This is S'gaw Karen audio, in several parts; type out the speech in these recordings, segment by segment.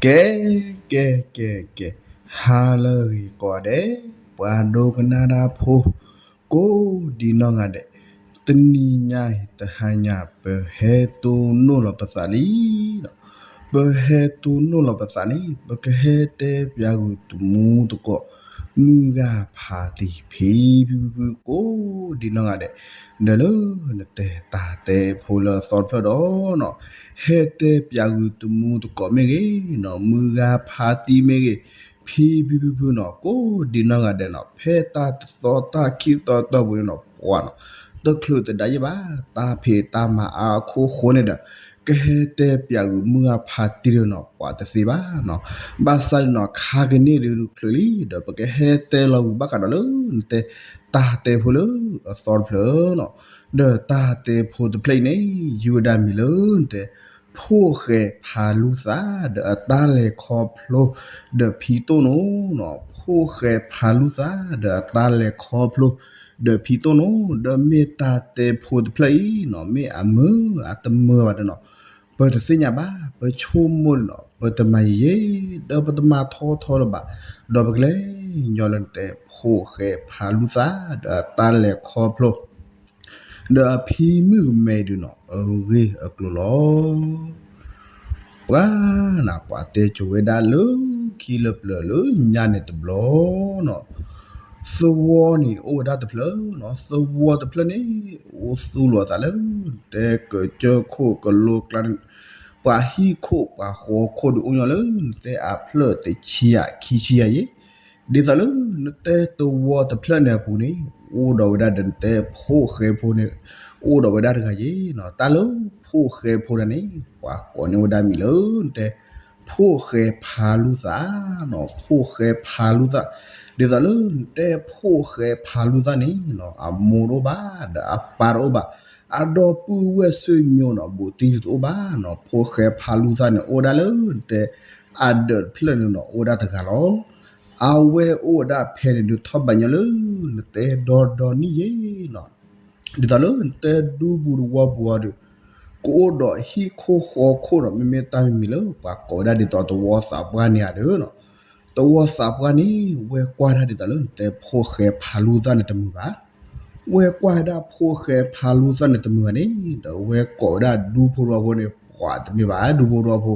ကဲ ကဲ ကဲ ကဲ, ဟါလၢအဂ့ၤကိးဂၤဒဲး, ပှၤဒိကနၣ်တၢ်ဖိ ကိးဒံနီၢ်ဂၤဒဲး, တနံၤညါအံၤတဟါညါ ပဟဲတိၢ်နီၣ်လီၤပသးလံ. ပဟဲတိၢ်နီၣ်လီၤပသးန့ၣ် ပကဟဲတဲပၠးဂုာ်တမူတကိး မုၢ်ဂၤဖးတံၢ်ဖံဖံဖုဖု ကိးဒံနီၢ်ဂၤဒဲး, ဒီးလၢနတဲတၢ်တဲဖိလၢအသီတဖျၢၣ်ဒီးနီၤ, ဟဲတဲပၠးဂုာ်တမူတကိးမ့ၢ်ဂ့ၤနီၤ, မုၢ်ဂၤဖးတံၢ်မ့ၢ်ဂ့ၤ, ဖံဖံဖုဖုနီၤ ကိးဒံနီၢ်ဂၤဒဲးနီၤ, ဖဲတၢ်တသီတၢ်ခံသီတီၢ်ပူၤန့ၣ်နီၤ ပှၤနီၤ တချုးတဒါယဲၢ်ဘၣ်, တၢ်ဖံးတၢ်မၤအါအခိၣ်ဃိန့ၣ်ဒီး ကဟဲတဲပၠးဂုာ်မုၢ်ဂၤဖးတံၢ်ဒီးနီၤ ပှၤတသ့ဘၣ်နီၤ. ဘၣ်ဆၣ်န့ၣ်နီၤ ခါကန့ၣ်ဒုးချုးလံ ဒီးပကဟဲတဲလီၤဂုာ်ဘၣ်ဃးဒီးလၢနတဲ တၢ်တဲဖိလၢအသီတဖျၢၣ်နီၤ, ဒီးတၢ်တဲဖိတဖျၢၣ်အံၤန့ၣ် ယုၢ်ဝဲဒၣ်မံၤလၢနတဲ ဖိၣ်ဃဲဖးလူသၣ် ဒီးအတၢ်လဲၤခီဖျိ ဒီးဖံတိၣ်နိနီၤ, ဖိၣ်ဃဲဖးလူသၣ် ဒီးအတၢ်လဲၤခီဖျိ ဒီးဖံတိၣ်နိ, ဒီးမ့ၢ်တၢ်တဲဖိတဖျၢၣ်အံၤနီၤ မ့ၢ်အမုာ်အတမုာ်ဘၣ်ဒီးနီၤ ပတသ့ၣ်ညါဘၣ်, ပဆိကမိၣ်န့ၣ်နီၤ ပတမၤယံာ်ယံာ် ဒီးပတမၤထီထီလၢၤဘၣ်, ဒီးပကလဲၤညီလၢနတဲ ဖိၣ်ဃဲဖးလူသၣ် ဒီးအတၢ်လဲၤခီဖျိ ဒီးအဖံမုၣ်ကမဲအံၤဒုးနီၤ အဂ့ၢ်အကျိၤလီၤ. ပှၤနၤ ပှၤတဲကိၤဝဲဒၣ်လၢခံလၢပျၢၤလၢညါန့ၣ်တဘျီနီၤ, သဝီန့ၣ်အိၣ်ဝဲဒၣ်တဖျၢၣ်နီၤ, သဝီတဖျၢၣ်န့ၣ် အိၣ်သူၣ်လီၤအသးလၢ နတဲကစၢၢ်ခိၣ်ကလိကျါန့ၣ် ပှၤဟံၣ်ခိၣ်ပှၤဃီခိၣ်ဒုးအိၣ်ညီလၢ နတဲအဖျၢၣ်တဆံယၤခံဆံယၤယဲၢ်, ဒ်သိးလၢနတဲသဝီတဖျၢၣ်န့ၣ်အပူၤန့ၣ် အိၣ်ဒီးဝဲဒၣ်ဒီးနတဲဖိၣ်ဃဲဖိန့ၣ် အိၣ်ဒီးဝဲဒၣ်တဂၤယဲၢ်နီၤ, တၢ်လၢဖိၣ်ဃဲဖိဒၣ်န့ၣ် ပှၤကိးန့ၢ်ဝဲဒၣ်မံၤလၢနတဲ ဖိၣ်ဃဲဖးလူသၣ်နီၤ, ဖိၣ်ဃဲဖးလူသၣ်, ဒ်သိးလၢနတဲဖိၣ်ဃဲဖးလူသၣ်န့ၣ်နီၤ အမိၢ်တအိၣ်ဘၣ် ဒီးအပၢ်တအိၣ်ဘၣ်, အဒီပုၢ်ဝဲၢ်ဆွေမျိုးနီၤ ဘူးတံၢ်တအိၣ်ဘၣ်နီၤ, ဖိၣ်ဃဲဖးလူသၣ်န့ၣ် အိၣ်ဝဲဒၣ်လၢနတဲ အဒၢးတဖျၢၣ်န့ၣ်နီၤ အိၣ်ဝဲဒၣ်တဂၤလီၤ. အဝဲအိၣ်ဝဲဒၣ်ဖဲန့ၣ်ဒုး ထီၣ်ဘၣ်ညီလၢနတဲဒီဒီနံၣ်ယဲၢ်နီၤ, ဒ်သိးလၢနတဲဒူပူၤသဝီပူၤအီၤဒီး ကအိၣ်ဒီးဟံၣ်ခိၣ်ဃီခိၣ်ဒီး မ့မ့ၢ်တၢ်မံၤမံၤလၢပှၤကိးဝဲဒၣ်ဒ်သိးသဝီသးပှၢ်န့ၣ်ဧါဒီးနီၤ, သဝီသးပှၢ်န့ၣ် ဝဲကွၢ်ဒၣ်ဒ်သိးလၢနတဲဖိၣ်ဃဲဖးလူသၣ်န့ၣ်တမုာ်ဘၣ်. ဝဲကွၢ်ဝဲဒၣ်ဖိၣ်ဃဲဖးလူသၣ်န့ၣ်တမုာ်ဘၣ်န့ၣ် ဒီးဝဲကိးဝဲဒၣ်ဒူဖိသဝီဖိန့ၣ် ပှၤတမ့ၢ်ဘၣ် ဒူဖိသဝီဖိ,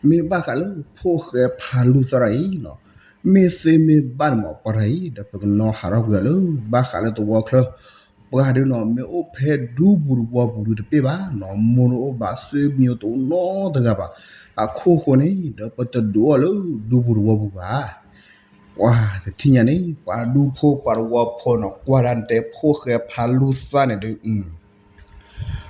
မ့ၢ်ဘၣ်ဃးလၢဖိၣ်ဃဲဖးလူသၣ်တဂၤအံၤနီၤ, မ့ၢ်သ့မ့ၢ်ဘၣ်န့ၣ်မး ပှၤတဂၤအံၤ ဒီးပကနီၣ်ဟးထီၣ်ကွံာ်အီၤလၢ ဘၣ်ဃးလၢသဝီချၢ ပှၤဒုးနီၤ မ့ၢ်အိၣ်ဖဲဒူပူၤသဝီပူၤဒုးတပ့ၢ်ဘၣ်နီၤ, မိၢ်တအိၣ်ဘၣ် ဆွေမျိုးတအိၣ်နီတဂၤဘၣ်, အခိၣ်ဃိန့ၣ် ဒီးပတဒုးအီၤလၢဒူပူၤသဝီပူၤဘၣ်. ပှၤတထံၣ်ညါန့ၣ် ပှၤဒူဖိပှၤသဝီဖိနီၤ ကွၢ်ဒၣ်နတဲဖိၣ်ဃဲဖးလူသၣ်န့ၣ်ဒုး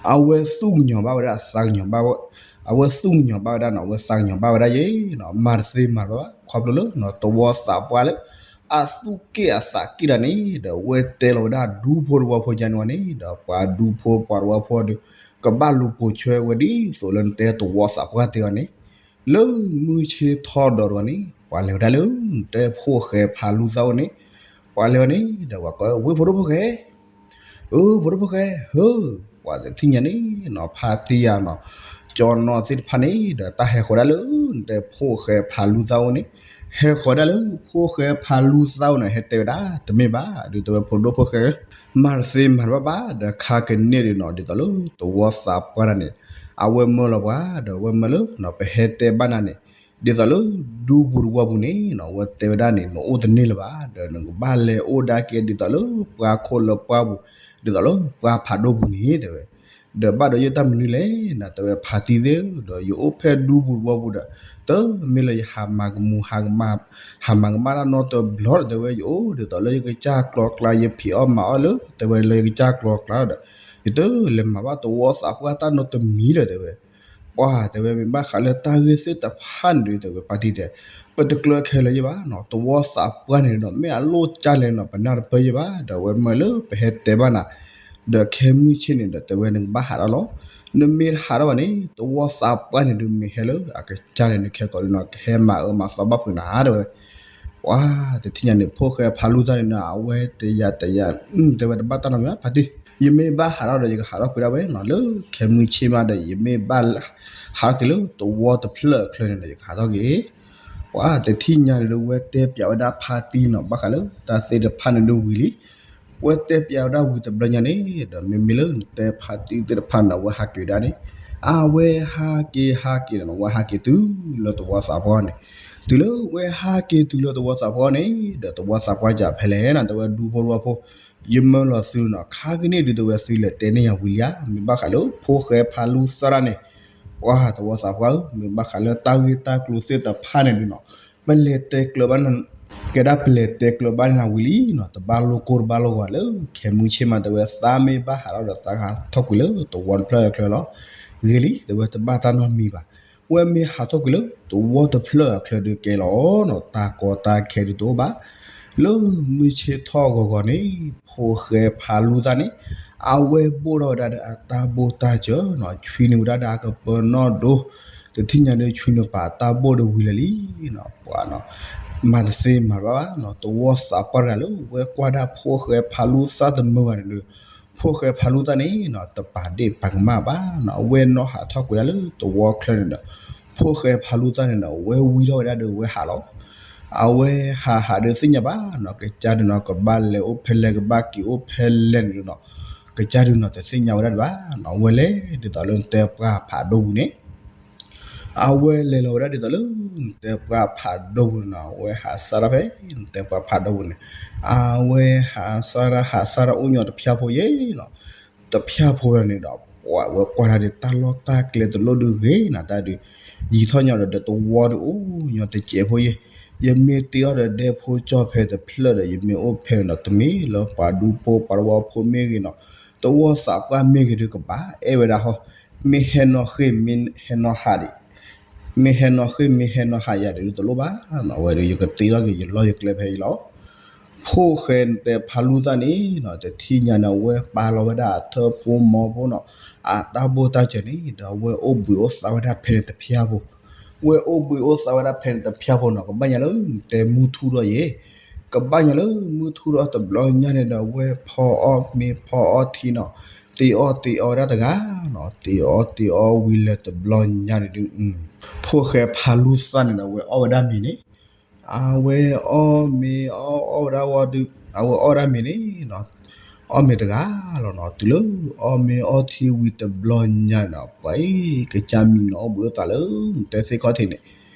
အဝဲသူၣ်ကညီၤဘၣ်ဝဲဒၣ်သးကညီၤဘၣ်ဝဲ, အဝဲသူၣ်ကညီၤဘၣ်ဝဲဒၣ်နီၤ အဝဲသးကညီၤဘၣ်ဝဲဒၣ်ယဲနီၤ, မၤတသ့မၤတဘၣ်ဘၣ် ခီဖျိလၢနီၤ သဝီသးပှၢ်လၢ အသူၣ်က့ၣ်အသးက့ၣ်တၢ်န့ၣ် ဒီးအဝဲတဲလီၤဝဲဒၣ်ဒူဖိသဝီဖိယါန့ၣ်ဝဲန့ၣ် ဒီးပှၤဒူဖိပှၤသဝီဖိဒီး ကဘၣ်လူၤပိာ်ထွဲဝဲဒ်သိးလၢနတဲသဝီသးပှၢ်တဲအီၤန့ၣ် လၢမုၢ်ဆ့ၣ်ထီၣ်ဒီးတဂီၤန့ၣ် ပှၤလဲၤဝဲဒၣ်လၢနတဲဖိၣ်ဃဲဖးလူသၣ်အိၣ်န့ၣ်, ပှၤလဲၤဝဲန့ၣ် ဒီးပှၤကိးဝဲဖိဒိၣ်ဖိၣ်ဃဲ အၢ ဖိဒိၣ်ဖိၣ်ဃဲ ဟၢ ပှၤတထံၣ်ညါန့ၣ်နီၤ ဖါတံၢ်ယါနီၤ ကၠီနီၢ်သ့ၣ်တဖၣ်န့ၣ် ဒီးတၢ်ဟဲဃီၤဒၣ်လၢ နတဲဖိၣ်ဃဲဖးလူသၣ်အိၣ်န့ၣ်, ဟဲဃီၤဒၣ်လၢဖိၣ်ဃဲဖးလူသၣ်အိၣ်န့ၣ် ဟဲတဲဝဲဒၣ် တမ့ၢ်ဘၣ် ဒုးတဲဝဲဖိဒိၣ်ဖိၣ်ဃဲ မၤတသ့မၤတဘၣ်ဘၣ် ဒီးခါကန့ၢ်ဒုးနီၤ ဒ်သိးလၢသဝီသးပှၢ်တၢ်န့ၣ် အဝဲမၢလီၤပှၤ ဒီးအဝဲမၢလၢနီၤ ပဟဲတဲဘၣ်နၤန့ၣ် ဒ်သိးလၢဒူပူၤသဝီပူၤန့ၣ်နီၤ အဝဲတဲဝဲဒၣ်န့ၣ် နအိၣ်တန့ၢ်လၢၤဘၣ် ဒီးနကဘၣ်လဲၤအိၣ်ဒၣ်က့ၤဒ်သိးလၢပှၤခိၣ်လၢပှၢ်ပူၤ ဒ်သိးလၢပှၤဖးဒိၣ်ပူၤန့ၣ်တဲဝဲ, ဒီးဘၣ်ဒီးယတၢ်မနုၤလဲၣ် နတဲဝဲဖါတံၢ်သ့ၣ်ဧၢ ဒီးယအိၣ်ဖဲဒူပူၤသဝီပူၤဒီး တမ့ၢ်လၢယဟးမၤကမူၤ ဟးမၤကမၣ်တၢ်နီတဘျီဒီးတဲဝဲ ယအိၣ်ဒ်သိးလၢယကစၢ်ကျီၤကျါ ယဖံးအီၣ်မၤအီၣ်လၢ တဲဝဲလၢယကစၢ်ကျီၤကျါဒီး ယတလဲၤမၤဘၣ်သဝီသးပှၢ်တၢ်နီတမံၤဒီးတဲဝဲ ပှၤတဲဝဲ မ့ၢ်ဘၣ်ဃးလၢတၢ်ဂ့ၢ်သ့ၣ်တဖၣ်န့ၣ်ဒုးတဲဝဲ ဖါတံၢ်တဲ ပတကျၢခဲလၢာ်ယဲၢ်ဘၣ်နီၤ သဝီသးပှၢ်န့ၣ်ဒီး မ့ၢ်အလိၣ်ကၢ်လဲၣ်နီၤ ပနၢ်တပၢၢ်ယဲၢ်ဘၣ် ဒီးအဝဲမၢလၢပဟဲတဲဘၣ်နၤ ဒီးခဲမုၢ်ဆ့ၣ်န့ၣ်ဒီး တဲဝဲနကဘၣ်ဟးထီၣ်လီၤ နမ့ၢ်တဟးထီၣ်ဘၣ်န့ၣ် သဝီသးပှၢ်န့ၣ်ဒုးမ့ၢ်ဟဲလၢအကစၢ်လဲၣ်န့ၣ် ခဲကိာ်ဒုးနီၤ ကဟဲမၤအၢမၤသီဘၣ်ဖုးနၤတဲဝဲ ပှၤတထံၣ်ညါန့ၣ် ဖိၣ်ဃဲဖးလူသၣ်န့ၣ်နီၤ အဝဲတယၤတယၤ တဲဝဲတဘၣ်တၢ်နီတမံၤဘၣ် ဖါတံၢ် ယမ့ၢ်ဘၣ်ဟးထီၣ်ဒီး ယကဟးထီၣ်ကွံာ်ဒၣ်ဝဲနီၤ, လၢခဲမုၢ်ဆ့ၣ်မးဒီး ယမ့ၢ်ဘၣ်ဟးထီၣ်က့ၤလၢသဝီတဖျၢၣ်အချၢန့ၣ်ဒီး ယကဟးထီၣ်က့ၤ ပှၤတထံၣ်ညါန့ၣ်ဒီး ဝဲတဲပျးဝဲဒၣ်ဖါတံၢ်နီၤ, ဘၣ်ဃးလၢတၢ်သ့ၣ်တဖၣ်န့ၣ်ဒုးဝံၤလံ. ဝဲတဲပျးဝဲဒၣ်ဝံၤတဘျီညါန့ၣ်ဒီး မ့မ့ၢ်လၢနတဲဖါတံၢ်သ့ၣ်တဖၣ်န့ၣ် အဝဲဟးက့ၤဝဲဒၣ်န့ၣ်, အဝဲဟးက့ၤဟးက့ၤန့ၣ် အဝဲဟးက့ၤတုၤလၢသဝီသးပှၢ်န့ၣ်, တုၤလၢဝဲဟးက့ၤတုၤလၢသဝီသးပှၢ်န့ၣ်ဒီး သဝီသးပှၢ်ကဖဲလဲၣ်န့ၣ် တဲဝဲဒူဖိတဝီဖိ, ယမၢလီၤသုနီၤ, ခါကန့ၣ်ဒုး တဲဝဲသုလဲၤတဲန့ၢ်ယၤဝံၤလံဧါ, မ့ၢ်ဘၣ်ဃးလၢဖိၣ်ဃဲဖါလူသၣ်တၢ်န့ၣ် ပှၤသဝီသးပှၢ်ဧၢ, မ့ၢ်ဘၣ်ဃးလၢတၢ်ဂ့ၢ်တၢ်ကျိၤသ့ၣ်တဖၣ်န့ၣ်ဒုးနီၤ, ပလဲၤတဲကျၢၤဘၣ် ကဲဒၣ်ပလဲၤတဲကျၢၤဘၣ်န့ၢ်နၤဝံၤလံနီၤ, တဘၣ်လိၣ်ကိၢ်တဘၣ်လိၣ်ဂီၤလၢ ခဲမုၢ်ဆ့ၣ်မး တဲဝဲသးမ့ၢ်ဘၣ်ဟးထီၣ်ဒီး သးကဟးထီၣ်ကွံာ်လၢသဝီတဖျၢၣ်အချၢလီၤ. ဂ့ၤလံ တဲဝဲတဘၣ်တၢ်နီတမံၤဘၣ်, ဝဲမ့ၢ်ဟးထီၣ်ကွံာ်လၢသဝီတဖျၢၣ်အချၢဒုးကဲလီၤနီၤ, တၢ်ကီတၢ်ခဲဒုးတအိၣ်ဘၣ်. လၢမုၢ်ဆ့ၣ်ထီၣ်ဂီၤဂီၤန့ၣ် ဖိၣ်ဃဲဖါလူသၣ်န့ၣ် အဝဲဘိၣ်ထီၣ်ဝဲဒၣ်ဒီးအတၢ်ဘိၣ်တၢ်စၢၤနီၤ, ဆွံန့ၢ်ဝဲဒၣ်ဒီးအကပၢၤနီၣ်ဒိ, တထံၣ်ညါဒုးဆွံန့ၢ်ပာ်တၢ်ဘိၣ်ဒီးဝံၤလၢာ်လံနီၤ, ပှၤနီၤ, မၤတသ့မၤဘၣ်ဘၣ်နီၤ, သဝီသးပှၢ်တဂၤလၢ ဝဲကွၢ်ဒၣ်ဖိၣ်ဃဲဖါလူသၣ်တမုာ်ဘၣ်န့ၣ်ဒီး ဖိၣ်ဃဲဖါလူသၣ်န့ၣ်နီၤ တပာ်ဒ့ၣ်ပာ်ကမၣ်ဘၣ်နီၤ, အဝဲနီၣ်ဟးထီၣ်ကွံာ်ဒၣ်လၢသဝီချၢန့ၣ်ဒီး ဖိၣ်ဃဲဖါလူသၣ်န့ၣ်နီၤ အဝဲဝံထီၣ်ဝဲဒၣ်ဒီးဝဲဟးလီၤ. အဝဲဟးဟးဒီးသ့ၣ်ညါဘၣ်နီၤ, ကစၢ်ဒုးနီၤ ကဘၣ်လဲၤအိၣ်ဖဲလဲၣ် ကဘၣ်က့ၤအိၣ်ဖဲလဲၣ်န့ၣ်ဒုးနီၤ, ကစၢ်ဒုးနီၤ တသ့ၣ်ညါဝဲဒၣ်ဒံးဘၣ်နီၤ, အဝဲလဲၤဒ်သိးလၢနတဲပှၢ်ဖးဒိၣ်ပူၤန့ၣ် အဝဲလဲၤလီၤဝဲဒၣ်ဒ်သိးလၢ နတဲပှၢ်ဖးဒိၣ်ပူၤန့ၣ်နီၤ, အဝဲဟးစၢ်ထီၣ်ဖဲ နတဲပှၢ်ဖးဒိၣ်ပူၤန့ၣ်, အဝဲဟးစၢ်ထီၣ် ဟးစၢ်ထီၣ်အိၣ်ညီတဖျၢၣ်ဖိယဲနီၤ, တဖျၢၣ်ဖိန့ၣ်ဒီး ပှၤဝဲကွၢ်တၢ်ဒုးတၢ်လီၢ်တၢ်ကျဲတလိၣ်ဒုးဂ့ၤနီၤ, တၢ်ဒုး ယံာ်ထီၣ်ညီဒီး ဒီးသဝီဒုးအိၣ်ညီတစဲးဖိယဲ, ယမ့ၢ်တ့ထီၣ်ဒီးဒဲဖိကၠီၣ်ဖဲတဖျၢၣ်ဒီး ယမ့ၢ်အိၣ်ဖဲန့ၣ်ဒီး တမ့ၢ်လၢပှၤဒူဖိပှၤတဝီဖိမ့ၢ်ဂ့ၤနီၤ, သဝီသးပှၢ်မ့ၢ်ဂ့ၤဒုးကဘၣ်အဲၣ်ဝဲဒၣ်ဟီ, မ့ၢ်ဟဲနီၢ်ဃ့ၢ် မ့ၢ်ဟဲနီၢ်ဟးဒံး မ့ၢ်ဟဲနီၢ်ဃ့ၢ် မ့ၢ်ဟဲနီၢ်ဟးယၤဒုးတလိၣ်ဘၣ်နီၤ, အဝဲဒုးယကတ့ထီၣ်က့ၤယလီၢ်ယကျဲဖဲအံၤလီၤ. ဖိၣ်ဃဲနတဲဖါလူသၣ်န့ၣ်နီၤ တထံၣ်ညါန့ၣ် အဝဲပာ်လီၤဝဲဒၣ်အထၢဖိမိၢ်ဖိနီၤ, အတၢ်ဘိၣ်တၢ်စၢၤန့ၣ်ဒီး အဝဲအိၣ်ဘှံးအိၣ်သါဝဲဒၣ်ဖဲန့ၣ်တဖျၢၣ်ဖိ, ဝဲအိၣ်ဘှံးအိၣ်သါဝဲဒၣ်ဖဲန့ၣ်တဖျၢၣ်ဖိနီၤ, ကဘၣ်ညါလၢနတဲမုၢ်ထူၣ်ထီၣ်ယဲ ကဘၣ်ညါလၢမုၢ်ထူၣ်ထီၣ်တဘျီညါန့ၣ်ဒီး ဝဲဖီအီၣ်မ့ၤဖီအီၣ်ထံနီၤ, တ့အီၣ်တ့အီဝဲဒၣ်တဂၤနီၤ, တ့အီၣ်တ့အီဝံၤလၢတဘျီညါန့ၣ်ဒုး ဖိၣ်ဃဲဖါလူသၣ်န့ၣ်ဒီး အဝဲအီၣ်ဝဲဒၣ်မ့ၤန့ၣ်, အဝဲအီၣ်မ့ၤအီၣ်အီၣ်ဝဲဒၣ်ဝံၤဒီး အဝဲအီၣ်ဝဲဒၣ်မ့ၤန့ၣ်နီၤ, အီၣ်မ့ၤတဂၤလီၤနီၤ, တုၤလၢအီၣ်မ့ၤအီၣ်ထံဝံၤတဘျီညါန့ၣ်နီၤ, ပှၤအံၤ ကစၢ်မံနီၤအိၣ်ဘှံးအိၣ်သါလၢ နတဲသ့ၣ်ခီၣ်ထံးန့ၣ်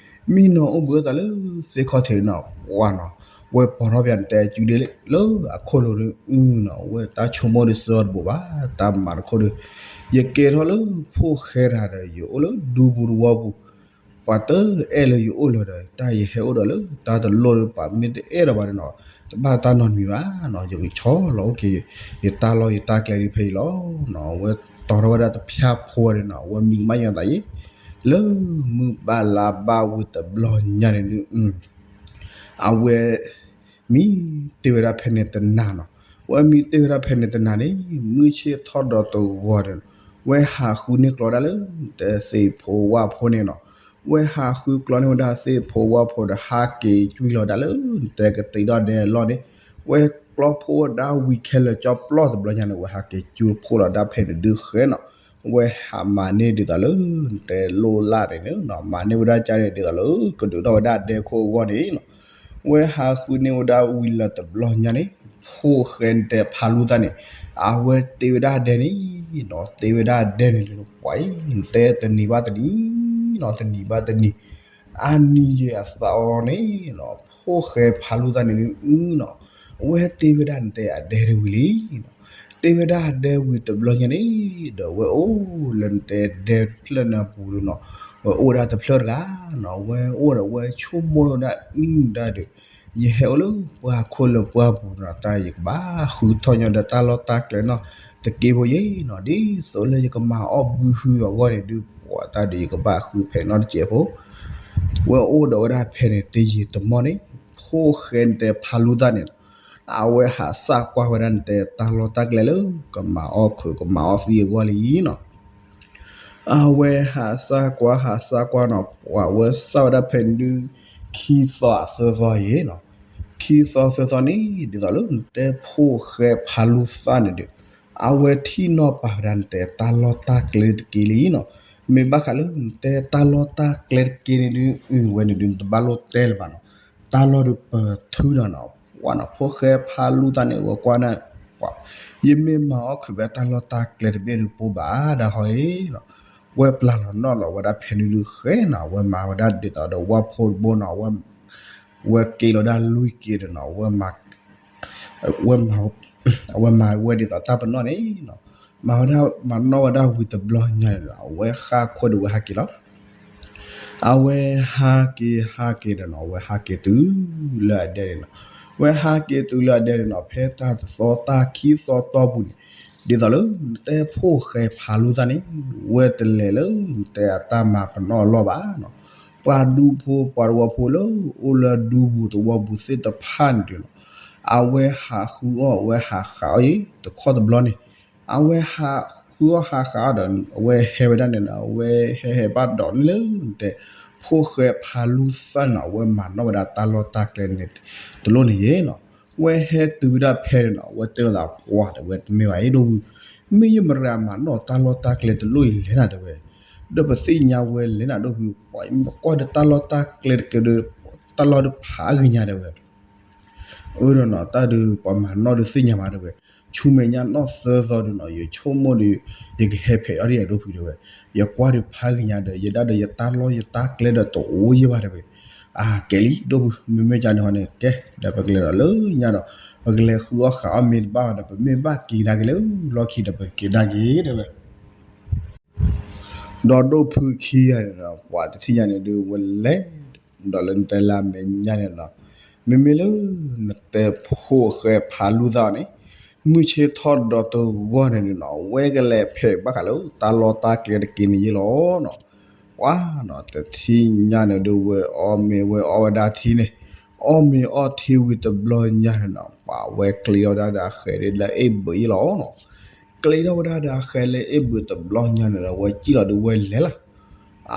မံနီၤအိၣ်ဘှံးအိၣ်သါလၢသ့ၣ်ခီၣ်ထံးနီၤ, ပှၤနီၤ, ဝဲပိာ်ထီၣ်ပှၤနတဲအစုဒ့လၢအခိၣ်လိၤဒုးနီၤ, ဝဲတၢ်ဆိကမိၣ်ဒုးစၢၤတဘိးဘၣ်, တၢ်မၤတခိၣ်ဒီး ယကဲထီၣ်လၢဖိၣ်ဃဲတဂၤဒီး ယအိၣ်လၢဒူပူၤတဝီပူၤ, ပှၤတအဲၣ်လၢယအိၣ်လၢၤဒီး တၢ်ယဟဲအိၣ်ဒီးလၢတၢ်တလိၣ်ဒီး ပှၤမ့ၢ်တအဲၣ်ဒိးဘၣ်ဒီးနီၤ, တဘၣ်တၢ်နီတမံၤဘၣ်နီၤ, ယကဆီလီၤအိၣ်က့ၤ ယတၢ်လီၢ်ယတၢ်ကျဲဒုးဖဲအံၤလီၤနီၤ, ဝဲတီထီၣ်ဝဲဒၣ်တဖၠၣ်ဖိဝဲဒီးနီၤ, ဝဲမံကမၣ်ယွၤသးယဲ လၢမုၢ်ဘၣ်လါဘၣ်ဝံၤတဘျီညါန့ၣ်ဒုး အဝဲ မံတ့ၢ်ဝဲဒၣ်ဖဲန့ၣ်တနၤနီၤ, ဝဲမံတ့ၢ်ဝဲဒၣ်ဖဲန့ၣ်တနၤန့ၣ် မုၢ်ဆ့ၣ်ထီၣ်ဒီးတဂီၤဒီး ဝဲဟးဃုန့ၢ်ကျီဒၣ်လၢ နတဲသ့ၣ်ဖိဝၣ်ဖိန့ၣ်နီၤ, ဝဲဟးဃုကျီန့ၢ်ဝဲဒၣ်သ့ၣ်ဖိဝၣ်ဖိဒီး ဟးက့ၤကွံာ်လီၤဒၣ်လၢ နတဲကသ့ၣ်ဒီၣ်ဒဲးအလီၢ်န့ၣ်, ဝဲကျီဖှိၣ်ဝဲဒၣ်ဝံၤခဲလၢာ်ကၠီပျီတဘျီညါန့ၣ် ဝဲဟးက့ၤကွံာ်ဖှိၣ်လီၤဒၣ်ဖဲန့ၣ်ဒုးဃဲနီၤ, ဝဲဟးမၤန့ၢ်ဒ်သိးလၢ နတဲလိၣ်လၢ်န့ၣ်န့ၣ်နီၤ, မၤန့ၢ်ဝဲဒၣ်ကၢ်န့ၣ်ဒ်သိးလၢ ကဒုးထီၣ်ဝဲဒၣ်ဒဲခိၣ်အဂီၢ်န့ၣ်နီၤ, ဝဲဟးဃုန့ၢ်ဝဲဒၣ်ဝံၤလၢတဘျီညါန့ၣ် ဖိၣ်ဃဲနတဲဖါလူသၣ်န့ၣ် အဝဲတ့ဝဲဒၣ်ဒဲန့ၣ်နီၤ, တ့ဝဲဒၣ်ဒဲန့ၣ်ဒုး ပှၤအံၤ နတဲတနံၤဘၣ်တနံၤနီၤ, တနံၤဘၣ်တနံၤ အနံၤယဲၢ်အသးအီၤန့ၣ်နီၤ, ဖိၣ်ဃဲဖါလူသၣ်န့ၣ်ဒုးနီၤ, အဝဲတ့ဝဲဒၣ်နတဲအဒဲဒုးဝံၤလံနီၤ, တ့ဝဲဒၣ်အဒဲဝံၤတဘျီညါန့ၣ် ဒီးဝဲအိၣ်လၢနတဲဒဲဖျၢၣ်န့ၣ်အပူၤဒုးနီၤ, ဝဲအိၣ်ဒၣ်တဖျၢၣ်တဂၤနီၤ, ဝဲအိၣ်ဒီးဝဲဆိကမိၣ်ဒၣ်အုၣ်ဒၣ်ဒီး ယဟဲအိၣ်လၢပှၢ်ခိၣ်လၢပှၢ်ပူၤနီၤ, တၢ်ယကဘၣ်ဃုထီၣ်ညီဒီးတၢ်လီၢ်တၢ်ကျဲနီၤ, တက့ၢ်ဖိယဲနီၤ, ဒ်သိးလၢယကမၤအီၣ်ဘုဟုအဂီၢ်န့ၣ်ဒုး ပှၤတၢ်ဒုးယကဘၣ်ဃုဖဲနီတစဲးဖိ ဝဲအိၣ်ဒီးဝဲဒၣ်ဖဲန့ၣ် တယံာ်တမီၢ်န့ၣ် ဖိၣ်ဃဲနတဲဖါလူသၣ်န့ၣ်နီၤ, အဝဲဟးစၢ်ကွၢ်ဝဲဒၣ်နတဲတၢ်လီၢ်တၢ်ကျဲလၢ ကမၤအီၣ်ခုးကမၤအီၣ်သံအဂီၢ်လံနီၤ. အဝဲဟးစၢ်ကွၢ် ဟးစၢ်ကွၢ်နီၤ, ပှၤဝဲစၢ်ဝဲဒၣ်ဖဲန့ၣ်ဒုး ခံသီအသၢသီယဲနီၤ, ခံသီသၢသီန့ၣ် ဒ်သိးလၢနတဲဖိၣ်ဃဲဖါလူသၣ်န့ၣ်ဒီး အဝဲထံၣ်နီၣ်ပာ်ဝဲဒၣ် နတဲတၢ်လီၢ်တၢ်ကျဲတက့ၢ်လံနီၤ. မ့ၢ်ဘၣ်ဃးလၢ နတဲတၢ်လီၢ်တၢ်ကျဲတက့ၢ်န့ၣ်ဒုး အဝဲန့ၣ်ဒုး နတဘၣ်လိၣ်တဲလၢၤဘၣ်နီၤ. တၢ်လီၢ်ဒုးပထုးနီၤနီၤ, ပှၤနီၤ ဖိၣ်ဃဲဖးလူသၣ်န့ၣ် အဝဲကွၢ်န့ၣ် ပှၤ ယမ့ၢ်မၤအီၣ်ခုးဖဲတၢ်လီၢ်တၢ်ကျဲတဘ့ၣ်ဒုး ပိၢ်ဘၣ်ဒၣ်ဟီအံၤနီၤ. ဝဲပျၢ်လီၤနီၣ်လီၤဝဲဒၣ်ဖဲန့ၣ်ဒုး ဃဲနီၤ, အဝဲမၤဝဲဒၣ်ဒ်သိးဒီးဝၣ်ဖိတဘိနီၤ, ဝဲက့ၤလီၤဒၣ်လွံၢ်က့ၤဒီးနီၤ, ဝဲ အဝဲမၤဝဲဒ်သိးတၢ်ပနီၣ်န့ၣ်နီၤ, မၤဝဲဒၣ် မၤနီၣ်ဝဲဒၣ်ဝံၤတဘျီညါန့ၣ်ဒီး အဝဲဃၣ်ခိၣ်ဒီးဝဲဟးက့ၤလီၤ. အဝဲဟးက့ၤဟးက့ၤဒီးနီၤ, အဝဲဟးက့ၤတုၤလၢအဒဲန့ၣ်နီၤ, ဝဲဟးက့ၤတုၤလၢအဒဲန့ၣ်နီၤ, ဖဲတၢ်တသီတၢ်ခံသီတီၢ်ပူၤန့ၣ်, ဒ်သိးလၢ နတဲဖိၣ်ဃဲဖးလူသၣ်န့ၣ် ဝဲတလဲၤလၢ နတဲအတၢ်မၤပနီၣ်အလီၢ်ဘၣ်နီၤ, ပှၤဒူဖိပှၤသဝီဖိလၢ အိၣ်လၢဒူပူၤသဝီပူၤသ့ၣ်တဖၣ်န့ၣ်ဒုးနီၤ, အဝဲဟးဃုအီၣ် အဝဲဟးဃးအီၣ်ယံၤ တခီတဘျီန့ၣ်, အဝဲဟးဃုအီၣ်ဟးဃးအီၣ်ဒီး အဝဲဟဲဝဲဒၣ်န့ၣ်ဒီး အဝဲဟဲဟဲဘၣ်ဒီးန့ၣ်လၢ နတဲ ဖိၣ်ဃဲဖးလူသၣ်နီၤ, အဝဲမၤနီၣ်ဝဲဒၣ်တၢ်လီၢ်တၢ်ကျဲန့ၣ် တလိၣ်န့ၣ်ယဲနီၤ, ဝဲဟဲတုၤဝဲဒၣ်ဖဲန့ၣ်နီၤ, အဝဲတဲလိာ်သးပှၤဒီး ဝဲတမ့ၢ်ဘၣ်အံၤဒိၣ်ဝံၤ, မ့ၢ်ယမရၤမၤနီၣ်တၢ်လီၢ်တၢ်ကျဲတလိၣ်အံၤလဲၣ်နၤတဲဝဲ, ဒီးပသ့ၣ်ညါဝဲလဲၣ်နၤဒိၣ်ဝံၤ, ပှၤမ့ၢ်ကွၢ်ဒီးတၢ်လီၢ်တၢ်ကျဲတက့ၢ်ဒီး တၢ်လီၢ်ဒုးဖးဂ့ၤညါတဲဝဲ အၢဒီးနီၤ, တၢ်ဒုးပှၤမၤနီၣ်ဒုးသ့ၣ်ညါဘၣ်တဲဝဲ, ဆူမဲာ်ညါနီၢ်သၢသီဒုးနီၤ, ယဆိကမိၣ်ဒီး ယကဟဲဖဲးအီၣ်ဒ်ယဲဒိၣ်ဖုတဲဝဲ, ယကွၢ်ဒုးဖးဂ့ၤညါဒီး ယဒၣ်ဒီးယတၢ်လီၢ်ယတၢ်ကျဲဒီးတအိၣ်ယဲၢ်ဘၣ်တဲဝဲ, အကဲလံဒိၣ်ဖု, မ့မ့ၢ်ကန့ၣ်ဟီန့ၣ် ကဲ ဒီးပကလဲၤဒီးလၢညါဒီး ပကလဲၤဃုအီၣ်ဃးအီၣ်မ့ၢ်တဘၣ်ဒီး ပမ့ၢ်ဘၣ်က့ၤကဒါက့ၤလၢလီၢ်ခံဒီး ပက့ၤကဒါက့ၤတဲဝဲ ဒီးဒိၣ်ဖုခံဂၤန့ၣ်ဒီး ပှၤတထံၣ်ညါန့ၣ်ဒုးဝဲလဲၤ, ဒီးလၢနတဲလၢအမဲာ်ညါန့ၣ်ဒီး, မ့မ့ၢ်လၢ နတဲဖိၣ်ဃဲဖးလူသၣ်န့ၣ်, မုၢ်ဆ့ၣ်ထီၣ်ဒီတဂီၢ်န့ၣ်ဒုးနီၤ, ဝဲကလဲၤဖဲးဘၣ်ဃးလၢတၢ်လီၢ်တၢ်ကျဲတက့ၢ်န့ၣ်ယဲလီၤနီၤ, ပှၤနီၤ တထံၣ်ညါန့ၣ်ဒုးဝဲအီၣ်မ့ၤဝဲအီၣ်ဝဲဒၣ်ထံန့ၣ်, အီၣ်မ့ၤအီၣ်ထံဝံၤတဘျီညါန့ၣ်နီၤ, ပှၤဝဲကျ့ထီၣ်ဝဲဒၣ်ဒီးအဃဲၤဒ်လၢအ့ၣ်ဘုးယဲလီၤနီၤ ကျ့ထီၣ်ဝဲဒၣ်ဒီးအဃဲၤလၢအ့ၣ်ဘုးတဘျီညါန့ၣ်ဒီး ဝဲစံၣ်လီၤဒုးဝဲလဲၤလီၤ,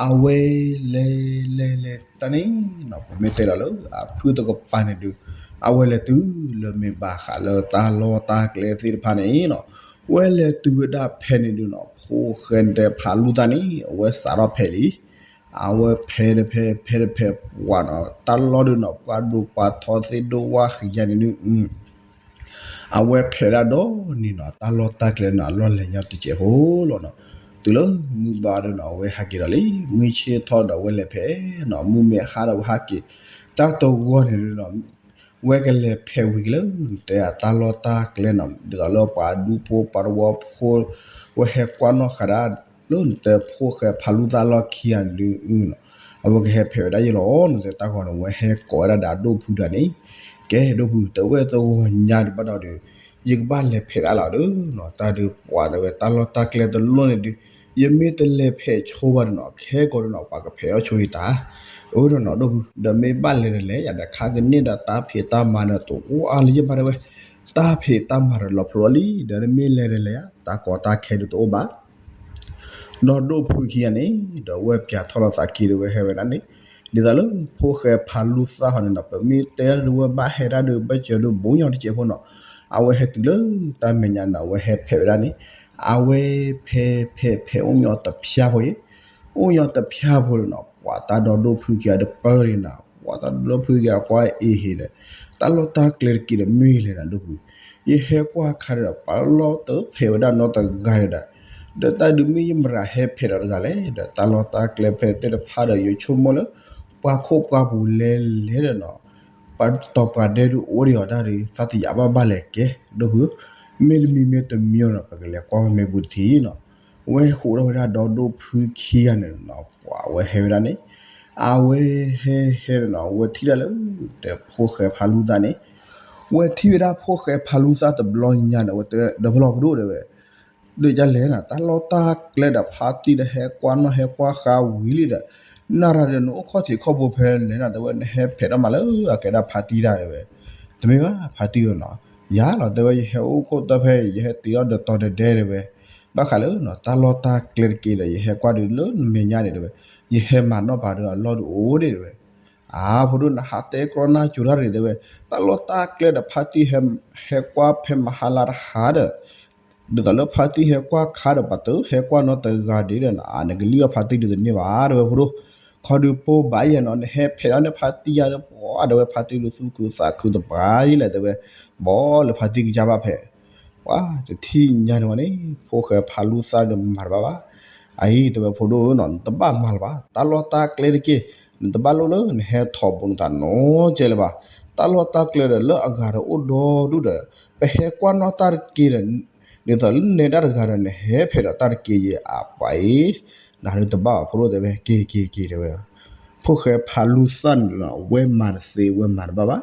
အဝဲလဲၤလဲၤလဲၤတၢ်န့ၣ်နီၤ, ပမ့ၢ်တဲဒီးလၢအဖုၣ်တကပၤန့ၣ်ဒုး, အဝဲလဲၤတုၤလၢမ့ၢ်ဘၣ်ဃးလၢတၢ်လီၢ်တၢ်ကျဲသ့ၣ်တဖၣ်န့ၣ်နီၤ, ဝဲလဲၤတုၤဝဲဒၣ်ဖဲန့ၣ်ဒုးနီၤ, ဖိၣ်ဃဲနတဲဖးလူသၣ်န့ၣ် အဝဲစးထီၣ်ဖဲးလံ အဝဲဖဲးတဖဲး ဖဲးတဖဲး ပှၤနီၤ တၢ်လီၢ်ဒုးနီၤ ပှၤဒိၣ်ပှၤထီသ့ၣ်ဒိၣ်ဝၣ်ဃံးယါန့ၣ်ဒုး, အဝဲဖဲးဒၣ်ဒီးန့ၣ်နီၤ တၢ်လီၢ်တၢ်ကျဲနီၤ အလီၢ်လဲၤညီတစဲးဖိလီၤနီၤ, တုၤလၢမုၢ်ဘၣ်ဒုးနီၤ အဝဲဟဲက့ၤဒီးလံ, မုၢ်ဆ့ၣ်ထီၣ်ဒီးအဝဲလဲၤဖဲးနီၤ မုၢ်မ့ၢ်ဟါဒီးအဝဲဟဲက့ၤ, တၢ်တဂီၢ်န့ၣ်ဒုးနီၤ ဝဲကလဲၤဖဲးဝံၤက့ၤလၢ တဲအတၢ်လီၢ်တၢ်ကျဲနီၤ ဒ်သိးလၢပှၤဒူဖိပှၤသဝီဖိ ဝဲဟဲကွၢ်နီၣ်ဃာ်ဒၣ် လၢနတဲဖိၣ်ဃဲဖးလူသၣ်လီၢ်ခံဂၤန့ၣ်ဒုး, အဝဲကဟဲဖဲးဝဲဒၣ်ယဲလီၤ, နတဲတၢ်ဂီၤန့ၣ် ဝဲဟဲကိးဝဲဒၣ်ဒီးအဒိၣ်ဖုဒၣ်န့ၣ်, ကဲဒိၣ်ဖု တဲဝဲတဂီၤညါဒံးဘၣ်ဒီး ယကဘၣ်လဲၤဖဲးဒၣ်လီၤဒီးနီၤ, တၢ်ဒုးပှၤတဲဝဲတၢ်လီၢ်တၢ်ကျဲတလိၣ်န့ၣ်ဒုး, ယမ့ၢ်တလဲၤဖဲးဆိဘၣ်ဒီးနီၤ ခဲကိာ်ဒီးနီၤ ပှၤကဖဲးအီၣ်ဆိယတၢ်, အၢဒီးနီၤဒိၣ်ဖု ဒီးမ့ၢ်ဘၣ်လဲၤဒီးလဲၤယၤဒီး ခါကန့ၢ်ဒီးတၢ်ဖံးတၢ်မၤန့ၣ်တအိၣ်အါလၢၤယဲၢ်ဘၣ်တဲဝဲ, တၢ်ဖံးတၢ်မၤဒီးလီၤဖျိလံ, ဒီးမ့ၢ်လဲၤဒီးလဲၤယၤ တၢ်ကီတၢ်ခဲဒုးတအိၣ်ဘၣ် ဒီးဒိၣ်ဖုခံဂၤန့ၣ် ဒီးဝဲပၠးထီၣ်လီၤသးခံဒီးဝဲဟဲဝဲဒၣ်န့ၣ်, ဒ်သိးလၢဖိၣ်ဃဲဖးလူသၣ်ဟီန့ၣ်နီၤ ပမ့ၢ်တဲဒုးဝဲဘၣ်ဟဲဒၣ်ဒုး ဘၢၣ်စၢၤဒုးဘိးညီတစဲးဖိနီၤ, အဝဲဟဲတုၤလၢတၢ်မဲာ်ညါန့ၣ် အဝဲဟဲဖဲးဝဲဒၣ်န့ၣ်, အဝဲဖဲးဖဲးဖဲးအိၣ်ညီတဖျါဖိအံၤ, အိၣ်ညီတဖျါဖိန့ၣ်နီၤ ပှၤတၢ်ဒီးဒိၣ်ဖုခံဂၤဒီးပၢၢ်န့ၣ်နီၤ ပှၤတၢ်ဒီးဒိၣ်ဖုခံဂၤကွၢ်အ့ဟ့ဒီး, တၢ်လီၢ်တၢ်ကျဲတက့ၢ်ဒီးမ့ၢ်လဲၣ်နၤဒိၣ်ဖု ယဟဲကွၢ်ခါဒီးပှၤလီၢ်တဖဲးဝဲဒၣ်နီတဂၤဒီး, ဒီးတၢ်ဒုးမ့ၢ်ယမရၤဟဲဖဲးဒီးတဂၤလဲၣ်, ဒီးတၢ်လီၢ်တၢ်ကျဲဖဲသ့ၣ်တဖၣ်ဒီးယဆိကမိၣ်လၢ ပှၤခိၣ်ပှၤပူၤလဲၤလဲၤဒီးနီၤ, ပှၤတီၤပှၤဒဲးဒုးအိၣ်ဒီးအီၤတၢ်ဒုး သးတယာ်ဘၣ်ဘၣ်လဲၤကဲဒိၣ်ဖု, မ့တမံၤမ့တမံၤနီၤ ပကလဲၤကွၢ်မ့ၢ်ပူၤတထံၣ်နီၤ, ဝဲဟးထီၣ်ဝဲဒၣ်ဒီဒိၣ်ဖုခံဂၤန့ၣ်နီၤ ပှၤဝဲဟဲဝဲဒၣ်န့ၣ် အဝဲဟဲဟဲဒီးနီၤ ဝဲထံၣ်ဒၣ်လၢ တဲဖိၣ်ဃဲဖးလူသၣ်န့ၣ်, ဝဲထံၣ်ဝဲဒၣ်ဖိၣ်ဃဲဖးလူသၣ်တဘျီညါန့ၣ် ဝဲတဲဒီးဖျီၣ်ပဒိၣ်တဲဝဲ, ဒီးယလဲၣ်နၤ တၢ်လီၢ်တၢ်ကျဲဒီးဖါတံၢ်ဒီးဟဲကွၢ်နီၣ်ဟဲကွၢ်ဃါဝံၤလံဒီး, နၤရၤဒီးနအိၣ်ခီၣ်ထံးခီၣ်ဘိဖဲလဲၣ်နၤ တဲဝဲနဟဲဖဲးထီၣ်မးလၢအကဲဒၣ်ဖါတံၢ်တၢ်တဲဝဲ, တမ့ၢ်ဘၣ်ဖါတံၢ်ဧၢနီၤ, ယၤလီၤတဲဝဲ ယဟဲအိၣ်ခိၣ်တၢ်ဖဲ ယဟဲတ့ထီၣ်ဒီးတီၤဒဲဒဲတဲဝဲ, ဘၣ်ဃးလၢတၢ်လီၢ်တၢ်ကျဲတက့ၢ်ဒီး ယဟဲကွၢ်ဒုးလၢနမဲာ်ညါန့ၣ်တဲဝဲ, ယဟဲမၤနီၣ်ပာ်ဒီးအလီၢ်ဒုးအိၣ်ဒၣ်တဲဝဲ, အါ ဖိဒိၣ်နဟးတဲကြီနၢ်ကၠိတၢ်န့ၣ်တဲဝဲ, တၢ်လီၢ်တၢ်ကျဲဒီးဖါတံၢ် ဟဲကွၢ်ဖဲမဟါလါတဟါဒီး ဒ်သိးလၢဖါတံၢ်ဟဲကွၢ်ခါဒီး ပှၤတဟဲကွၢ်နီတဂၤဒံးဒီး နကလုၢ်အီၣ်ဖါတံၢ်ဒုးတန့ၢ်ဘၣ် တဲဝဲဖိဒိၣ်. ခီဒုးပိၢ်ဘၣ်ယဲၢ်နီၤ, နဟဲဖဲးဒီးန့ၣ်ဖါတံၢ်ယါဒီး ပှၤ တဲဝဲဖါတံၢ်ဒုးသူၣ်ခုသးခုတပှၤယဲၢ်လဲၣ် တဲဝဲ, ဘီလၢဖါတံၢ်ကယါဘၣ်ဖဲး ပှၤတထံၣ်ညါန့ၣ်ဝဲန့ၣ် ဖိၣ်ဃဲဖးလူသၣ်ဒီးမၤတဘၣ်ဘၣ်. အအံၤ တဲဝဲဖိဒိၣ်ဧၢနီၤ, နတဘၣ်မၤလၢၤဘၣ်, တၢ်လီၢ်တၢ်ကျဲတက့ၢ်, နတဘၣ်လိၣ်လၢနဟဲထီၣ်ဘူးနသးနီတစဲးလၢၤဘၣ်. တၢ်လီၢ်တၢ်ကျဲဒီးလၢအဂၤဒီးအိၣ်ဒီဒူၣ်ဒီး ပဟဲကွၢ်နီၣ်တၢ်တက့ၢ်ဒီး ဒ်သိးလၢနဲဒၣ်တဂၤဒီး နဟဲဖဲးဒီးတၢ်တက့ၢ်ယဲၢ်အပှၤအံၤ, နတဘၣ်ဘၣ်ဖိဒိၣ် တဲဝဲ, က့ၤက့ၤက့ၤ တဲဝဲ. ဖိၣ်ဃဲဖးလူသၣ်န့ၣ်လီၤ အဝဲမၤတသ့ အဝဲမၤတဘၣ်ဘၣ်.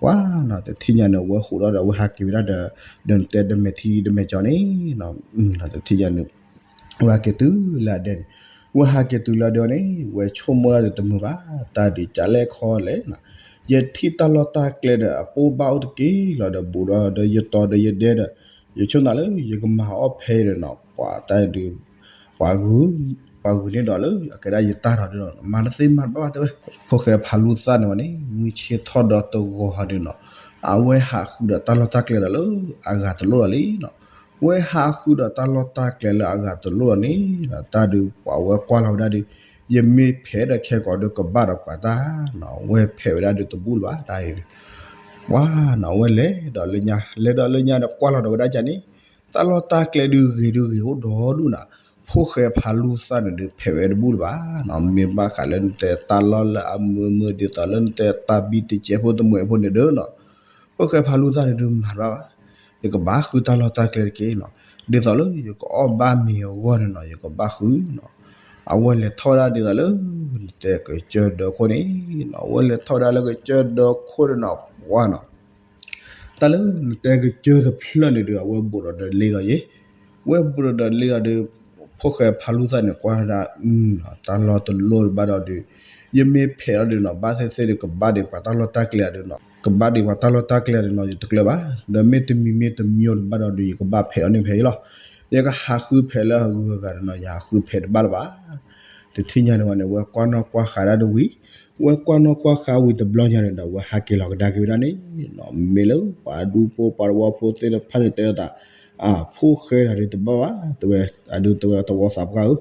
ပှၤနီၤ တထံၣ်ညါန့ၣ် အဝဲဃိးဒီး အဝဲဟးက့ၤဝဲဒၣ်ဒီး ဒီးနတဲဒမဲာ်ထံဒမဲာ်ကၠီန့ၣ် တထံၣ်ညါန့ၣ် ဝဲဟးက့ၤတုၤလၢအဒဲန့ၣ်, ဝဲဟးက့ၤတုၤလၢအဒဲန့ၣ် ဝဲဆိကမိၣ်ဒၣ်ဒီးတမုာ်ဘၣ်, တၢ်ဒုးကလဲၣ်ခီလဲၣ်နီၤ, ယထံၣ်တၢ်လီၢ်တၢ်ကျဲဒီး အပိၢ်ဘၣ်အိၣ်တက့ၢ်လီၤဒီး ဘူးဒီးဒီးယတီဒီးယဒဲဒီး ယဆိကမိၣ်လၢ ယကမၤအီၣ်ဖဲအံၤဒီးနီၤ ပှၤတၢ်ဒုး ပှၤဂုာ် ပှၤဂုာ်န့ၢ်ဒီးလၢ အကဲဒၣ်ယတၢ်ထီၣ်ဒုးနီၤ မၤတသ့မၤတဘၣ်ဘၣ် တဲဝဲ. ဖိၣ်ဃဲဖးလူသၣ်န့ၣ်ဝဲန့ၣ် မုၢ်ဆ့ၣ်ထီၣ်ဒီးတဂီၤဟီဒုးနီၤ အဝဲဟးဃုာ်ဒီးတၢ်လီၢ်တၢ်ကျဲဒီးလၢအဂၤတလိၣ်လီၤလံနီၤ. ဝဲဟးဃုာ်ဒီးတၢ်လီၢ်တၢ်ကျဲလၢအဂၤတလိၣ်လီၤန့ၣ် တၢ်ဒုးပှၤဝဲကွၢ်လီၤဝဲဒၣ်ဒီး ယမ့ၢ်ဖဲးဒီးခဲကိာ်ဒီးကဘၣ်ဒီးပှၤတၢ်နီၤ ဝဲဖဲးဝဲဒၣ်ဒီးတဘူၣ်လၢၤဘၣ် တၢ်အံၤဒုး ပှၤနီၤ ဝဲလဲၤဒီးလၢညါ လဲၤဒီးလၢညါဒီးကွၢ်လီၤဒီးဝဲဒၣ်ကန့ၣ် တၢ်လီၢ်တၢ်ကျဲဒုးဂ့ၤဒုးဂ့ၤအိၣ်ဒီဒူၣ်နီၤ, ဖိၣ်ဃဲဖးလူသၣ်န့ၣ်ဒုးဖဲးဝဲတဘူၣ်လၢၤဘၣ်နီၤ. မ့ၢ်ဘၣ်ဃးလၢနတဲတၢ်လီၢ်လၢအမုာ်မုာ် ဒ်သိးလၢနတဲတၢ်ဘံၣ်တစဲးဖိတမှဲးဖိန့ၣ်ဒီးနီၤ ဖိၣ်ဃဲဖးလူသၣ်န့ၣ်ဒုးမၤတဘၣ်ဘၣ်. ယကဘၣ်ဃုတၢ်လီၢ်တၢ်ကျဲတက့ၢ်နီၤ, ဒ်သိးလၢယကအီၣ်ဘၣ်မ့ၤအဂီၢ်န့ၣ်နီၤ ယကဘၣ်ဃုနီၤ. အဝဲလဲၤထီၣ်ဝဲဒၣ်ဒ်သိးလၢ နတဲကစၢၢ်ဒၢခိၣ်န့ၣ်နီၤ, အဝဲလဲၤထီၣ်ဝဲဒၣ်လၢကစၢၢ်ဒၢခိၣ်န့ၣ်နီၤ ပှၤနီၤ တၢ်လၢနတဲကစၢၢ်တဖျၢၣ်န့ၣ်ဒီး အဝဲဘူးဒီးဒီးလ့လီၤယ့ၣ်, ဝဲဘူးဒီးဒီးလ့လီၤဒီး ဖိၣ်ဃဲဖးလူသၣ်န့ၣ်ကွၢ်ဝဲဒၣ် တၢ်လီၢ်တလိၣ်ဘၣ်ဒီးဒီး ယမ့ၢ်ဖဲးလီၤဒီးနီၤ ဘၣ်သ့ၣ်သ့ၣ်ဒီးကဘၣ်ဒံးပှၤတၢ်လီၢ်တၢ်ကျဲဒီးနီၤ ကဘၣ်ဒံးပှၤတၢ်လီၢ်တၢ်ကျဲဒီးနီၤ ယတကျၢၤဘၣ်, ဒီးမ့ၢ်တမံၤမ့ၢ်တမံၤဒီးဘၣ်ဒီးဒီး ယကဘၣ်ဖဲးလီၤန့ၣ်ဖဲအံၤလီၤ. ယကဟးဃုဖဲးလၢအဂုၤအဂၤဒီးနီၤ ယဟးဃုဖဲးတဘၣ်လၢၤဘၣ်. တထံၣ်ညါန့ၣ်ဝဲန့ၣ် ဝဲကွၢ်နီၣ်ကွၢ်ဃာ်ဒၣ်တဝံၤ, ဝဲကွၢ်နီၣ်ကွၢ်ဃာ်ဝံၤတဘျီညါန့ၣ်ဒီး ဝဲဟးက့ၤလီၤကဒါက့ၤဝဲဒၣ်န့ၣ်နီၤ မ့ၢ်လၢပှၤဒူဖိပှၤတဝီဖိသ့ၣ်တဖၣ်န့ၣ်တဲသး အဖိၣ်ဃဲတၢ်ဒုးတဘၣ်ဘၣ် တဲဝဲ, အဒုးတဲဝဲတဝီသးပှၢ်ဧၢ,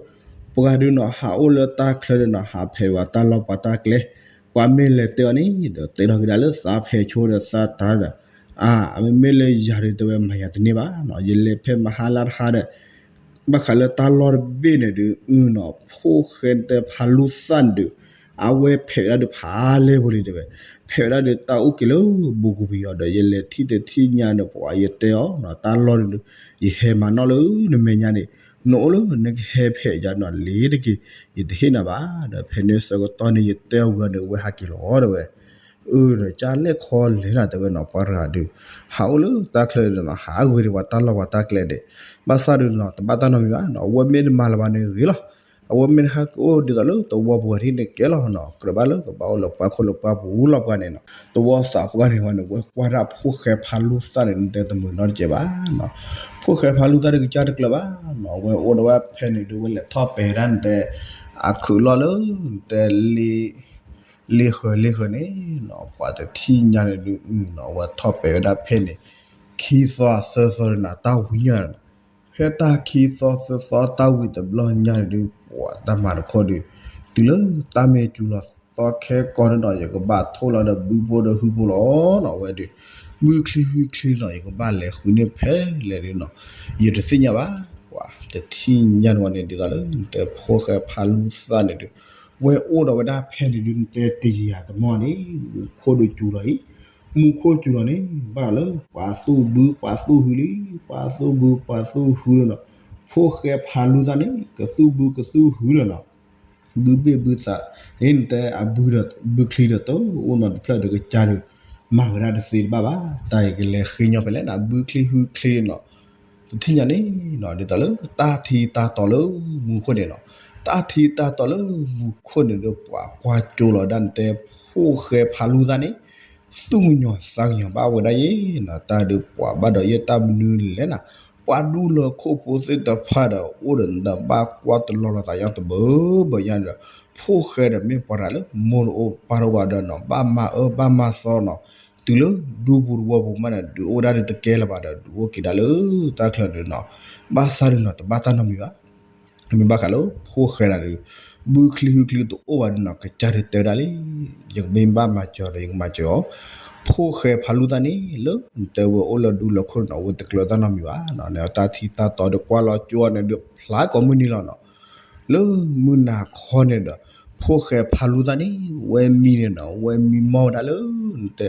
ပှၤဒုးနီၤ ဟးအိၣ်လၢတၢ်ချၢဒီးနီၤ ဟးဖဲးပှၤတၢ်လီၢ်ပှၤတၢ်ကျဲ, ပှၤမ့ၢ်လဲၤတဲအီၤန့ၣ်ဒီး တဲထီၣ်က့ၤဒၣ်လၢသးဖဲးဆိဒီးသးတၢ်ဒီး, အမ့မ့ၢ်လၢယၤဒုးတဲဝဲမၤယၤတန့ၢ်ဘၣ်နီၤ ယလဲၤဖဲမဟါလၢတဟါဒီး ဘၣ်ဃးလၢတၢ်လီၢ်တဘ့ၣ်န့ၣ်ဒုးနီၤ ဖိၣ်ဃဲတဲဖးလူသၣ်န့ၣ်ဒုး အဝဲဖဲးဝဲဒၣ်ဒုးဖးလဲၢ်ဖိလံတဲဝဲ, ဖဲးဝဲဒၣ်ဒုးတၢ်အိၣ်က့ၤလၢဘူးကဝံၤအီၤဒီး ယလဲၤထံၣ်တထံၣ်ညါဒီး ပှၤယတဲအီၤနီၤ တၢ်လီၢ်န့ၣ်ဒုး ယဟဲမၤနီၣ်လၢနမဲာ်ညါန့ၣ် နအိၣ်လၢနကဟဲဖဲးယၤနီၤ လ့ၤတက့ၢ် ယတဟ့ၣ်နၤဘၣ်ဒီး ဖဲန့ၣ်ဆၢကတီၢ်န့ၣ် ယတဲအီၤဝံၤဒီး ဝဲဟးက့ၤလီၤတဲဝဲ အၢဒီးကၢ်လဲၣ်ခီလဲၣ်နၤ တဲဝဲနီၤ ပှၤတဂၤဒုး ဟးအိၣ်လၢတၢ်ချၢဒီးနီၤ ဟးဂ့ၤဒံးပှၤတၢ်လီၢ်ပှၤတၢ်ကျဲဒဲး, ဘၣ်ဆၣ်ဒုးနီၤ တဘၣ်တၢ်နီတမံၤဘၣ်နီၤ အဝဲမ့ၢ်တမၤလၢၤဘၣ်န့ၣ်ဂ့ၤလီၤ, အဝဲမ့ၢ်တဟးက့ၤအိၣ်ဒ်သိးလၢတဝီပူၤဝဲထံၣ်န့ၣ်ကဲလီၤနီၤ ကြၢးဘၣ်လၢကဘၣ်အိၣ်လၢပှၤခိၣ်လၢပှၤပူၤလီၤပှၤန့ၣ်နီၤ, တဝီသးပှၢ်န့ၣ်ဝဲန့ၣ် ဝဲကွၢ်ဒၣ်ဖိၣ်ဃဲဖးလူသၣ်န့ၣ် နတဲတမုာ်နီတစဲးဘၣ်နီၤ, ဖိၣ်ဃဲဖးလူသၣ်ဒုးကစၢ်တကျၢၤဘၣ်နီၤ ဝဲအိၣ်ဒီးဝဲဖဲန့ၣ်ဒုး ဝဲလဲၤထီၣ်ပဲာ်ဒၣ်နတဲ အခုးလီၢ်လၢ နတဲ လ့ လ့ဃၢၤလ့ဃၢၤန့ၣ်နီၤ ပှၤတထံၣ်ညါန့ၣ်ဒုးနီၤ ဝဲထီၣ်ပဲာ်ဝဲဒၣ်ဖဲန့ၣ် ခံသီသၢသီန့ၣ်နီၤ တၢ်ဝံၤညါန့ၣ်နီၤ, ဖဲတၢ်ခံသီသၢသီတၢ်ဝံၤတဘျီညါန့ၣ်ဒုး ပှၤတၢ်မၤတခီဒုး တုၤလၢတၢ်မ့ၢ်စူၤလီၤသီခဲကီၢ်န့ၣ်နီၤ ယကဘၣ်ထိၣ်လီၤဒီးဘုဖိဒီးဟုဖိလီၤနီၤ ဝဲဒုး ဘုချံဟုချံနီၤ ယကဘၣ်လဲၤဃုန့ၢ်ဖဲလဲၣ်ဒုးနီၤ ယတသ့ၣ်ညါဘၣ်, ပှၤတထံၣ်ညါန့ၣ်ဝဲန့ၣ် ဒ်သိးလၢနတဲဖိၣ်ဃဲဖးလူသၣ်န့ၣ်ဒုး ဝဲအိၣ်ဒီးဝဲဒၣ်ဖဲန့ၣ်ဒုး နတဲတယံာ်ယၤတမီၢ်န့ၣ် မူခိၣ်ဒုးစူၤလီၤအံၤ, မူခိၣ်စူၤလီၤန့ၣ် ဘၣ်ဒီးလၢ ပှၤသူၣ်ဘုပှၤသူၣ်ဟုလံ, ပှၤသူၣ်ဘုပှၤသူၣ်ဟုလီၤနီၤ, ဖိၣ်ဃဲဖးလူသၣ်န့ၣ် ကသူၣ်ဘုကသူၣ်ဟုလီၤနီၤ, ဘုဘ့ၣ်ဘုသး, အ့ၣ် နတဲအဘုဒီး ဘုချံဒီးတအိၣ်နီတဖျၢၣ်ဒီးကစၢ်ဒီး မၤဝဲဒၣ်တသ့တဘၣ်ဘၣ်, တၢ်အံၤကလဲၤဃ့ညီဖဲလဲၣ်နီၤ ဘုချံဟုချံနီၤ တထံၣ်ညါန့ၣ်နီၤ ဒ်သိးလၢတၢ်ထံတၢ်တီၤလၢမူခိၣ်န့ၣ်နီၤ, တၢ်ထံတၢ်တီၤလၢမူခိၣ်န့ၣ်ဒီး ပှၤကွၢ်ကၠိလီၤဒၣ်နတဲ ဖိၣ်ဃဲဖးလူသၣ်န့ၣ် သူၣ်ကညီၤသးကညီၤဘၣ်ဝဲဒၣ်ယဲနီၤ, တၢ်ဒုးပှၤဘၣ်ဒီးယဲတၢ်မနုၤလဲၣ်နီၤ, ပှၤဒူလၢခိၣ်ဖိသ့ၣ်တဖၣ်ဒီး အိၣ်ဒီးနဘၣ်ကွၢ်တလီၤလီၤသးညီတဘၢဘၢညါန့ၣ်ဒီး ဖိၣ်ဃဲဒီးမ့ၢ်ပှၤတဂၤလၢ မိၢ်တအိၣ်ပၢ်တအိၣ်ဘၣ်ဒီးနီၤ ဘၣ်မၤအၢဘၣ်မၤသီနီၤ တုၤလၢဒူပူၤတဝီပူၤမးန့ၣ် ဒုးအိၣ်ဒၣ်ဒုးတကဲလၢၤဘၣ်ဒီး ဒုးအိၣ်က့ၤဒၣ်လၢတၢ်ချၢဒုးနီၤ, ဘၣ်ဆၣ်ဒုးနီၤ တဘၣ်တၢ်နီတမံၤဘၣ်. မ့ၢ်ဘၣ်ဃးလၢဖိၣ်ဃဲဒၣ်ဒုး ဘုချံဟုချံတအိၣ်ဘၣ်ဒုးနီၤ ကစၢ်ဒုးတဲဝဲဒၣ်လံ, ယကမ့ၢ်ဘၣ်မၤစၢၤဒီး ယကမၤစၢၤအီၤ, ဖိၣ်ဃဲဖးလူသၣ်န့ၣ် လၢနတဲဝဲအိၣ်လၢဒူလၢခိၣ်န့ၣ်နီၤ အဝဲတကျၢၤတၢ်နီတမံၤဘၣ်နီၤ, န့ၣ်တၢ်ထံတၢ်တီဒီးကွၢ်လီၤကၠိန့ၣ်ဒုး ဖျါကိးမုၢ်နံၤလီၤနီၤ. လၢမုၢ်နၤခီန့ၣ်ဒီး ဖိၣ်ဃဲဖးလူသၣ်န့ၣ် ဝဲမံန့ၣ်နီၤ ဝဲမံမီၢ်ဝဲဒၣ်လၢ နတဲ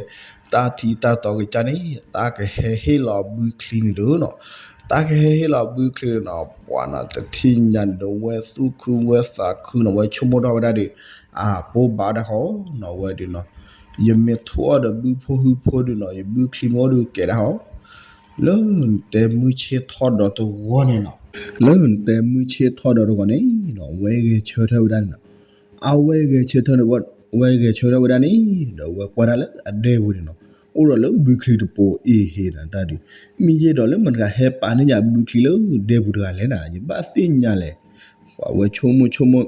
တၢ်ထံတၢ်တီကစၢ်န့ၣ် တၢ်ကဟဲဟ့ၣ်လီၤဘုချံန့ၣ်ဒုးနီၤ, တၢ်ကဟဲဟ့ၣ်လီၤဘုချံန့ၣ်နီၤ ပှၤနီၤ တထံၣ်ညါန့ၣ်ဒီး ဝဲသူၣ်ခုဝဲသးခုနီၤ ဝဲဆိကမိၣ်ထီၣ်ဝဲဒၣ်ဒီး အပိဘၣ်ဒၣ်ဃီနီၤ ဝဲဒုးနီၤ, ယမ့ၢ်ထိၣ်အီၣ်ဒီးဘုဖိဟုဖိဒုးနီၤ ယဘုချံမ့ၢ်အိၣ်ဒုးကဲဒၣ်ဃီ လၢနတဲမုၢ်ဆ့ၣ်ထီၣ်ဒီးတဂီၤန့ၣ်နီၤ, လၢနတဲမုၢ်ဆ့ၣ်ထီၣ်ဒီးတဂီၤန့ၣ်နီၤ ဝဲဂဲၤဆၢထၢၣ်ဝဲဒၣ်န့ၣ်နီၤ, အဝဲဂဲၤဆၢထၢၣ်ဝဲဒၣ်, ဝဲဂဲၤဆၢထၢၣ်ဝဲဒၣ်န့ၣ် ဒီးဝဲကွၢ်ဒၣ်လၢအဒဲပူၤန့ၣ်နီၤ, အိၣ်ဒီးလၢဘုချံတပိၤအ့ဟ့နီၤ တၢ်ဒုး, မ့ၢ်ယဲဒီးလၢမတၤတဂၤဟဲပာ်န့ၢ်ယၤဘုချံလၢဒဲပူၤတဂၤလဲၣ်နီၤ ယဘၣ်သ့ၣ်ညါလဲၣ်, ပှၤဝဲဆိကမိၣ်ဆိကမိၣ်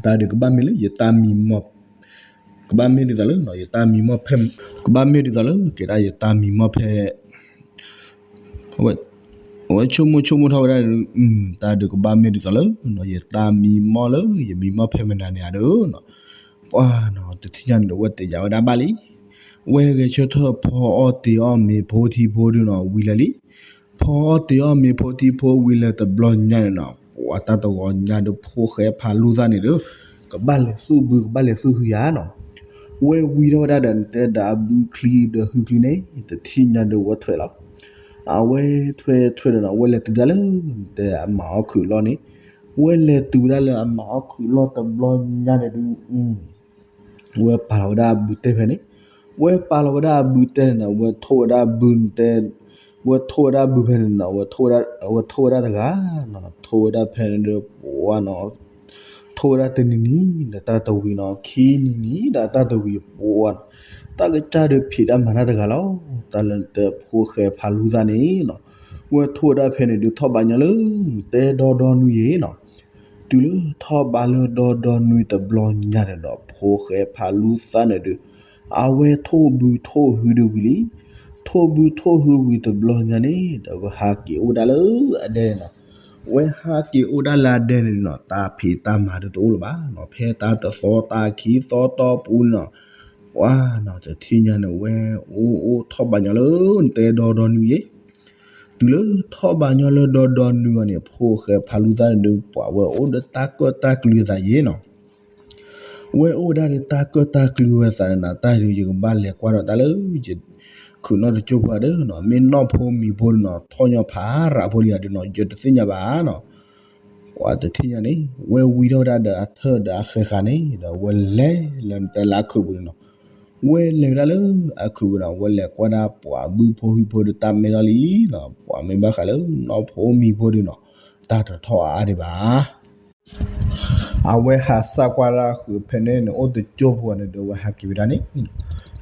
တၢ်ဒုးကဘၣ်မ့ၢ်လၢယတၢ်မံမီၢ်, ကဘၣ်မ့ၢ်ဒ်သိးလၢယတၢ်မံမီၢ်ဖဲ, ကဘၣ်မ့ၢ်ဒ်သိးလၢကဲဒၣ်ယတၢ်မံမီၢ်ဖဲ, အဝဲဆိကမိၣ်ဆိကမိၣ်ထီၣ်ဝဲဒၣ်, တၢ်ဒုးကဘၣ်မ့ၢ်ဒ်သိးလၢ ယတၢ်မံမီၢ်လၢယမံမီၢ်ဖဲမနၤန့ၣ်ဧါဒီးနီၤ, ပှၤနီၤ တထံၣ်ညါန့ၣ်ဒီး ဝဲတဲယၤဝဲဒၣ်ဘၣ်လံ, ဝဲဂဲၤဆၢထၢၣ်ဖီအီၣ်တ့ၤအီၣ်မ့ၤဖိထံဖိဒုးနီၤ ဝံၤလၢာ်လံ ဖီအီၣ်တ့ၤအီၣ်မ့ၤဖိထံဖိဝံၤလၢာ်တဘျီညါန့ၣ်နီၤ, ပှၤတၢ်တဂီၤညါဒီးဖိၣ်ဃဲဖးလူသၣ်န့ၣ်ဒီး ကဘၣ်လဲၤသူၣ်ဘု ကဘၣ်လဲၤသူၣ်ဟုယၤနီၤ, ဝဲဝံထီၣ်ဝဲဒၣ်ဒီးနတဲဒီးအဘုချံဒီးဟုချံန့ၣ် တထံၣ်ညါဒီးဝဲထွဲလီၤ, အဝဲထွဲထွဲဒီးနီၤ ဝဲလဲၤတုၤဒၣ်လၢနတဲအမၤအီၣ်ခုးလီၢ်န့ၣ်, ဝဲလဲၤတုၤဝဲဒၣ်လၢအမၤအီၣ်ခုးလီၢ်တဘျီညါန့ၣ်ဒုး ဝဲပာ်လီၤဝဲဒၣ်အဘုတဲဖဲန့ၣ်, ဝဲပာ်လီၤဝဲဒၣ်အဘုတဲန့ၣ်နီၤ ဝဲထိၣ်ဝဲဒၣ်အဘုတဲ, ဝဲထိၣ်ဝဲဒၣ်အဘုဖဲန့ၣ်နီၤ ဝဲထိၣ်ဝဲဒၣ်တဂၤနီၤ ထိၣ်ဝဲဒၣ်ဖဲန့ၣ်ဒီး ပှၤနီၤ ထိၣ်ဝဲဒၣ်တနံၤနံၤဒီးတၢ်တဝံၤနီၤ ခံနံၤနံၤဒီးတၢ်တဝံၤပှၤနီၤ, တၢ်ကစၢ်ဒီးဖံးတၢ်မၤတၢ်တဂၤလီၤ, တၢ်လၢနတဲဖိၣ်ဃဲဖးလူသၣ်န့ၣ်နီၤ, ဝဲထိၣ်ဝဲဒၣ်ဖဲန့ၣ်ဒုးထီၣ်ဘးညီလၢ တဲဒီဒီနွံယ့ၤနီၤ တုၤလၢထီၣ်ဘးလၢဒီဒီနွံတဘျီညါန့ၣ်ဒီး ဖိၣ်ဃဲဖးလူသၣ်န့ၣ်ဒုး အဝဲထိၣ်ဘုထိၣ်ဟုဒုးဝံၤလံ, ထိၣ်ဘုထိၣ်ဟုဝံၤတဘျီညါန့ၣ်ဒီး ဝဲဟးက့ၤအိၣ်ဒၣ်လၢအဒဲန့ၣ်နီၤ, ဝဲဟးက့ၤအိၣ်ဒၣ်လၢအဒဲန့ၣ်နီၤ တၢ်ဖံးတၢ်မၤဒုးတအိၣ်လၢၤဘၣ်နီၤ, ဖဲတၢ်တသီတၢ်ခံသီတီပူၤန့ၣ်နီၤ, ပှၤနီၤ တထံၣ်ညါန့ၣ် ဝဲအိၣ်အိၣ်ထီၣ်ဘးညီလၢ တဲဒီဒီနွံယ့ၤ တုၤလၢထီၣ်ဘးညီလၢဒီဒီနွံအီၤန့ၣ် ဖိၣ်ဃဲဖးလူသၣ်န့ၣ်ဒုး ပှၤဝဲအိၣ်ဒီးတၢ်ကၢၣ်တၢ်ကျူအသးယ့ၤနီၤ, ဝဲအိၣ်ဒၣ်ဒီးတၢ်ကၢၣ်တၢ်ကျူဝဲသးန့ၣ်နီၤ တၢ်ဒုးယကဘၣ်လဲၤကွၢ်ဒီးတၢ်လၢ ခုးနီၣ်တကၠိၢ်ဖိဧါဒီးနီၤ မ့ၢ်နီၢ်ဖိမံၤဖိဒုးနီၤ ထီၣ်ညီဖးရးဖိလံဧါဒီးနီၤ ယတသ့ၣ်ညါဘၣ်နီၤ, ပှၤတထံၣ်ညါန့ၣ် ဝဲဝံထီၣ်ဝဲဒၣ်ဒီးအထၢၣ်ဒီးအဃဲၤဃာ်န့ၣ်ဒီး ဝဲလဲၤလၢနတဲလၢအခုးပူၤန့ၣ်နီၤ ဝဲလဲၤဝဲဒၣ်လၢအခုးပူၤနီၤ ဝဲလဲၤကွၢ်ဒၣ်ပှၤဘုဖိဟုဖိဒီးတၢ်မဲထီၣ်လံနီၤ ပှၤမ့ၢ်ဘၣ်ဃးလၢနီၢ်ဖိမံၤဖိဒုးနီၤ တၢ်တထီၣ်အါအါဒံးဘၣ် အဝဲဟးစၢ်ကွၢ်ဒၣ်ဃုာ်ဖဲန့ၣ်န့ၣ် အိၣ်တကၠိၢ်ဖိန့ၣ်ဒီး အဝဲဟးက့ၤဝဲဒၣ်န့ၣ်,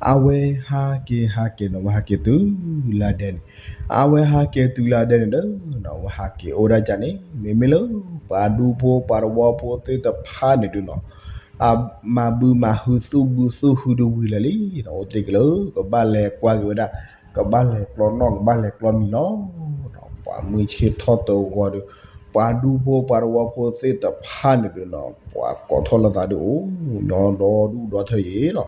အဝဲဟးက့ၤဟးက့ၤန့ၣ် အဝဲဟးက့ၤတုၤလၢဒဲန့ၣ်, အဝဲဟးက့ၤတုၤလၢဒဲန့ၣ်ဒီး အဝဲဟးက့ၤအိၣ်ဒၣ်ကန့ၣ် မ့မ့ၢ်လၢ ပှၤဒူဖိပှၤတဝီဖိသ့ၣ်တဖၣ်န့ၣ်ဒုးနီၤ အမၤဘုမၤဟုသူၣ်ဘုသူၣ်ဟုဒုးဝံၤလၢာ်လံ, အိၣ်တ့ၢ်က့ၤလၢ ကဘၣ်လဲၤကွၢ်က့ၤဝဲဒၣ်, ကဘၣ်လဲၤကျီနီၣ် ကဘၣ်လဲၤကျီမံၤလီၤ. ပှၤမုၢ်ဆ့ၣ်ထီၣ်တဂီၤဒီး ပှၤဒူဖိပှၤတဝီဖိသ့ၣ်တဖၣ်န့ၣ်ဒုးနီၤ ပှၤကိးထီၣ်လိာ်သးဒုးအိၣ်ညီဒီဒူၣ်ဒီထၢယ့ၤနီၤ,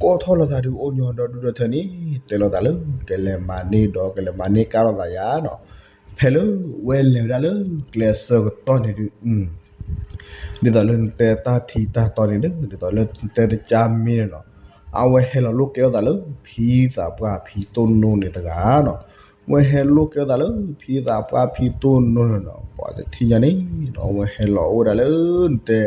ကိးထီၣ်လိာ်သးဒုးအိၣ်ညီဒီဒူၣ်ဒီထၢန့ၣ် တဲလိာ်သးလၢ ကလဲၤမၤန့ၢ်ဒီးကလဲၤမၤန့ၢ်ကါလိာ်သးယၤနီၤ, ဖဲလၢဝဲလဲၤဝဲဒၣ်လၢကျဲအဆၢကတီၢ်န့ၣ်ဒုး ဒ်သိးလၢနတဲတၢ်ထံတၢ်တီန့ၣ်ဒီး ဒ်သိးလၢနတဲတကါမ့ၢ်န့ၣ်နီၤ, အဝဲဟဲလီၤလိၣ်ကဲထီၣ်သးလၢ ဖံသးပှၢ်ဖံတိၢ်နိန့ၣ်တဂၤနီၤ, ဝဲဟဲလိၣ်ကဲထီၣ်သးလၢ ဖံသးပှၢ်ဖံတိၢ်နိန့ၣ်နီၤ, ပှၤတထံၣ်ညါန့ၣ်နီၤ အဝဲဟဲလီၤအိၣ်ဝဲဒၣ်လၢနတဲ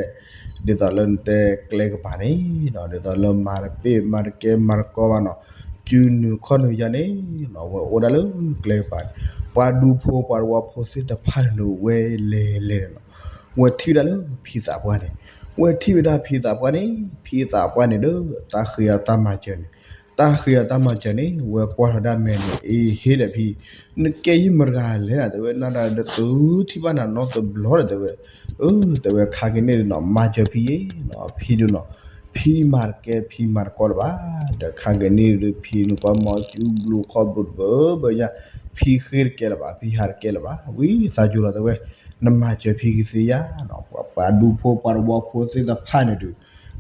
ဒ်သိးလၢနတဲကျဲကပၤန့ၣ်နီၤ, ဒ်သိးလၢမၤတပ့ၢ်မၤတကဲမၤတကီဘၣ်နီၤ, စုနုာ်ခီၣ်နုာ်ယါန့ၣ်နီၤ ဝဲအိၣ်ဒၣ်လၢကျဲကပၤန့ၣ်, ပှၤဒူဖိပှၤတဝီဖိသ့ၣ်တဖၣ်န့ၣ်ဒီး ဝဲလဲၤလဲၤန့ၣ်နီၤ ဝဲထံၣ်ဝဲဒၣ်လၢဖံသးပှၢ်န့ၣ်, ဝဲထံၣ်ဝဲဒၣ်ဖံသးပှၢ်န့ၣ်, ဖံသးပှၢ်န့ၣ်ဒီး တၢ်ဃ့အတၢ်မၤစၢၤန့ၣ်, တၢ်ဃ့အတၢ်မၤစၢၤန့ၣ် ဝဲကွၢ်ထီၣ်ဒၣ်မဲာ်န့ၣ် အ့ဟ့ဒီးဖံ, နကဲယမတၤတဂၤလဲၣ်နီၤ, တဲဝဲ နၤဒီးတုၤထံၣ်ဘၣ်နၤနီတဘျီဒီး တဲဝဲ, အၢ တဲဝဲ ခါက့ၤန့ၣ်ဒီးနီၤ မၤစၢၤဖံယ့ၣ်နီၤ, ဖံဒုးနီၤ, ဖံမၤတကဲဖံမၤတကီလၢၤဘၣ် ဒီးခါက့ၤန့ၣ်ဒုး ဖံန့ၣ်ပှၤမၤကၠူဘျုးခီၣ်ဘျုးတဘၢဘၢညါ, ဖံဃ့တကဲလၢၤဘၣ်, ဖံဟးတကဲလၢၤဘၣ်, ဝံသးစူၤလီၤတဲဝဲ, နမၤစၢၤဖံကသ့ဧါနီၤ, ပှၤဒူဖိပှၤသဝီဖိသ့ၣ်တဖၣ်န့ၣ်ဒုး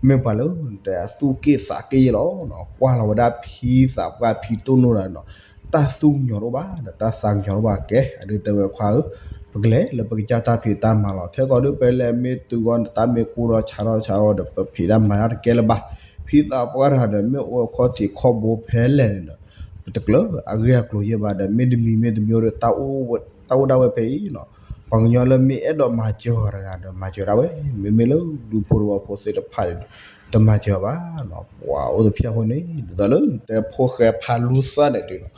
မ့ၢ်ပှၤလၢ တဲအသူၣ်က့ၣ်သးက့ၣ်ယဲလီၤနီၤ, ကွၢ်လီၤဝဲဒၣ်ဖံသးပှၢ်ဖံတိၢ်နိဒီးနီၤ, တၢ်သူၣ်ကညီၤတအိၣ်ဘၣ် ဒီးတၢ်သးကညီၤတအိၣ်ဘၣ်ကဲ, အဒုးတဲဝဲခွါဧၢ, ပကလဲၤလၢပကစၢ်တၢ်ဖံးတၢ်မၤလီၤ, ခဲကီးဒုး ပလဲၤမ့ၢ်တုၤဂီၢ်န့ၣ် တၢ်မ့ၢ်ကိၢ်ထီၣ်ဆါထီၣ်ဆါအီၤဒီး ပဖံးတၢ်မၤတၢ်တကဲလၢၤဘၣ်, ဖံသးပှၢ်တဂၤဒီး မ့ၢ်အိၣ်အခီၣ်ထံးခီၣ်ဘိဖဲလဲၣ်န့ၣ်ဒီး ပတကျၢၤအဂ့ၢ်အကျိၤယဲၢ်ဘၣ်ဒီး မ့တမံၤမ့တမံၤဒီး တၢ်အိၣ်ဒၣ်ဝဲဖဲအံၤနီၤ, ပှၤကညီလၢမ့ၢ်အဲၣ်ဒိးမၤစၢၤအီၤတဂၤဒီး မၤစၢၤဒၣ်ဝဲ, မ့မ့ၢ်လၢဒူဖိသဝီဖိသ့ၣ်တဖၣ်န့ၣ် တမၤစၢၤဘၣ်နီၤ, ပှၤအိၣ်တဖၣ်အဃိန့ၣ် ဒ်သိးလၢနတဲဖိၣ်ဃဲဖးလူသၣ်န့ၣ်ဒုးနီၤ,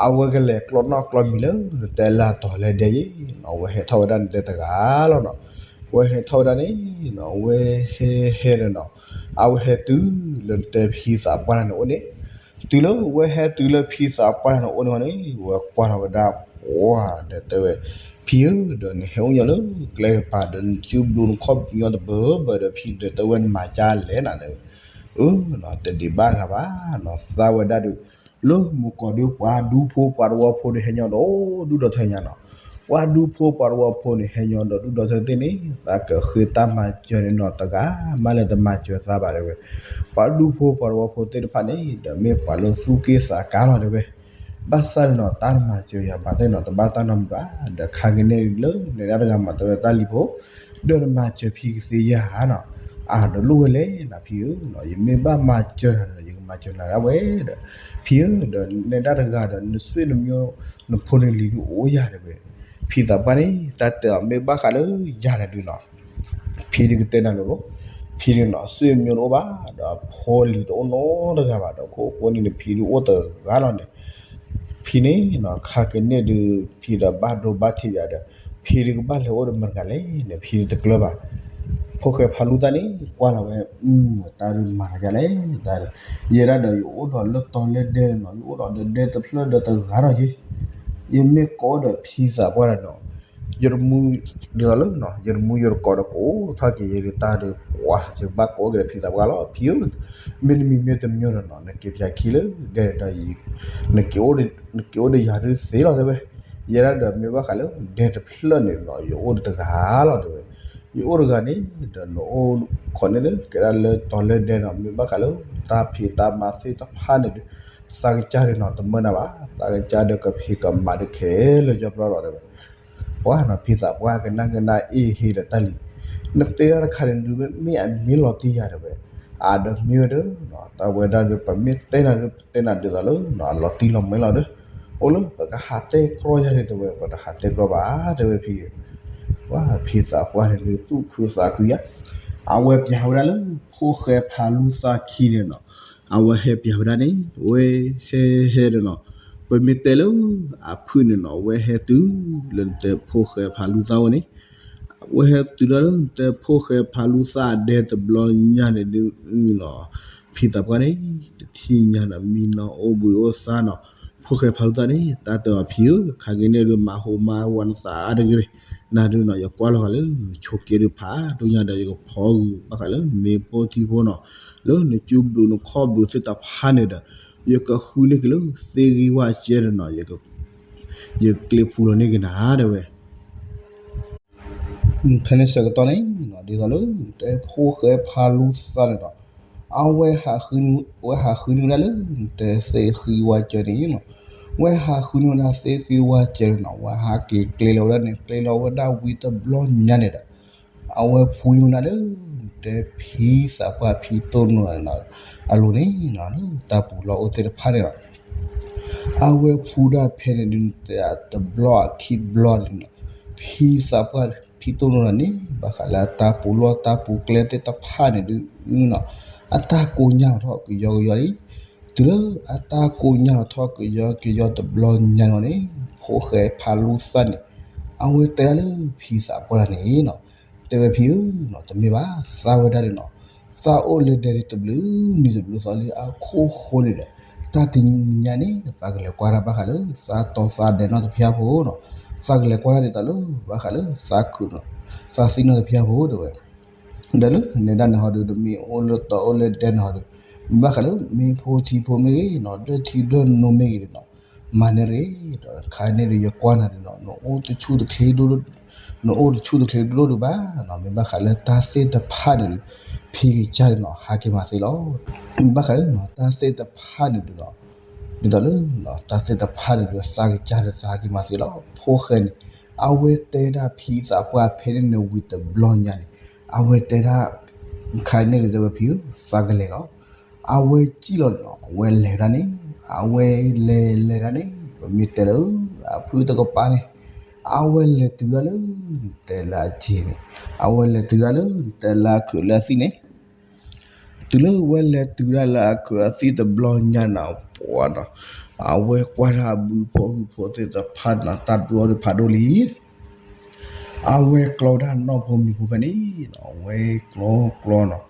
အဝဲကလဲၤကျီနီၣ်ကျီမံၤလၢနတဲလၢအတီၤလၢဒဲယဲၢ်နီၤ, အဝဲဟဲထီၣ်ဝဲဒၣ်နတဲတဂၤလီၤနီၤ, အဝဲဟဲထီၣ်ဝဲဒၣ်န့ၣ်နီၤ, အဝဲဟဲဟဲန့ၣ်နီၤ, အဝဲဟဲတုၤလၢနတဲဖံသးပှၢ်န့ၣ်အိၣ်န့ၣ်, တုၤလၢဝဲဟဲတုၤလၢဖံသးပှၢ်န့ၣ်အိၣ်န့ၣ်န့ၣ် ဝဲကွၢ်လီၤဝဲဒၣ်ပှၤဒီးတဲဝဲ, ဖံဧၢ, ဒီးနဟဲအိၣ်ညီလၢကျဲကပၤဒီး နကၠူဘျုးနခီၣ်ဘျုးညီတဘၢဘၢဒီး ဖံဒီးတဲဝဲနမၤကၢ်လဲၣ်နၤတဲဝဲ, အၢနီၤ, တဒံးဘၣ်ဂၤဘၣ်နီၤ, သးဝဲဒၣ်ဒီး လၢမုၢ်ကီၢ်ဒီး ပှၤဒူဖိပှၤသဝီဖိဒီးဟဲညီဒီဒူၣ်ဒီထၢညါနီၤ, ပှၤဒူဖိပှၤသဝီဖိန့ၣ် ဟဲညီဒီဒူၣ်ဒီထၢသ့ၣ်န့ၣ် သးကဃ့တၢ်မၤစၢၤန့ၣ်နီၤ, တဂၤမးလၢတမၤစၢၤသးဘၣ်တဲဝဲ, ပှၤဒူဖိပှၤသဝီဖိသ့ၣ်တဖၣ်န့ၣ် ဒီးမ့ၢ်ပှၤလၢသူၣ်က့ၣ်သးကါလီၤတဲဝဲ, ဘၣ်ဆၣ်န့ၣ်နီၤ တၢ်တမၤစၢၤယၤဘၣ်သ့ၣ်နီၤ တဘၣ်တၢ်နီတမံၤဘၣ်, ဒီးခါက့ၤန့ၣ်လၢနဒၣ်တဂၤမၤတဲဝဲတၢ်လံၤဖိ ဒီးနမၤစၢၤဖံကသ့ဧါနီၤ, အၢ ဒီးလိၣ်ဝဲလဲၣ်နၤဖံဧၢ, ယမ့ၢ်ဘၣ်မၤစၢၤနၤဒီး ယကမၤစၢၤနၤဒၣ်ဝဲဒီး, ဖံဧၢ, ဒီးနဲဒၣ်တဂၤဒီး နဆွေနမျိုး နဖိနလံၤဒုးအိၣ်ယၤတဲဝဲ, ဖံသးပှၢ်န့ၣ် တၢ်တဲအီၤမ့ၢ်ဘၣ်ဃးလၢယၤန့ၣ်ဒုးနီၤ ဖံဒုးကတဲနၤလိၤလိၤ, ဖံဒုးနီၤ ဆွေမျိုးတအိၣ်ဘၣ်, ဒီးဖိလံၤတအိၣ်နီတဂၤဘၣ်ဒီး ခိၣ်ဃိန့ၣ်န့ၣ် ဖံဒုးအိၣ်တဂၤလီၤန့ၣ်, ဖံန့ၣ်နီၤ ခါက့ၤန့ၣ်ဒုး ဖံဒီးဘၣ်ဒိဘၣ်ထံးယၤဒီး ဖံဒုးကဘၣ်လဲၤအိၣ်ဒီးမတၤတဂၤလဲၣ်န့ၣ် ဖံဒုးတကျၢၤဘၣ်, ဖိၣ်ဃဲဖးလူသၣ်န့ၣ် ကွၢ်လီၤဝဲ, တၢ်ဒုးမၤယၤလဲၣ်, တၢ်ဒုး, ယဲဒၣ်ဒီးယအိၣ်ဒီးလၢတီၤလၢဒဲန့ၣ်နီၤ ယအိၣ်ဒီးဒီးဒဲတဖျၢၣ်ဒီးတဂၤထီၣ်ယဲ, ယမ့ၢ်ကိးဒီးဖံသးပှၢ်ဒီးနီၤ ယတမူ, ဒ်သိးလၢ ယတမူယတကိးဒီးကအိၣ်ထီၣ်က့ၤယဲဒုး တၢ်ဒုးပှၤယကဘၣ်ကိးက့ၤဒီးဖံသးပှၢ်လီၤ, ဖံဧၢ, မ့တမံၤမ့တမံၤဒီးနီၤ နက့ၤပၠးခံလၢဒဲဒီး နက့ၤအိၣ်ဒီးယၤဒုးသ့လီၤတဲဝဲ, ယဲဒၣ်ဒီးမ့ၢ်ဘၣ်ဃးလၢဒဲတဖျၢၣ်န့ၣ်နီၤ ယအိၣ်တဂၤလီၤတဲဝဲ, ယအိၣ်တဂၤန့ၣ် ဒီးနအိၣ်ခိးန့ၣ်လၢကဲဒၣ်လၢတီၤလၢဒဲနီၤ မ့ၢ်ဘၣ်ဃးလၢတၢ်ဖံးတၢ်မၤသ့ၣ်တဖၣ်န့ၣ်ဒုး သးကစၢ်ဒုးနီၤ တမၢနၤဘၣ်, သးကစၢ်ဒီးကဖံးကမၤဒုးခဲလၢာ်ယီၤပျီလီၤတဲဝဲ, ပှၤနီၤ ဖံသးပှၢ်ကနၣ်ကနၣ်အ့ၣ်ဟ့ဒီးတၢ်လံၤ, နတဲဒၣ်တခါန့ၣ်ဒုး မ့ၢ်အမ့ၢ်လီၤတံၢ်ယၤတဲဝဲ, အၢ ဒီးမ့ၢ်ဝဲဒၣ်နီၤ တၢ်ဝဲဒၣ်ဒီး ပမ့ၢ်တဲနၤဒုး ပတဲနၤဒ်သိးလၢ အလီၤတံၢ်လီၤမဲာ်လီၤဒီး အိၣ်လၢပကဟးတဲကြီယၤန့ၣ်တဲဝဲ ပတဟးတဲကြီဘၣ်တဲဝဲဖံ, ပှၤဖံသးပှၢ်န့ၣ်ဒုး သူၣ်ခုသးခုယါ, အဝဲပျးဝဲဒၣ်လၢ ဖိၣ်ဃဲဖးလူသၣ်ခံန့ၣ်နီၤ, အဝဲဟဲပျးဝဲဒၣ်န့ၣ် ဝဲဟဲဟဲဒီးနီၤ, ပမ့ၢ်တဲလၢ အဖုၣ်န့ၣ်နီၤ အဝဲဟဲတုၤလၢနတဲဖိၣ်ဃဲဖးလူသၣ်အိၣ်န့ၣ်, အဝဲဟဲတုၤလၢနတဲဖိၣ်ဃဲဖးလူသၣ်အဒဲတဘျီညါန့ၣ်ဒုးနီၤ, ဖံသးပှၢ်န့ၣ် တထံၣ်ညါဒီး မံနီၤအိၣ်ဘှံးအိၣ်သါနီၤ, ဖိၣ်ဃဲဖးလူသၣ်န့ၣ် တၢ်တဲအီၤဖံဧၢ, ခါက့ၤန့ၣ်ဒုး မၤဟူးမၤဝးနသးအါတဂ့ၤ, နၤဒုးနီၤ ယကွၢ်လီၤဃာ်လၢ နဆိးက့ဒုးဖးဒိၣ်ညါဒီး ယကဖီဂုာ်ဘၣ်ဃးလၢ မ့ၣ်ပိၢ်ထံဖိနီၤ, လၢနကၠူဘျုးနခီၣ်ဘျုးသ့ၣ်တဖၣ်န့ၣ်ဒီး ယကဃုန့ၢ်က့ၤလၢသ့ဂံၢ်ဝၣ်ကဲဒီးနီၤ, ယကျ့ပူၤလီၤန့ၢ်က့ၤနၤတဲဝဲ ဖဲန့ၣ်ဆၢကတီၢ်န့ၣ်နီၤ ဒ်သိးလၢ တဲဖိၣ်ဃဲဖးလူသၣ်န့ၣ်ဒီး အဝဲ ဝဲဟးဃုန့ၢ်ဝဲဒၣ်လၢ တဲသ့ဂံၢ်ဝၣ်ကဲန့ၣ်နီၤ, ဝဲဟးဃုန့ၢ်ဝဲဒၣ်သ့ဂံၢ်ဝၣ်ကဲန့ၣ်နီၤ, ဝဲဟးက့ၤကျဲလီၤဝဲဒၣ်န့ၣ် ကျဲလီၤဝဲဒၣ်ဝံၤတဘျီညါန့ၣ်ဒီး အဝဲဖှူန့ၢ်ဝဲဒၣ်လၢ တဲဖံသးပှၢ်ဖံတိၢ်နိန့ၣ်နီၤ အလိၤန့ၣ်နီၤ လၢတၢ်ပူၤလီၢ်အိၣ်သ့ၣ်တဖၣ်န့ၣ်လီၤ. အဝဲဖှူဒၣ်ဖဲန့ၣ်ဒုး တဘျီအခံဘျီန့ၣ်နီၤ ဖံသးပှၢ်ဖံတိၢ်နိန့ၣ် ဘၣ်ဃးလၢအတၢ်ပူၤလီၢ်တၢ်ပူၤကျဲသ့ၣ်တဖၣ်န့ၣ်ဒုးနီၤ အတၢ်ကိညၢ်ထီၣ်ကယီကယီလံ. တုၤလၢအတၢ်ကိညၢ်ထီၣ်ကယီကယီတဘျီညါန့ၣ် ဖိၣ်ဃဲဖးလူသၣ်န့ၣ် အဝဲတဲဒၣ်လၢဖံသးပှၢ်န့ၣ်နီၤ တဲဝဲဖံဧၢ တမ့ၢ်ဘၣ် သးဝဲဒၣ်န့ၣ်နီၤ သးအိၣ်လၢဒဲန့ၣ်တဘျုးနံၤတဘျုးသီလံအခိၣ်ဃိန့ၣ်ဒီး တၢ်တနံၤညါန့ၣ် သးကလဲၤကွၢ်တၢ်ဘၣ်ဃးလၢ သးတီသးဒဲးနီၢ်တဖၣ်ဖိနီၤ သးကလဲၤကွၢ်တၢ်ဒ်သိးလၢ ဘၣ်ဃးလၢသးခုနီၤ သးသံနီၢ်တဖၣ်ဖိတဲဝဲ ဒီးလၢနဲဒၣ်န့ၣ်ဟီဒုး တမ့ၢ်အိၣ်လၢတီအိၣ်လၢဒဲန့ၣ်ဟီဒုး မ့ၢ်ဘၣ်ဃးလၢမ့ၢ်ဖိထံဖိမ့ၢ်ဂ့ၤနီၤ ဒွဲၣ်ထံဒွဲၣ်နိမ့ၢ်ဂ့ၤနီၤ မၤန့ၢ်တဂ့ၤဒီး ခါန့ၣ်ဒီးယကွၢ်နၤဒုးနီၤ နအိၣ်တဆူၣ်တချ့ဒိၣ်ဒိၣ် နအိၣ်တဆူၣ်တချ့ဒိၣ်ဒိၣ်ဒုးဘၣ်နီၤ မ့ၢ်ဘၣ်ဃးလၢတၢ်သ့ၣ်တဖၣ်န့ၣ်ဒုး ဖံကစၢ်ဒုးနီၤ ဟးက့ၤမၤသ့လီၤ. မ့ၢ်ဘၣ်ဃးလၢတၢ်သ့ၣ်တဖၣ်န့ၣ်ဒုးနီၤ ဒ်သိးလၢ တၢ်သ့ၣ်တဖၣ်န့ၣ်ဒုးသးကစၢ်ဒုးသးဟးက့ၤမၤသ့လီၤ. ဖိၣ်ဃဲန့ၣ် အဝဲတဲဒၣ်ဖံသးပှၢ်ဖဲန့ၣ်န့ၣ်ဝံၤတဘျီညါန့ၣ် အဝဲတဲဒၣ် ခါန့ၣ်ဒုးတဲဝဲဖံဧၢ သးကလဲၤလီၤ အဝဲစံၣ်လီၤနီၤ အဝဲလဲၤဒၣ်န့ၣ် အဝဲလဲၤလဲၤဒၣ်န့ၣ် ပမ့ၢ်တဲလၢ အဖုတကပၤန့ၣ် အဝဲလဲၤတုၤဒၣ်လၢ တဲလၢအက့ၤန့ၣ် အဝဲလဲၤတုၤဒၣ်လၢ တဲလၢအခုးလၢအသံၣ်န့ၣ် တုၤလၢဝဲလဲၤတုၤဒၣ်လၢအခုးအသံၣ်တဘျီညါန့ၣ် ပှၤနီၤ အဝဲကွၢ်ဒၣ်ဘုဖိဟုဖိသ့ၣ်တဖၣ်န့ၣ် တၢ်ဒိၣ်ဒုးဖးဒိၣ်လံ အဝဲကျီဒၣ်နီၢ်ဖိမံၤဖိဖဲန့ၣ်နီၤ အဝဲကျီကျီနီၤ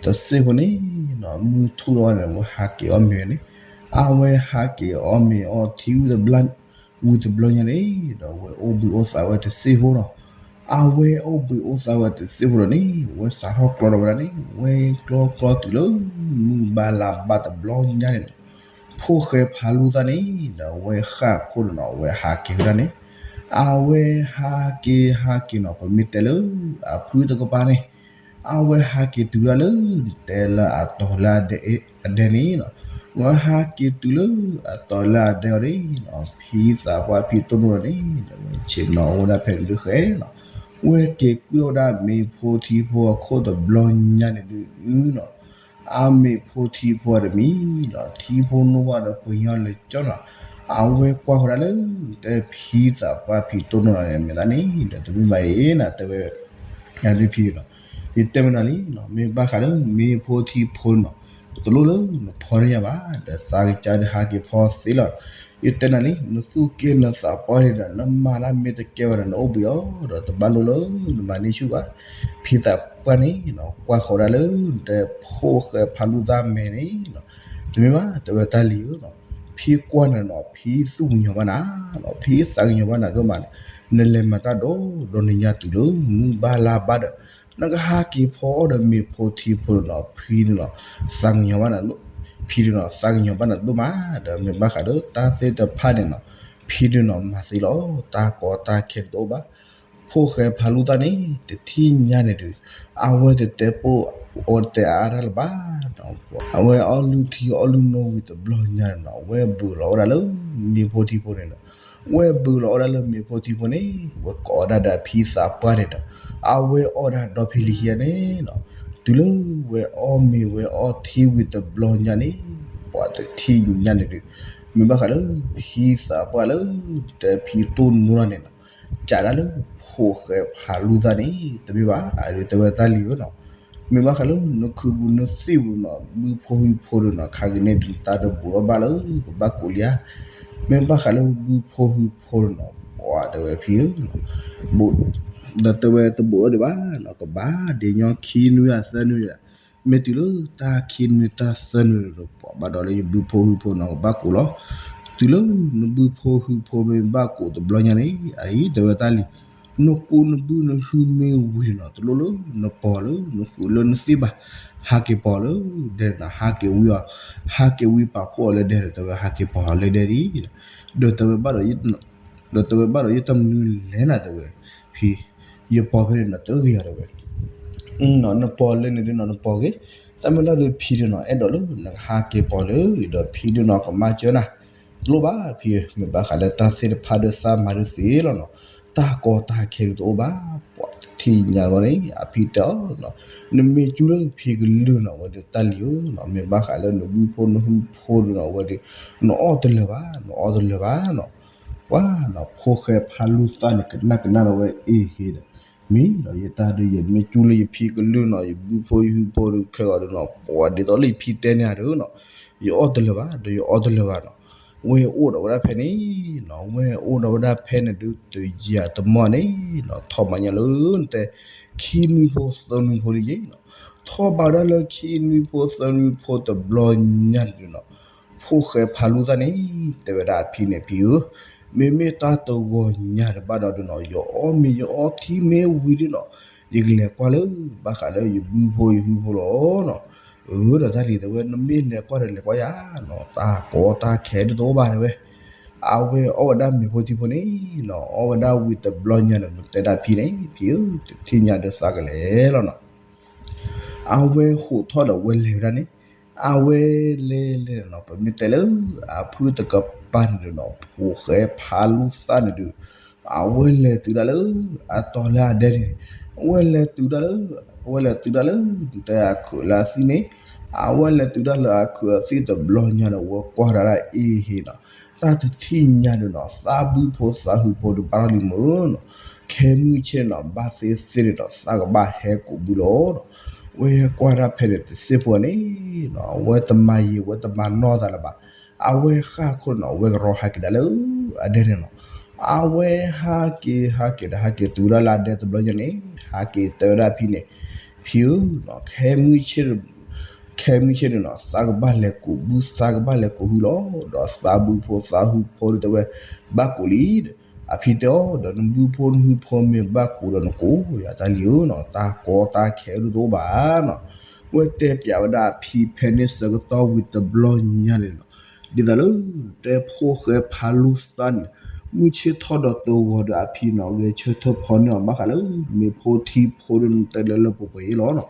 တစ့ၢ်ဖိန့ၣ် မုၢ်ထူၣ်လီၤန့ၣ် အဝဲဟးက့ၤအီၣ်မ့ၤန့ၣ် အဝဲဟးက့ၤအီၣ်မ့ၤအီထံဝံၤတဘျီ ဝံၤတဘျီညါန့ၣ်ဒီး အဝဲအိၣ်ဘှံးအိၣ်သါဝဲတစ့ၢ်ဖိနီၤ အဝဲအိၣ်ဘှံးအိၣ်သါဝဲတစ့ၢ်ဖိဒီးန့ၣ် အဝဲစးထီၣ်ကျီဒီးဝဲဒၣ်န့ၣ် အဝဲကျီကျီတုၤလၢ မုၢ်ဘၣ်လါဘၣ်တဘျီညါန့ၣ်ဒီး ဖိၣ်ဃဲဖးလူသၣ်န့ၣ်ဒီး အဝဲဃၣ်ခိၣ်ဒီးနီၤ အဝဲဟးက့ၤဝဲဒၣ်န့ၣ် အဝဲဟးက့ၤဟးက့ၤနီၤ ပမ့ၢ်တဲလၢ အဖုတကပၤန့ၣ် အဝဲဟးက့ၤတုၤဒၣ်လၢ တဲလၢအတီၤလၢအဒဲန့ၣ်နီၤ ဝဲဟးက့ၤတုၤလၢအတီၤလၢအဒဲအီၤန့ၣ်နီၤ ဖံသးပှၢ်ဖံတိၢ်နိဒီးန့ၣ် ဒီးဝဲဆ့ၣ်နီၤအိၣ်ဝဲဒၣ်ဖဲန့ၣ်ဒုးဃဲနီၤ ဝဲက့ၤကွံာ်ဝဲဒၣ်မ့ၤဖိထံဖိအခိၣ်တဘျီညါန့ၣ်ဒုးနီၤ အမ့ၤဖိထံဖိတမံၤနီၤ ထံဖိနိၢ်ဘၣ်ဒီးပှ့ၤညီလၢာ်ကၠီနီၤ အဝဲကွၢ်ဃီဒၣ်လၢ တဲဖံသးပှၢ်ဖံတိၢ်နိဒီးန့ၣ် မ့ၢ်သးန့ၣ်ဒီး တမ့ၢ်ဘၣ်အံၤနီၤ တဲဝဲ ယၤဒုးဖံနီၤ ယတဲမ့ၢ်နၤလံနီၤ မ့ၢ်ဘၣ်ဃးလၢမ့ၤဖိထံဖိနီၤ တလိၣ်လၢနဖီန့ၢ်ယၤဘၣ် ဒီးသးကစၢ်ဒုးဟးက့ၤဖီသ့လီၤ ယတဲနၤလံ နသူၣ်က့ၣ်နသးပှၢ်န့ၣ်ဒီး နမၤတၢ်မ့ၢ်တကဲဘၣ်ဒီး နအိၣ်ဘှံးအီၤဒီး တဘၣ်လိၣ်လၢနမၤန့ၢ်ဆူၣ်ဘၣ် ဖံသးပှၢ်န့ၣ်နီၤ ကွၢ်ဃီဒၣ်လၢ တဲဖိၣ်ဃဲဖးလူသၣ်မဲာ်န့ၣ်နီၤ တမ့ၢ်ဘၣ် တဲဝဲတၢ်လံၤဧၢနီၤ ဖံကွၢ်နၤနီၤ ဖံသူၣ်ကညီၤဘၣ်နၤနီၤ ဖံသးကညီၤဘၣ်နၤဒိၣ်မးန့ၣ် နလဲၤမၤတၢ်ဒီး ဒီးနညါတုၤလၢမုၢ်ဘၣ်လါဘၣ်ဒီး နကဟးက့ၤဖီအီၣ်ဒီးမ့ၤဖိထံဖိနီၤ ဖံန့ၣ်နီၤ သးကညီၤဘၣ်နၤ ဖံဒုးနီၤ သးကညီၤဘၣ်နၤဒိၣ်မး ဒီးမ့ၢ်ဘၣ်ဃးဒီးတၢ်သ့ၣ်တဖၣ်န့ၣ်နီၤ ဖံဒုးနီၤ မၤသ့လီၤ တၢ်ကီတၢ်ခဲတအိၣ်ဘၣ် ဖိၣ်ဃဲဖးလူသၣ်န့ၣ် တထံၣ်ညါန့ၣ်ဒုး အဝဲတတဲပိာ်အီၤတဲအါတၢ်လၢၤဘၣ် အဝဲအီၣ်လုၢ်ထံအီၣ်လုၢ်နိဝံၤတဘျီညါန့ၣ်နီၤ အဝဲဘုးလီၤဝဲဒၣ်လၢ မ့ၤဖိထံဖိန့ၣ်ဒီး ဝဲဘုးလီၤဝဲဒၣ်လၢမ့ၤဖိထံဖိန့ၣ် ဝဲကိးဒၣ်ဒီးဖံသးပှၢ်န့ၣ်ဒီး အဝဲအီၣ်ဒၣ်ဒီဖံလံၤခံဂၤန့ၣ်နီၤ တုၤလၢဝဲအီၣ်မ့ၤဝဲအီထံဝံၤတဘျီညါန့ၣ် ပှၤတထံၣ်ညါန့ၣ်ဒုး မ့ၢ်ဘၣ်ဃးလၢ ဖံသးပှၢ်လၢ တဲဖံတိၢ်နိလီၤန့ၣ်နီၤ ကးဒၣ်လၢဖိၣ်ဃဲဖးလူသၣ်န့ၣ် တမ့ၢ်ဘၣ် အဒုးတဲဝဲတၢ်လံၤဧၢနီၤ မ့ၢ်ဘၣ်ဃးလၢနခုးပူၤနသ့ၣ်ပူၤနီၤ ဘုဖိဟုဖိဒုးနီၤ ခါက့ၤန့ၣ်ဒုးတၢ်တဘူးထီၣ်ဘၣ်လၢ ပဘၣ်ကိးလံဧါ မ့ၢ်ဘၣ်ဃးလၢဘုဖိဟုဖိဒုးနီၤ ပှၤတဲဝဲဖံဧၢ ဒီးတဲဝဲတဘူးထီၣ်ဒံးဘၣ်နီၤ ကဘၣ်ဒဲးညီခံနွံအသၢနွံဒံး မ့ၢ်တုၤလၢတၢ်ခံနွံတၢ်သၢနွံဒုး ပှၤဘၣ်ဒီးလၢယဘုဖိဟုဖိနီၤ ကဘၣ်ကိးလီၤ တုၤလၢနဘုဖိဟုဖိမ့ၢ်ဘၣ်ကိးတဘျီညါန့ၣ် အအံၤတဲဝဲတၢ်လံၤ နကိးနဘုနဟုမ့ၢ်ဝံၤန့ၣ်နီၤ တလိၣ်လၢနပီၤလၢနဃုာ်လၢနသ့ၣ်ဘၣ် ဟးက့ၤပီၤလၢဒဲနီၤ ဟးက့ၤဝံအီၤ ဟးက့ၤဝံပာ်ဖှိၣ်အီၤလၢဒဲဒီး တဲဝဲဟးက့ၤပီၤအီၤလၢဒဲဒ်အံၤ ဒီးတဲဝဲဘၣ်ဒီး ဒီးတဲဝဲဘၣ်ဒီးယတၢ်မနုၤလဲၣ်နၤတဲဝဲ ဖံ ယပီၤဖဲန့ၣ်နီၤ တဂ့ၤအီၤတဲဝဲ နပီၤလၢန့ၣ်ဒုးနီၤ နပီၤဂ့ၤ တၢ်မ့ၢ်ဒၣ်ဒုးဖံဒုးနီၤ အဲၣ်ဒိးလၢနကဟးက့ၤပီၤလၢ ဒီးဖံဒုးနီၤ ကမၤစၢၤနၤ တလိၣ်ဘၣ်ဖံဧၢ မ့ၢ်ဘၣ်ဃးလၢတၢ်သ့ၣ်တဖၣ်ဒုးသးမၤဒုးသ့လီၤနီၤ တၢ်ကီတၢ်ခဲဒုးတအိၣ်ဘၣ် ပှၤတထံၣ်ညါလီၤန့ၣ် အဖံတဲအီၤနီၤ နမ့ၢ်ကူလၢဖံကလုၢ်နီၤ အဝဲဒုးတၢ်လံၤဧၢနီၤ မ့ၢ်ဘၣ်ဃးလၢနဘုဖိနဟုဖိဒုးနီၤ အဝဲဒုး နအီၣ်တလၢာ်ဘၣ် နအီၣ်တလၢာ်ဘၣ်နီၤ ပှၤနီၤ ဖိၣ်ဃဲဖးလူသၣ်န့ၣ် ကနၣ်ကနၣ်ဒီးဝဲအ့ဟ့ဒီး မ့ၢ်နီၤ ယတၢ်ဒုး ယမ့ၢ်ကူလၢယဖံကလုၢ်နီၤ ယဘုဖိယဟုဖိဒုးခဲဂီၤဒုးနီၤ ပှၤဒ်သိးလၢယဖံတဲန့ၣ်ဒုးနီၤ ယအီၣ်တလၢာ်ဘၣ် ဒီးယအီၣ်တလၢာ်ဘၣ်နီၤ ဝဲအိၣ်ဒီးဝဲဒၣ်ဖဲန့ၣ်နီၤ ဝဲအိၣ်ဒီးဝဲဒၣ်ဖဲန့ၣ်ဒုး တယံာ်တမီၢ်န့ၣ်နီၤ ထီၣ်ဘးညါလၢ နတဲ ခံနွံဖိသၢနွံဖိဒ်ယဲနီၤ ထီၣ်ဘးဒၣ်လၢခံနွံဖိသၢနွံဖိတဘျီညါန့ၣ်ဒုးနီၤ ဖိၣ်ဃဲဖးလူသၣ်န့ၣ် တဲဝဲဒၣ်အဖံန့ၣ် ဖံဧၢ, မ့မ့ၢ်တၢ်တဂီၤညါတဘၣ်ဒီးဒုးနီၤ ယအီၣ်မ့ၤယအီထံမ့ၢ်ဝံၤဒုးနီၤ ယကလဲၤကွၢ်လၢ ဘၣ်ဃးလၢယဘုဖိယဟုဖိလီၤနီၤ. အၢ ဒီးတၢ်လံၤတဲဝဲ နမ့ၢ်လဲၤကွၢ်ဒီးလဲၤကွၢ်ယၤနီၤ, တၢ်ကီတၢ်ခဲဒ်သိးဘၣ်တဲဝဲ, အဝဲအီၣ်ဝဲဒၣ်မ့ၤဖိထံဖိန့ၣ်နီၤ, အီၣ်ဝဲဒၣ်ဝံၤတဘျီညါန့ၣ် မ့ၢ်တဲဒၣ်ဖံန့ၣ် ဖံဧၢ တထံၣ်ညါဒီးသးကလဲၤလီၤနီၤ. အဝဲဟိးထီၣ်ဒီးဝဲလဲၤဝဲဒၣ်န့ၣ်, အဝဲလဲၤလဲၤနီၤ, ပမ့ၢ်တဲလၢ အဖုၣ်တကပၤန့ၣ်ဒီးနီၤ, ဖိၣ်ဃဲဖးလူသၣ်န့ၣ်ဒီး အဝဲလဲၤတုၤဒၣ်လၢ အတီၤလၢအဒဲန့ၣ်, အဝဲလဲၤတုၤဒၣ်လၢ အဝဲလဲၤတုၤဒၣ်လၢ တဲအခုးလၢအသံၣ်န့ၣ်, အဝဲလဲၤတုၤဒၣ်လၢအခုးအသံၣ်တဘျီညါဒီး ဝဲကွၢ်ဒၣ်ဒၣ်အ့ဟ့နီၤ, တၢ်တထံၣ်ညါဒီးနီၤ သးဘုဖိသးဟုဖိဒီးဘၣ်ထီၣ်လံမုၢ်နီၤ, ခဲမုၢ်ဆ့ၣ်နီၤ ဘၣ်သ့ၣ်သ့ၣ်န့ၣ်ဒီး သးကဘၣ်ဟဲကူးဘုလီၤနီၤ. ဝဲကွၢ်ဒၣ်ဖဲန့ၣ်တစ့ၢ်ဖိန့ၣ်နီၤ, အဝဲတမၤယံာ် အဝဲတမၤနီၢ်သးလၢၤဘၣ်, အဝဲဃၣ်ခိၣ်န့ၣ်နီၤ အဝဲကရီဟးက့ၤဒၣ်လၢ အဒဲန့ၣ်နီၤ. အဝဲဟးက့ၤ ဟးက့ၤဒီး ဟးက့ၤတုၤဒၣ်လၢအဒဲတဘျီညါန့ၣ်, ဟးက့ၤတဲဝဲဒၣ်ဖံန့ၣ်, ဖံဧၢနီၤ, ခဲမုၢ်ဆ့ၣ် ခဲမုၢ်ဆ့ၣ်န့ၣ်နီၤ သးကဘၣ်လဲၤကူးဘု သးကဘၣ်လဲၤကူးဟုလီၤ. ဒီးသးဘုဖိသးဟုဖိဒီးတဲဝဲ ဘၣ်ကူးလံဒီး, အဖံတဲအီၤဒီး နဘုဖိနဟုဖိမ့ၢ်ဘၣ်ကူးဒီးနကူးယၤတၢ်လံဧၢနီၤ, တၢ်ကီတၢ်ခဲဒ်သိးဘၣ်နီၤ. ဝဲတဲပျးဝဲဒၣ်အဖံဖဲန့ၣ်ဆၢကတီၢ်ဝံၤတဘျီညါန့ၣ်နီၤ, ဒ်သိးလၢ တဲဖိၣ်ဃဲဖးလူသၣ်န့ၣ်, မုၢ်ဆ့ၣ်ထီၣ်ဒီးတဂီၤဒီးအဖံနီၤ ဂဲၤဆၢထၢၣ်ဖီန့ၢ်အီၤဘၣ်ဃးလၢ မ့ၤဖိထံဖိဒီးတဲလၢလၢပှဲၤပှဲၤအံၤလီၤနီၤ.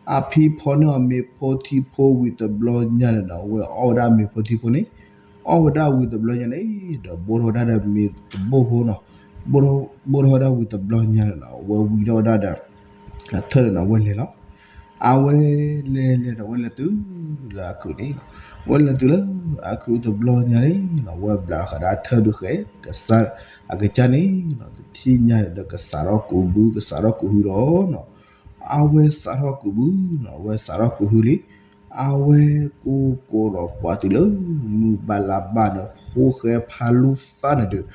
အဖံဖီန့ၢ်အီၤမ့ၤဖိထံဖိဝံၤတဘျီညါန့ၣ်ဒီး အဝဲအီၣ်ဝဲဒၣ်မ့ၤဖိထံဖိန့ၣ်, အီၣ်ဝဲဒၣ်ဝံၤတဘျီညါန့ၣ်ဒီး ဘိၣ်ထီၣ်ဝဲဒၣ်ဒီးမ့ၤတဘိၣ်ဖိနီၤ, ဘိၣ်ထီၣ်ဝဲဒၣ်ဝံၤတဘျီညါန့ၣ်ဒီး အဝဲဝံၤထီၣ်ဝဲဒၣ်ဒီး အထၢၣ်န့ၣ်ဒီး အဝဲလဲၤလီၤ. အဝဲလဲၤလဲၤဒီး အဝဲလဲၤတုၤလၢအခုးန့ၣ်, အဝဲလဲၤတုၤလၢအခုးတဘျီညါန့ၣ်နီၤ, အဝဲဘျးဃးဒီးအထၢၣ်ဒုးဃဲၤ ကစၢ်အကစၢ်န့ၣ်နီၤ, တထံၣ်ညါန့ၣ်ဒီး ကစးထီၣ်ကူးဘု ကစးထီၣ်ကူးဟုလီၤနီၤ. အဝဲစးထီၣ်ကူးဘုနီၤ, အဝဲစးထီၣ်ကူးဟုလံ. အဝဲကူးကူးဒီးပှၤတုၤလၢ မုၢ်ဘၣ်လါဘၣ်ဒီး ဖိၣ်ဃဲဖးလူသၣ်န့ၣ်ဒီး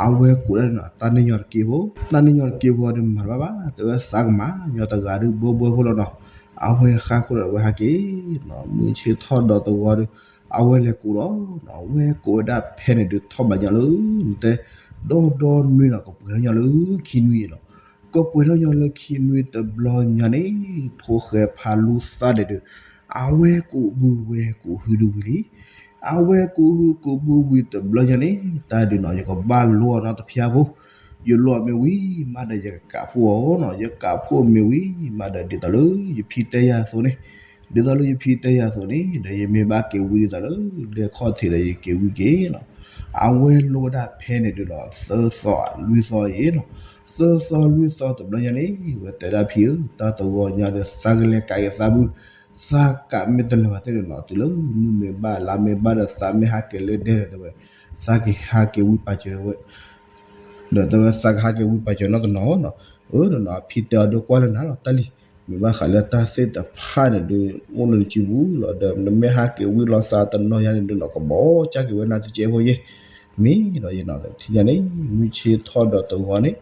အဝဲကူးဒၣ်န့ၣ်နီၤ တၢ်နံၣ်ညီတက့ၢ်ဖိ, တၢ်နံၣ်ညီတက့ၢ်ဖိဒီးမၤဘၣ်ဘၣ် တဲဝဲသးကမၤညီတဂၤဒီး ဘှီဘှီဖိလီၤနီၤ. အဝဲဃၣ်ခိၣ်ဒီး အဝဲဟးက့ၤနီၤ, မုၢ်ဆ့ၣ်ထီၣ်ဒီးတဂီၤဒီး အဝဲလဲၤကူးလီၤနီၤ. အဝဲကူးဝဲဒၣ်ဖဲန့ၣ်ဒီး ထီၣ်ဘးညီလၢ တဲ ဒီဒီနွံနီၤ, ကပှဲၤထီၣ်ညီလၢခံနွံနီၤ. ကပှဲၤထီၣ်ညီလၢခံနွံတဘျီညါန့ၣ်, ဖိၣ်ဃဲဖးလူသၣ်န့ၣ်ဒီး အဝဲကူးဘုဝဲကူးဟုဒုးဝံၤလံ. အဝဲကူးဟုကူးဘုဝံၤတဘျီညါန့ၣ်, တၢ်ဒုးနီၤ ယကဘၣ်လိအီၤနီတဖျါဖိ, ယလိအီၤမ့ၢ်ဝံၤမးဒီး ယကကးဖှိၣ်အီၤနီၤ. ယကးဖှိၣ်မ့ၢ်ဝံၤမးဒီး ဒ်သိးလၢယဖံတဲယၤအသိးန့ၣ်, ဒ်သိးလၢယဖံတဲယၤအသိးန့ၣ်ဒီး ယမ့ၢ်ဘၣ်က့ၤဝံၤဒ်သိးလၢ ဒဲခီၣ်ထံးဒီး ယက့ၤဝံၤက့ၤနီၤ. အဝဲလိဝဲဒၣ်ဖဲန့ၣ်ဒုးနီၤ သၢသီလွံၢ်သီအံၤနီၤ. သၢသီလွံၢ်သီတဘျီညါန့ၣ် ဝဲတဲဒၣ်ဖံဧၢ, တၢ်တဂီၤညါဒီး သးကလဲၤကးက့ၤသးဘု, သးကးမ့ၢ်တလၢာ်ဘၣ်သ့ၣ်န့ၣ်နီၤ, တုၤလၢမုၢ်မ့ၢ်ဘၣ်လါမ့ၢ်ဘၣ်ဒီး သးမ့ၢ်ဟးက့ၤလၢဒဲဒီး တဲဝဲ သးကဟးက့ၤဝံပာ်စၢၤဝဲ ဒီးတဲဝဲ သးကဟးက့ၤဝံပာ်စၢၤနီတနီၤနီၤ. အၢ ဒီးနီၤ အဖံတဲအီၤဒီး ကွၢ်လၢနၤလီၤ တၢ်လံၤ, မ့ၢ်ဘၣ်ဃးလၢတၢ်သ့ၣ်တဖၣ်န့ၣ်ဒီး အိၣ်လၢနစုပူၤလီၤ. ဒီးနမ့ၢ်ဟးက့ၤဝံလီၤစးတနီၤညါန့ၣ်ဒီးနီၤ ကဘီကၢ်က့ၤဝဲနၤတကဲဖိယဲၢ်. မ့ၢ်ဒီးယနီၤ ထံၣ်ညါန့ၣ် မုၢ်ဆ့ၣ်ထီၣ်ဒီးတဂီၤန့ၣ်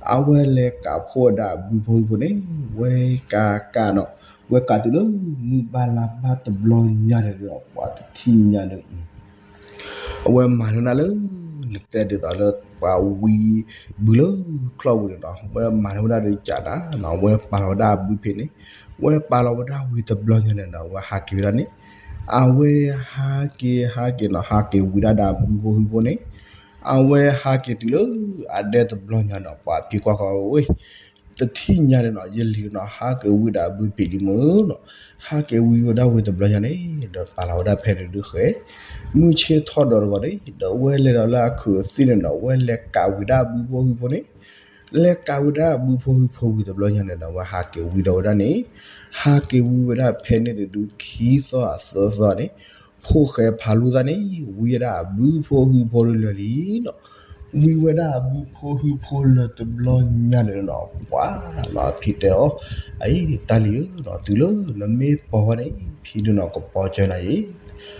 အဝဲလဲၤကးဖှိၣ်ဝဲဒၣ်အဘုဖိဟံၣ်ဖိန့ၣ် ဝဲကးကးနီၤ, ဝဲကးတုၤလၢ မုၢ်ဘၣ်လါဘၣ်တဘျီညါန့ၣ်ဒီး ပှၤတထံၣ်ညါန့ၣ် အဝဲမၤန့ၢ်ဝဲဒၣ်လၢ နတဲဒ်သိးလၢပှၤဝံဘုလၢချီၣ်ပူၤန့ၣ်နီၤ, ဝဲမၤန့ၢ်ဝဲဒၣ်ဒီးကးနၤနီၤ, ဝဲပာ်လီၤဝဲဒၣ်အဘုဖဲန့ၣ်, ဝဲပာ်လီၤဝဲဒၣ်ဝံၤတဘျီညါန့ၣ်ဒီး အဝဲဟးက့ၤဝဲဒၣ်န့ၣ်, အဝဲဟးက့ၤဟးက့ၤနီၤ ဟးက့ၤဝံဒၣ်ဒီးအဘုဖိဟံၣ်ဖိန့ၣ်, အဝဲဟးက့ၤတုၤလၢ အဒဲတဘျီညါနီၤ ပှၤဖံကွၢ်ဃီဝဲ တထံၣ်ညါန့ၣ်နီၤ ယလံၤနီၤ ဟးက့ၤဝံဒၣ်အဘုဖံလံမုၢ်နီၤ, ဟးက့ၤဝံဝဲဒၣ်ဝံၤတဘျီညါန့ၣ် ဒီးပာ်လီၤဝဲဒၣ်ဖဲန့ၣ်ဒုးဃဲ, မုၢ်ဆ့ၣ်ထီၣ်ဒီးတဂီၤန့ၣ် ဒီးဝဲလဲၤဒီးလၢအခုးအသံၣ်န့ၣ်နီၤ ဝဲလဲၤကးဝံဒၣ်အဘုဖိဟံၣ်ဖိန့ၣ်, လဲၤကးဝံဒၣ်အဘုဖိဟံၣ်ဖိဝံၤတဘျီညါန့ၣ်ဒီး ဝဲဟးက့ၤဝံဒီးဝဲဒၣ်န့ၣ်, ဟးက့ၤဝံဝဲဒၣ်ဖဲန့ၣ်တဒုးခံသီအသၢသီန့ၣ်, ဖိၣ်ဃဲဖးလူသၣ်န့ၣ် ဝံဝဲဒၣ်အဘုဖိဟံၣ်ဖိလၢာ်လံနီၤ, ဝံဝဲဒၣ်အဘုဖိဟံၣ်ဖိလၢာ်တဘျီညါန့ၣ်နီၤ ပှၤနီၤ ဖံတဲအီၤ, အံၤ တၢ်လံၤဧၢနီၤ တုၤလၢနမ့ၢ်ပိာ်ဝဲန့ၣ် ဖံဒုးနီၤ ကပီၤစၢၤနၤအံ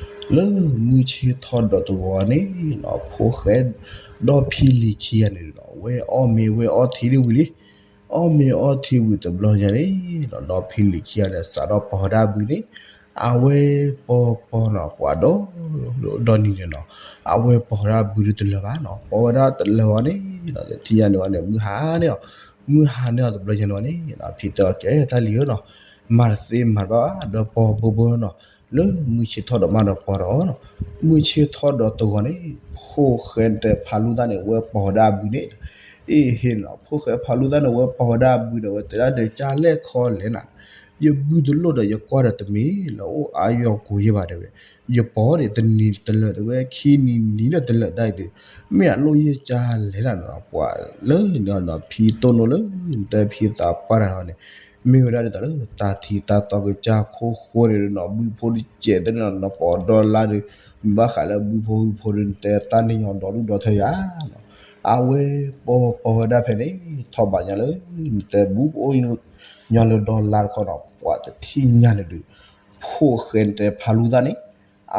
ၤ, လၢမုၢ်ဆ့ၣ်ထီၣ်ဒီးတဂီၤန့ၣ်နီၤ ဖိၣ်ဃဲ ဒီဖံလံၤခံဂၤန့ၣ်နီၤ ဝဲအီၣ်မ့ၤဝဲအီထံဒ်ဝံၤလံ အီၣ်မ့ၤအီထံဝံၤတဘျီညါန့ၣ်နီၤ ဒီဖံလံၤခံဂၤန့ၣ် စးထီၣ်ပိာ်ဝဲဒၣ်အဘုန့ၣ်, အဝဲပိာ်ပိာ်နီၤ ပှၤဒီ ဒီနံၤန့ၣ်နီၤ အဝဲပိာ်ဝဲဒၣ်အဘုဒုးတလၢာ်ဘၣ်နီၤ ပိာ်ဝဲဒၣ်တလၢာ်ဝဲန့ၣ်နီၤ တထံၣ်ညါန့ၣ်ဝဲန့ၣ် မုၢ်ဟါန့ၣ်အီၤ မုၢ်ဟါန့ၣ်အီၤတဘျီညါန့ၣ်ဝဲန့ၣ် ဖံတဲအီၤကဲတၢ်လံၤဧၢနီၤ မၤတသ့မၤတဘၣ်ဘၣ် ဒီးပိာ်ဘိဘိနီၤ, လၢမုၢ်ဆ့ၣ်ထီၣ်ဒီးမးဒီးပှၤဒီးနီၤ, မုၢ်ဆ့ၣ်ထီၣ်ဒီးတဂီၤန့ၣ် ဖိၣ်ဃဲတဲဖးလူသၣ်န့ၣ် ဝဲပိာ်ဝဲဒၣ်အဘုန့ၣ်, အ့ဟ့နီၤ, ဖိၣ်ဃဲဖးလူသၣ်န့ၣ် ဝဲပိာ်ဝဲဒၣ်အဘုဒီး ဝဲတဲဒၣ်ဒီး ကၢ်လဲၣ်ခီလဲၣ်နၤ, ယဘုတလိၣ်ဒီး ယကွၢ်ဒီးတမ့ၢ်လၢအိၣ်အါယီၤကိၤယဲၢ်ဘၣ်တဲဝဲ, ယပိာ်ဒီးတနံၤတလၢာ်တဲဝဲ ခံနံၤနံၤဒီးတလၢာ်ဒၣ်အံၤဒီး မ့ၢ်အလိၣ်ယဲၢ်ကၢ်လဲၣ်နၤနီၤ, ပှၤလၢန့ၣ်နီၤ ဖံတိၢ်နိလၢ နတဲဖံသးပှၢ်တၢ်နီၤန့ၣ် မ့ၢ်ဝဲဒၣ်ဒ်သိးလၢ တၢ်ထံတၢ်တီကစၢ်ခိၣ်ဃိန့ၣ်နီၤ ဘုဖိတစဲးသ့ၣ်နီၤ နပိာ်ဒီလါဒီး မ့ၢ်ဘၣ်ဃးလၢဘုဖိဟုဖိဒီး နတဲတၢ်န့ၣ်ညီဒီဒူၣ်ဒီထၢယၤနီၤ, အဝဲပိာ်ပိာ်ဝဲဒၣ်ဖဲန့ၣ် ထီၣ်ဘးညါလၢ နတဲဘုအိၣ်ညီလၢဒီလါတခီနီၤ ပှၤတထံၣ်ညါန့ၣ်ဒီး ဖိၣ်ဃဲနတဲဖးလူသၣ်န့ၣ်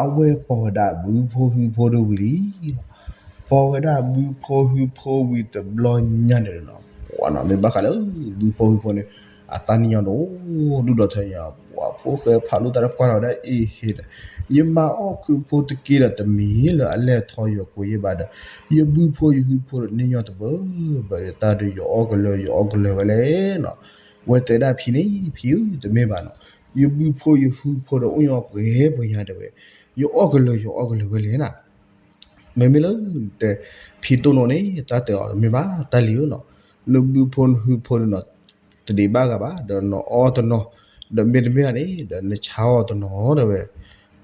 အဝဲပိာ်ဝဲဒၣ်ဘုဖိဟုဖိဒီးဝံၤလံ ပိာ်ဝဲဒၣ်ဘုဖိဟုဖိဝံၤတဘျီညါန့ၣ်နီၤ, ပှၤနီၤ မ့ၢ်ဘၣ်ဃးလၢ ဘုဖိဟုဖိန့ၣ် အတၢ်န့ၣ်ညီဒီး ဒူၣ်ဒီထၢညါ ပှၤဖိၣ်ဃဲဖးလူသၣ်တကွၢ်လီၤဝဲဒၣ်အ့ဟ့ဒီး ယမၤအီၣ်ခုဖိတက့ဒီးတမ့ၢ်လၢအလဲၢ်ထီယိာ်ကိၤယဲၢ်ဘၣ်ဒီး ယဘုဖိယဟုဖိဒီးန့ၢ်ညီတဘၢဘၢဒီးတၢ်ဒီးယအီၣ်ကလၢၤယအီၣ်ကလၢၤဝဲလဲၣ်နီၤ, ဝဲတဲဒၣ်ဖံန့ၣ် ဖံဧၢ တမ့ၢ်ဘၣ်နီၤ, ယဘုဖိယဟုဖိဒီးအိၣ်ညီပှဲၤပှဲၤညါတဲဝဲ, ယအီၣ်ကလၢၤယအီၣ်ကလၢၤဝဲလဲၣ်နၤ မ့မ့ၢ်လၢ တဲ ဖံတိၢ်နိန့ၣ် တၢ်တဲအီၤတမ့ၢ်ဘၣ် တၢ်လံၤဧၢနီၤ, နဘုဖိနဟုဖိန့ၣ်နီၤ တဒံးဘၣ်ဂၤဘၣ် ဒီးနအီၣ်တနီၤ, ဒီးမ့တမ့ၢ်ဧါန့ၣ် ဒီးနဆါအီၤတနီၤတဲဝဲ,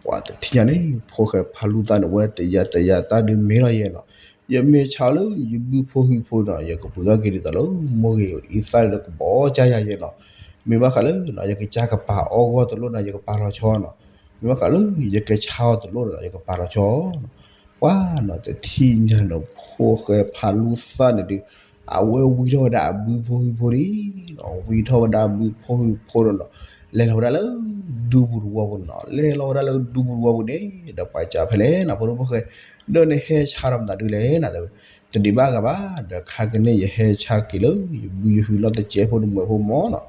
ပှၤတထံၣ်ညါန့ၣ် ဖိၣ်ဃဲဖးလူသၣ်န့ၣ် ဝဲတယၤတယၤတၢ်ဒုးမ့ၢ်လီၤယဲနီၤ, ယမ့ၢ်ဆါလၢယဘုဖိဟုဖိနီၤ ယကပှ့ၤအီၣ်က့ၤဒ်သိးလၢ မိၢ်ဂ့ၤအံသၣ်ဒီးကဘီကၢ်ယၤယဲနီၤ, မ့ၢ်ဘၣ်ဃးလၢ ယကစၢ်ကပာ်အီၣ်ဂီၢ်တလိၣ်နီၤ ယကပာ်လီၤဆီနီၤ, မ့ၢ်ဘၣ်ဃးလၢ ယကဆါအီၤတလိၣ်ဒီး ယကပာ်လီၤဆီနီၤ, ပှၤနီၤ တထံၣ်ညါနီၤ ဖိၣ်ဃဲဖးလူသၣ်န့ၣ်ဒီး အဝဲဝံထီၣ်ဝဲဒၣ်အဘုဖိဟုဖိလံနီၤ, ဝံထီၣ်ဝဲဒၣ်အဘုဖိဟုဖိဒီးနီၤ, လဲၤလီၤဝဲဒၣ်လၢဒူပူၤတဝီပူၤန့ၣ်နီၤ, လဲၤလီၤဝဲဒၣ်လၢဒူပူၤတဝီပူၤန့ၣ် ဒီးပှၤကၠးဖဲလဲၣ်နီၤ ဖိဒိၣ်ဖိၣ်ဃဲ, ဒီးနဟဲဆါဒီးမတၤဒုလဲၣ်နၤတဲဝဲ, တဒံးဘၣ်ဂၤဘၣ် ဒီးခါကန့ၣ် ယဟဲဆါက့ၤလၢ ယဘုယဟုနီတစဲးဖိတမှဲးဖိမၢ်နီၤ,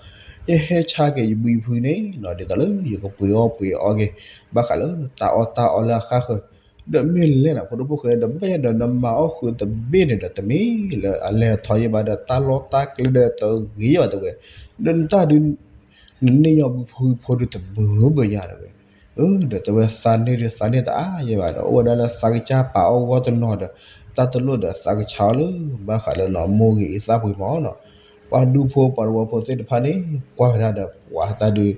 ယဟဲဆါက့ၤယဘုယဟုန့ၣ်နီၤ ဒ်သိးလၢယကပှ့ၤအီၣ်ပှ့ၤအီက့ၤ ဘၣ်ဃးလၢတၢ်အီၣ်တၢ်အီလၢအဃၣ်ဃၢၤ, ဒီးမ့ၢ်လဲၣ်နီၤ ဖိဒိၣ်ဖိၣ်ဃဲ ဒီးဘၣ်ယဲဒီးနမၤအီၣ်ဃုာ်တဘ့ၣ်န့ၣ်ဒီး တမ့ၢ်လၢအလဲၤထီယဲၢ်ဘၣ်ဒီး တၢ်လီၢ်တၢ်ကျဲဒီးတဂ့ၤဘၣ်တဲဝဲ, ဒီးနတၢ်ဒုး နန့ၢ်ညီဘုဖိဟုဖိဒီးတဘၢဘၢညါတဲဝဲ, ဒီးတဲဝဲသးန့ၢ်ဒီးသးန့ၢ်တအါယဲၢ်ဘၣ်ဒီး အိၣ်ဝဲဒၣ်လၢသးကစၢ်ပာ်အီၣ်ဂီၢ်တနီၤဒီး တၢ်တလိၣ်ဒီးသးကဆါအီၤလၢ ဘၣ်ဃးလၢနီၤ မိၢ်ဂ့ၤအံသၣ်ပှ့ၤမၢ်နီၤ, ပှၤဒူဖိပှၤတဝီဖိသ့ၣ်တဖၣ်န့ၣ် ကွၢ်ဝဲဒၣ်ဒီး ပှၤတၢ်ဒုး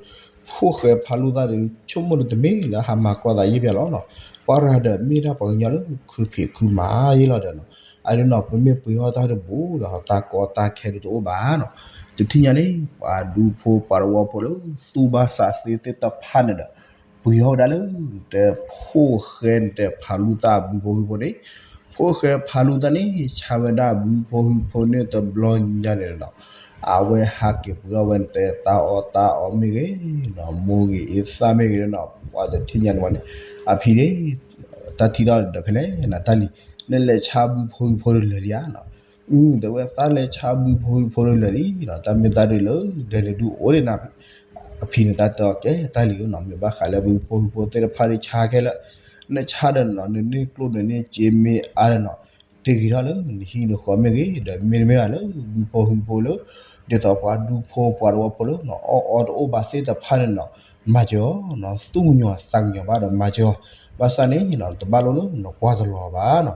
ဖိၣ်ဃဲဖးလူသၣ်ဒီး ဆိကမိၣ်ဒီးတမ့ၢ်လၢဟးမၤကြၢးသးယဲၢ်ဘၣ်လီၤနီၤ, ကွၢ်ရၤဒီးမ့ၢ်ဒၣ်ပှၤကညီလၢခုဖံးခုမၤယဲၢ်လီၤဒီးနီၤ, အဒုးနီၤ ပမ့ၢ်ပှ့ၤအီၣ်တၢ်တဘူးဒီးတၢ်ကီတၢ်ခဲဒုးတအိၣ်ဘၣ်နီၤ, တထံၣ်ညါန့ၣ် ပှၤဒူဖိပှၤတဝီဖိလၢ သူၣ်ဘၣ်သးသ့သ့ၣ်တဖၣ်န့ၣ်ဒီး ပှ့ၤအီၣ်ဝဲဒၣ်လၢ တဲဖိၣ်ဃဲန့ၣ် တဲဖးလူသၣ်အဘုဖိဟုဖိန့ၣ်, ဖိၣ်ဃဲဖးလူသၣ်န့ၣ် ဆါဝဲဒၣ်အဘုဖိဟုဖိန့ၣ်တဘျီညါန့ၣ်ဒီး အဝဲဟးက့ၤပှ့ၤအီၣ်ဝဲန့ၣ် တဲတၢ်အီၣ်တၢ်အီမ့ၢ်ဂ့ၤနီၤ မိၢ်ဂ့ၤအံသၣ်မ့ၢ်ဂ့ၤဒီးနီၤ ပှၤတထံၣ်ညါန့ၣ်ဝဲန့ၣ် အဖံန့ၣ် တၢ်ထံၣ်ထီၣ်ဒီးဖဲလဲၣ်နၤတၢ်လံၤ နလဲၤဆါဘုဖိဟုဖိဒီးလၢာ်လံဧါနီၤ, တဲဝဲသးလဲၤဆါဘုဖိဟုဖိဒီးလၢာ်လံနီၤ တၢ်မ့ၢ်တၢ်ဒုးလၢ ဒဲန့ၣ်ဒုးအိၣ်ဒံးနၤ အဖံန့ၣ်တၢ်တဲအီၤကဲတၢ်လံၤဧၢနီၤ မ့ၢ်ဘၣ်ဃးလၢဘုဖိဟုဖိသ့ၣ်တဖၣ်ဒီးဆါခဲလၢာ်, နဆါဒီးနီၤ နန့ၢ်ကျိၣ်နန့ၢ်စ့မ့ၢ်အါဒီးနီၤ တဂ့ၤထီၣ်လၢနဟံၣ်နဃီမ့ၢ်ဂ့ၤ ဒီးမ့တမ့ၢ်ဘၣ်လၢဘုဖိဟုဖိလၢ ဒ်သိးပှၤဒူဖိပှၤတဝီဖိလၢနီၤ အီၣ်အီတအိၣ်ဘၣ်သ့ၣ်တဖၣ်န့ၣ်နီၤ မၤစၢၤအီၤနီၤ သူၣ်ကညီၤသးကညီၤဘၣ်ဒီးမၤစၢၤအီၤ, ဘၣ်ဆၣ်န့ၣ်နီၤ တဘၣ်လိၣ်လၢနကွၢ်တလီၤဘၣ်နီၤ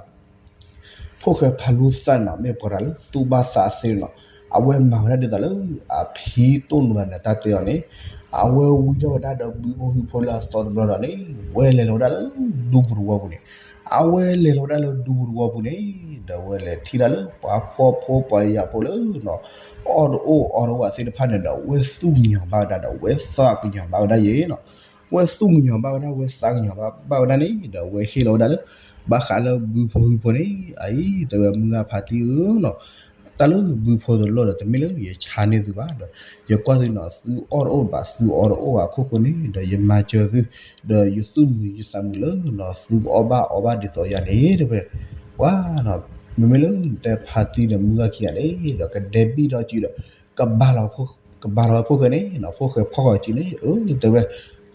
ဖိၣ်ဃဲဖးလူသၣ်န့ၣ်နီၤ မ့ၢ်ပှၤတဂၤလၢသူၣ်ဘၣ်သးသ့နီၤ, အဝဲမၤဝဲဒၣ်ဒ်သိးလၢ အဖံတိၢ်နူၤလၢန့ၣ် တၢ်တဲအီၤန့ၣ်, အဝဲဝံထီၣ်ဝဲဒၣ်ဒီးဘုဖိဟုဖိလၢအသီတဘျီဒီးန့ၣ် ဝဲလဲၤလီၤဝဲဒၣ်လၢဒူပူၤတဝီပူၤန့ၣ်, အဝဲလဲၤလီၤဝဲဒၣ်လၢဒူပူၤတဝီပူၤန့ၣ်, ဒီးဝဲလဲၤထံၣ်ဒၣ်လၢပှၤဖှီၣ်ဖိပှၤယာ်ဖိလၢနီၤ, အီၣ်တအိၣ်အီတအိၣ်ဘၣ်သ့ၣ်တဖၣ်န့ၣ်ဒီး ဝဲသူၣ်ကညီၤဘၣ်ဝဲဒၣ်ဒီး ဝဲသးကညီၤဘၣ်ဝဲဒၣ်ယဲနီၤ ဝဲသူၣ်ကညီၤဘၣ်ဝဲဒၣ် ဝဲသးကညီၤဘၣ်ဝဲဒၣ်န့ၣ် ဒီးဝဲဟ့ၣ်လီၤဝဲဒၣ်လၢ ဘၣ်ဃးလၢဘုဖိဟုဖိန့ၣ် အအံၤ တဲဝဲမုၢ်ဂၢ်ဖါတံၢ်ဧၢနီၤ, တၢ်လၢဘုဖိတလိၣ်ဒီး တမ့ၢ်လၢယဆါန့ၢ်သုဘၣ်ဒီး ယကွၢ်သုနီၤ သုအီၣ်တအိၣ်ဘၣ် သုအီတအိၣ်ဘၣ်အခိၣ်ဃိန့ၣ် ဒီးယမၤစၢၤသု ဒီးယသူၣ်မုာ်ယသးမုာ်လၢနီၤ သုကအီၣ်ဘၣ်အီဘၣ်ဒ်သိးယၤန့ၣ် တဲဝဲ ပှၤနီၤ မ့မ့ၢ်လၢနတဲဖါတံၢ်ဒီးမုၢ်ဂၢ်ခံဂၤန့ၣ် ဒီးကဒဲဘံၣ်ထီၣ်စုဒီး ကဘၣ်လီၤဖိၣ်ဃဲန့ၣ်နီၤ ဖိၣ်ဃဲဖီၣ်ဃီစုန့ၣ် အၢ တဲဝဲ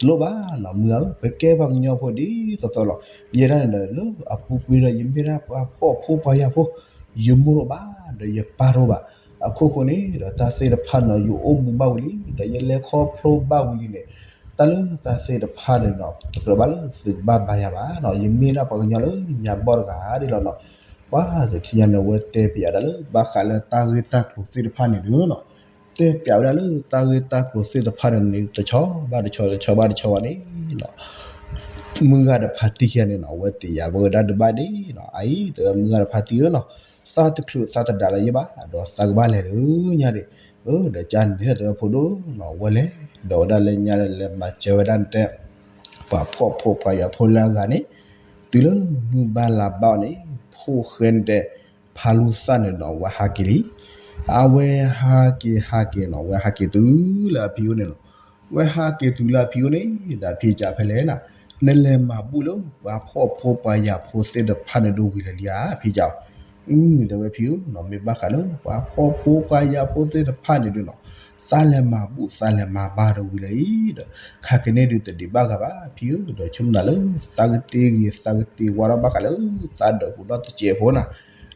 တလိၣ်ဘၣ်နီၤ မုၢ်ဂၢ်ဧၢ ပကဲပှၤကညီဖိဒ်သိးသိးလီၤ ယဲဒၣ်န့ၣ်ဒီးလၢအပူၤကွံာ်ဒီး ယမ့ၢ်ဒၣ်ပှၤဖှီၣ်ဖိပှၤယာ်ဖိ ယမိၢ်တအိၣ်ဘၣ် ဒီးယပၢ်တအိၣ်ဘၣ် အခိၣ်ဃိန့ၣ်ဒီး တၢ်သ့ၣ်တဖၣ်န့ၣ် ယအိၣ်မူဘၣ်ဝံၤလံ ဒီးယလဲၤခီဖျိဘၣ်ဝံၤလံန့ၣ်, တၢ်လၢတၢ်သ့ၣ်တဖၣ်န့ၣ်ဒီး တကြၢးဘၣ်လၢသုကဘၣ်ဘါယၤဘၣ်နီၤ. ယမ့ၢ်ဒၣ်ပှၤကညီလၢညါဘီၣ်တဂၤဒ်လီၤနီၤ. ပှၤတထံၣ်ညါန့ၣ် အဝဲတဲပၠးဝဲဒၣ်လၢ ဘၣ်ဃးလၢတၢ်ဂ့ၢ်တၢ်ကျိၤသ့ၣ်တဖၣ်န့ၣ်ဒုးနီၤ, တဲပၠးဝဲဒၣ်လၢတၢ်ဂ့ၢ်တၢ်ကျိၤသ့ၣ်တဖၣ်န့ၣ်န့ၣ် တဆီဘၣ်တဆီ တဆီဘၣ်တဆီဘၣ်န့ၣ်နီၤ မုၢ်ဂၤဒီးဖါတံၢ်ခံဂၤန့ၣ်နီၤ အဝဲသ့ၣ်ယၤဝဲဒၣ်တဘၣ်ဒ်နီၤ, အအံၤ တဲဝဲမုၢ်ဂၤဒီးဖါတံၢ်ဧၢနီၤ, သးတချုးသးတဒါလၢၤယဲဘၣ်, ဒီးသးကဘၣ်လဲၤလၢညါဒံး, ဒီးကန့ၣ်တဲဝဲဖိဒိၣ်နီၤ ဝဲလဲၤ, ဒီးဝဲဒၣ်လၢညါလဲၤမၤစၢၤဝဲဒၣ်နတဲ ပှၤဖှီၣ်ဖိပှၤယာ်ဖိလၢအဂၤန့ၣ်, တုၤလၢမုၢ်ဘၣ်လါဘၣ်အီၤန့ၣ်, ဖိၣ်ဃဲနတဲ ဖါလူသၣ်န့ၣ်နီၤ အဝဲဟးက့ၤလံ အဝဲဟးက့ၤဟးက့ၤနီၤ အဝဲဟးက့ၤတုၤလၢအဖံအိၣ်န့ၣ်လီၤ. ဝဲဟးက့ၤတုၤလၢအဖံအိၣ်န့ၣ် ဒီးအဖံကးဖဲလဲၣ်နီၤ, နလဲၤမၤဘူၣ်လၢပှၤဖှီၣ်ဖိပှၤယာ်ဖိသ့ၣ်တဖၣ်န့ၣ်ဒိၣ်ဝံၤလၢာ်လံဧါ ဖံကး, တဲဝဲဖံဧၢနီၤ မ့ၢ်ဘၣ်ဃးလၢပှၤဖှီၣ်ဖိပှၤယာ်ဖိသ့ၣ်တဖၣ်န့ၣ်ဒုးနီၤ, သးလဲၤမၤဘူၣ်သးလဲၤမၤဘါဒီးဝံၤလၢာ်လံဒီး, ခါက့ၤန့ၣ်ဒုးတဒံးဘၣ်ဂၤဘၣ် ဖံဧၢ, ဒီးဆိကမိၣ်လၢ သးကတ့ဂ့ၤသးကတ့ဝါထီၣ်ဘၣ်ဃးလၢ သးဒၢးပူၤနီတစဲးဖိနီၤ,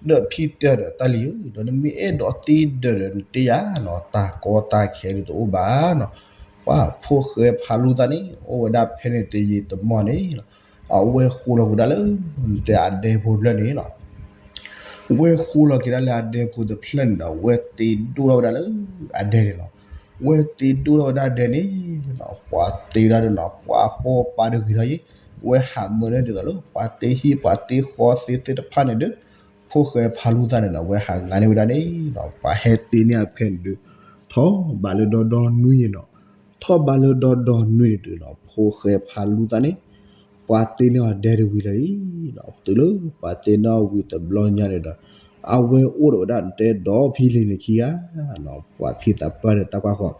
ဒီးဖံတဲဒီးတၢ်လံၤဧၢ, ဒီးနမ့ၢ်အဲၣ်ဒိးတ့ဒၢးဒီးနတ့ယၤနီၤ, တၢ်ကီတၢ်ခဲဒုးတအိၣ်ဘၣ်နီၤ, ပှၤဖိၣ်ဃဲဖါလူသၣ်န့ၣ် အိၣ်ဝဲဒၣ်ဖဲန့ၣ်တယံာ်တမီၢ်န့ၣ်, အဝဲဃိလီၤက့ၤဒၣ်လၢ နတဲအဒဲဖိတဖျၢၣ်န့ၣ်နီၤ ဝဲဃိလီၤက့ၤဒၣ်လၢအဒဲဖိတဖျၢၣ်န့ၣ်ဒီး ဝဲတ့ဒိၣ်ထီၣ်ဝဲဒၣ်လၢအဒဲန့ၣ်လီၤ. ဝဲတ့ဒိၣ်ထီၣ်ဝဲဒၣ်ဒဲန့ၣ်, ပှၤတ့ဝဲဒၣ်ဒီးနီၤ ပှၤပိာ်ပၤဒီးဂ့ၤထီၣ်ယံၤ, ဝဲဟးမၢန့ၢ်ဒ်သိးလၢ ပှၤတ့ဟံၣ်ပှၤတ့ဃီသ့သ့ၣ်တဖၣ်န့ၣ်ဒီး, ဖိၣ်ဃဲဖါလူသၣ်န့ၣ်ဒီး ဝဲဟးငါန့ၢ်ဝဲဒၣ်န့ၣ်, ပှၤဟဲတ့န့ၢ်အဖဲန့ၣ်ဒီး, ထီၣ်ဘးလၢဒီဒီနွံယံၤနီၤ, ထီၣ်ဘးလၢဒီဒီနွံန့ၣ်ဒီးနီၤ ဖိၣ်ဃဲဖါလူသၣ်န့ၣ် ပှၤတ့န့ၢ်အီၤဒဲတဝံၤလၢာ်လံ, တုၤလၢပှၤတ့န့ၢ်အီၤဝံၤတဘျီညါန့ၣ်ဒီး, အဝဲအိၣ်ဒီးဝဲဒၣ်နတဲဒီဖံလံၤန့ၣ်ခံဂၤ, ပှၤဖံသးပှၢ်ဒီးတၢ်ကွၢ်ဃီ,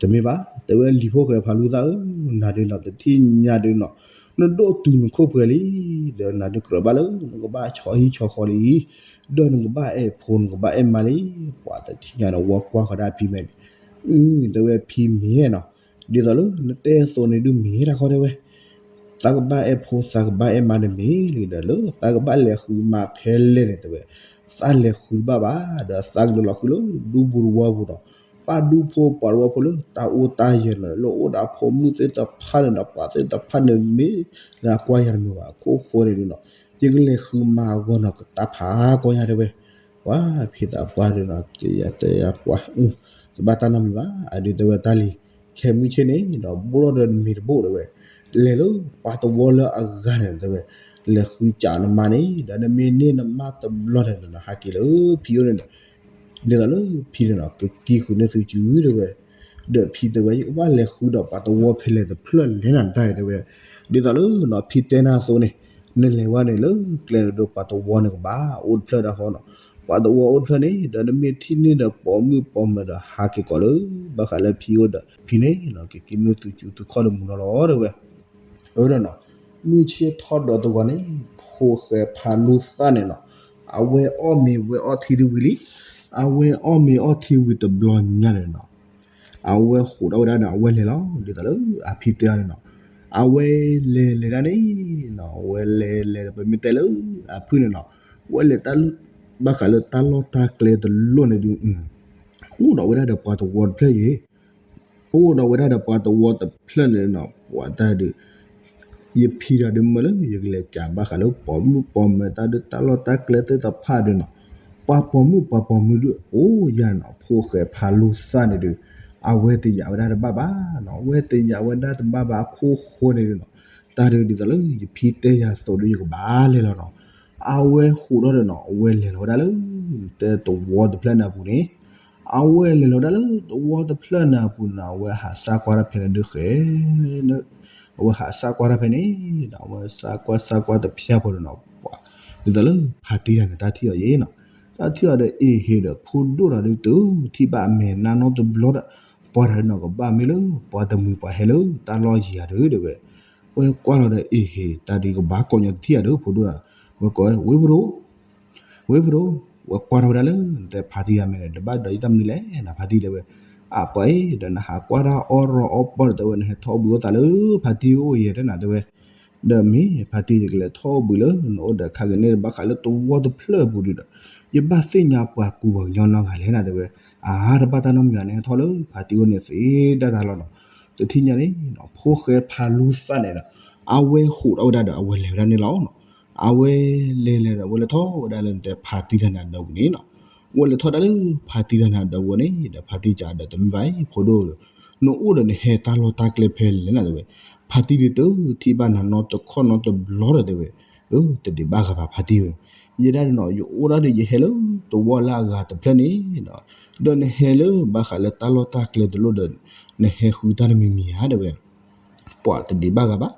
တမ့ၢ်ဘၣ်, တဲဝဲလံၤဖိၣ်ဃဲဖါလူသၣ်ဧၢ, နၤဒုးနီၤ တထံၣ်ညါဒုးနီၤ, နဒိၣ်တုၤနခိၣ်ပှဲၤလံ, ဒီးနၤဒုးကြၢးဘၣ်လၢ နကဘၣ်ဆီဟံၣ်ဆီဃီလံ, ဒီးနကဘၣ်အဲၣ်ဖိနကဘၣ်အဲၣ်မါလံ, ပှၤတထံၣ်ညါန့ၣ် ဝဲကွၢ်ဃီၤဒၣ်ဖံမဲာ်န့ၣ်, တဲဝဲဖံမ့ၢ်နီၤ, ဒ်သိးလၢနတဲအသိးန့ၣ်ဒုးမ့ၢ်တၢ်ခီတဲဝဲ သးကဘၣ်အဲၣ်ဖိသးကဘၣ်အဲၣ်မါန့ၣ်မ့ၢ်လံဒီး လၢသးကဘၣ်လဲၤဃုမါဖဲလဲၣ်န့ၣ်တဲဝဲ, သးလဲၤဃုတဘၣ်ဘၣ်, ဒီးသးကလဲၤလီၤဃုလၢဒူပူၤတဝီပူၤဒီး, ပာ်ဒူဖိပှၤတဝီဖိလၢတၢ်အိၣ်တၢ်ယၢၤန့ၣ် လၢအိၣ်ဒီးအဖိမုၣ်သ့ၣ်တဖၣ်န့ၣ်ဒီး ပှၤသ့ၣ်တဖၣ်န့ၣ်မ့ၢ်လၢအကွၢ်ယၤတမုာ်ဘၣ်အခိၣ်ဃိန့ၣ်ဒုးနီၤ, ယကလဲၤဃုမါအဂီၢ်နီၤ ကတၢ်ဖးကီညါတဲဝဲ, ပှၤဖံသးပှၢ်ဒုးနီၤ တဲယၤတဲယၤပှၤ, တဘၣ်တၢ်နီတမံၤဘၣ်, အဒုးတဲဝဲတၢ်လံၤ, ခဲမုၢ်ဆ့ၣ်န့ၣ်ဒီး ဘိၣ်ထီၣ်ဒီးနမ့ၤတဘိၣ်တဲဝဲ, လဲၤလၢပှၤတဝီလၢအဂၤန့ၣ်တဲဝဲ, လဲၤဃုစးနမါန့ၣ် ဒီးနမ့ၢ်န့ၢ်နမါတဘျီန့ၣ်ဒီး ဟးက့ၤလၢဖံအိၣ်န့ၣ်ဒီး, ဒ်သိးလၢဖံန့ၣ်နီၤ ကက့ၤဃုာ်န့ၢ်သုစုတဲဝဲ, ဒီးဖံတဲဝဲ ယကဘၣ်လဲၤဃုဒီးပှၤတဝီဖဲလဲၣ်တဖျၢၣ်လဲၣ်နၤတၢ်တဲဝဲ, ဒ်သိးလၢနီၤ ဖံတဲနၤအသိးန့ၣ်, နလဲၤဝဲန့ၣ်လၢကျဲန့ၣ်ဒီးပှၤတဝီန့ၣ်ကဘၣ်အိၣ်တဖျၢၣ်ဒၣ်ဃီနီၤ, ပှၤတဝီအိၣ်တဖျၢၣ်န့ၣ် ဒီးနမ့ၢ်ထံၣ်န့ၢ်ဒီးပိာ်မုၣ်ပိာ်မၢၤဒီးဟးက့ၤကိးလၢ ဘၣ်ဃးလၢဖံအိၣ်ဒီး ဖံန့ၣ်နီၤ ကက့ၤန့ၢ်သုစုသုခီၣ်တမုာ်နီၤလီၤတဲဝဲ အၢဒီးနီၤ, မုၢ်ဆ့ၣ်ထီၣ်ဒီးတဂီၤန့ၣ် ဖိၣ်ဃဲဖးလူသၣ်န့ၣ်နီၤ, အဝဲအီၣ်မ့ၤဝဲအီၣ်ထံတဝံၤလံ, အဝဲအီၣ်မ့ၤအီၣ်ထံဝံၤတဘျီညါန့ၣ်နီၤ, အဝဲဟးထီၣ်ဝဲဒၣ်ဒီး အဝဲလဲၤလီၤ ဒ်သိးလၢအဖံတဲအီၤန့ၣ်နီၤ, အဝဲလဲၤလဲၤဒၣ်န့ၣ်နီၤ, အဝဲလဲၤလဲၤဒီးပမ့ၢ်တဲလၢအဖုၣ်န့ၣ်နီၤ, အဝဲလဲၤတၢ်လၢ ဘၣ်ဃးလၢတၢ်လီၢ်တၢ်ကျဲတလိၣ်န့ၣ်ဒုး အိၣ်ဒီးဝဲဒၣ်ဒီးပှၤတဝီတဖျၢၣ်ယဲၢ်, အိၣ်ဒီးဝဲဒၣ်ဒီးပှၤတဝီတဖျၢၣ်န့ၣ်နီၤ, ပှၤတၢ်ဒုး ယဖံဒီးဒုးမၢလၢ ယကလဲၤကးဘၣ်ဃးလၢပိာ်မုၣ်ပိာ်မၢၤတၢ်ဒုးတၢ်လီၢ်တၢ်ကျဲသ့ၣ်တဖၣ်ဒုးနီၤ, ပှၤပိာ်မုၣ်ပှၤပိာ်မုၣ်ဒုးအိၣ်ယၤနီၤ, ဖိၣ်ဃဲဖးလူသၣ်န့ၣ်ဒုး အဝဲတယာ်ဝဲဒၣ်တဘၣ်ဘၣ်နီၤ, အဝဲတယာ်ဝဲဒၣ်တဘၣ်ဘၣ်အခိၣ်ဃိန့ၣ်ဒုးနီၤ, တၢ်ဒုးဒ်သိးလၢယဖံတဲယၤအသိးဒုး ယကဘၣ်လဲၤလီၤနီၤ, အဝဲဟးထီၣ်ဒီးနီၤ အဝဲလဲၤလီၤဝဲဒၣ်လၢ တဲတဝီတဖျၢၣ်န့ၣ်အပူၤန့ၣ်, အဝဲလဲၤလီၤဝဲဒၣ်လၢတဝီတဖျၢၣ်န့ၣ်အပူၤန့ၣ် အဝဲဟးစၢ်ကွၢ်တၢ်ဖဲန့ၣ်ဒုးဃဲ အဝဲဟးစၢ်ကွၢ်တၢ်ဖဲန့ၣ်ဒီး အဝဲစၢ်ကွၢ်စၢ်ကွၢ်တဖၠၣ်ဖိဒီးနီၤ ပှၤ ဒ်သိးလၢဖါတံၢ်တဂၤန့ၣ် တၢ်ထံၣ်အီၤယဲၢ်နီၤ, တၢ်ထံၣ်အီၤဒီးအ့ၣ်ဟ့ၣ်ဒီး ဖိဒိၣ်တဂၤဒုးတုၤထံၣ်ဘၣ်အမဲာ်နါနီတဘျီဒီး ပှၤတဂၤဒုးနီၤ ကဘၣ်မ့ၢ်လၢပှၤတမုာ်ပှၤဟဲလၢတၢ်လီၢ်ယံၤဧါဒုးတဲဝဲ, ဝဲကွၢ်လီၤဒီးအ့ၣ်ဟ့ၣ် တၢ်ဒုးကဘၣ်ကိးညါတထံၣ်ဧါဒီး ဖိဒိၣ်တဂၤ, ဝဲကိးဝဲ ဝ့ၢ်ဖိဒိၣ် ဝ့ၢ်ဖိဒိၣ်, ဝဲကွၢ်ထီၣ်ဝဲဒၣ်လၢ နတဲဖါတံၢ်တဂၤမဲာ်န့ၣ် တဘၣ်ဒီးယတၢ်မနုၤလဲၣ် နဖါတံၢ်တဲဝဲ, အပှၤအံၤဒီးနဟးကွၢ်တၢ်အီၣ်ရီအီၣ်ပီၢ်ဒီးတဲဝဲ နဟဲထီၣ်ဘှံးအိၣ်သးလၢဖါတံၢ်အိၣ်ယဲၢ်တဲနၤတဲဝဲ, ဒီးမ့ၢ်ဖါတံၢ် ယကလဲၤထီၣ်အိၣ်ဘှံးလၢနအိၣ်ဒီး ခါကန့ၣ်ဘၣ်ဃးလၢသဝီတဖျၢၣ်အပူၤဒီး ယဘၣ်သ့ၣ်ညါပှၤကူပှၤကညီနီတဂၤလဲၣ်နၤ တဲဝဲ. အါ တဘၣ်တၢ်နီတမံၤ နဟဲထီၣ်လၢဖါတံၢ်အိၣ်န့ၣ်သ့ဒၣ်တၢ်လီၤနီၤ. တထံၣ်ညါန့ၣ် ဖိၣ်ဃဲဖါလူသၣ်န့ၣ်ဒီး အဝဲဟးထီၣ်ဝဲဒၣ်ဒီး အဝဲလဲၤဝဲဒၣ်န့ၣ်လီၤနီၤ. အဝဲလဲၤလဲၤဒီး အဝဲလဲၤထီၣ်ဝဲဒၣ်လၢ နတဲဖါတံၢ်တၢ်န့ၣ်အဒီဝံၤန့ၣ်နီၤ. အဝဲလဲၤထီၣ်ဒၣ်လၢဖါတံၢ်တၢ်န့ၣ်အဒီဝံၤန့ၣ်ဒီး ဖါတံၢ်စံးဒီး တမ့ၢ်ဘၣ်အံၤ ဖိဒိၣ်ဧၢ, နအိၣ်ဒီးနဟဲတၢ်လီၢ်တၢ်ကျဲဖဲလဲၣ်နၤ တဲဝဲ. ဖါတံၢ်ဒုးတထံၣ်ဘၣ်နၤနီတခီၣ်နီတဘျီဒီး တဲဝဲ. အၢ တဒံးဘၣ်ဂၤဘၣ် ဖါတံၢ်ဧၢ, ယဲဒၣ်န့ၣ်နီၤ ယအိၣ်ဒၣ်ဒီး ယဟဲလၢသဝီလၢအဂၤတဖျၢၣ်န့ၣ်ဒီး ဒီးနဟဲလၢဘၣ်ဃးလၢတၢ်လီၢ်တၢ်ကျဲတလိၣ်ဒီး နဟဲဃုတၢ်တမံၤမံၤဧါ တဲဝဲ. ပှၤတဒံးဘၣ်ဂၤဘၣ်.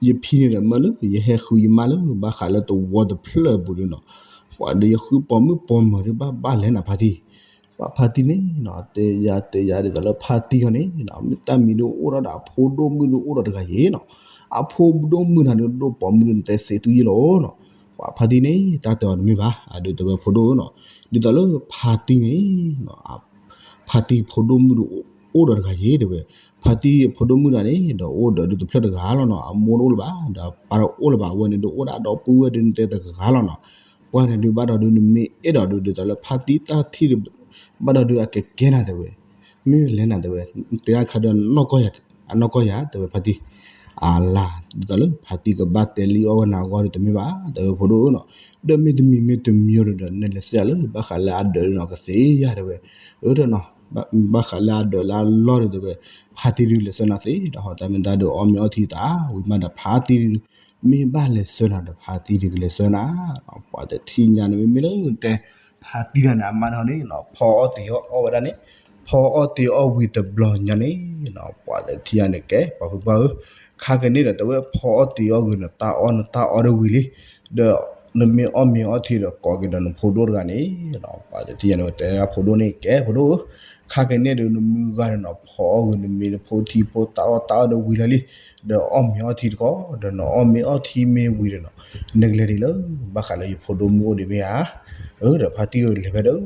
ယဖံန့ၣ်ဒီးမၢလၢ ယဟဲဃုယမါလၢဘၣ်ဃးလၢသဝီတဖျၢၣ်အပူၤဒီးနီၤ, ပှၤဒီးယဃုပိာ်မုၣ်ပိာ်မၢၤဒီး ဘၣ်ဘၣ်လဲၣ်နၤ ဖါတံၢ်. ပှၤဖါတံၢ်န့ၣ်နီၤ တဲယၤတဲယၤဒ်သိးလၢဖါတံၢ်ခီန့ၣ် တၢ်မံၤဒုးအိၣ်ထီၣ်ဒီးအဖိဒိၣ်မုၣ်ဒုးအိၣ်ဒီးတဂၤယဲနီၤ. အဖိဒိၣ်မုၣ်တဂၤန့ၣ် ဒိၣ်ပိာ်မုၣ်ဒုး နတဲသ့တူၢ်ယံလီၤနီၤ. ပှၤဖါတံၢ်န့ၣ် တၢ်တဲအီၤတမ့ၢ်ဘၣ် အဒုးတဲဝဲဖိဒိၣ်နီၤ, ဒ်သိးလၢဖါတံၢ်န့ၣ် ဖါတံၢ်ဖိဒိၣ်မုၣ်ဒုးအိၣ်ဒီးတဂၤယဲ တဲဝဲ. ဖါတံၢ်ဖိဒိၣ်မုၣ်တဂၤန့ၣ်ဒီး အိၣ်ဒီးဒုးတဖျၢၣ်တဂၤလီၤနီၤ, အမိၢ်တအိၣ်လၢၤဘၣ် ဒီးပၢ်တအိၣ်လၢၤဘၣ်, အဝဲန့ၣ်ဒုးအိၣ်ဒၣ်ဒီပုၢ်ဝဲၢ်ဒုး နတဲတဂၤလီၤနီၤ. ပှၤန့ၣ်ဒုးဘၣ်ဒီးဒုး နမ့ၢ်အဲၣ်ဒိးဒုး ဒ်သိးလၢဖါတံၢ်တၢ်ထံၣ်ဒုး ဘၣ်ဒီးဒုး အကကဲနၤ တဲဝဲ. မ့ၢ်လဲၣ်နၤ တဲဝဲ, တဲဒၣ်ခါဒီး အနီၢ်ကီၢ်ယၤ တဲဝဲဖါတံၢ်. အလၤ ဒ်သိးလၢဖါတံၢ်ကဘၣ်တဲလံအီၣ်ဝဲနၤအဂီၢ်ဒုး တမ့ၢ်ဘၣ် တဲဝဲဖိဒိၣ်နီၤ. ဒီးမ့တမံၤမ့တမံၤဒီး နလဲၤစံးယၤလၢ ဘၣ်ဃးလၢအဒၢးနီၤ ကသ့ယၤ တဲဝဲ. အၢ ဘၣ်ဃးလၢအဒၢးလၢအလီၢ်ဒုး တဲဝဲ, ဖါတံၢ်ဒုးလဲၤဆှၢနၤသ့ဒီး ဟီတၢ်မ့ၢ်တၢ်ဒုး အီၣ်မ့ၤအီထံသးဝံၤမးဒီး ဖါတံၢ်ဒုး မ့ၢ်ဘၣ်လဲၤဆှၢနၤဒီး ဖါတံၢ်ဒုးကလဲၤဆှၢနၤ. ပှၤတထံၣ်ညါန့ၣ် မ့မ့ၢ်လၢတဲ ဖါတံၢ်တၢ်န့ၣ် အမါတခီန့ၣ်နီၤ ဖီအီၣ်တ့ၤအီၣ်အီၣ်ဝဲဒၣ်န့ၣ်, ဖီအီၣ်တ့ၤအီၣ်ဝံၤတဘျီညါန့ၣ်နီၤ ပှၤတထံၣ်ညါန့ၣ် ကဲ ပှၤဖုပှၢ်ဧၢ, ခါကန့ၣ်ဒီး တဲဝဲ ဖီအီၣ်တ့ၤအီၣ်ဂ့ၤ နတၢ်အီၣ်နတၢ်အီဒီးဝံၤလံ, ဒီးနမ့ၢ်အီၣ်မ့ၤအီထံဒီး ကိးက့ၤဒီးနဖိဒိၣ်တဂၤန့ၣ်နီၤ. ပှၤတထံၣ်ညါန့ၣ် တဲဒၣ်ဖိဒိၣ်န့ၣ် ကဲဖိဒိၣ်ဧၢ, ခါကန့ၣ်ဒီး နမုၢ်ဂၤဒီးနီၤ ဖီအီၣ်ဂ့ၤ နမ့ၤနဖိထံဖိ တၢ်အီၣ်တၢ်အီဒီးဝံၤလၢာ်လံ, ဒီးအီၣ်မ့ၤအီထံတခီ, ဒီးနအီၣ်မ့ၤအီထံမ့ၢ်ဝံၤဒီးနီၤ နကလဲၤဒ်လၢ ဘၣ်ဃးလၢယဖိဒိၣ်မုၣ်အိၣ်ဒံးမ့ၢ်ဧါ. အၢ ဒီးဖါတံၢ်လဲၤဖဲဒီး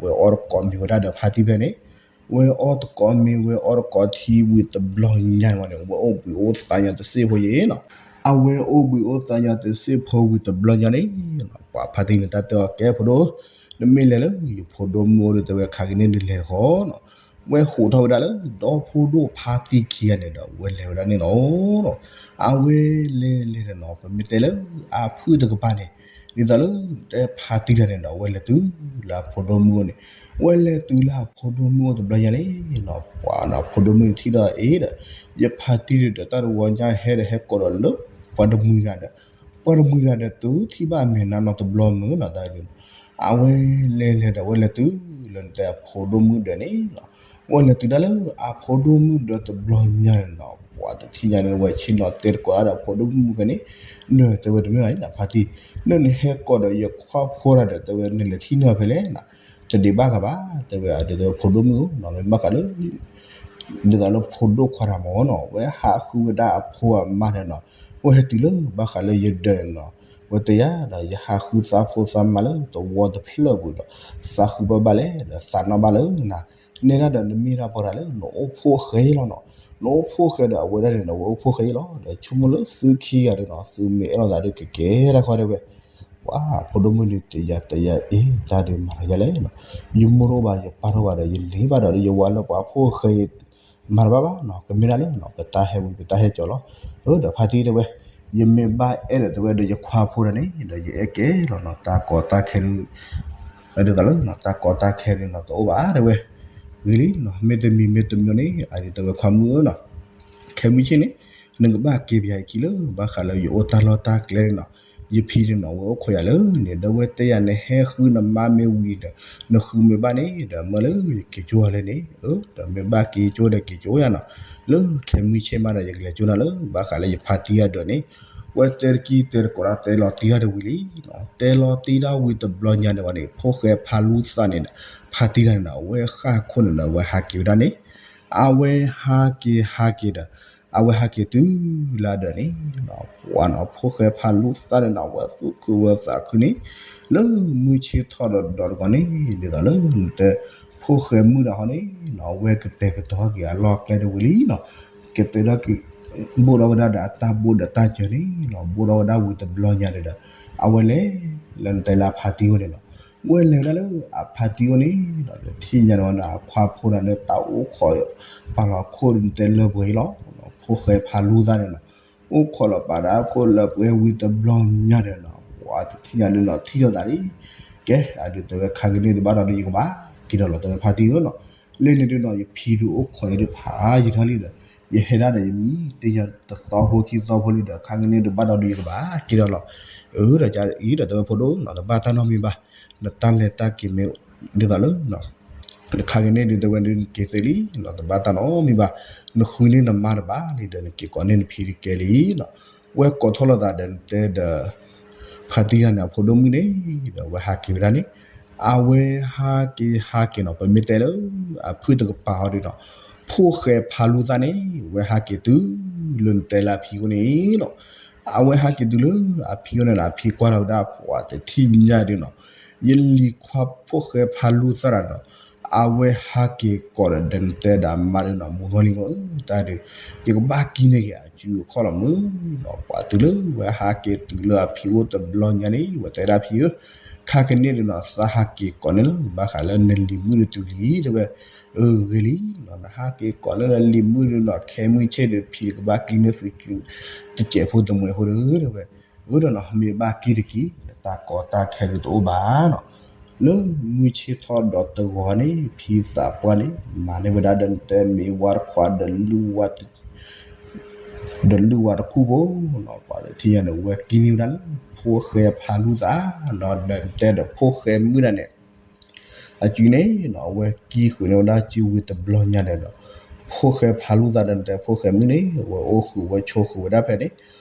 ဝဲအီၣ်တကိးမ့ၤဝဲဒၣ်ဒီးဖါတံၢ်ဖဲန့ၣ်, ဝဲအီၣ်တကိးမ့ၤ ဝဲအီၣ်တကိးထံဝံၤတဘျီညါန့ၣ် ဝဲအိၣ်ဘှံးအိၣ်သါညီတစ့ၢ်ဖိယဲနီၤ. အဝဲအိၣ်ဘှံးအိၣ်သါညီတစ့ၢ်ဖိဝံၤတဘျီညါန့ၣ် ပှၤဖါတံၢ်န့ၣ် တၢ်တဲအီၤ ကဲဖိဒိၣ်, နမ့ၢ်လဲၤလၢယဖိဒိၣ်မုၣ်အိၣ်ဒီး တဲဝဲ ခါကန့ၣ်ဒုးလဲၤတခီနီၤ. ဝဲဟးထီၣ်ဝဲဒၣ်လၢ ဒီဖိဒိၣ်ဖါတံၢ်ခံဂၤန့ၣ်ဒီး ဝဲလဲၤဝဲဒၣ်န့ၣ်လီၤ. အဝဲလဲၤလဲၤဒီးနီၤ ပမ့ၢ်တဲလၢအဖုၣ်တကပၤန့ၣ် ဒ်သိးလၢတဲဖါတံၢ်တၢ်န့ၣ်ဒီး ဝဲလဲၤတုၤလၢအဖိဒိၣ်မုၣ်အိၣ်န့ၣ်, ဝဲလဲၤတုၤလၢအဖိဒိၣ်မုၣ်အိၣ်တဘျီညါန့ၣ်နီၤ ပှၤနီၤ ဖိဒိၣ်မုၣ်ထံၣ်ဒီးအ့ဒီး ယဖါတံၢ်ဒီးတၢ်တဝီညါဟဲဒီးဟဲကိးဒီးလၢ ပှၤတမှံၤတဂၤဒီး ပှၤတမှံၤတဂၤဒီး တထံၣ်ဘၣ်အမဲာ်နါနီတဘျီမုၢ်နီၤ တၢ်ဒုး အဝဲလဲၤလဲၤဒီး ဝဲလဲၤတုၤလၢနတဲအဖိဒိၣ်မုၣ်ဒၢးန့ၣ်နီၤ, ဝဲလဲၤတုၤဒၣ်လၢအဖိဒိၣ်မုၣ်ဒၢးတဘျီညါန့ၣ်နီၤ ပှၤတထံၣ်ညါန့ၣ် ဝဲဆ့ၣ်နီၤတဲသကိးဒၣ်ဒီးဖိဒိၣ်မုၣ်ဖဲန့ၣ်, ဒီးတဲဝဲတမ့ၢ်ဘၣ်န့ၣ် ဖါတံၢ်, နနဟဲကိးဒီးယခွါဖိတဂၤဒီး တဲဝဲနလဲၤထံၣ်န့ၢ်အီၤဖဲလဲၣ်နီၤ, တဒံးဘၣ်ဂၤဘၣ် တဲဝဲ ဒ်သိးဖိဒိၣ်မုၣ်ဧၢနီၤ မ့ၢ်ဘၣ်ဃးလၢ ဒ်သိးလၢဖိဒိၣ်ခွါတဂၤမ့ၢ်နီၤ ဝဲဟးဃုဝဲဒၣ်အဖိအမါန့ၣ်နီၤ, ဝဲဟဲတုၤလၢဘၣ်ဃးလၢယဒၢးန့ၣ်နီၤ, ဝဲတဲယၤဒီး ယဟးဃုသးဖိသးမါလၢသဝီတဖျၢၣ်ပူၤဒီး သးဃုဘၣ်ဘၣ်လဲၣ် ဒီးသးနီၣ်ဘၣ်လၢနၤ, နဲဒၣ်ဒီးနမ့ၢ်တၢ်ပှၤတဂၤလၢ နအိၣ်ဖှိၣ်ဃဲလီၤနီၤ, နအိၣ်ဖှိၣ်ဃဲဒီး အဝဲဒၣ်န့ၣ်ဒီး အဝဲအိၣ်ဖှိၣ်ဃဲလီၤ ဒီးဆိကမိၣ်လၢသုခံဂၤဒီးနီၤ သုမ့ၢ်အဲၣ်လိာ်သးဒီးကကဲတၢ်ခီတဲဝဲ ပှၤဖိဒိၣ်မုၣ်န့ၣ် တယၤတယၤအ့ၣ် တၢ်ဒုးမၤလီၤယၤလဲၣ်နီၤ, ယမိၢ်တအိၣ်ဘၣ် ယပၢ်တအိၣ်ဘၣ်ဒီး ယန့ၢ်ဘၣ်ဒီး ယဝၤလၢပှၤဖိၣ်ဃဲ မၤတဘၣ်ဘၣ်နီၤ, ကမ့ၢ်ဒၣ်လၢနီၤ ပတၢ်ဟဲဝံၤ ပတၢ်ဟဲကၠီၤလီၤ. အၢ ဒီးဖါတံၢ်တဲဝဲ ယမ့ၢ်ဘၣ်အဲၣ်ဒီးတဲဝဲဒီး ယခွါဖိတဂၤန့ၣ်ဒီး ယအဲၣ်ကဲလီၤနီၤ, တၢ်ကီတၢ်ခဲဒုး ဒ်သိးလၢနီၤ တၢ်ကီတၢ်ခဲဒုးနီၤ တအိၣ်ဘၣ်တဲဝဲ, ဂ့ၤလံနီၤ, မ့တမံၤမ့တမံၤန့ၣ် အဒုးတဲဝဲခွါမုၣ်ဧၢနီၤ ခဲမုၢ်ဆ့ၣ်န့ၣ် နကဘၣ်က့ၤပယၤအခံလၢ ဘၣ်ဃးလၢယအိၣ်တၢ်လီၢ်တၢ်ကျဲန့ၣ်နီၤ, ယဖံန့ၣ်နီၤ ဝဲအိၣ်ခိးယၤလၢန့ၣ် ဒီးဝဲတဲယၤ နဟဲဃုနမါမ့ၢ်ဝံၤဒီး နဃုမ့ၢ်ဘၣ်န့ၣ်ဒီး မၢလၢယက့ၤကၠိယၤလၢန့ၣ်, အၢ ဒီးမ့ၢ်ဘၣ်က့ၤကၠိဒီးက့ၤကၠိယၤနီၤ, လၢခဲမုၢ်ဆ့ၣ်မးဒီး ယကလဲၤကၠိနၤလၢ ဘၣ်ဃးလၢယဖါတံၢ်အဒၢးန့ၣ်, ဝဲတဲတကံၢ်တဲတကိးတၢ် တဲလီၤတံၢ်တၢ်ဒီးဝံၤလံနီၤ, တဲလီၤတံၢ်တၢ်ဝံၤတဘျီညါန့ၣ်ဝဲန့ၣ် ဖိၣ်ဃဲဖါလူသၣ်န့ၣ်ဒီး ဖါတံၢ်တၢ်န့ၣ်ဒီး အဝဲဃၣ်ခိၣ်န့ၣ်ဒီး အဝဲဟးက့ၤဝဲဒၣ်န့ၣ် အဝဲဟးက့ၤဟးက့ၤဒီး အဝဲဟးက့ၤတုၤလၢအဒၢးန့ၣ်, ပှၤနီၤ ဖိၣ်ဃဲဖါလူသၣ်န့ၣ်နီၤ အဝဲသူၣ်ခုဝဲသးခုန့ၣ် လၢမုၢ်ဆ့ၣ်ထီၣ်ဒီးဒီတဂီၤန့ၣ် ဒ်သိးလၢနတဲ ဖိၣ်ဃဲမုၣ်တဂၤဟီန့ၣ်နီၤ အဝဲကတဲာ်ကတီၤက့ၤအလီၢ်အကျဲဒီးဝံၤလံနီၤ, ကတဲာ်ကတီၤက့ၤ ဘိၣ်ထီၣ်ဝဲဒၣ်ဒီးအတၢ်ဘိၣ်ဒီးတၢ်စၢၤန့ၣ်လီၤ, ဘိၣ်ထီၣ်ဝဲဒၣ်ဝံၤတဘျီညါဒီး အဝဲလဲၤ လၢနတဲလၢအဖါတံၢ်အိၣ်န့ၣ်လီၤ. ဝဲလဲၤဝဲဒၣ်လၢအဖါတံၢ်အိၣ်န့ၣ်ဒီး တထံၣ်ညါန့ၣ်ဝဲဒၣ် အခွါဖိဒၣ်လၢတၢ်အိၣ်ခိး ပာ်လီၤခိၣ်ဒီးနတဲလၢပှဲၤလီၤ. ဖိၣ်ဃဲဖါလူသၣ်န့ၣ်လီၤ, အိၣ်ခိးလီၤပာ်ဒီးအခိၣ်လၢပှဲၤဝံၤတဘျီညါန့ၣ်လီၤ. ပှၤတထံၣ်ညါဒုးနီၤ ထံၣ်လိာ်သးလံ. ကဲ အဒုးတဲဝဲ ခါကန့ၣ်ဒုးဘၣ်ဒီးယကဘၣ်က့ၤဒီးလီၤ တဲဝဲဖါတံၢ်ဧၢနီၤ. လၢန့ၣ်ဒုးနီၤ ယဖံဒုးအိၣ်ခိးယၤဒုးဖးယံာ်ထီၣ်လံဒီး ယဟဲဒၣ်ဒီးယမံတယီၤတသီဖိခံသီဖိလံဒီး ခါကန့ၣ်ဒုးဘၣ်ဒီးဒုးယကဘၣ်က့ၤဒီးလီၤ. အၢ ဒီးအံၤဒီးတဲဝဲဖိဒိၣ်နီၤ တဘၣ်တၢ်နီတမံၤဘၣ်, နတၢ်လဲၤတၢ်က့ၤမ့ၢ်ဒ်သိးလၢ ခါကန့ၣ်ဒုးတဲဝဲဒုးနက့ၤသ့လံနီၤ တဘၣ်တၢ်နီတမံၤဘၣ်, နဃုန့ၢ်နမါတဘၣ်လံဒီး နက့ၤကိးန့ၢ်နဖံတကဲလံနီၤ. ဝဲကိးထီၣ်လိာ်သးဒီးနတဲဒီး ဖါတံၢ်ယၤန့ၣ် အဖိဒိၣ်မုၣ်န့ၣ်ဒီး အဝဲဟးက့ၤဝဲဒၣ်န့ၣ် အဝဲဟးက့ၤဟးက့ၤနီၤ ပမ့ၢ်တဲလၢ အဖုၣ်တကပၤဟီဒုးနီၤ ဖိၣ်ဃဲဖါလူသၣ်န့ၣ် ဝဲဟးက့ၤတုၤလၢနတဲလၢအဖံအိၣ်န့ၣ်နီၤ. အဝဲဟးက့ၤတုၤလၢအဖံအိၣ်န့ၣ်ဒီး အဖံကွၢ်လီၤဝဲဒၣ် ပှၤတထံၣ်ညါဒုးနီၤ ယလံၤခွါဖိၣ်ဃဲဖါလူသၣ်တဂၤဒီး အဝဲဟးက့ၤကိးဒီး ဒီးနတဲဒီးအမါဒုးနီၤ မိၢ်နီၢ်လံမ့ၢ်တၢ်ဒုး ယကဘၣ်က့ၤန့ၢ်က့ၤအစုအခီၣ်လီၤမ့ၢ်နီၤ. ပှၤတုၤလၢဝဲဟးက့ၤတုၤလၢအဖံအိၣ်တဘျီညါန့ၣ် ဝဲတဲဒၣ်ဖံဧၢ ခါကန့ၣ်ဒုးနီၤ သးဟးက့ၤကိးန့ၢ်လၢ ဘၣ်ဃးလၢနလံၤမုၣ်ဒုးတုၤလံတဲဝဲ. အၢ ဂ့ၤလံနီၤ နဟးက့ၤကိးန့ၢ်လၢလံၤမုၣ်ဒုးနီၤ ခဲမုၢ်ဆ့ၣ်ဒီး ဖံကဘၣ်က့ၤန့ၢ်သု တစဲးဖိတမှဲးဖိဒီးတဲဝဲ. အၢ ဒီးနီၤ မ့ၢ်ဘၣ်က့ၤတက့ၢ် တၢ်ကီတၢ်ခဲဒုးတအိၣ်ဘၣ်နီၤ. လၢမုၢ်ဆ့ၣ်ထီၣ်ဒီးတဂီၤန့ၣ် ဖံသးပှၢ်န့ၣ် မၤန့ၢ်ဝဲဒၣ်ဒီးနတဲမ့ၢ်ဝါတခွါ ဒီးလုၢ်ဝါတခူၣ်ဖိနီၤ ပှၤတထံၣ်ညါန့ၣ် ဝဲက့ၤန့ၢ်ဝဲဒၣ်လၢ ဖိၣ်ဃဲဖါလူသၣ်နီၤ ဒီးနတဲဒီးဖိၣ်ဃဲမုၣ်ဒၣ်န့ၣ် အစုန့ၣ်နီၤ အဝဲက့ၤဃုာ်န့ၢ်ဝဲဒၣ်စုဝံၤတဘျီညါဒီး ဖိၣ်ဃဲဖါလူသၣ်ဒီးနတဲဖိၣ်ဃဲမုၣ်န့ၣ် အဝဲအိၣ်ဃုာ်ဝဲဆိးဃုာ်ဝဲဒၣ်ဖဲန့ၣ်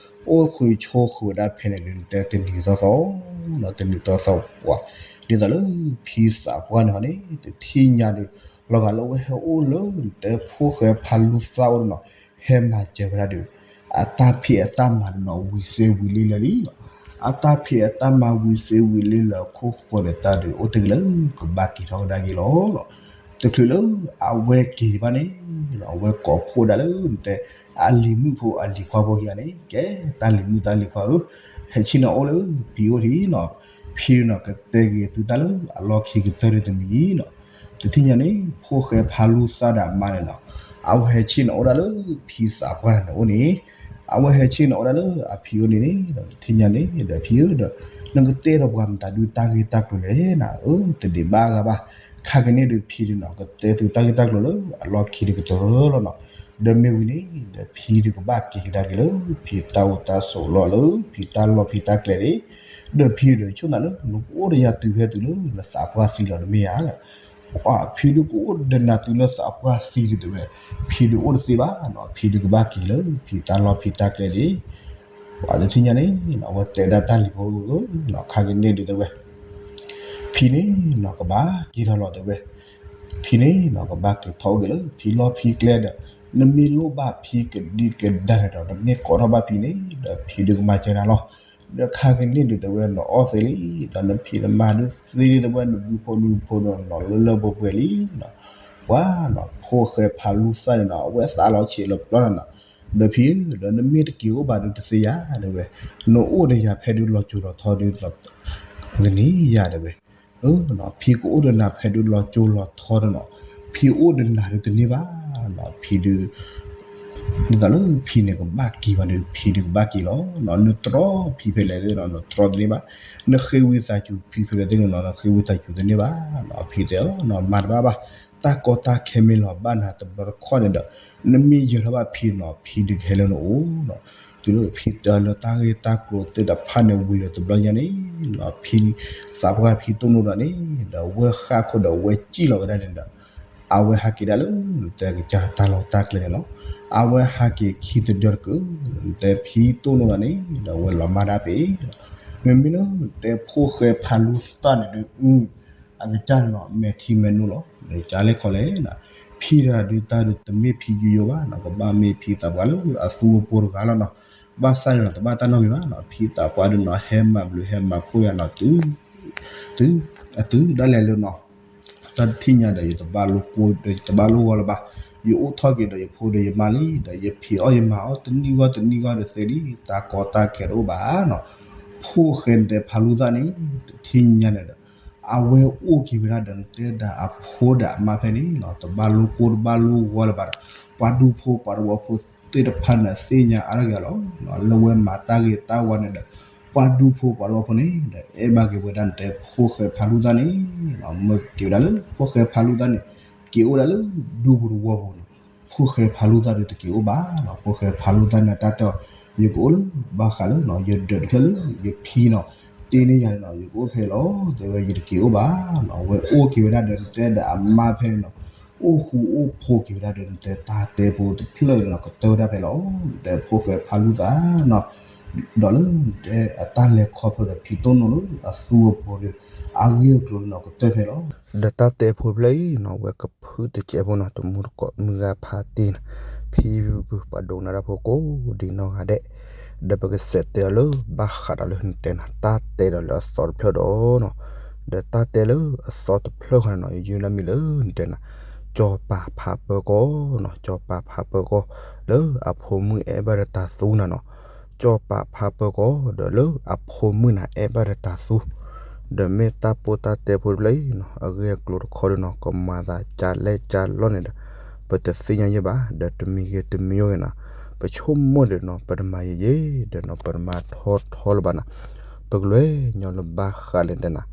အိၣ်ဃုာ်ဆိးဃုာ်ဝဲဒၣ်ဖဲန့ၣ်ဒီး နတဲတနံၤသီသီနီၤ တနံၤသီသီပှၤ ဒ်သိးလၢဖံသးပှၢ်န့ၣ်ဟီန့ၣ် တထံၣ်ညါဒီး လီၤဂာ်လၢအဝဲဟဲအိၣ်လၢနတဲဖိၣ်ဃဲဖါလူသၣ်အိၣ်န့ၣ်နီၤ ဟဲမၤစၢၤဝဲဒၣ်ဒီး အတၢ်ဖံးအတၢ်မၤန့ၣ်နီၤ ဝံၤစ့ဝံၤလံလၢာ်လံနီၤ အတၢ်ဖံးအတၢ်မၤဝံၤစ့ဝံၤလံလၢာ်အခိၣ်ဃိန့ၣ် တၢ်ဒုးအိၣ်တ့ၢ်က့ၤလၢ ကဘၣ်က့ၤထီၣ်ကဒါက့ၤလီၤနီၤ. တချုးလၢအဝဲက့ၤဘၣ်န့ၣ် အဝဲကိးဖှိၣ်ဒၣ်လၢနတဲ အလံၤမုၣ်ဖိအလံၤခွါဖိခံဂၤန့ၣ် ကဲ တၢ်လံၤမုၣ်တၢ်လံၤခွါဧၢ ဟဲဆ့ၣ်နီၤအိၣ်လၢဖံအိၣ်ထံးနီၤ ဖံဒုးနီၤ ကတဲက့ၤသုတၢ်လၢအလီၢ်ခံကတၢၢ်ဒုးတမံၤနီၤ တထံၣ်ညါန့ၣ် ဖိၣ်ဃဲဖါလူသၣ်ဒီးအမါန့ၣ်နီၤ အဝဲဟဲဆ့ၣ်နီၤအိၣ်ဒၣ်လၢဖံသးပှၢ်န့ၣ်အိၣ်န့ၣ် အဝဲဟဲဆ့ၣ်နီၤအိၣ်ဒၣ်လၢအဖံအိၣ်န့ၣ်န့ၣ် တထံၣ်ညါန့ၣ်ဒီးဖံဧၢဒီး နကတဲဒီးပှၤမတၤဒုးတၢ်ဂ့ၢ်တၢ်ကျိၤလဲၣ်နၤ အၢ တဒံးဘၣ်ဂၤဘၣ် ခါကန့ၣ်ဒီးဖံဒုးနီၤ ကတဲသုတၢ်ဂ့ၢ်တၢ်ကျိၤလၢအလီၢ်ခံတကတၢၢ်လီၤနီၤ ဒီးမ့ၢ်ဝံၤန့ၣ် ဒီးဖံဒုးကဘၣ်က့ၤကဒါက့ၤလၢ ဖံတၢ်အိၣ်တၢ်ဆိးလီၢ်လၢ ဖံတၢ်လီၢ်ဖံတၢ်ကျဲန့ၣ် ဒီးဖံဒုးဆိၣ်နၤလၢ နကအိၣ်ဒီးယၤတုၤဖဲတုၤလၢ နသးပှၢ်သံလီၤတမ့ၢ်ဧါ ဖံဒုးကအိၣ်ဒီးနၤတုၤလၢသးပှၢ်သံကတၢၢ်ဝဲ ဖံဒုးအိၣ်တသ့ဘၣ်နီၤ ဖံဒုးကဘၣ်က့ၤလၢ ဖံတၢ်လီၢ်ဖံတၢ်ကျဲန့ၣ် ပှၤတထံၣ်ညါန့ၣ် အဝဲတဲဒၣ်တၢ်လံၤဖိဧၢ ခါကန့ၣ်ဒုးတဲဝဲ ဖံန့ၣ်နီၤ ကဘၣ်က့ၤထီၣ်လီၤတဲဝဲ ဖံန့ၣ်နီၤ ကဘၣ်က့ၤထီၣ်အိၣ်က့ၤလၢ ဖံလီၢ်ဖံကျဲဒီး နမ့ၢ်လိၣ်ဘၣ်ဖံကဒံကဒါန့ၣ်ဒီး နမ့ၢ်ကိးထီၣ်ဘၣ်ဖံန့ၣ် ဒီးဖံဒုးကမၤစၢၤနၤလီၤ ဒီးခါကန့ၣ်ဒုးတဲဝဲ နအီၣ်သ့လံ ဒီးနဖံးနမၤဒုးသ့လံတဲဝဲ နဘုဖိနုဖိနီၤ လၢလၢပှဲၤပှဲၤလံနီၤ ပှၤနီၤ ဖိၣ်ဃဲဖါလူသၣ်န့ၣ်နီၤ အဝဲသးလီၤဆံးလီၤပျီနီၤ ဒီးဖံဧၢ ဒီးနမ့ၢ်တက့ၤအိၣ်ဘၣ်ဒုးတသ့ယၤတဲဝဲ နအိၣ်ဒီးယၤဖဲဒုးလီၤစိၤလီၤထီဒုး ကန့ၢ်ယၤတဲဝဲ ဖံကအိၣ်ဒီးနၤဖဲဒုးလီၤစိၤလီၤထီဒီးနီၤ ဖံအိၣ်ဒီးနၤဒုးတန့ၢ်ဘၣ်နီၤ ဖံဒုး ဒ်သိးလၢဖံန့ၣ်ကဘၣ်က့ၤဘၣ်န့ၣ် ဖံဒုးကဘၣ်က့ၤလီၤနီၤ နတြီဖံဖဲလဲၣ်သ့ၣ်နီၤ နတြီတန့ၢ်ဘၣ် နဃ့ဝံသးစူၤဖံဖဲလဲၣ်သ့ၣ်နီၤ နဃ့ဝံသးစူၤတန့ၢ်ဘၣ်နီၤ ဖံတဲအီၤနီၤ မၤတဘၣ်ဘၣ် တၢ်ကီတၢ်ခဲမ့ၢ်လီၤဘၣ်နၤတဘျီတခီၣ်န့ၣ်ဒီး နမ့ၢ်ယၢၤထီၣ်ဘၣ်ဖံနီၤ ဖံဒုးကဟဲလၢနအိၣ်နီၤ တုၤလၢဖံတဲလၢတၢ်ဂ့ၢ်တၢ်ကျိၤသ့ၣ်တဖၣ်န့ၣ်ဝံၤလၢတဘျီညါန့ၣ် ဖံသးပှၢ်ဖံတိၢ်နီၣ်ဒီးန့ၣ် ဒီးဝဲဃၣ်ခိၣ်ဒီးဝဲစံၣ်လီၤဝဲဒၣ်န့ၣ်ဒီး အဝဲဟးက့ၤဒၣ်လၢ တဲကစၢ်တၢ်လီၢ်တၢ်ကျဲန့ၣ်လီၤ အဝဲဟးက့ၤခံတဒၢတကၢၢ် တဲဖံတိၢ်နီၣ်ဒီးန့ၣ် ဒီးဝဲလီၤမၢ်ဒၣ်ပ့ၤ မ့မ့ၢ်လၢတဲဖိၣ်ဃဲဖါလူသၣ်န့ၣ်ဒုး အကစၢ်န့ၣ်နီၤ မဲာ်ထံမဲာ်နိလီၤ ဒီးကလဲၣ်ခီလဲၣ်နီၤ ဖံတဂၤဒုးတၢ်ဒုးတမ့ၢ်ဖံယိယိဘၣ်နီၤ ကဘၣ်မ့ၢ်ဖံသးပှၢ်လၢအသူအပူၤတဂၤလီၤနီၤ ဘၣ်ဆၣ်န့ၣ်နီၤ တဘၣ်တၢ်နီတမံၤဘၣ်နီၤ ဖံသးပှၢ်ဒုးနီၤ ဟဲမၤဘျုးဟဲမၤဖှိၣ်ယၤနီၤ တုၤ တုၤ အတုၤဒၣ်လဲာ်လၢနီၤ တၢ်တထံၣ်ညါဒီး ယတဘၣ်လိၣ်ကိၢ်ဒီး ယတဘၣ်လိၣ်ဂီၤလၢၤဘၣ် ယအိၣ်ထီၣ်က့ၤဒီးယဖိဒီးယမါလံ, ဒီးယဖံးအီၣ်ယမၤအီၣ်တနံၣ်ဂီၢ်တနံၣ်ဂီၢ်ဒီးသ့လံ, တၢ်ကီတၢ်ခဲတအိၣ်ဘၣ်နီၤ. ဖိၣ်ဃဲနတဲဖးလူသၣ်န့ၣ် တထံၣ်ညါန့ၣ်ဒီး အဝဲအိၣ်က့ၤဝဲဒၣ်ဒီးနတဲဒၣ်အဖိဒီးအမါဖဲန့ၣ်နီၤ, တဘၣ်လိၣ်ကိၢ်တဘၣ်လိၣ်ဂီၤလၢၤဘၣ်ဒီး ပှၤဒူဖိပှၤတဝီဖိသ့ၣ်တဖၣ်န့ၣ်သ့ၣ်ညါအါထီၣ်က့ၤလီၤ. လၢဝဲမၤတၢ်ဂ့ၤတၢ်ဝါန့ၣ်ဒီး ပှၤဒူဖိပှၤတဝီဖိန့ၣ်ဒီး အဲၣ်ဘၣ်က့ၤဝဲဒၣ်နတဲဖိၣ်ဃဲဖးလူသၣ်န့ၣ် မ့ၢ်က့ၤဝဲဒၣ်လၢ ဖိၣ်ဃဲဖးလူသၣ်န့ၣ် က့ၤအိၣ်ဒၣ်လၢဒူပူၤတဝီပူၤနီၤ. ဖိၣ်ဃဲဖးလူသၣ်ဒီးတက့ၤအိၣ်ဘၣ်နီၤ. ဖိၣ်ဃဲဖးလူသၣ်န့ၣ် တၢ်တဲအီၤ ယကအိၣ်လၢဘၣ်ဃးလၢနီၤ ယဒၢးတဖျၢၣ်လၢယဖံနီၤ တ့န့ၢ်ယၤန့ၣ်နီၤ ယကအိၣ်ဖဲလီၤ. တဲဝဲယတက့ၤအိၣ်ဘၣ်နီၤ. အဝဲအိၣ်က့ၤဝဲဒၣ်ဒီးနတဲဒီးအမါဖဲန့ၣ်နီၤ, အိၣ်ဃူအိၣ်ဖိးက့ၤဝဲဒၣ်ဒီးနတဲတၢ်တဲဖိတဖျၢၣ်န့ၣ်နီၤ ကတၢၢ်ဝဲဒၣ်ဖဲလီၤ. နတဲဖိၣ်ဃဲဖးလူသၣ်နီၤ ဒီးလၢနတဲအတၢ်လဲၤခီဖျိဒီးဖံးတိၢ်နိလၢအသူအပူၤဒီး အဂ့ၢ်အကျိၤန့ၣ်နီၤ ကတၢၢ်ဖဲလီၤ. ဒီးတၢ်တဲဖိတဖျၢၣ်အံၤနီၤ ဝဲကဖုတစဲးဖိနီၤ တမူတကိးမုၢ်ဂၤဖးတ့ၢ်နီၤ, ဖံဖုဖုပှၤဒိကနၣ်တၢ်ဖိကိးဒံးနီၢ်ဂၤဒဲး, ဒီးပကစးတဲအီၤလၢဘၣ်ဃးဒီးလၢနတဲနီၤ တၢ်တဲဒီးလၢအသီတဖျၢၣ်ဒီးနီၤ, ဒီးတၢ်တဲလၢအသီတဖျၢၣ်ဃီန့ၣ်နီၤ ယယုၢ်လၢမံၤလၢနတဲနီၤ ကၠီၤပၤဖးပၢၤကီၢ်နီၤ, ကၠီၤပၤဖးပၢၤကီၢ် လၢအဖိမုၣ်အဲၣ်ဘၣ်ဒီးတၤသူနၤနီၤ, ကၠီၤပၤဖးပၢၤကီၢ် ဒီးလၢအဖိမုၣ်နၤအဲၣ်ဘၣ်ဒီးတၤသူ, ဒီးမ့ၢ်တၢ်ပိၢ်တၢ်တဲဖိတဖျၢၣ်အံၤနီၤ အဂ့ၢ်အကျိၤတခီဒီးနီၤ ကမၤသးကလဲၢ်ကလဲၢ်န့ၣ်ဒီး ပတသ့ၣ်ညါယဲၢ်ဘၣ်, ဒီးတမံၤဂ့ၤတမံၤဂ့ၤနီၤ ပဆိကမိၣ်ဒီးနီၤ ပတမၤယဲၢ်ယဲၢ် ဒီးနီၤ ပတမၤထီထီလၢၤဘၣ်နီၤ, ပကလဲၤညီလၢဘၣ်ဃးလဲၣ်တဲနီၤ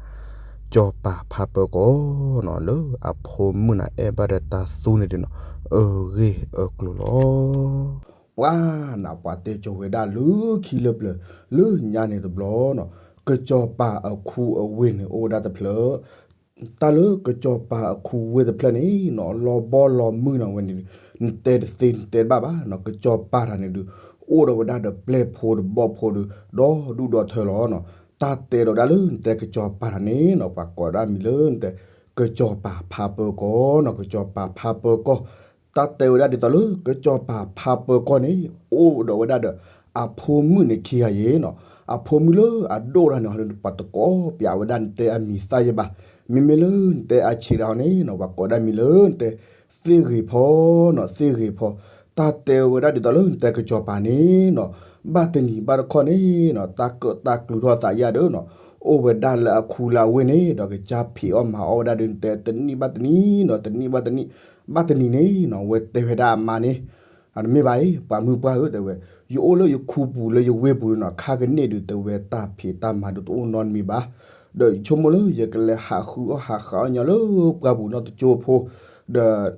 ကၠီၤပၤဖးပၢၤကီၢ်နီၤ လၢအဖိမုၣ်နၤအဲၣ်ဘၣ်ဒီးတၤသူန့ၣ်ဒီးနီၤ အဂ့ၢ်အကျိၤလီၤ. ပှၤနၤ ပှၤတဲကၠီၤဝဲဒၣ်လၢခံလၢပျၢၤ လၢညါန့ၣ်တဘျီနီၤ ကၠီၤပၤအခူအဝ့ၢ်န့ၣ်အိၣ်ဝဲဒၣ်တဖျၢၣ် တၢ်လၢကၠီၤပၤအခူဝ့ၢ်တဖျၢၣ်န့ၣ်နီၤ လီၤဘီလီၤမုၢ်နီၤဝဲန့ၣ် နတဲတသ့နတဲတဘၣ်ဘၣ်နီၤ ကၠီၤပၤတၢ်န့ၣ်ဒုး အိၣ်ဒီးဝဲဒၣ်ဒီးပျဲၢ်ဖိဒီးဘီၣ်ဖိဒီး ဒီဒူၣ်ဒီထၢလီၤနီၤ. တၢ်တဲဒီးဒၣ်လၢနတဲကၠီၤပၤတၢ်န့ၣ်နီၤ ပှၤကိးဒၣ်မံၤလၢနတဲ ကၠီၤပၤဖးပၢၤကီၢ်နီၤ ကၠီၤပၤဖးပၢၤကီၢ် တၢ်တဲဝဲဒၣ်ဒ်သိးလၢ ကၠီၤပၤဖးပၢၤကီၢ်န့ၣ် အိၣ်ဒီးဝဲဒၣ်ဒီး အဖိမုၣ်န့ၣ်ခံဂၤယဲၢ်နီၤ. အဖိမုၣ်လၢအဒိၣ်တၢ်န့ၣ်ဟီဒီး ပှၤတကိးပျးဝဲဒၣ်နတဲအမံၤသၣ်ယဲၢ်ဘၣ်. မ့မ့ၢ်လၢနတဲအဆံးတၢ်ဟီန့ၣ်နီၤ ပှၤကိးဒၣ်မံၤလၢနတဲ သ့ၣ်ဂ့ၤဖီနီၤ သ့ၣ်ဂ့ၤဖီ. တၢ်တဲဝဲဒၣ်ဒ်သိးလၢနတဲကၠီၤပၤန့ၣ်နီၤ ဘၣ်တနံၤဘၣ်တခီန့ၣ်နီၤ တၢ်ကၢၣ်တၢ်ကျူထီၣ်သးယါဒီးနီၤ အိၣ်ဝဲဒၣ်လၢအခူလၢအဝ့ၢ်န့ၣ်ဒီး ကစၢ်ဖံးအီၣ်မၤအီၣ်ဝဲဒၣ်ဒီးနတဲ တနံၣ်ဘၣ်တနံၣ်နီၤ တနံၣ်ဘၣ်တနံၣ် ဘၣ်တနံၤန့ၣ်နီၤ အဝဲတဲဝဲဒၣ်အမါန့ၣ် အတမ့ၢ်ဘၣ်အံၤ ပှၤမုၢ်ပှၢ်ဧၢ တဲဝဲ ယအိၣ်လၢယခူပူၤလၢယဝ့ၢ်ပူၤန့ၣ်နီၤ ခါကန့ၢ်ဒုး တဲဝဲ တၢ်ဖံးတၢ်မၤဒုးတအိၣ်နီတမံၤဘၣ်. ဒီးယဆိကမိၣ်လၢယကလဲၤဟးဃုအီၣ်ဟးဃးအီၣ်ညီလၢပှၢ်ပူၤနီတကၠိဖိ ဒီး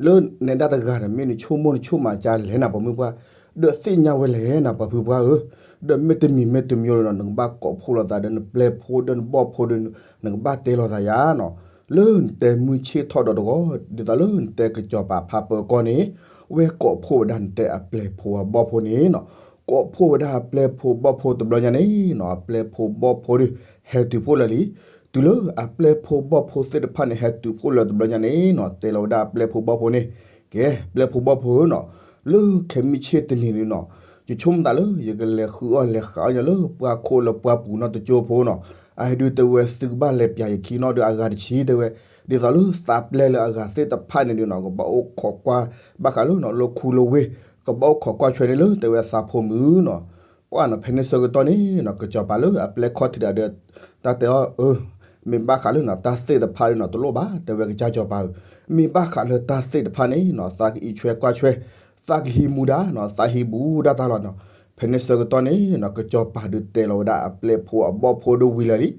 လၢနဲဒၣ်တဂၤဒီး မ့ၢ်နဆိကမိၣ်နဆိကမးကလဲၣ်နၤ ပှၤမုၢ်ပှၢ် ဒီးသ့ၣ်ညါဝဲလဲၣ်နၤ ပှၤဖုပှၢ်ဧၢ. ဒီးမ့တမံၤမ့တမံၤဒီးနီၤ နကဘၣ်ကိးဖှိၣ်လိာ်သးဒီးနပျဲၢ်ဖိဒီးနဘီၣ်ဖိဒီး နကဘၣ်တဲလိာ်သးယါနီၤ. လၢနတဲမုၢ်ဆ့ၣ်ထီၣ်ဒီးတဂီၤ ဒ်သိးလၢနတဲကစီၤပၤဖးပၢၤကီၢ်န့ၣ် ဝဲကိးဖှိၣ်ဝဲဒၣ်နတဲအပျဲၢ်ဖိအဘီၣ်ဖိန့ၣ်နီၤ. ကိးဖှိၣ်ဝဲဒၣ်အပျဲၢ်ဖိဘီၣ်ဖိတဘျီညါန့ၣ်နီၤ အပျဲၢ်ဖိဘီၣ်ဖိဒီး ဟဲတုၤဖှိၣ်လၢာ်လံ. တုၤလၢအပျဲၢ်ဖိဘီၣ်ဖိသ့ၣ်တဖၣ်န့ၣ် ဟဲတုၤဖှိၣ်လၢာ်တဘျီညါန့ၣ်နီၤ တဲလီၤဝဲဒၣ်အပျဲၢ်ဖိဘီၣ်ဖိန့ၣ် ကဲ ပျဲၢ်ဖိဘီၣ်ဖိဧၢနီၤ, လၢခဲမုၢ်ဆ့ၣ်တနံၤန့ၣ်နီၤ ယဆိကမိၣ်သးလၢ ယကလဲၤဃုအီၣ်လဲၤဃးအီၣ်ညီလၢပှၢ်ခိၣ်လၢပှၢ်ပူၤနီတကၠိဖိနီၤ. အဟဲဒုးတဲဝဲ သုကဘၣ်လဲၤပျးယခံနီၤဒီးအဂၤတဆံတဲဝဲ, ဒ်သိးလၢသးပျဲၢ်လၢအဂၤသ့ၣ်တဖၣ်န့ၣ်ဒုးနီၤ ကဘၣ်အိၣ်ခိးကွၢ်ဘၣ်ဃးလၢနီၤ လၢခူလၢဝ့ၢ် ကဘၣ်အိၣ်ခိးကွၢ်ဆွဲန့ၣ်လၢတဲဝဲသးဖိမုၣ်နီၤ. ပှၢ်နီၤ ဖဲန့ၣ်ဆၢကတီၢ်န့ၣ်နီၤ ကစီၤပၤလၢအပျဲၢ်ခီၣ်ထံးဒီး တၢ်တဲအီၤ အၢ မ့ၢ်ဘၣ်ဃးလၢနီၤ တၢ်သ့ၣ်တဖၣ်ဒီးနီၤ တလိၣ်ဘၣ် တဲဝဲကစၢ်စီၤပၤဧၢ, မ့ၢ်ဘၣ်ဃးလၢတၢ်သ့ၣ်တဖၣ်န့ၣ်နီၤ သးကအံးဆွဲကွၢ်ဆွဲ, သးကဟံးမူဒါနီၤ သးဟံးဘူးဒၣ်တၢ်လီၤနီၤ. ဖဲန့ၣ်ဆၢကတီၢ်န့ၣ်နီၤ ကစီၤပၤဒုးတဲလီၤဝဲဒၣ်အပျဲၢ်ဖိအဘီၣ်ဖိဒီးဝံၤလၢာ်လံ.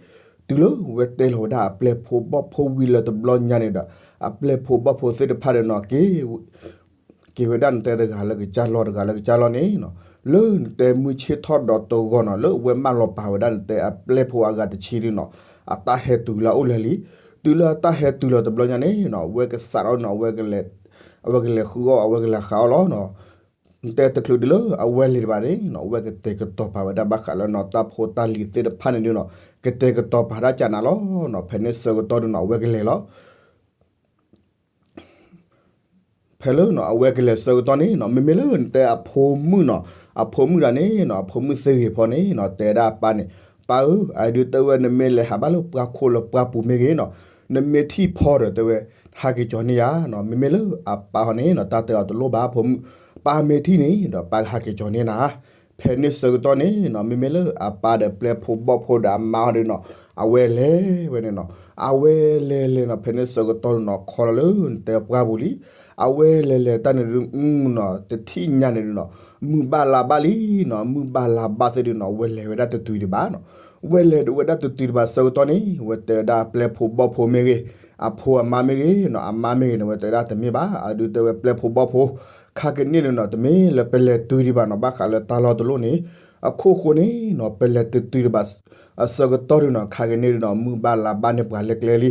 တုၤလၢဝဲတဲလီၤဝဲဒၣ်အပျဲၢ်ဖိဘီၣ်ဖိဝံၤလၢာ်တဘျီညါန့ၣ်ဒီး အပျဲၢ်ဖိဘီၣ်ဖိသ့ၣ်တဖၣ်ဒီးနီၤ က့ၤ က့ၤဝဲဒၣ်နတဲတဂၤလၢကစၢ်လီၢ်တဂၤလၢကစၢ်လီၢ်န့ၣ်နီၤ, လၢနတဲမုၢ်ဆ့ၣ်ထီၣ်ဒီးတဂီၤနီၤ လၢအဝဲမၢလီၤပာ်ဝဲဒၣ်နတဲအပျဲၢ်ဖိအဂၤတဆံဒုးနီၤ အတၢ်ဟဲတုၤလၢအအိၣ်လၢာ်လံ. တုၤလၢအတၢ်ဟဲတုၤလီၤတဘျီညါန့ၣ်နီၤ အဝဲကစးထီၣ်နီၤ အဝဲကလဲၤဃုအီၣ် အဝဲကလဲၤဃးအီၣ်လီၤနီၤ. နတဲတချုးဒုးလၢအဝဲလဲၤတဘၣ်န့ၣ်နီၤ အဝဲကတဲာ်ကတီၤပာ်ဝဲဒၣ်ဘၣ်ဃးလၢနီၤ တၢ်ဖိတၢ်လံၤသ့ၣ်တဖၣ်န့ၣ်ဒုးနီၤ ကတဲာ်ကတီၤပာ်ဒၣ်ကနၤလီၤနီၤ. ဖဲန့ၣ်ဆၢကတီၢ်ဒုးနီၤ အဝဲကလဲၤလီၤ. ဖဲလၢနီၤ အဝဲကလဲၤဆၢကတီၢ်န့ၣ်နီၤ မ့မ့ၢ်လၢနတဲအဖိမုၣ်နီၤ အဖိမုၣ်တဂၤန့ၣ်နီၤ အဖိမုၣ်သ့ၣ်ဂ့ၤဖီန့ၣ်နီၤ တဲဒၣ်အပၢ်န့ၣ် ပၢ်ဧၢ အဒုးတဲဝဲ နမ့ၢ်လဲၤဟးဘၣ်လၢပှၢ်ခိၣ်လၢပှၢ်ပူၤမ့ၢ်ဂ့ၤနီၤ နမ့ၢ်ထံၣ်ဖီဒီးတဲဝဲ ဟးက့ၤကၠီၤန့ၢ်ယၤနီၤ, မ့မ့ၢ်လၢအပၢ်ဟီန့ၣ်နီၤ တၢ်တဲအီၤတလိၣ်ဘၣ်, ဖိမုၣ်ပၢ်မ့ၢ်ထံၣ်န့ၣ်ဒီး ပၢ်ကဟးက့ၤကၠီၤန့ၢ်နၤ. ဖဲန့ၣ်ဆၢကတီၢ်န့ၣ်နီၤ မ့မ့ၢ်လၢအပၢ်ဒီးပျဲၢ်ဖိဘီၣ်ဖိဒီးအမါဟီဒုးနီၤ အဝဲလဲၤဝဲန့ၣ်နီၤ, အဝဲလဲၤလဲၤနီၤ ဖဲန့ၣ်ဆၢကတီၢ်ဒုးနီၤ ခီလီၤလၢနတဲပှၢ်ပူၤလံ. အဝဲလဲၤလဲၤတၢ်န့ၣ်ဒုးနီၤ တထံၣ်ညါန့ၣ်ဒုးနီၤ မုၢ်ဘၣ်လါဘၣ်လံနီၤ, မုၢ်ဘၣ်လါဘၣ်သ့ၣ်ဒုးနီၤ ဝဲလဲၤဝဲဒၣ်တတုၤဒံးဘၣ်နီၤ. ဝဲလဲၤဒုးဝဲဒၣ်တတုၤဒံးဘၣ်ဆၢကတီၢ်န့ၣ် ဝဲတဲဝဲဒၣ်ပျဲၢ်ဖိဘီၣ်ဖိမ့ၢ်ဂ့ၤ, အဖိအမါမ့ၢ်ဂ့ၤနီၤ အမါမ့ၢ်ဂ့ၤန့ၣ် ဝဲတဲဒၣ်တမ့ၢ်ဘၣ်, အဒုးတဲဝဲပျဲၢ်ဖိဘီၣ်ဖိ ခါကန့ၣ်ဒုးနီၤ တမ့ၢ်လၢပလဲၤတုၤဒံးဘၣ်နီၤ ဘၣ်ဃးလၢတၢ်လီၢ်တလီၢ်န့ၣ် အခိၣ်ဃိန့ၣ်နီၤ ပလဲၤတတုၤဒံးဘၣ် အဆၢကတီၢ်ဒုးနီၤ ခါကန့ၣ်ဒုးနီၤ မုၢ်ဘၣ်လါဘၣ်န့ၣ်ပှၤလဲၤကျဲလံ.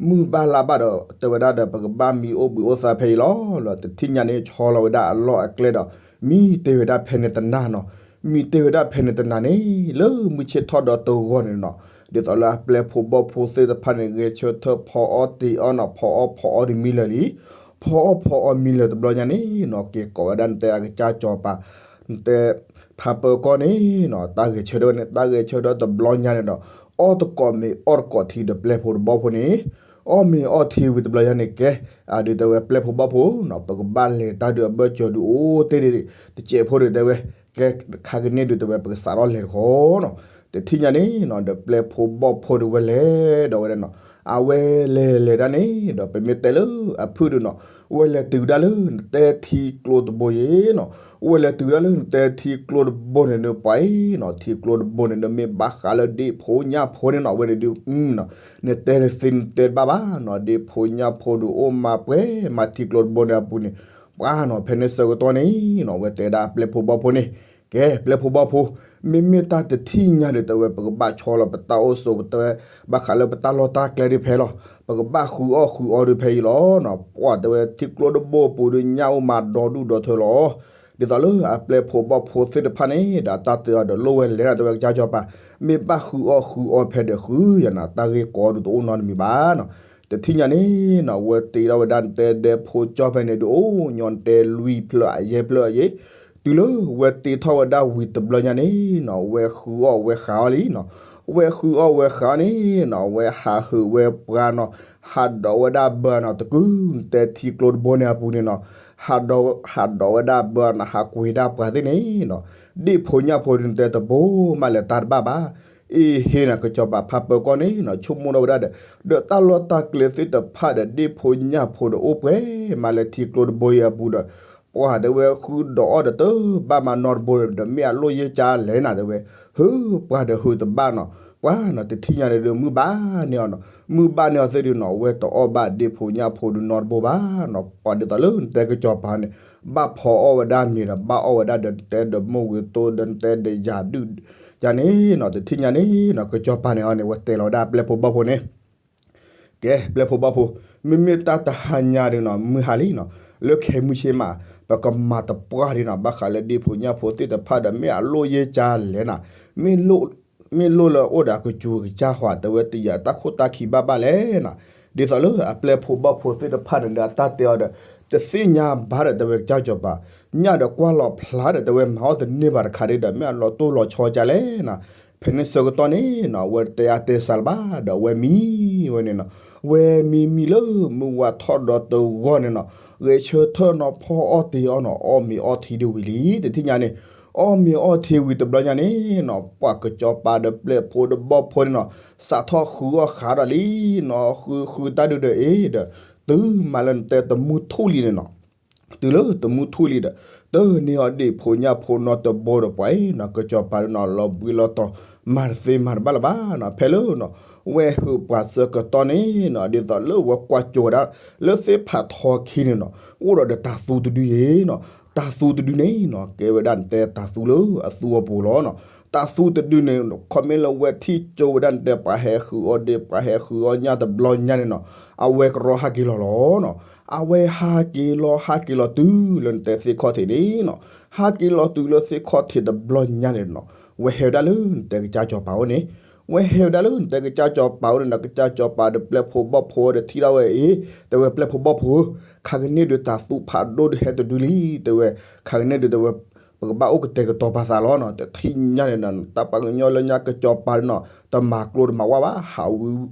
မုၢ်ဘၣ်လါဘၣ်ဒီး တဲဝဲဒၣ်ဒီး ပကဘၣ်မံအိၣ်ဘှံးအိၣ်သါဖဲအံၤလီၤ. လီၤတထံၣ်ညါန့ၣ် ဆီလီၤဝဲဒၣ်အလီၢ်အကျဲဒီး မံတ့ၢ်ဝဲဒၣ်ဖဲန့ၣ်တနၤနီၤ. မံတ့ၢ်ဝဲဒၣ်ဖဲန့ၣ်တနၤန့ၣ် လၢမုၢ်ဆ့ၣ်ထီၣ်ဒီးတဂီၤန့ၣ်နီၤ ဒ်သိးလၢအပျဲၢ်ဖိဘီၣ်ဖိသ့ၣ်တဖၣ်န့ၣ် ဂဲၤဆၢထၢၣ်ဖီအီၣ်တ့ၤအီၣ်နီၤ ဖီအီၣ်ဖီအီၣ်ဒုးမံလၢာ်လံ. ဖီအီၣ်ဖီအီၣ်မံလၢာ်တဘျီညါန့ၣ်နီၤ က့ၤကိးဝဲဒၣ်နတဲအကစၢ်စီၤပၤ နတဲ ဖးပၢၤကီၢ်န့ၣ်နီၤ တၢ်ဂဲၤဆၢထၢၣ်ဝဲန့ၣ် တၢ်ဂဲၤဆၢထၢၣ်တဘျီညါန့ၣ်ဒီး အီၣ်တကိးမ့ၤအီၣ်တကိးထံဒီးပျဲၢ်ဖိတဘီၣ်ဖိန့ၣ် အီၣ်မ့ၤအီၣ်ထံဝံၤတဘျီညါန့ၣ် ကဲ အဒုးတဲဝဲပျဲၢ်ဖိဘီၣ်ဖိနီၤ ပကဘၣ်လဲၤတၢ်ဒုးအဘၢၣ်စၢၤဒုးအိၣ်တ့ၢ် တစဲးဖိဒုးတဲဝဲ ကဲ ခါကန့ၣ်ဒုးတဲဝဲ ပကစးထီၣ်လဲၤတခီနီၤ. တထံၣ်ညါန့ၣ်နီၤ ဒီးပျဲၢ်ဖိဘီၣ်ဖိဒုးဝဲလဲၤဒီးဝဲဒၣ်နီၤ အဝဲလဲၤလဲၤဒၣ်န့ၣ်ဒီး ပမ့ၢ်တဲလၢအဖုၣ်ဒုးနီၤ ဝဲလဲၤတုၤဒၣ်လၢနတဲထံကျိတဘိယ့နီၤ. ဝဲလဲၤတုၤဒၣ်လၢနတဲထံကျိတဘိန့ၣ်ဒုးပှၤအံၤနီၤ ထံကျိတဘိန့ၣ်ဒုး မ့ၢ်ဘၣ်ဃးလၢဒ့ၣ်ဖိညၣ်ဖိန့ၣ်နီၤ အဝဲန့ၣ်ဒုး နတဲနသ့နတဲတဘၣ်ဘၣ်နီၤ ဒ့ၣ်ဖိညၣ်ဖိဒုးအိၣ်မးပှဲၤမးထံကျိတဘိန့ၣ်အပူၤန့ၣ် ပှၤနီၤ ဖဲန့ၣ်ဆၢကတီၢ်န့ၣ်နီၤ ဝဲတဲဒၣ်ပျဲၢ်ဖိဘီၣ်ဖိန့ၣ် ကဲ ပျဲၢ်ဖိဘီၣ်ဖိ မ့မ့ၢ်တၢ်တထံၣ်ညါဒုးတဲဝဲ ပကဘၣ်ဆီလီၤပတၢ်အိၣ်ဆိး ပတဲဝဲ ဘၣ်ဃးလၢပတၢ်လီၢ်တၢ်ကျဲဒုးဖဲလီၤ. ပကဘၣ်ဃုအီၣ်ဃုအီဒုးဖဲအံၤလီၤနီၤ. ပှၤတဲဝဲထံကျိတဘိပူၤဒုးညၣ်အိၣ်မးဒီဒူၣ်ဒီထၢလီၤ. ဒ်သိးလၢအပျဲၢ်ဖိဘီၣ်ဖိသ့ၣ်တဖၣ်န့ၣ်ဒီး တၢ်တဲအီၤဒီးလိၣ်ဝဲလဲၣ်နီၤ တဲဝဲကစၢ်စီၤပၤ မ့ၢ်ဘၣ်ဃုအီၣ်ဃုအီဖဲဒီးဃုယၤနီၤ တၢ်ဂ့ၢ်ကီဒုးတအိၣ်နီတမံၤဘၣ်နီၤ. တထံၣ်ညါန့ၣ်နီၤ ဝဲတ့ထီၣ်ဝဲဒၣ်နတဲဒဲဖိကၠီဖဲန့ၣ်ဒုးအိၣ်ညီနတဲလွံၢ်ဖျၢၣ်အယဲၢ်ဖျၢၣ်အယဲၢ် တုၤလၢဝဲတ့ထီၣ်ဝဲဒၣ်ဝံၤတဘျီညါန့ၣ်နီၤ ဝဲဃုအီၣ်ဝဲဃးအီၣ်လံနီၤ. ဝဲဃုအီၣ်ဝဲဃးအီၣ်န့ၣ်နီၤ ဝဲဟးဟုးဝဲပှၤနီၤ ဟးဒိးဝဲဒၣ်ဘၢနီၤ တကုၤနတဲထံကျိတဘိန့ၣ်အပူၤန့ၣ်နီၤ ဟးဒိး ဟးဒိးဝဲဒၣ်ဘၢနီၤ ဟးကွံာ်ဒၣ်ပှၤသ့ၣ်န့ၣ်နီၤ ဒ့ၣ်ဖိညၣ်ဖိဒုးနတဲတဘိမးလဲၤတၢ်တဘၣ်ဘၣ် အ့ဟ့နီၤ ကစီၤပၤဖးပၢၤကီၢ်န့ၣ်နီၤ ဆိကမိၣ်ထီၣ်ဝဲဒၣ်ဒီး ဒီးတၢ်လီၢ်တၢ်ကျဲသ့ၣ်တဖၣ်ဒီး ဒ့ၣ်ဖိညၣ်ဖိဒီးအိၣ်ပှဲၤမးလၢထံကျိတဘိအံၤအပူၤဒီး ပှၤတဲဝဲဃုဒိးအီၣ်ဒီးတဘၣ်မးနီတဘိဒီး မ့ၢ်အလိၣ်ယဲၢ်ကၢလဲၣ်နၤတဲဝဲ ဟုပှၤဒီးဟုတဘၣ်နီၤ ပှၤနီၤ တထံၣ်ညါန့ၣ်ဒုးမုၢ်ဘၣ်န့ၢ်အီၤနီၤ မုၢ်ဘၣ်န့ၢ်အီၤသ့ၣ်ဒုးနီၤ ဝဲတအီၣ်ဘၣ်ဒ့ၣ်ဖိညၣ်ဖိဒုးနီတဘိဘၣ်နီၤ ပှၤဒ်သိးလၢနတဲကစီၤပၤန့ၣ် ဘၣ်ဖီအီၣ်ဝဲဒၣ်မ့ၤဒီး ဘၣ်အီၣ်ဝဲဒၣ်ဒီးနတဲဒီးမိၢ်ဝ့ၤတိၢ်ဒီးနတဲဒီးယၤဒုၣ် ယၤန့ၣ်နီၤ တထံၣ်ညါန့ၣ်နီၤ ကစီၤပၤန့ၣ်အီၤန့ၣ် ဝဲတဲလီၤဝဲဒၣ်ပျဲၢ်ဖိဘီၣ်ဖိန့ၣ် ကဲ ပျဲၢ်ဖိဘီၣ်ဖိ မ့မ့ၢ်တၢ်တဟါညါဒုးနီၤ မုၢ်ဟါလံနီၤ လၢခဲမုၢ်ဆ့ၣ်မး ပကမၤတပှၢ်ဒုးနီၤ ဘၣ်ဃးလၢဒ့ၣ်ဖိညၣ်ဖိသ့ၣ်တဖၣ်ဒီး မ့ၢ်အလိၣ်ယဲၢ်ကၢလဲၣ်နၤ မ့ၢ်လိၣ် မ့ၢ်လိၣ်လၢအိၣ်ဒီးအကစူၤကစၢ်ဃီ တဲဝဲတယာ်တၢ်ခိၣ်တၢ်ခံဘၣ်ဘၣ်လဲၣ်နီၤ ဒ်သိးလၢအပျဲၢ်ဖိဘီၣ်ဖိသ့ၣ်တဖၣ်န့ၣ်ဒီး အတၢ်တဲအီၤဒီး တသ့ၣ်ညါဘၣ်ဒီး တဲဝဲကစၢ်စီၤပၤ ညၣ်ဒီးကွၢ်လီၤဖျါဒီး တဲဝဲမၤအီၣ်တန့ၢ်ဘၣ်တခါဒုးဒီး မ့ၢ်အလီၤတိၢ်လီၤဆီကၢလဲၣ်နီၤ ဖဲန့ၣ်ဆၢကတီၢ်န့ၣ်နီၤ အဝဲတတဲအါတဲစှၤလၢၤဘၣ်ဒီး အဝဲမံဝဲန့ၣ်နီၤ ဝဲမံမံလၢမုၢ်ဝါထီၣ်ဒီးတဂီၢ်န့ၣ်နီၤ ဂဲၤဆၢထၢၣ်နီၤ ဖီအီၣ်တ့ၤအီၣ်နီၤ အီၣ်မ့ၤအီၣ်ထံဒုးဝံၤလံ တထံၣ်ညါန့ၣ် အီၣ်မ့ၤအီၣ်ထံဝံၤတဘျီညါန့ၣ်နီၤ ပှၤကစီၤပၤဒီးပျဲၢ်ဖိဒီးဘီၣ်ဖိန့ၣ်နီၤ စးထီၣ်ဃုအီၣ်ဃးဒီးလံနီၤ ဃုဃုတၢ်ဒုးဒီးအ့ၣ်ဒီး တုၤမးလၢနတဲတမူထူၣ်လံန့ၣ်နီၤ တုၤလၢတမူထူၣ်လံဒီး တန့ၢ်အီၤဒ့ၣ်ဖိညၣ်ဖိနီတဘိဒီးပှၤအံၤနီၤ ကစီၤပၤဒုးနီၤ လီၤဘှံးလီၤတီၤ မၤတသ့မၤတဘၣ်လၢၤဘၣ်နီၤ ဖဲလၢနီၤ ဝဲဟုးပှၤဆၢကတီၢ်န့ၣ်နီၤ ဒ်သိးလၢဝဲကွၢ်ကၠိဝဲဒၣ် လၢသ့ၣ်ဖးထီခံန့ၣ်နီၤ အိၣ်ဒီးဒီးတၤသူတဒုယ့ၤနီၤ တၤသူတဒုန့ၣ်နီၤ ကဲဝဲဒၣ်နတဲတၤသူလၢအသူအပူၤလီၤနီၤ တၤသူတဒုန့ၣ် ခီမ့ၢ်လၢဝဲထံၣ်ကၠိဝဲဒၣ်နတဲပှၤဟဲဃုအီၣ်ဒ့ၣ် ပှၤဟဲဃုအီၣ်ညၣ်တဘျီညါန့ၣ်နီၤ အဝဲကရီဟးက့ၤလီၤလီၤနီၤ အဝဲဟးက့ၤလီၤ ဟးက့ၤလီၤတုၤလၢနတဲသ့ၣ်ခီၣ်ထံးန့ၣ်နီၤ ဟးက့ၤလီၤတုၤလၢသ့ၣ်ခီၣ်ထံးတဘျီညါန့ၣ်နီၤ ဝဲဟဲဝဲဒၣ်လၢနတဲကစၢ်စီၤပၤအိၣ်န့ၣ် ဝဲဟဲဝဲဒၣ်လၢနတဲကစၢ်စီၤပၤအိၣ်န့ၣ်နီၤ ကစၢ်စီၤပၤဒီးပျဲၢ်ဖိဘီၣ်ဖိဒီးထံၣ်ဒၣ်ဝဲအံၤ တဲဝဲပျဲၢ်ဖိဘီၣ်ဖိဧၢ ခါကန့ၣ်ဒုးတၤသူဖးဒိၣ်ဒုးဟဲတဒုလံ တဲဝဲ ခါကန့ၣ်ဒုးတဲဝဲ ပကဘၣ်အိၣ်ကတဲာ်ကတီၤပာ်သးလီၤနီၤ. တထံၣ်ညါန့ၣ်နီၤ တၢ်ပှၤကညီလၢညါကစီၤပၤနီၤ တမၤကျိတမၤဝါဘၣ်, ဟး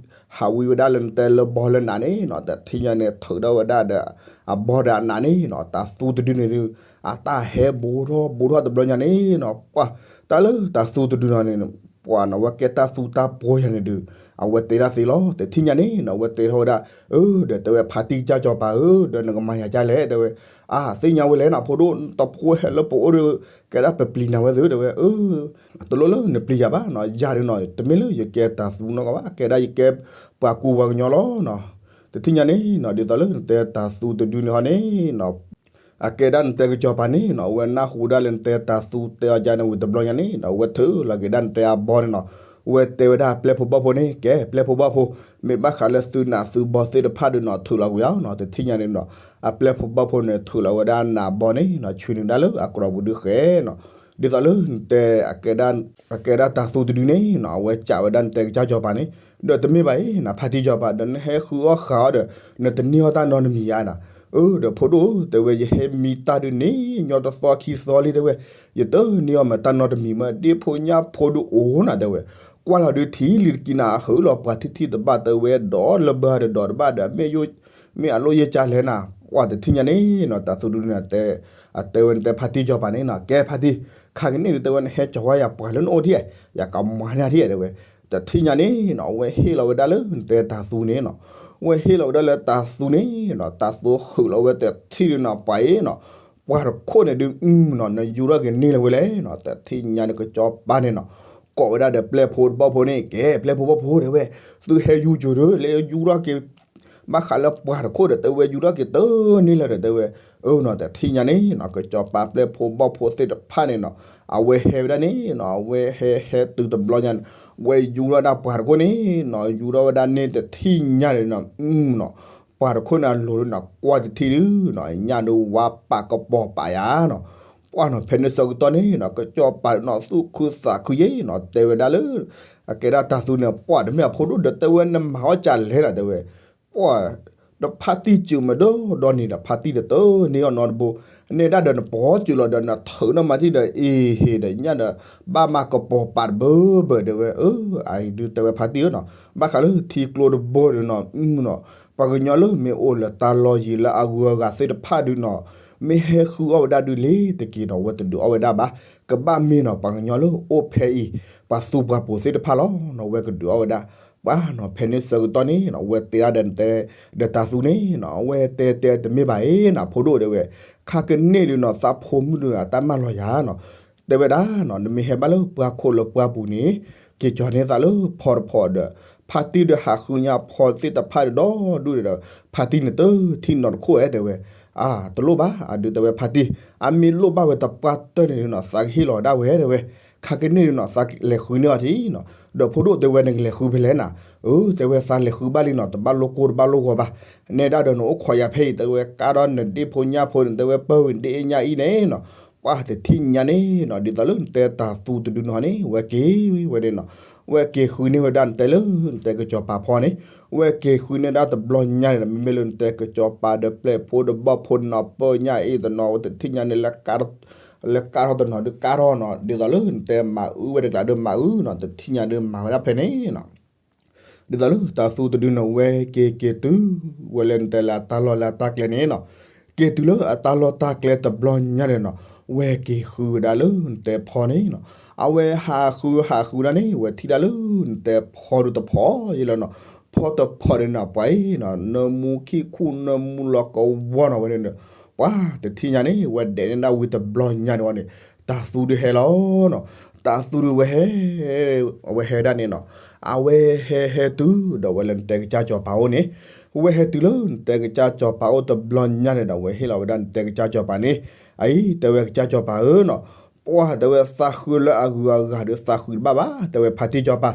ဝံဝဲဒၣ်လၢနတဲလၢဘီလၢနးန့ၣ်နီၤ, တထံၣ်ညါန့ၣ် ထုးထီၣ်ဝဲဒၣ်ဒီး အဘီဒီးအနးန့ၣ်နီၤ, တၤသူတဒုန့ၣ်ဒုး အတၢ်ဟဲဘူးထီၣ်ဘူးထီၣ်တဘျီညါန့ၣ်နီၤ, ပှၤ တၢ်လၢတၤသူတဒုနီၤန့ၣ် ပှၤနီၤ ဝဲကဲတၢ်သူတၢ်ပှီၤယၤန့ၣ်ဒုး အဝဲတဲဒၣ်သ့လီၤ. တထံၣ်ညါန့ၣ်နီၤ အဝဲတဲထီၣ်ဝဲဒၣ်, အၢ ဒီးတဲဝဲဖါတံၢ်ကစၢ်စီၤပၤဧၢ, ဒီးနကမၤယၤဒ်လဲၣ် တဲဝဲ, အါ သ့ၣ်ညါဝဲလဲၣ်နီၤ ဖိဒိၣ် တဖိဟဲလၢပအိၣ်ဒီး ကဲဒၣ်ပပျံၤနၤဝဲသ့ တဲဝဲ, အၢ တလိၣ်လၢနပျံၤယၤဘၣ်နီၤ, ယၤဒုးနီၤ တမ့ၢ်လၢယကဲတၤသူနီတဂၤဘၣ်, ကဲဒၣ်ယကဲပှၤကူပှၤကညီလီၤနီၤ. တထံၣ်ညါန့ၣ်နီၤ ဒ်သိးလၢနတဲတၤသူတဒုန့ၣ်ဟီန့ၣ်နီၤ အကဲဒၣ်နတဲကစီၤပၤန့ၣ်နီၤ အဝဲနၢ်ဟူဒၣ်လၢနတဲတၤသူတဲအီၤဒ်န့ၣ်ဝံၤတဘျီညါန့ၣ်နီၤ အဝဲထုးလီၤက့ၤဒၣ်နတဲအဘီန့ၣ်နီၤ, အဝဲတဲဝဲဒၣ်ပျဲၢ်ဖိဘီၣ်ဖိန့ၣ် ကဲပျဲၢ်ဖိဘီၣ်ဖိ, မ့ၢ်ဘၣ်ဃးလၢသုနးသုဘီသ့ၣ်တဖၣ်ဒုးနီၤ ထုးလီၤကွံာ်ဧါနီၤ. တထံၣ်ညါန့ၣ်နီၤ အပျဲၢ်ဖိဘီၣ်ဖိန့ၣ် ထုးလီၤဝဲဒၣ်နးဘီန့ၣ်နီၤ ဆွံနုာ်ဒၣ်လၢအကြီပူၤဒုးဃဲနီၤ. ဒ်သိးလၢနတဲ အကဲဒၣ်တၤသူတဒုန့ၣ်နီၤ အဝဲကးဝဲဒၣ်နတဲကစၢ်စီၤပၤန့ၣ်, ဒီးတမ့ၢ်ဘၣ်အံၤနီၤ ဖါတံၢ်စီၤပၤ ဒီးနဟဲဃုအီၣ်ဃုအီဒီး နတန့ၢ်အီၣ်တၢ်နီတမံၤယါနီၤ. အၢ ဒီးဖိဒိၣ်ဧၢ တဲဝဲ ယဟဲမံတၢ်ဒုးန့ၣ် ညီတသီခံသီလံ တဲဝဲ, ယတန့ၢ်အီၣ်မးတၢ်နီတမံၤ မ့ၢ်ဒ့ၣ်ဖိညၣ်ဖိဒုးအိၣ်နီၤ တဲဝဲ, ကွၢ်လီၤဒုးထံလံၤတကံနၤ အဟုးလီၤပှၤထံၣ်ထံၣ်တဘၣ် တဲဝဲဒီးလၢဘၢဒီးဒီးတဘၣ်ဒီး မ့ၢ်အလိၣ်ယဲၢ်ကၢလဲၣ်နၤ, ပှၤတထံၣ်ညါန့ၣ်နီၤ တၤသူတဒုန့ၣ် အတဲဝဲနတဲဖါတံၢ်စီၤပၤန့ၣ်နီၤ ကဲဖါတံၢ်, ခါကန့ၣ်ဒုးတဲဝဲ နဟဲကၠီၤဝဲယၤပှၤလၢနအိၣ်ထံၣ်, ယကမၤန့ၢ်ထံၣ် တဲဝဲ. တထံၣ်ညါန့ၣ်နီၤ အဝဲဟ့ၣ်လီၤဝဲဒၣ်လၢနတဲတၤသူန့ၣ်နီၤ, အဝဲဟ့ၣ်လီၤဝဲဒၣ်လၢတၤသူန့ၣ်နီၤ တၤသူဟုးလီၤဝဲတထံၣ်ဒုးနီၤ ပှၤအံၤနီၤ, ပှၤတခိၣ်န့ၣ်ဒုးနီၤ နယူၤထီၣ်က့ၤန့ၢ်လၢၤဝဲလဲၣ်နီၤ. တထံၣ်ညါန့ၣ် ကစီၤပၤန့ၣ်နီၤ ကိးဝဲဒၣ်ဒီးပျဲၢ်ဖိဘီၣ်ဖိန့ၣ် ကဲပျဲၢ်ဖိဘီၣ်ဖိ တဲဝဲ, သုဟဲယူၤကၠိၤဒီး လဲၤယူၤထီၣ်က့ၤ ဘၣ်ဃးလၢပှၤတခိၣ်ဒီး တဲဝဲယူၤထီၣ်က့ၤတန့ၢ်လၢၤဒီး တဲဝဲ. အၢနီၤ တထံၣ်ညါန့ၣ်နီၤ ကစီၤပၤပျဲၢ်ဖိဘီၣ်ဖိသ့ၣ်တဖၣ်န့ၣ်နီၤ အဝဲဟဲဝဲဒၣ်န့ၣ်နီၤ အဝဲဟဲဟဲတုၤတဘျီညါန့ၣ် ဝဲယူၤထီၣ်ဝဲဒၣ်ပှၤတခိၣ်န့ၣ်နီၤ ယူၤထီၣ်ဝဲဒၣ်န့ၣ်တထံၣ်ညါန့ၣ်နီၤ နီၤ ပှၤတခိၣ်န့ၣ်အလိၤဒုးနီၤ ကွၢ်တထံၣ်ဒုးနီၤ ညၣ်ဒုးဝါပာ်ကပီၤပာ်ယါနီၤ. ပှၤနီၤ ဖဲန့ၣ်ဆၢကတီၢ်န့ၣ်နီၤ ကစီၤပၤနီၤ သူၣ်ခုသးခုယဲနီၤ တဲဝဲဒၣ်လၢ အကဲဒၣ်တၤသူန့ၣ် ပှၤတမ့ၢ်အဖိဒိၣ်ဒီး တဲဝဲနမၤအီၣ်ကၢလဲၣ်နီၤ တဲဝဲ. ပှၤ ဒီးဖါတံၢ်စူၤမ့ၢ်ဒီဒီနံၤဒီး ဖါတံၢ်တတန့ၢ်အီၣ်နီတဘိ, နဲဒၣ်ဒီးနပှီၤစူၤလီၤဒီး နထုးနီၢ်မၤထံၣ်ဒီး အ့ဟ့ၣ်ဒီးညၣ်ဒီး ဘၣ်မၤကပီၤပာ်တဘၢဘၢ တဲဝဲ. အၢ အအံၤဒုးတဲဝဲဖါတံၢ်ဧၢနီၤ ဘၣ်ဃးလၢထံကျိတဘိန့ၣ်နီၤ နီၤ ပှၤကညီလၢမ့ၢ်အိၣ်လၢတၢ်လီၢ်ယံၤလၢအဂုၤအဂၤသ့ၣ်တဖၣ်ဒုးနီၤ မ့ၢ်ဟဲဃုအီၣ်ဝဲဒၣ်ဒုးလ့ၤတက့ၤနီၤ ဝဲတဒုးအီၣ်ဝဲဒၣ်ဘၣ်. ကဘၣ်မ့ၢ်နီၤ ပှၤကညီလၢအိၣ်ဖဲအံၤ ပှၤသူပှၤပိာ်သ့ၣ်တဖၣ်လီၤနီၤ ဝဲကဒုးအီၣ်ဝဲဒၣ်. ပှၤနီၤ ဖဲန့ၣ်ဆၢကတီၢ်န့ၣ်နီၤ ဝဲတဲဒၣ်ဒီးတဲ ဒီးတၤသူန့ၣ်နီၤ အဝဲတဲတဲတမ့ၢ်ဘၣ်အံၤနီၤ ဖိဒိၣ်တဲဝဲ, ခါကန့ၣ်ဒုးနီၤ သးဖိမုၣ်ဒုးအတၢ်မၢလီၤယၤနီၤ တဲဝဲဒၣ်နီၤ နမ့ၢ်ဟဲဘၣ်လၢပှၤခိၣ်လၢပှၤပူၤန့ၣ် က့ၤကၠီၤန့ၢ်သးလၢဖီတဖီဒီး ဖါတံၢ်ဒီးဟးဃုညါဖီသ့ၣ်တဖၣ်ဒီးဒီဒူၣ်ဒီး ဖါတံၢ်န့ၣ်တထံၣ်နီတခိၣ်ဧဲ တဲဝဲ. အါ တလိၣ်ဘၣ် အဒုးတဲဝဲဖါတံၢ် အမ့ၢ်လိၣ်ဘၣ်ဝဲတပှၢ်တၢၢ်န့ၣ်နီၤ သးကဟ့ၣ်လီၤဝဲဒၣ်ဝဲ တဲဝဲ. ခါကန့ၣ်ဒုးနီၤ သးလဲၤဃုန့ၢ်အီၤထံနီၤ ဒီးဖိဒိၣ်တဲဝဲ နကလဲၤဃုဖဲလဲၣ်နၤ. အၢ တဲဝဲ သးလဲၤဃုဘၣ်လံနီၤ တဘၣ်လိၣ်ကိၢ်တဘၣ်လိၣ်ဂီၤဘၣ်. နဲဒၣ်ဒီးနအိၣ်ခိးယၤဖဲအံၤ တဲဝဲ ကါထီၣ်နဒ့ၣ်ဖိညၣ်ဖိန့ၣ် တဲဝဲ ပၢၢ်ဝံၤနဒ့ၣ်အ့ၣ်ညၣ်အံၤန့ၣ်နီၤ ပှၤတထံၣ်ညါန့ၣ်နီၤ ဒ်သိးလၢနတဲတၤသူတဒုနီၤန့ၣ် ဝဲက့ၤဝဲန့ၣ်နီၤ ဝဲက့ၤဃုန့ၢ်ဝဲဒၣ်နတဲလၢနတဲကစီၤပၤဖီန့ၣ် ဝဲက့ၤဃုန့ၢ်ဒၣ်တဘျီညါန့ၣ်ဒီး မ့မ့ၢ်လၢနတဲကစီၤပၤဒီးပျဲၢ်ဖိဒီးဘီၣ်ဖိနီၤ ပၢၢ်ညၣ်အ့ၣ်တနီၤ ဝဲတထံၣ်ညါန့ၣ် လၢကါထီၣ်တနီၤဒုးကါထီၣ်နီၤ ဒ်သိးလၢနတဲမၤအုဝဲတကျးဒီးမၤအုနီၤ တထံၣ်ညါဒုးမၤဝဲဒၣ်ဖဲန့ၣ်နီၤ ဒ်သိးလၢတၤသူတဒုနီၤ ဝဲက့ၤက့ၤတုၤ ဝဲလၢနတဲလၢအတၢ်လီၢ်လၢအတၢ်ကျဲန့ၣ်နီၤ က့ၤတုၤလၢအတၢ်လီၢ်တၢ်ကျဲတဘျီညါန့ၣ်နီၤ ဝဲက့ၤဃုဝဲဒၣ်လၢနတဲဖီန့ၣ်နီၤ အဝဲဟးဃုဟးဃုဒၣ်န့ၣ် ဝဲထံၣ်ဒၣ်လၢနတဲဖီဒုးတဖီယဲလီၤနီၤ ဖီတဖီန့ၣ်နီၤ ပှၤအံၤနီၤ နၢမူခံခူၣ် နၢမူလီၤကဝီၤနီၤ ဝဲန့ၣ် ပှၤတထံၣ်ညါန့ၣ် ဝဲဒဲးန့ၢ်ဒၣ်ဝံၤတဘျီညါန့ၣ်ဝဲန့ၣ် တၤသူဒုးဟဲလီၤနီၤ တၤသူဒုးဝဲဟဲ အဝဲဟဲဒၣ်န့ၣ်နီၤ အဝဲဟဲဟဲတုၤဒီးဝဲလၢနတဲကစၢ်စီၤပၤအိၣ်န့ၣ် ဝဲဟဲတုၤလၢနတဲကစၢ်စီၤပၤအိၣ်တဘျီညါန့ၣ်ဒီး ဝဲဟ့ၣ်လီၤဝဲဒၣ်နတဲကစၢ်စီၤပၤန့ၣ် အအံၤ တဲဝဲကစၢ်စီၤပၤဧၢနီၤ ပှၤတဲဝဲသးဃုလၢအဂုၤအဂၤဒီးသးဃုတဘၣ်ဘၣ် တဲဝဲဖါတံၢ်စီၤပၤ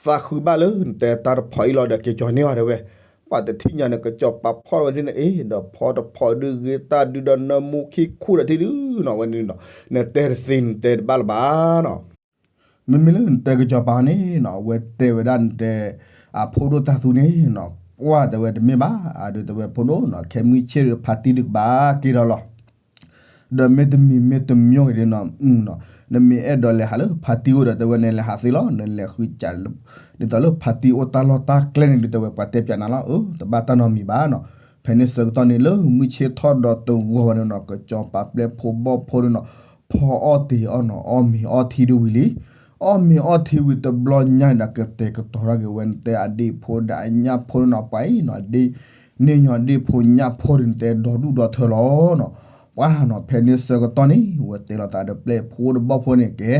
သးဃုဘၣ်လၢနတဲတၢ်တဖီအံၤလီၤဒီးက့ၤကၠီၤန့ၢ်အီၤတဲဝဲ ပှၤတထံၣ်ညါန့ၣ်ကစီၤပၤဖီၣ်ဝဲဒၣ်န့ၣ် အ့ ဒီးဖီတဖီဒုးဂ့ၤတၢ်ဒုးဒီးနၢမူခံခူၣ်ဒီးထံဒုးနီၤ ဝဲန့ၣ်နီၤ နတဲတသ့နတဲတဘၣ်လၢၤဘၣ်နီၤ မ့မ့ၢ်လၢနတဲကစီၤပၤန့ၣ်နီၤ အဝဲတဲဝဲဒၣ်နတဲ အဖိဒိၣ်တၤသူန့ၣ်နီၤ ပှၤတဲဝဲတမ့ၢ်ဘၣ် အဒုးတဲဝဲဖိဒိၣ်နီၤ ခဲမုၢ်ဆ့ၣ်ဒီးဖါတံၢ်ဒုးကဘၣ်က့ၤဒီးလီၤ ဒီးမ့တမံၤမ့တမံၤဂ့ၤဒ်နီၤ, နီၤ, နမ့ၢ်အဲၣ်ဒိးလဲၤဟးလၢဖါတံၢ်အိၣ်ဒီးတဲဝဲ နလဲၤဟးသ့လီၤ, နလဲၤဃုစး ဒ်သိးလၢဖါတံၢ်အိၣ်တၢ်လီၢ်တၢ်ကျဲန့ၣ်ဒုး တဲဝဲ ပှၤတဲပၠးနၤလီၤ, အၢ တဘၣ်တၢ်နီတမံၤဘၣ်နီၤ. ဖဲန့ၣ်ဆၢကတီၢ်န့ၣ် လၢမုၢ်ဆ့ၣ်ထီၣ်ဒီးတဂီၤဝဲန့ၣ်နီၤ ကစီၤပၤပျဲၢ်ဖိဘီၣ်ဖိဒုးနီၤ ဖီအီၣ်တ့ၤအီၣ်နီၤ အီၣ်မ့ၤအီထံဒုးဝံၤလံ. အီၣ်မ့ၤအီထံဝံၤတဘျီညါန့ၣ်ဒီး ကတဲာ်ကတီၤထီၣ်က့ၤဝဲ နတဲအဒ့ၣ်ဖိဒီးအညၣ်ဖိဒုးနီၤ ပှၤအံၤနီၤ ဒ့ၣ်န့ၣ်ညီဒ့ၣ်ဖိညၣ်ဖိဒုး နတဲဒီဒူၣ်ဒီထၢလီၤနီၤ. ပှၤနီၤ ဖဲန့ၣ်ဆၢကတီၢ်န့ၣ် ဝဲတဲလိာ်သးဒီးပျဲၢ်ဖိဒီးဘီၣ်ဖိန့ၣ်ကဲ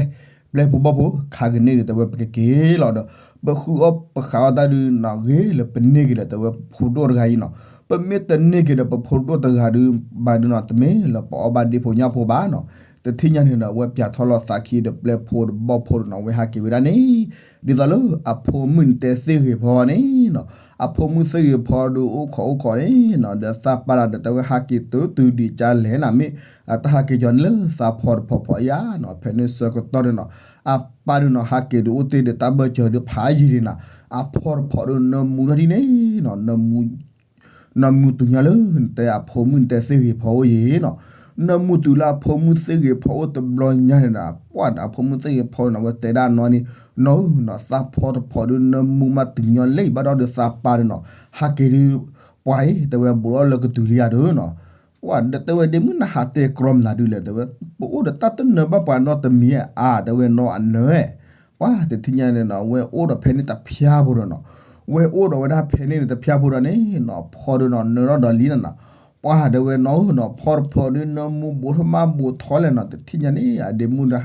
ပျဲၢ်ဖိဘီၣ်ဖိ ခါကန့ၢ်ဒုး တဲဝဲ ပကက့ၤလီၤဒီး ပဃုအီၣ်ပဃုအီၣ်တၢ်ဒုးနီၤ ဂ့ၤလၢပန့ၢ်က့ၤဒီး တဲဝဲ ဖိဒိၣ်တဂၤအံၤနီၤ. ပမ့ၢ်တန့ၢ်က့ၤဒီး ပဖိဒိၣ်တဂၤဒုးဘၣ်ဒုးနီၤ တမ့ၢ်လၢပအီၣ်ဘၣ်ဒ့ၣ်ဖိညၣ်ဖိဘၣ်နီၤ. တထံၣ်ညါန့ၣ်ဒီး အဝဲပၠးထီၣ်လီၤသးခံဒီးပျဲၢ်ဖိဒီးဘီၣ်ဖိဒုးနီၤ အဝဲဟးက့ၤဝဲဒၣ်န့ၣ် ဒ်သိးလၢအဖိမုၣ်နတဲသ့ၣ်ဂ့ၤဖီန့ၣ်နီၤ အဖိမုၣ်သ့ၣ်ဂ့ၤဖီဒုးအိၣ်ခိးအိၣ်ခိးန့ၣ်နီၤ ဒီးသးပာ်တၢ်ဒီးတဲဝဲ ဟးက့ၤတုၤတုၤဒံးကလဲၣ်နၤ မ့ၢ်အတၢ်ဟးက့ၤကီၤန့ၣ်လၢသးဖီတဖီဖီယါနီၤ. ဖဲန့ၣ်ဆၢကတီၢ်န့ၣ်နီၤ အပၢ်ဒုးနီၤ ဟးက့ၤဒုးအိၣ်တ့ၢ်ဒီးတၢ်ဘၢၣ်စၢၤဒုးဖးယံာ်ဒံးနၤ အဖီတဖီဒုးနၢမူထီၣ်ဒ်န့ၣ်နီၤ နၢမူ နၢမူတုၤညါလၢနတဲအဖိမုၣ်နတဲသ့ၣ်ဂ့ၤဖီအိၣ်ယံၤနီၤ. နၢမူတုၤလၢအဖိမုၣ်သ့ၣ်ဂ့ၤဖီအိၣ်တဘျီညါန့ၣ်ဒီး ပှၤအဖိမုၣ်သ့ၣ်ဂ့ၤဖီန့ၣ် အဝဲတဲဒၣ်နီၢ်န့ၣ် နီၢ်ဧၢနီၤ သးဖီတဖီဒုးနၢမူမးတုၤညီလံ ဘၣ်ဒီးဒုးသးပာ်ဒုးနီၤ ဟးက့ၤဒုး ပှၤအံၤ တဲဝဲဘူးထီၣ်လၢကတုၤလံယၤဒုးနီၤ. ပှၤတဲဝဲဒ့မုၣ် နဟးတဲကြီမနုၤဒုးလဲၣ် တဲဝဲ ပအိၣ်ဒီးတၢ်တနၢၤဘၣ်ပှၤနီတမံၤဧါ တဲဝဲနီၢ်အနၢၤ ပှၤတထံၣ်ညါန့ၣ်နီၤ အဝဲအိၣ်ဒီးဖဲန့ၣ်တဖျါဖိဒီးနီၤ ဝဲအိၣ်ဒီးဝဲဒၣ်ဖဲန့ၣ်တဖျါဖိဒီးန့ၣ်နီၤ ဖီဒုးနီၤ နၢထီၣ်ဒီးလံနၤနီၤ. ပှၤတဲဝဲနီၢ်ဧၢနီၤ ဖီတဖီဒုးနၢမူဘူးထီၣ်မးဘူးထီၣ်လဲၣ်နီၤ တထံၣ်ညါန့ၣ် အဒ့မုၣ်ဒီး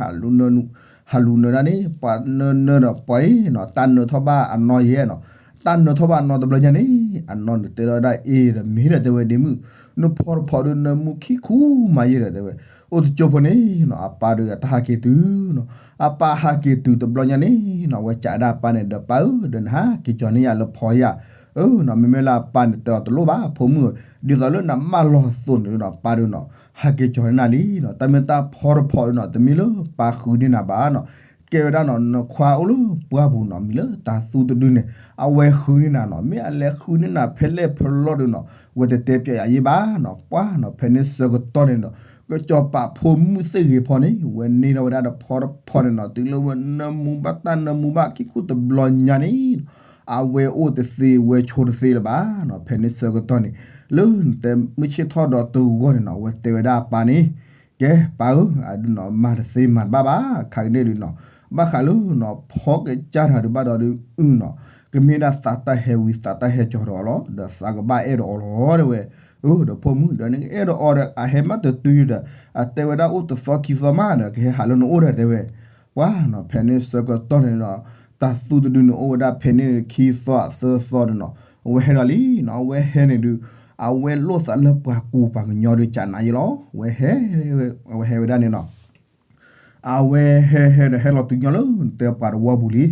ဟးလူၤနၢဒၣ်န့ၣ် ပှၤနၢနၢဒီးပှၤအံၤနီၤ တၢ်နၢထီၣ်ဘၣ်အနီၢ်ယဲနီၤ တၢ်နၢထီၣ်ဘၣ်အနီၢ်တဘျီညါန့ၣ် အနီၢ်န့ၣ်တဲထီၣ်ဝဲဒၣ်အ့ၣ်ဒီးမ့ၢ်ဒီးတဲဝဲဒ့မုၣ် နဖီတဖီဒုးနၢမူခံခူမးယဲဒီးတဲဝဲ အိၣ်တကၠိဖိန့ၣ်နီၤ အပၢ်ဒုးအတၢ်ဟးက့ၤတုၤနီၤ အပၢ်ဟးက့ၤတုၤတဘျီညါန့ၣ်နီၤ အဝဲကးဒၣ်အပၢ်န့ၣ်ဒီးပၢ်ဧၢ ဒီးနဟးက့ၤကီၤန့ၢ်ယၤလၢဖီယၤ အၢနီၤ မ့မ့ၢ်လၢအပၢ်န့ၣ်တဲအီၤတလိၣ်ဘၣ် ဖိမုၣ်ဧၢ ဒ်သိးလၢနမၢလီၤသိးန့ၣ်နီၤ ပၢ်ဒုးနီၤ ဟးက့ၤကီၤန့ၢ်နၤလံနီၤ တၢ်မ့ၢ်တၢ်ဖီတဖီဒုးနီၤ တမ့ၢ်လၢပၢ်ဃုန့ၢ်နၤဘၣ်နီၤ ကဲဝဲဒၣ်နီၤ နခွါအိၣ်လၢပှၢ်ပူၤနီၤ မံၤလၢတၤသူတဒုန့ၣ် အဝဲဃုန့ၢ်နၤနီၤ မ့ၢ်အလဲၤဃုန့ၢ်နၤဖဲလဲၣ်ဖဲလဲၣ်ဒုးနီၤ ဝဲတတဲပၠးယၤယ့ၢ်ဘၣ်နီၤ ပှၤနီၤ ဖဲန့ၣ်ဆၢကတီၢ်န့ၣ်နီၤ ကစီၤပၤဖိမုၣ်သ့ၣ်ဂ့ၤဖီန့ၣ် ဝဲန့ၢ်ထီၣ်ဝဲဒၣ်ဒီးဖီတဖီန့ၣ်နီၤ တုၤလၢဝဲနၢမူဘၣ်တၢ်နၢမူဘၣ်ခံခူတဘျီညါန့ၣ်နီၤ အဝဲအိၣ်တသ့ ဝဲဆိးတသ့လၢၤဘၣ်နီၤ ဖဲန့ၣ်ဆၢကတီၢ်န့ၣ် လၢနတဲမုၢ်ဆ့ၣ်ထီၣ်ဒီးတဂီၢ်န့ၣ်နီၤ ဝဲတဲဝဲဒၣ်အပၢ်န့ၣ် ကဲပၢ်ဧၢ အဒုးနီၤ မၤတသ့မၤတဘၣ်ဘၣ် ခါကန့ၣ်ဒုးနီၤ ဘၣ်ဃးလၢနီၤ ဖီကစၢ်တဂၤဒုးဘၣ်ဒီးဒုးနီၤ ကမ့ၢ်ဒၣ်သးတၢ်ဟဲဝံၤ သးတၢ်ဟဲကၠီၤဒီးအီၤလီၤ ဒီးသးကဘၣ်အဲၣ်ဒီးအီၤလီၤ တဲဝဲ အၢ ဒီးဖိမုၣ် ဒီးနကအဲၣ်ဒီးအီၤဒီး အဟဲမးတတုၤဒီး အတဲဝဲဒၣ်အိၣ်တသီခံသီမးဒီး ကဟဲဟးလၢနအိၣ်ဒီးတဲဝဲ ပှၤနီၤ ဖဲန့ၣ်ဆၢကတီၢ်န့ၣ်ဒီး တၤသူတဒုန့ၣ်အိၣ်ဝဲဒၣ်ဖဲန့ၣ်ခံသီသၢသီဒီးနီၤ အဝဲဟဲဒီးလံနီၤ အဝဲဟဲန့ၣ်ဒုး အဝဲလိၣ်သးလၢပှၤကူပှၤကညီဒုးကနၤယ့ၢ်လီၤ ဝဲဟဲ အဝဲဟဲဝဲဒၣ်န့ၣ်နီၤ အဝဲဟဲဟဲဒီးဟဲလီၤတုၤညီလၢ နတဲပှၤတဝီပူၤလံ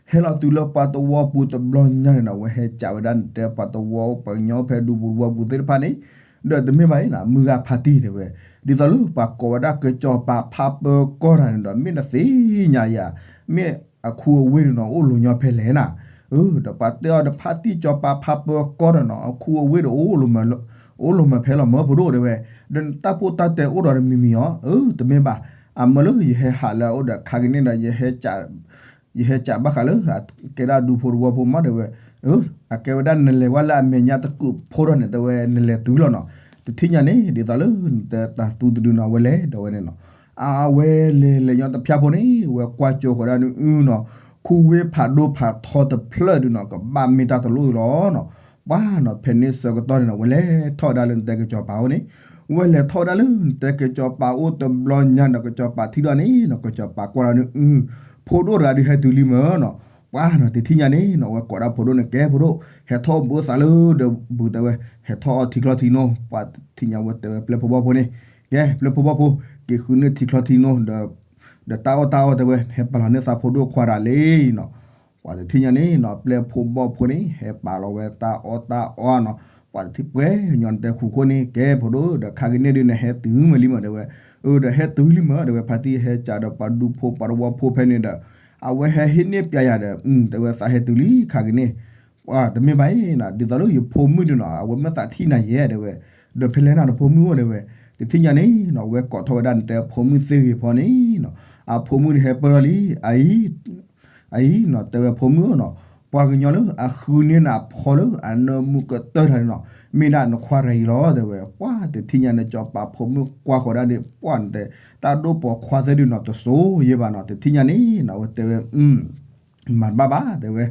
ဟဲလီၤတုၤလၢပှၤတဝီပူၤတဘျီညါန့ၣ်နီၤ အဝဲဟဲကးဝဲဒၣ်နတဲပှၤတဝီပှၤကညီဖဲဒူပူၤတဝီပူၤသ့ၣ်တဖၣ်န့ၣ် ဒီးတမ့ၢ်ဘၣ်အံၤနီၤ မုၢ်ဂၤဖါတံၢ်တဲဝဲ ဒ်သိးလၢပှၤကိးဝဲဒၣ်ကစီၤပၤဖးပၢၤကီၢ်တဂၤန့ၣ်ဒီး မ့ၢ်နသ့ၣ်ညါယၤ မ့ၢ်အခူအဝ့ၢ်ဒုးနီၤ အိၣ်လိၤညီဖဲလဲၣ်နၤ အၢ ဒီးပှၤတဲအီၤဒီးဖါတံၢ်ကစီၤပၤဖးပၢၤကီၢ်ဒီးနီၤ အခူအဝ့ၢ်ဒီး အိၣ်လိၤမးဖဲလီၤမၢဖိဒိၣ်တဲဝဲ ဒီးနတၢ်ပိၢ်တၢ်တဲအိၣ်ဒီးတမံၤမံၤအီၤ အၢ တမ့ၢ်ဘၣ် အမၢလၢယဟဲဟးလၢအအိၣ်ဒီးခါကန့ၣ်ဒီး ယဟဲကးဘၣ်ဃးလၢ ကဲဒၣ်ဒူဖိတဝီဖိမးတဲဝဲ အကဲဝဲဒၣ်နလဲၤဝဲလၢအမဲာ်ညါတကုးဖိထီၣ်န့ၣ် တဲဝဲနလဲၤတုၤလီၤနီၤ တထံၣ်ညါန့ၣ် ဒ်သိးလၢနတဲတၤသူတဒုနီၤ အဝဲလဲၤဒီးဝဲန့ၣ်နီၤ အဝဲလဲၤလဲၤညီတဖျါဖိန့ၣ် ဝဲကွၢ်ကၠိဃီၤဒၣ်န့ၣ်နီၤ ခူဝ့ၢ်ဖးဒိၣ်ဖးထီတဖျၢၣ်ဒုးနီၤ ကဘၣ်မ့ၢ်တၢ်တလိၣ်အံၤလီၤနီၤ ပှၤနီၤ ဖဲန့ၣ်ဆၢကတီၢ်န့ၣ်နီၤ ဝဲလဲၤထီၣ်ဝဲဒၣ်လၢနတဲကစီၤပၤအိၣ်န့ၣ် ဝဲလဲၤထီၣ်ဝဲဒၣ်လၢနတဲကစီၤပၤအိၣ်တဘျီညါဒီး ကစီၤပၤထံၣ်ဒီးန့ၣ်နီၤ ကစီၤပၤကွၢ်ဒီးန့ၣ် ဖိဒိၣ်တဂၤဒုးဟဲတုၤလံမၢ်နီၤ ပှၤနီၤ တထံၣ်ညါန့ၣ်နီၤ ဝဲကိးဒၣ်ဖိဒိၣ်န့ၣ် ကဲဖိဒိၣ် ဟဲထီၣ်ဘၣ်သးလၢဒီးဘုးတဲဝဲ ဟဲထီၣ်အီထံချီထံနိ ပှၤတထံၣ်ညါဝဲတဲဝဲပျဲၢ်ဖိဘီၣ်ဖိန့ၣ် ကဲ ပျဲၢ်ဖိဘီၣ်ဖိ က့ၤဃုန့ၢ်ထံချီထံနိ ဒီးတၢ်အီၣ်တၢ်အီတဲဝဲ ဟဲပာ်လီၤန့ၢ်သးဖိဒိၣ်ခွါတၢ်လံနီၤ ပှၤတထံၣ်ညါန့ၣ်နီၤ ပျဲၢ်ဖိဘီၣ်ဖိန့ၣ် ဟဲပာ်လီၤဝဲတၢ်အီၣ်တၢ်အီနီၤ ပှၤတထံၣ်ပှဲၤညီနတဲခူၣ်ခိၣ်န့ၣ် ကဲဖိဒိၣ် ဒီးခါကန့ၣ်ဒုးနဟဲတုၤမ့ၢ်လံမၢ်တဲဝဲ အၢ ဒီးဟဲတုၤလံမၢ်တဲဝဲ ဖါတံၢ်ဟဲကးဒီးပှၤဒူဖိပှၤတဝီဖိဖဲန့ၣ်ဒီး အဝဲဟဲဟ့ၣ်န့ၢ်ပျဲယၤဒီး တဲဝဲသးဟဲတုၤလံခါကန့ၣ် ပှၤတမ့ၢ်ဘၣ်အံၤနီၤ ဒ်သိးလၢယဖိမုၣ်ဒုးနီၤ အဝဲမ့ၢ်သးထံၣ်နၤယဲတဲဝဲ ဒီးဖဲလဲၣ်နၤနဖိမုၣ်အိၣ်တဲဝဲ တထံၣ်ညါန့ၣ်နီၤ ဝဲကိးထီၣ်ဝဲဒၣ်နတဲအဖိမုၣ်သ့ၣ်ဂ့ၤဖီန့ၣ်နီၤ, အဖိမုၣ်န့ၣ်ဟဲပၢၢ်ထီၣ်လံ, အအံၤ, အအံၤနီၤ တဲဝဲဖိမုၣ်ဧၢနီၤ, ပှၤကညီလၢအဃုန့ၢ်နၤအဖီလၢအနၢမူကတၢၢ်တၢ်န့ၣ်နီၤ, မ့ၢ်ဒၣ်နခွါတဂၤအံၤလီၤ တဲဝဲ, ပှၤတထံၣ်ညါန့ၣ် စီၤပၤဖိမုၣ်ကွၢ်ဃီၤဒၣ်န့ၣ် ပှၤနတဲ တၢ်ဒိၣ်ပိာ်ခွါသ့ၣ်ဒုးနီၤ တစိၤယဲဘၣ်နီၤ, တထံၣ်ညါန့ၣ်နီၤ အဝဲတဲဝဲ မၤတဘၣ်ဘၣ် တဲဝဲ,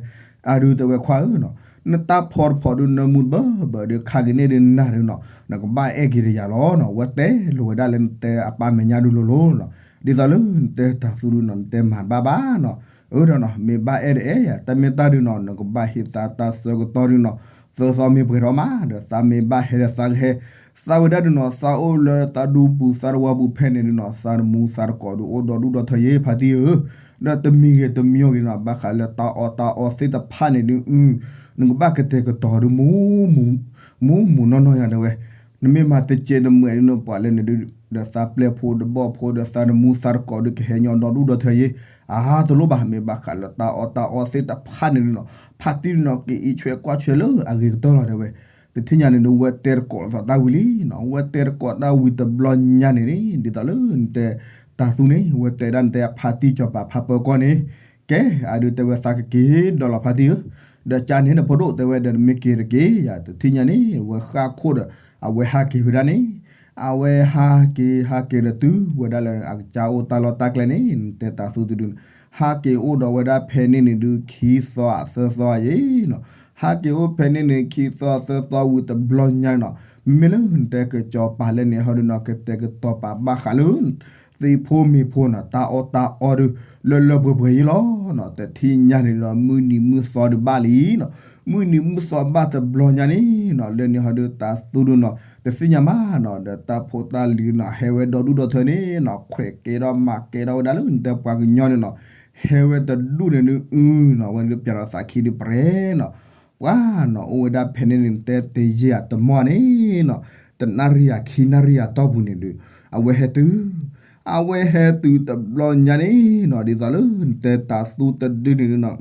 အဒုးတဲဝဲခွါဧၢနီၤ, နတၢ်ဖီတဖီဒုးနၢမူတဘၢဘၢဒုး ခါကန့ၢ်ဒုးနၤဒုးနီၤ နကဘၣ်အဲၣ်က့ၤတယၤလီၤနီၤ, ဝဲတဲလိာ်ဝဲဒၣ်လၢနတဲအပၢ်မဲာ်ညါဒုးလိၤလိၤနီၤ, ဒ်သိးလၢနတဲတၢ်သူဒုးနီၤ နတဲမၤတဘၣ်ဘၣ်နီၤ, အၢဒီးနီၤ မ့ၢ်ဘၣ်အဲၣ်တအဲၣ်ယၤ တၢ်မ့ၢ်တၢ်ဒုးနီၤ နကဘၣ်ဟ့ၣ်သးတၢ်ဆၢကတီၢ်ဒုးနီၤ, သၢသီမ့ၢ်ပှဲၤထီၣ်မး ဒီးသးမ့ၢ်ဘၣ်ဟဲဒီးသးကဟဲ သးဝဲဒၣ်ဒုးနီၤ သးအိၣ်လၢသးဒူပူၤသးတဝါပူၤဖဲန့ၣ်ဒုးနီၤ သးတမူသးတကိးဒုးအိၣ်ဒီဒူၣ်ဒီထၢယဲ ဖါတံၢ်ဧၢ, ဒီးတမံၤဂ့ၤတမံၤဂ့ၤနီၤ ဘၣ်ဃးလၢတၢ်အီၣ်တၢ်အီသ့ၣ်တဖၣ်န့ၣ်ဒုး နကဘၣ်ကတဲာ်ကတီၤဒုး မူမူနီၢ်နီၢ်ယၤတဲဝဲ, နမ့ၢ်မၤတစဲးတမှဲးဒုးနီၤ ပှၤလၢန့ၣ်ဒုး ဒီးသးပျဲၢ်ဖိဒီးဘီၣ်ဖိဒီးသးတမူသးတကိးဒုးကဟဲညီဒီဒူၣ်ဒီထၢယဲ, အါတလိၣ်ဘၣ် မ့ၢ်ဘၣ်ဃးလၢတၢ်အီၣ်တၢ်အီသ့ၣ်တဖၣ်န့ၣ်ဒုးနီၤ ဖါတံၢ်ဒုးနီၤ ကအံးဆွဲကွၢ်ဆွဲလၢအဂ့ၤကတၢၢ်လီၤတဲဝဲ, တထံၣ်ညါန့ၣ်ဒုး ဝဲတဲတကိးလီၤသးတၢ်ဝံၤလံနီၤ, ဝဲတဲတကိးတၢ်ဝံၤတဘျီညါန့ၣ်န့ၣ် ဒ်သိးလၢနတဲ တၢ်သူန့ၣ် ဝဲတဲဒၣ်နတဲအဖါတံၢ်စီၤပၤဖါပၢၤကီၢ်န့ၣ်, ကဲ အဒုးတဲဝဲသးကက့ၤဒီးလီၤဖါတံၢ်ဧၢ, ဒီးကန့ၣ်ဒီးဖိဒိၣ်တဲဝဲဒီးနမ့ၢ်က့ၤတက့ၤယၤ တထံၣ်ညါန့ၣ် ဝဲဃၣ်ခိၣ်ဒီး အဝဲဟးက့ၤဝဲဒၣ်န့ၣ်, အဝဲဟးက့ၤဟးက့ၤဒီးတုၤဝဲဒၣ်လၢအကစၢ်အိၣ်တၢ်လီၢ်တၢ်ကျဲန့ၣ် နတဲတၢ်သူတဒုန့ၣ်, ဟးက့ၤအိၣ်ဒီးဝဲဒၣ်ဖဲန့ၣ်န့ၣ်ဒုး ခံသီသၢသီယဲနီၤ, ဟးက့ၤအိၣ်ဖဲန့ၣ်န့ၣ် ခံသီသၢသီဝံၤတဘျီညါန့ၣ်နီၤ, မ့မ့ၢ်လၢနတဲကစီၤပၤလၢန့ၣ်ဟီဒုးနီၤ ကတဲာ်ကတီၤပာ်ဘၣ်ဃးလၢ သ့ၣ်ဖိမ့ၢ်ဖိနီၤ တၢ်အီၣ်တၢ်အီဒုး လၢလၢပှဲၤပှဲၤယဲလီၤနီၤ, တထံၣ်ညါန့ၣ်ဒီး မုၢ်နံၤမုၢ်သီဒုးဘၣ်လံနီၤ, မုၢ်နံၤမုၢ်သီဘၣ်တဘျီညါန့ၣ်နီၤ လၢန့ၣ်ဟီဒုးတၢ်သူဒုးနီၤ တသ့ၣ်ညါမးနီၤ ဒီးတၢ်ဖိတၢ်လံၤနီၤ ဟဲဝဲဒီဒူၣ်ဒီထၢန့ၣ်နီၤ ခွဲးကဲထီၣ်မၤကဲထီၣ်ဝဲဒၣ်လၢနတဲပှၤကညီန့ၣ်နီၤ, ဟဲဝဲတဒူၣ်န့ၣ်ဒုး အုနီၤ ဝဲဒုးပၠးဒီးသးခံဒုးပရဲနီၤ ပှၤနီၤ အိၣ်ဝဲဒၣ်ဖဲန့ၣ်န့ၣ် နတဲတယံာ်အတမီၢ်န့ၣ်နီၤ တနၣ်ရံၣ်ယၤခံနၣ်ရံၣ်ယၤတီၢ်ပူၤန့ၣ်ဒုး အဝဲဟဲတုၤ, အဝဲဟဲတုၤတဘျီညါန့ၣ်နီၤ ဒ်သိးလၢနတဲတၢ်သူတဒုန့ၣ်ဒုးနီၤ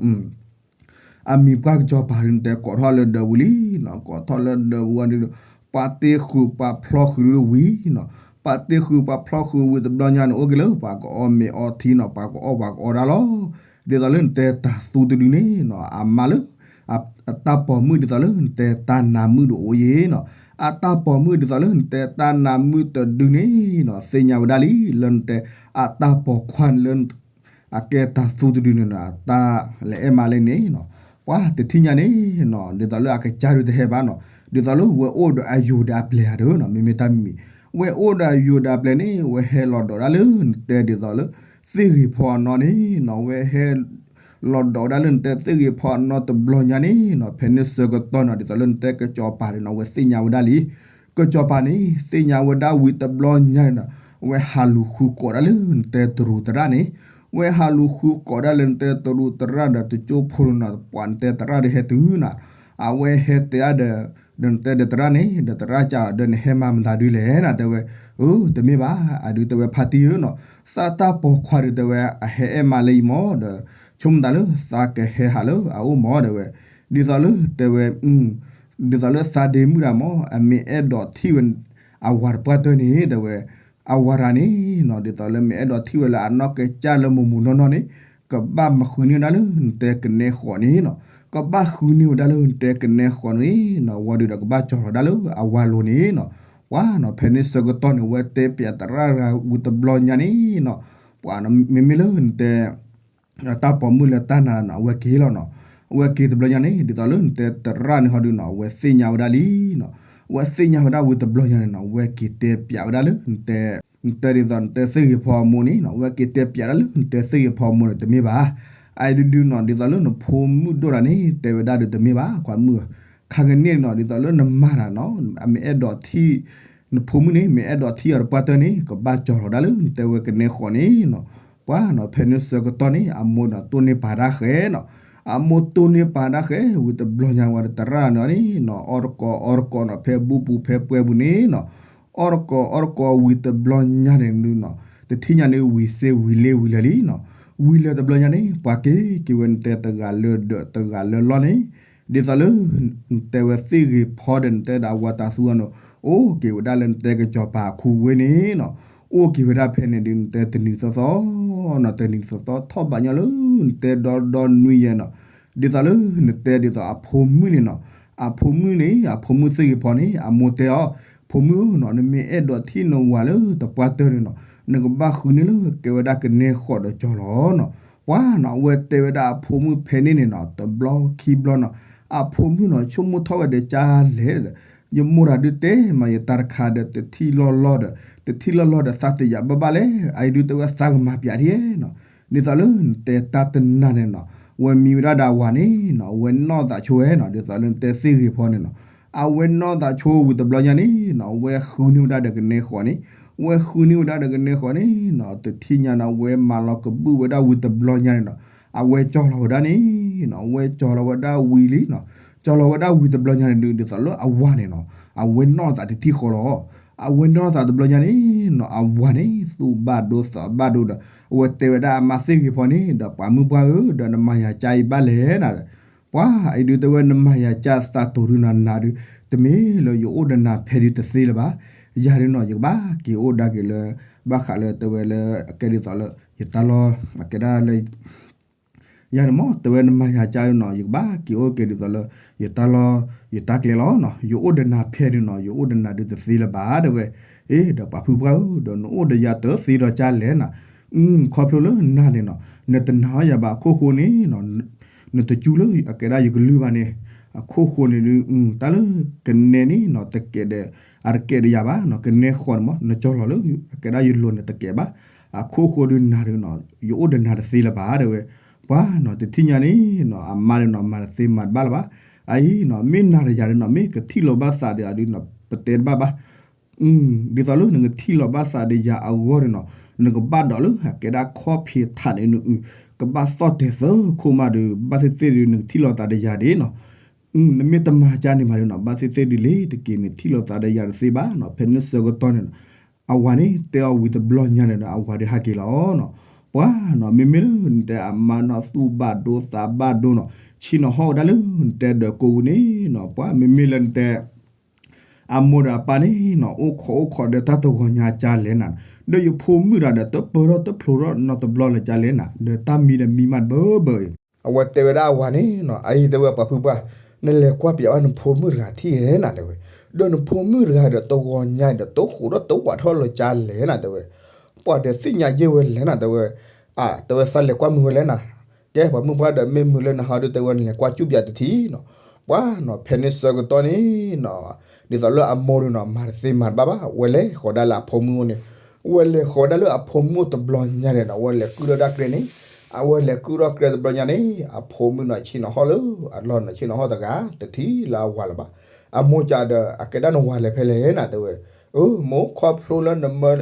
အမံၤပှၢ်ကစီၤပၤဒုး နတဲကိးထီၣ်လၢဒၢးပူၤလံနီၤ, ကိးထီၣ်လၢဒၢးပူၤဝံၤဒုး ပှၤတ့ဃုာ်ပှၤဖျီဃုာ်ဒုးဝံၤနီၤ, ပှၤတ့ဃုာ်ပှၤဖျီဃုာ်ဝံၤတဘျီညါန့ၣ် အိၣ်က့ၤလၢပှၤကအီၣ်မ့ၤအီထံနီၤ ပှၤကအီၣ်ပှၤကအီတၢ်လီၤ. ဒ်သိးလၢနတဲတၢ်သူတဒုန့ၣ်နီၤ အမါလၢ အတၢ်ပိာ်မုၣ်ဒ်သိးလၢနတဲတၢ်နါမုၣ်ဒုးအိၣ်ယဲနီၤ, အတၢ်ပိာ်မုၣ်ဒ်သိးလၢနတဲတၢ်နါမုၣ်တဒုန့ၣ်နီၤ သ့ၣ်ညါဝဲဒၣ်လံ လၢနတဲအတၢ်ပိာ်ခွါန့ၣ်လၢ အကဲတၢ်သူတဒုန့ၣ်နီၤ တၢ်လဲၤအဲၣ်မးလၢန့ၣ်နီၤ, ပှၤတထံၣ်ညါန့ၣ်နီၤ ဒ်သိးလၢအကစၢ်ဒုးတဟဲဘၣ်နီၤ, ဒ်သိးလၢဝဲအိၣ်ဒီးအယိာ်ဒီးအပျဲၢ်ဧါဒီးနီၤ မ့မ့ၢ်တၢ်မံၤမံၤ ဝဲအိၣ်ဒီးအယိာ်ဒီးအပျဲၢ်န့ၣ် ဝဲဟဲလီၤဒိးဒၣ်လၢနတဲဒ်သိးလၢ သ့ၣ်ဂ့ၤဖီအနီၢ်န့ၣ်နီၤ ဝဲဟဲ လီၤဒိးဝဲဒၣ်လၢနတဲသ့ၣ်ဂ့ၤဖီအနီၢ်တဘျီညါန့ၣ်နီၤ ဖဲန့ၣ်ဆၢကတီၢ်နီၤ ဒ်သိးလၢနတဲကစီၤပၤန့ၣ်နီၤ ဝဲသ့ၣ်ညါဝဲဒၣ်လံ ကစီၤပၤန့ၣ် သ့ၣ်ညါဝဲဒၣ်ဝံၤတဘျီညါန့ၣ်ဒီး ဝဲဟးလူၤဃုကိးဒၣ်လၢနတဲတရူးသရၣ်န့ၣ်, ဝဲဟးလူၤဃုကိးဒၣ်လၢနတဲတရူးသရၣ်ဒီးတကၠိဖိန့ၣ်နီၤ ပှၤနတဲသရၣ်ဒီးဟဲတုၤနီၤ, အဝဲဟဲတဲအါဒီး ဒီးနတဲဒီးသရၣ်န့ၣ် ဒီးသရၣ်ကဒီးနဟဲမၤမတၤဒုလဲၣ်နီၤ တဲဝဲ, အၢ တမ့ၢ်ဘၣ် အဒုးတဲဝဲဖါတံၢ်ဧၢနီၤ, သးတၢ်ပိာ်ခွါဒုးတဲဝဲ အဟဲအဲၣ်မးလၢယမီၢ်ဒီး ဆိကမိၣ်သးလၢသးကဟဲဟးလၢအအိၣ်မီၢ်တဲဝဲ, ဒ်သိးလၢတဲဝဲ ဒ်သိးလၢသးဒ့မုၣ်တၢ်မီၢ် အမ့ၢ်အဲၣ်ဒိးထံၣ်ဝဲ အဝၤတပှၢ်တၢၢ်န့ၣ် တဲဝဲ, အဝၤတဂၤန့ၣ်နီၤ ဒ်သိးလၢမ့ၢ်အဲၣ်ဒိးထံၣ်ဝဲလၢအနီၢ်ကစၢ်လၢမိၢ်မိၢ်နီၢ်နီၢ်န့ၣ် ကဘၣ်မၤဃုန့ၢ်ဝဲဒၣ်လၢနတဲကနဲဃီးန့ၣ်နီၤ, ကဘၣ်ဃုန့ၢ်ဝဲဒၣ်လၢနတဲကနဲဃီးန့ၣ်နီၤ, ဝံၤဒီးကဘၣ်ကၠီၣ်လီၤဒၣ်လၢအဝၤလိၤန့ၣ်နီၤ, ပှၤနီၤ ဖဲန့ၣ်ဆၢကတီၢ်န့ၣ် ဝဲတဲပၠးသရၣ်တဂၤဝံၤတဘျီညါန့ၣ်နီၤ, ပှၤနီၤ မ့မ့ၢ်လၢနတဲ တၢ်ပိာ်မုၣ်လၢတၢ်နာ်နီၤ အဝဲက့ၤလီၤနီၤ, အဝဲက့ၤတဘျီညါန့ၣ် ဒ်သိးလၢနတဲသရၣ်န့ၣ်ဟီဒုနီၤ အဝဲသ့ၣ်ညါဝဲဒၣ်လံနီၤ, အဝဲသ့ၣ်ညါဝဲဒၣ်ဝံၤတဘျီညါန့ၣ်နီၤ အဝဲက့ၤတဲပၠးဝဲဒၣ်လၢ နတဲဒ်သိးနတဲသ့ၣ်ဂ့ၤဖီအမိၢ်န့ၣ်နီၤ အဝဲက့ၤတဲပၠးဒၣ်လၢနတဲသ့ၣ်ဂ့ၤဖီအမိၢ်န့ၣ် တမ့ၢ်ဘၣ်, အအံၤဒုဒုနီၤ ဒ်သိးလၢနဖိမုၣ်ဒိၣ်တဂၤန့ၣ် တဲဝဲဒၣ်ဒုးတမ့ၢ်ဘၣ် ကွၢ်မုၣ်ဧၢ, ခါကန့ၣ်နီၤ ဒ်သိးလၢနမါတဂၤနီၤ အမ့ၢ်အဲၣ်ဒိးထံၣ် နဖိမုၣ်န့ၣ် မ့ၢ်အဲၣ်ဒိးထံၣ်အီၤတပှၢ်တၢၢ်န့ၣ် ကဘၣ်ကၠီၣ်လီၤဒၣ်လၢနတဲဝဲကနဲဃီးန့ၣ်နီၤ, ပှၤနီၤ ဖဲန့ၣ်ဆၢကတီၢ်န့ၣ် အမိၢ်ဒီးတိၢ်န့ၢ်ပာ်တၢ်ဃဲနီၤ, အမိၢ်တိၢ်န့ၢ်ပာ်တၢ်ဃဲ ဝံၤတဘျီညါဝဲဒီးသရၣ်န့ၣ်နီၤ အီၣ်တကိးအီတကိးနီၤ ဖဲဘူပူၤဖဲပှဲၤပူၤန့ၣ်နီၤ, အီၣ်တကိးအီတကိးဝံၤတဘျီညါန့ၣ်နီၤ, တထံၣ်ညါန့ၣ်ဝံၤစ့ဝံၤလ့ဝံၤလၢာ်လံနီၤ, ဝံၤလၢာ်တဘျီညါန့ၣ် ပှၤက့ၤက့ၤဝဲနတဲတဂၤလၢဒၢးတဂၤလၢလီၢ်န့ၣ် ဒ်သိးလၢ နတဲဝဲသ့ၣ်ဂ့ၤဖီဒီး နတဲဒၣ်အဝၤတၤသူအီၤန့ၣ် အိၣ်က့ၤဝဲဒၣ်လၢနတဲကစီၤပၤအခူဝ့ၢ်န့ၣ်နီၤ, အိၣ်က့ၤဝဲဒၣ်ဖဲန့ၣ်ဒုး နတဲတနံၤသီသီနီၤ, တနံၤသီသီထီၣ်ဘၣ်ညီလၢ နတဲဒီဒီနွံယဲၢ်နီၤ, ဒ်သိးလၢနတဲဒ်သိးအဖိမုၣ်န့ၣ်နီၤ, အဖိမုၣ်န့ၣ် အဖိမုၣ်သ့ၣ်ဂ့ၤဖီန့ၣ် အမိၢ်တဲအီၤ, ဖိမုၣ်ဧၢနီၤ, နမ့ၢ်အဲၣ်ဒိးထံၣ်နဝၤလၢတပှၢ်တၢၢ်န့ၣ်နီၤ, နကဘၣ်ဃုန့ၢ်လၢကဲဝဲဒၣ်ကနဲဃီၤဒီးကၠီၤလီၤနီၤ. ပှၤနီၤ အဝဲတဲဝဲဒၣ်အဖိမုၣ်ဖဲန့ၣ်န့ၣ်နီၤ, တဘျီခံဘျီနီၤ, အဖိမုၣ်နီၤ ဆိကမိၣ်ထီၣ်ဝဲဒီးကၢ်လဲၣ်ဒီး, ယမိၢ်တၢ်ဒုးတဲမးယတၢ်တခါဒီး တထံၣ်လီၢ်လီၢ်ဒီး တထံၣ်လီၢ်လီၢ်ဒီးသးတယာ်ဘၣ်ဘၣ်လဲၣ်, အအံၤဒုးတဲဝဲသးကမၤပၠးဒ်နီၤ, ဒ်သိးလၢနတဲတၢ်တနၤန့ၣ်နီၤ, အဝဲမံဝဲဒၣ်ဒီးအဝၤန့ၣ်နီၤ, အဝဲနီၢ်သးဆိဝဲနီၤ, ဒ်သိးလၢနတဲသ့ၣ်ဂ့ၤဖီန့ၣ်နီၤ, အဝဲနီၢ်သးဆိဝံၤတဘျီညါန့ၣ်နီၤ, အဝဲဃုန့ၢ်ဝဲဒၣ်ဒီးကနဲဃီၤန့ၣ်, အဝဲဃုန့ၢ်ဝဲဒၣ်ဒီးကနဲဃီၤန့ၣ်နီၤ, တထံၣ်ညါန့ၣ် အဝဲမၤလီၤကဘုၣ်ဝဲဒၣ်ဝံၤတဘျီညါန့ၣ်နီၤ, အဝဲကၠီၤလီၤဝဲဒၣ်န့ၣ်နီၤ, အဝဲကၠီၤလီၤဝဲဒၣ်ဝံၤလံနီၤ, ကၠီၤလီၤဝဲဒၣ်ဝံၤတဘျီညါန့ၣ်ဒုး ဒ်သိးလၢအဝၤန့ၣ်နီၤ, အဝဲနီၢ်သးတထံၣ်ဃီလီၤ. အဝဲနီၢ်သးတဘျီညါန့ၣ်နီၤ, အဝၤန့ၣ် သူၣ်ဘၣ်ဒိသးဘၣ်ဒိဒီး အဝဲတဲဝဲဒၣ်အမါသ့ၣ်ဂ့ၤဖီန့ၣ်ဒီး ပှၤမုၢ်ပှၢ်ဧၢ, ဒီးနမၤယၤကၢ်အံၤဘၣ်လဲၣ်နၤ, ပှၤအံၤဒုးတဲဝဲ နမၤယၤကၢ်သးတိၤဒုးနၤနၤဒုး, တမ့ၢ်လၢယအိၣ်ဒီးနၤဖဲဒုးတသ့လၢၤဘၣ်, ယၤဒုးနီၤ ယကဘၣ်က့ၤအိၣ်ဒၣ်က့ၤလၢ ဘၣ်ဃးလၢတဲဝဲလၢ အကဲဒ်သိးလၢ ယတၢ်လီၢ် အကဲဒၣ်လၢ ယၤန့ၣ်မ့ၢ် တဲဝဲနမၤယၤကၢ်ဒုးနီၤ ယကဘၣ်က့ၤအိၣ်ကဲဒ်သိးလၢ ယတၢ်လီၢ် ယတၢ်ကျဲလီၤနီၤ, ယအိၣ်ဒီးနၤဖဲဒုးနီၤ ယအိၣ်ဒီးနၤဒုးတသ့လၢၤဘၣ် တဲဝဲ, အ့ ဒီးပှၤဖုပှၢ်ဧၢ, ဒီးနအိၣ်ဒီးယၤတသ့ဒီးကၢ်လဲၣ်နၤ, ခီဖျိလၢနၤန့ၣ်နီၤ နတနာ်အီၤယၤဘၣ်အခိၣ်ဃိန့ၣ်နီၤ, နတစူလၢအကဲဒၣ်ယကလုၢ်ဘၣ်န့ၣ်, အခိၣ်ဃိန့ၣ်ဒုး တၢ်လၢကနဲန့ၣ်နီၤ တကဲးဒီး အတကဲးဒီးယၤဘၣ်နီၤ, ကနဲဃီန့ၣ်မ့ၢ် နကၠီၤလီၤလၢအကဲဒၣ်ယလိၤန့ၣ်တကဲးဘၣ်, အခိၣ်ဃိဒုးနၤဒုးနီၤ ယအိၣ်ဒီးနၤတသ့လၢၤဘၣ် တဲဝဲ, ပှၤနီၤ တထံၣ်ညါန့ၣ်နီၤ အမါဒုးနီၤ မၤတသ့မၤတဘၣ်လၢၤဘၣ်, အအံၤနီၤ မ့ၢ်နၤဒီးယၤဒုးနီၤ မ့ၢ်ကထံၣ်လီၤဘၣ်သးဒီးအဒုးနီၤ ပတဲတဘၣ်ဘၣ် ဒ်သိးလၢနကထံၣ်လီၤဘၣ်သးဒီးယၤအဂီၢ်န့ၣ်နီၤ, နကဘၣ်ဒိးလၢအကဲဒၣ်ခီၣ်ဖံးထးန့ၣ်နအုၣ်, ကဘၣ်သီၣ်တဲာ်သၢခိၣ်မးဒီး ဘၣ်သ့ၣ်သ့ၣ်ဒုး နကထံၣ်လီၤသးဒီးယၤဒ်နီၤ, နမ့ၢ်တမၤကၢ်န့ၣ်မးဒုးနီၤ ဘၣ်သ့ၣ်သ့ၣ်ဒုးလ့ၤတက့ၢ် နထံၣ်လီၤသးဒီးယၤတသ့ဘၣ်နီၤ, ဖဲန့ၣ်ဆၢကတီၢ်န့ၣ်နီၤ, အဝၤန့ၣ်တဲအီၤဝံၤတဘျီညါန့ၣ်ဒီး အဝၤဒုးဟးက့ၤလီၤနီၤ, ပှၤနီၤ မ့မ့ၢ်လၢနတဲအမါနီၤ သူၣ်ဘၣ်ဒိသးဘၣ်ဒိနီၤ, ဆ့ၣ်နီၤဟီၣ်ဝဲဒၣ်လၢနတဲဒီးကိးပူၤန့ၣ်နီၤ, ပှၤမ့မ့ၢ်လၢနတဲ အမိၢ်ဒီးအပၢ်န့ၣ်နီၤ အိၣ်ခိးအိၣ်ခိးဒီးတၢ်တဂီၤညါကၢ်လဲၣ်နၤ, ဒီးယဖိမုၣ်တဂၤဒီးတပၢၤထီၣ်တဖျိးထီၣ်နီတဘျီလၢၤကၢ်လဲၣ်နၤ, ဒီးတၢ်မံဒီးမံမးတဘၢဘၢအံၤ, အဝဲတဲဝဲဒၣ်အဝၤန့ၣ်နီၤ, အအံၤတဲဝဲပှၤဖုပှၢ်, နလဲၤကွၢ်ပၠးဘၣ်နဖိမုၣ်တဂၤထံၣ်ဧဲနၤ တဲဝဲ, ဒီးနဖိမုၣ်တဂၤဒီးတဂီၤညါဒီးတဃိးထီၣ်တဝးထီၣ်လၢၤကၢ်လဲၣ်နၤ တဲဝဲ, ပှၤဒီးသ့ၣ်ညါယဲၢ်ဝဲလဲၣ်နၤ တဲဝဲ, အတဲဝဲသးလဲၤကွၢ်မုာ်ဝဲလဲၣ်နၤ ကဲ ပှၤမုၢ်ပှၢ်ဒီးမ့ၢ်မုာ်လၢနဟးဒုး တဲဝဲနလဲၤကွၢ်ကူၣ်ပၠးတထံၣ်နီၤ, ပှၤနီၤ ဖဲန့ၣ်ဆၢကတီၢ်န့ၣ်နီၤ, ဒ်သိးလၢအမိၢ်ဒုးနီၤ မၤတသ့မၤတဘၣ်ဘၣ် ဝဲလဲၤဃီၤဒၣ်လၢအဖိမုၣ်အိၣ်န့ၣ်, ဝဲလဲၤဃီၤဒၣ်လၢအဖိမုၣ်အိၣ်တဘျီညါန့ၣ်နီၤ ဝဲလဲၤကုၢ်ထီၣ်ဒၣ်ကျဲန့ၣ်, အဝဲလဲၤကုၢ်ထီၣ်ကျဲတဘျီညါန့ၣ် အဖိမုၣ်နီၤ ဆ့ၣ်နီၤဟီၣ်လၢအလီၢ်နီၤ ဆ့ၣ်နီၤဟီၣ်တဂၤ တထံၣ်လၢအဝၤလၢၤဘၣ်, အမိၢ်ကးဒီး အကဲဒၣ်နဝၤလဲၤဖဲလဲၣ်နၤ တဲဝဲ, အမိၢ် ခီဖျိလၢနမၢ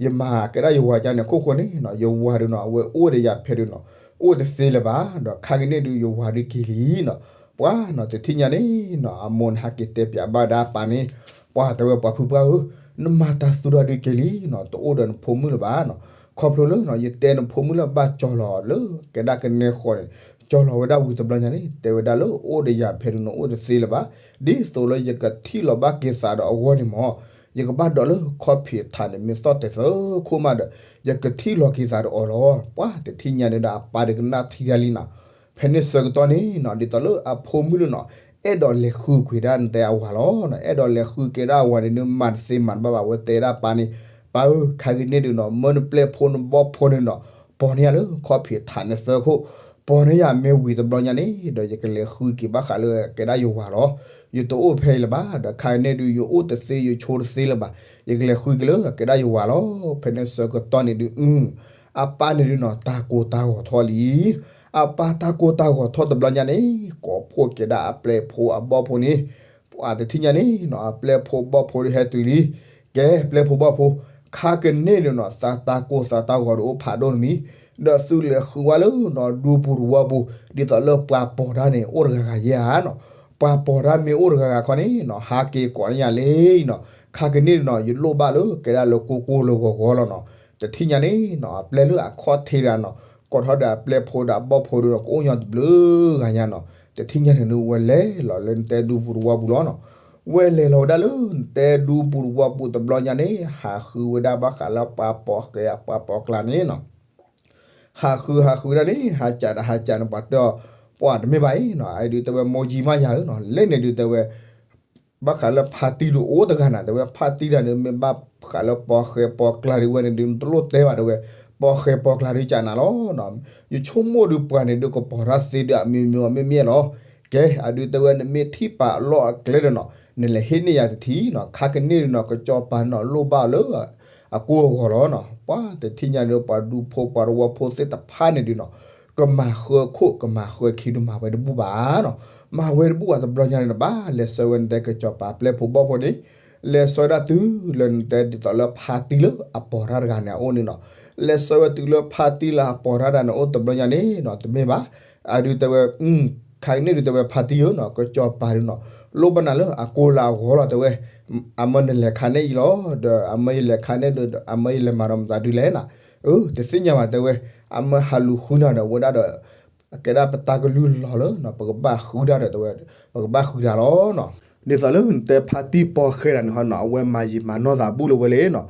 ယမၤကဲဒၣ်ယဝၤကၢ်န့ၣ် ခိၣ်ဃိန့ၣ်နီၤ ယဝၤဒုးနီၤ အဝဲအိၣ်ဒီးယၤဖဲဒုးနီၤ အိၣ်တသ့လၢၤဘၣ်, ဒီးခါကန့ၣ်ဒုး ယဝၤဒုးက့ၤလံနီၤ, ပှၤနီၤ တထံၣ်ညါန့ၣ်နီၤ အမိၢ်န့ၣ်ဟဲက့ၤတဲပၠးဘၣ်ဒၣ်အပၢ်န့ၣ်, ပှၤတဲဝဲပှၤဖုပှၢ်ဧၢ, နမၤတၤသူတၢ်ဒုးက့ၤလံနီၤ တအိၣ်ဒီးနဖိမုၣ်လၢၤဘၣ်နီၤ, ခီဖျိလၢနီၤ ယတဲနဖိမုၣ်လၢဘၣ်ကၠီၤလီၤလၢကဲဒၣ်ကနဲဃီန့ၣ်, ကၠီၤလီၤဝဲဒၣ်ဝံၤတဘျီညါန့ၣ် တဲဝဲဒၣ်လၢအိၣ်ဒီးယၤဖဲဒုးနီၤ အိၣ်တသ့လၢၤဘၣ်, ဒ်သိးလၢယကထံၣ်လီၤဘၣ်က့ၤသးဒီးအဂီၢ်န့ၣ်မ့ၢ် ယကဘၣ်ဒိးလၢခီၣ်ဖံးထးန့ၣ် မ့ၢ်သီၣ်တဲာ်သၢခိၣ်မးဒီး ယကထံၣ်လီၤက့ၤသးဒီးအီၤလီၤ, ပှၤတထံၣ်ညါန့ၣ်ဒီးအပၢ်ဒုးကနၣ်ထံဒၣ်လံနီၤ, ဖဲန့ၣ်ဆၢကတီၢ်န့ၣ်နီၤ ဒ်သိးလၢအဖိမုၣ်န့ၣ်နီၤ အဲၣ်ဒိးလဲၤဃုကွံာ်ဒၣ်နတဲအဝၤလီၤ, အဲၣ်ဒိးလဲၤဃုက့ၤဒၣ်အဝၤန့ၣ် နမၤတသ့မၤတဘၣ်ဘၣ် ဝဲတဲဒၣ်ပၢ်န့ၣ်, ပၢ်ဧၢ ခါကန့ၣ်ဒုးနီၤ မၢနပျဲၢ်ဖိနဘီၣ်ဖိန့ၣ်နီၤ ပိာ်န့ၢ်ယၤလၢခီၣ်ဖံးထးန့ၣ်သၢခိၣ်, ပိာ်န့ၢ်ယၤမ့ၢ်ဝံၤတဘျီညါန့ၣ် ဒီးယကလဲၤဃုက့ၤဘၣ်ဃးလၢကဲဒၣ်ယဝၤလီၤ, ယတအိၣ်ဖဲအံၤလၢၤဘၣ်, ဒီးခါကန့ၣ်ဒုး ယအိၣ်တသ့ယဆိတသ့လၢၤဘၣ်, ယကလဲၤဃုက့ၤလၢကဲဒၣ်ယဝၤလီၤ, ဖဲန့ၣ်ဆၢကတီၢ်န့ၣ်ဒုး အပၢ်န့ၣ်ဒုးနီၤ တၢ်ကိၢ်တၢ်ဂီၤထီၣ်လံ, အပၢ်တၢ်ကိၢ်တၢ်ဂီၤထီၣ်တဘျီညါန့ၣ် ကိးဖှိၣ်က့ၤဒၣ်အပျဲၢ်ဖိအဘီၣ်ဖိန့ၣ်, ပှၤတထံၣ်ညါန့ၣ်နီၤ အပျဲၢ်ဖိဘီၣ်ဖိဒုးဟဲတုၤလံ, ကဲ ပျဲၢ်ဖိဘီၣ်ဖိ, ခါကန့ၣ်ဒုးနီၤ သးတၢ်ကိၢ်သးတၢ်ဂီၤဒုးအိၣ်ဖးဒိၣ်တမံၤ, ဒီးသုလဲၤဃုဝဲလၢနီၤ ဒူပူၤတဝီပူၤ, ဒ်သိးလၢပှၤပိာ်တၢ်န့ၣ် အိၣ်တဂၤဂၤယဲဧါနီၤ, ပှၤပိာ်တၢ်မ့ၢ်အိၣ်တဂၤဂၤခီန့ၣ်နီၤ ဟးက့ၤကိးန့ၢ်ယၤလံနီၤ, ခါကန့ၣ်ဒုးနီၤ ယလိၣ်ဘၣ်လၢကဲဒၣ်လၢကိၢ်ကိၢ်လၢဂီၤဂီၤလီၤနီၤ, တထံၣ်ညါန့ၣ်နီၤ အပျဲၢ်လၢအခီၣ်ထံးတဂၤနီၤ ကိးထီၣ်ဒီးအပျဲၢ်ဖိဒီးအဘီၣ်ဖိဒီး ကအိၣ်ညီတဘျုးဂၤညါနီၤ. တထံၣ်ညါန့ၣ်ဒုး ဝဲလဲၤလီၤလၢနတဲဒူပူၤတဝီပူၤလီၤနီၤ. ဝဲလဲၤလီၤဝဲဒၣ်လၢနတဲဒူပူၤတဝီပူၤတဘျီညါန့ၣ် ဟးဃုဝဲဒၣ်ဘၣ်ဃးလၢပှၤပိာ်ဃဲ ပှၤပိာ်ကျါန့ၣ်နီၤ. ဟးဃုဟးဃုဒၣ်န့ၣ် ဟးကးဒီးဟးကးန့ၣ် ပှၤတဲအီၤ ပှၤတမ့ၢ်ဘၣ်အံၤနီၤ, အဒုးတဲဝဲ မိၢ်ကၠံမးယၤဧၢနီၤ, လဲၣ်န့ၣ်ဒုးတဲဝဲ ဘၣ်ဃးလၢဖါတံၢ်ဒုးအိၣ်တဂၤနၤ တဲဝဲ ဖါတံၢ်တဂၤန့ၣ် မ့ၢ်ဘၣ်ဃးလၢပိာ်ဃဲပိာ်ကျါဒုးဝဲန့ၣ်ဒုး နတလိၣ်တဲဘၣ်တဲဝဲ, ပိာ်ဃဲပိာ်ကျါဒုးကနၤလီၤ. ယဆိကမိၣ်ဒုးပှၤန့ၣ်ဒုးကပိာ်ထီၣ်သ့ဒုးအမံၤမံၤအီၤမ့မ့ၢ်လီၤ. ကဲ အဒုးတဲဝဲ နမ့ၢ်ထံၣ်ပာ်အလီၢ်အကျဲဒီးနီၤ နလဲၤဟ့ၣ်န့ၢ်ယၤတထံၣ်နီၤ, ခါကန့ၣ်ဒုးနီၤ ကစီၤပၤန့ၣ်နီၤ လိၣ်ဘၣ်အီၤလၢ အကိၢ်အဂီၤလီၤနီၤ. ပှၤတထံၣ်ညါန့ၣ် ပှၤဒူဖိပှၤတဝီဖိသ့ၣ်တဖၣ်န့ၣ်ဒုးနီၤ ကမၤဃၢခိၣ် ကမၤဃၢခံဒုးမၤဝဲတဘူၣ်ဘၣ်နီၤ, မၤဝဲတဘူၣ်ဘၣ်တဘျီညါန့ၣ်နီၤ ဘၣ်လဲၤဆှၢဝဲနတဲကစီၤပၤပျဲၢ်ဖိဘီၣ်ဖိန့ၣ် လဲၤဆှၢဒၣ်တုၤလၢနတဲဒ်သိးလၢဖါတံၢ်လၢအပိာ်တၢ်တဂၤန့ၣ်အအိၣ်န့ၣ်နီၤ, လဲၤဆှၢဝဲတုၤလၢဖါတံၢ်လၢအပိာ်တၢ်တဂၤန့ၣ်အိၣ်တဘျီညါန့ၣ်နီၤ တမ့ၢ်ဘၣ်, အဒုးတဲဝဲ ခါကန့ၣ်ဒုးတဲဝဲဖါတံၢ်ဧၢနီၤ ကစီၤပၤဒုးနီၤ လိၣ်ဘၣ်နၤလၢအကိၢ်လၢအဂီၤလီၤတဲဝဲ, အမၢနလဲၤခါန့ၣ်အံၤလီၤ ဒီးအမၢယလဲၤခါန့ၣ်ဒီး အမၢယလဲၤမၤဒီးမတၤဒုးလဲၣ်နၤ, အ တသ့ၣ်ညါဘၣ်တဲဝဲ, အမၢဟးလူၤဃုနၤဒီးဝဲဒၣ်ဒီး ကဲဒၣ်ပတၢ်ကလုၢ်လီၤလၢနီၤ ပကဘၣ်ဃုဒၣ်ဒီးတဲဝဲ, ပကဘၣ်ဃုတၢ်လီၤနီၤ. ဒ်သိးလၢနတဲဖါတံၢ်ပိာ်ဃဲတဂၤန့ၣ်ဟီနီၤ အဝဲမၤယံာ်မၤနီၢ်သးဘူၣ်လၢဝဲလဲၣ်နီၤ,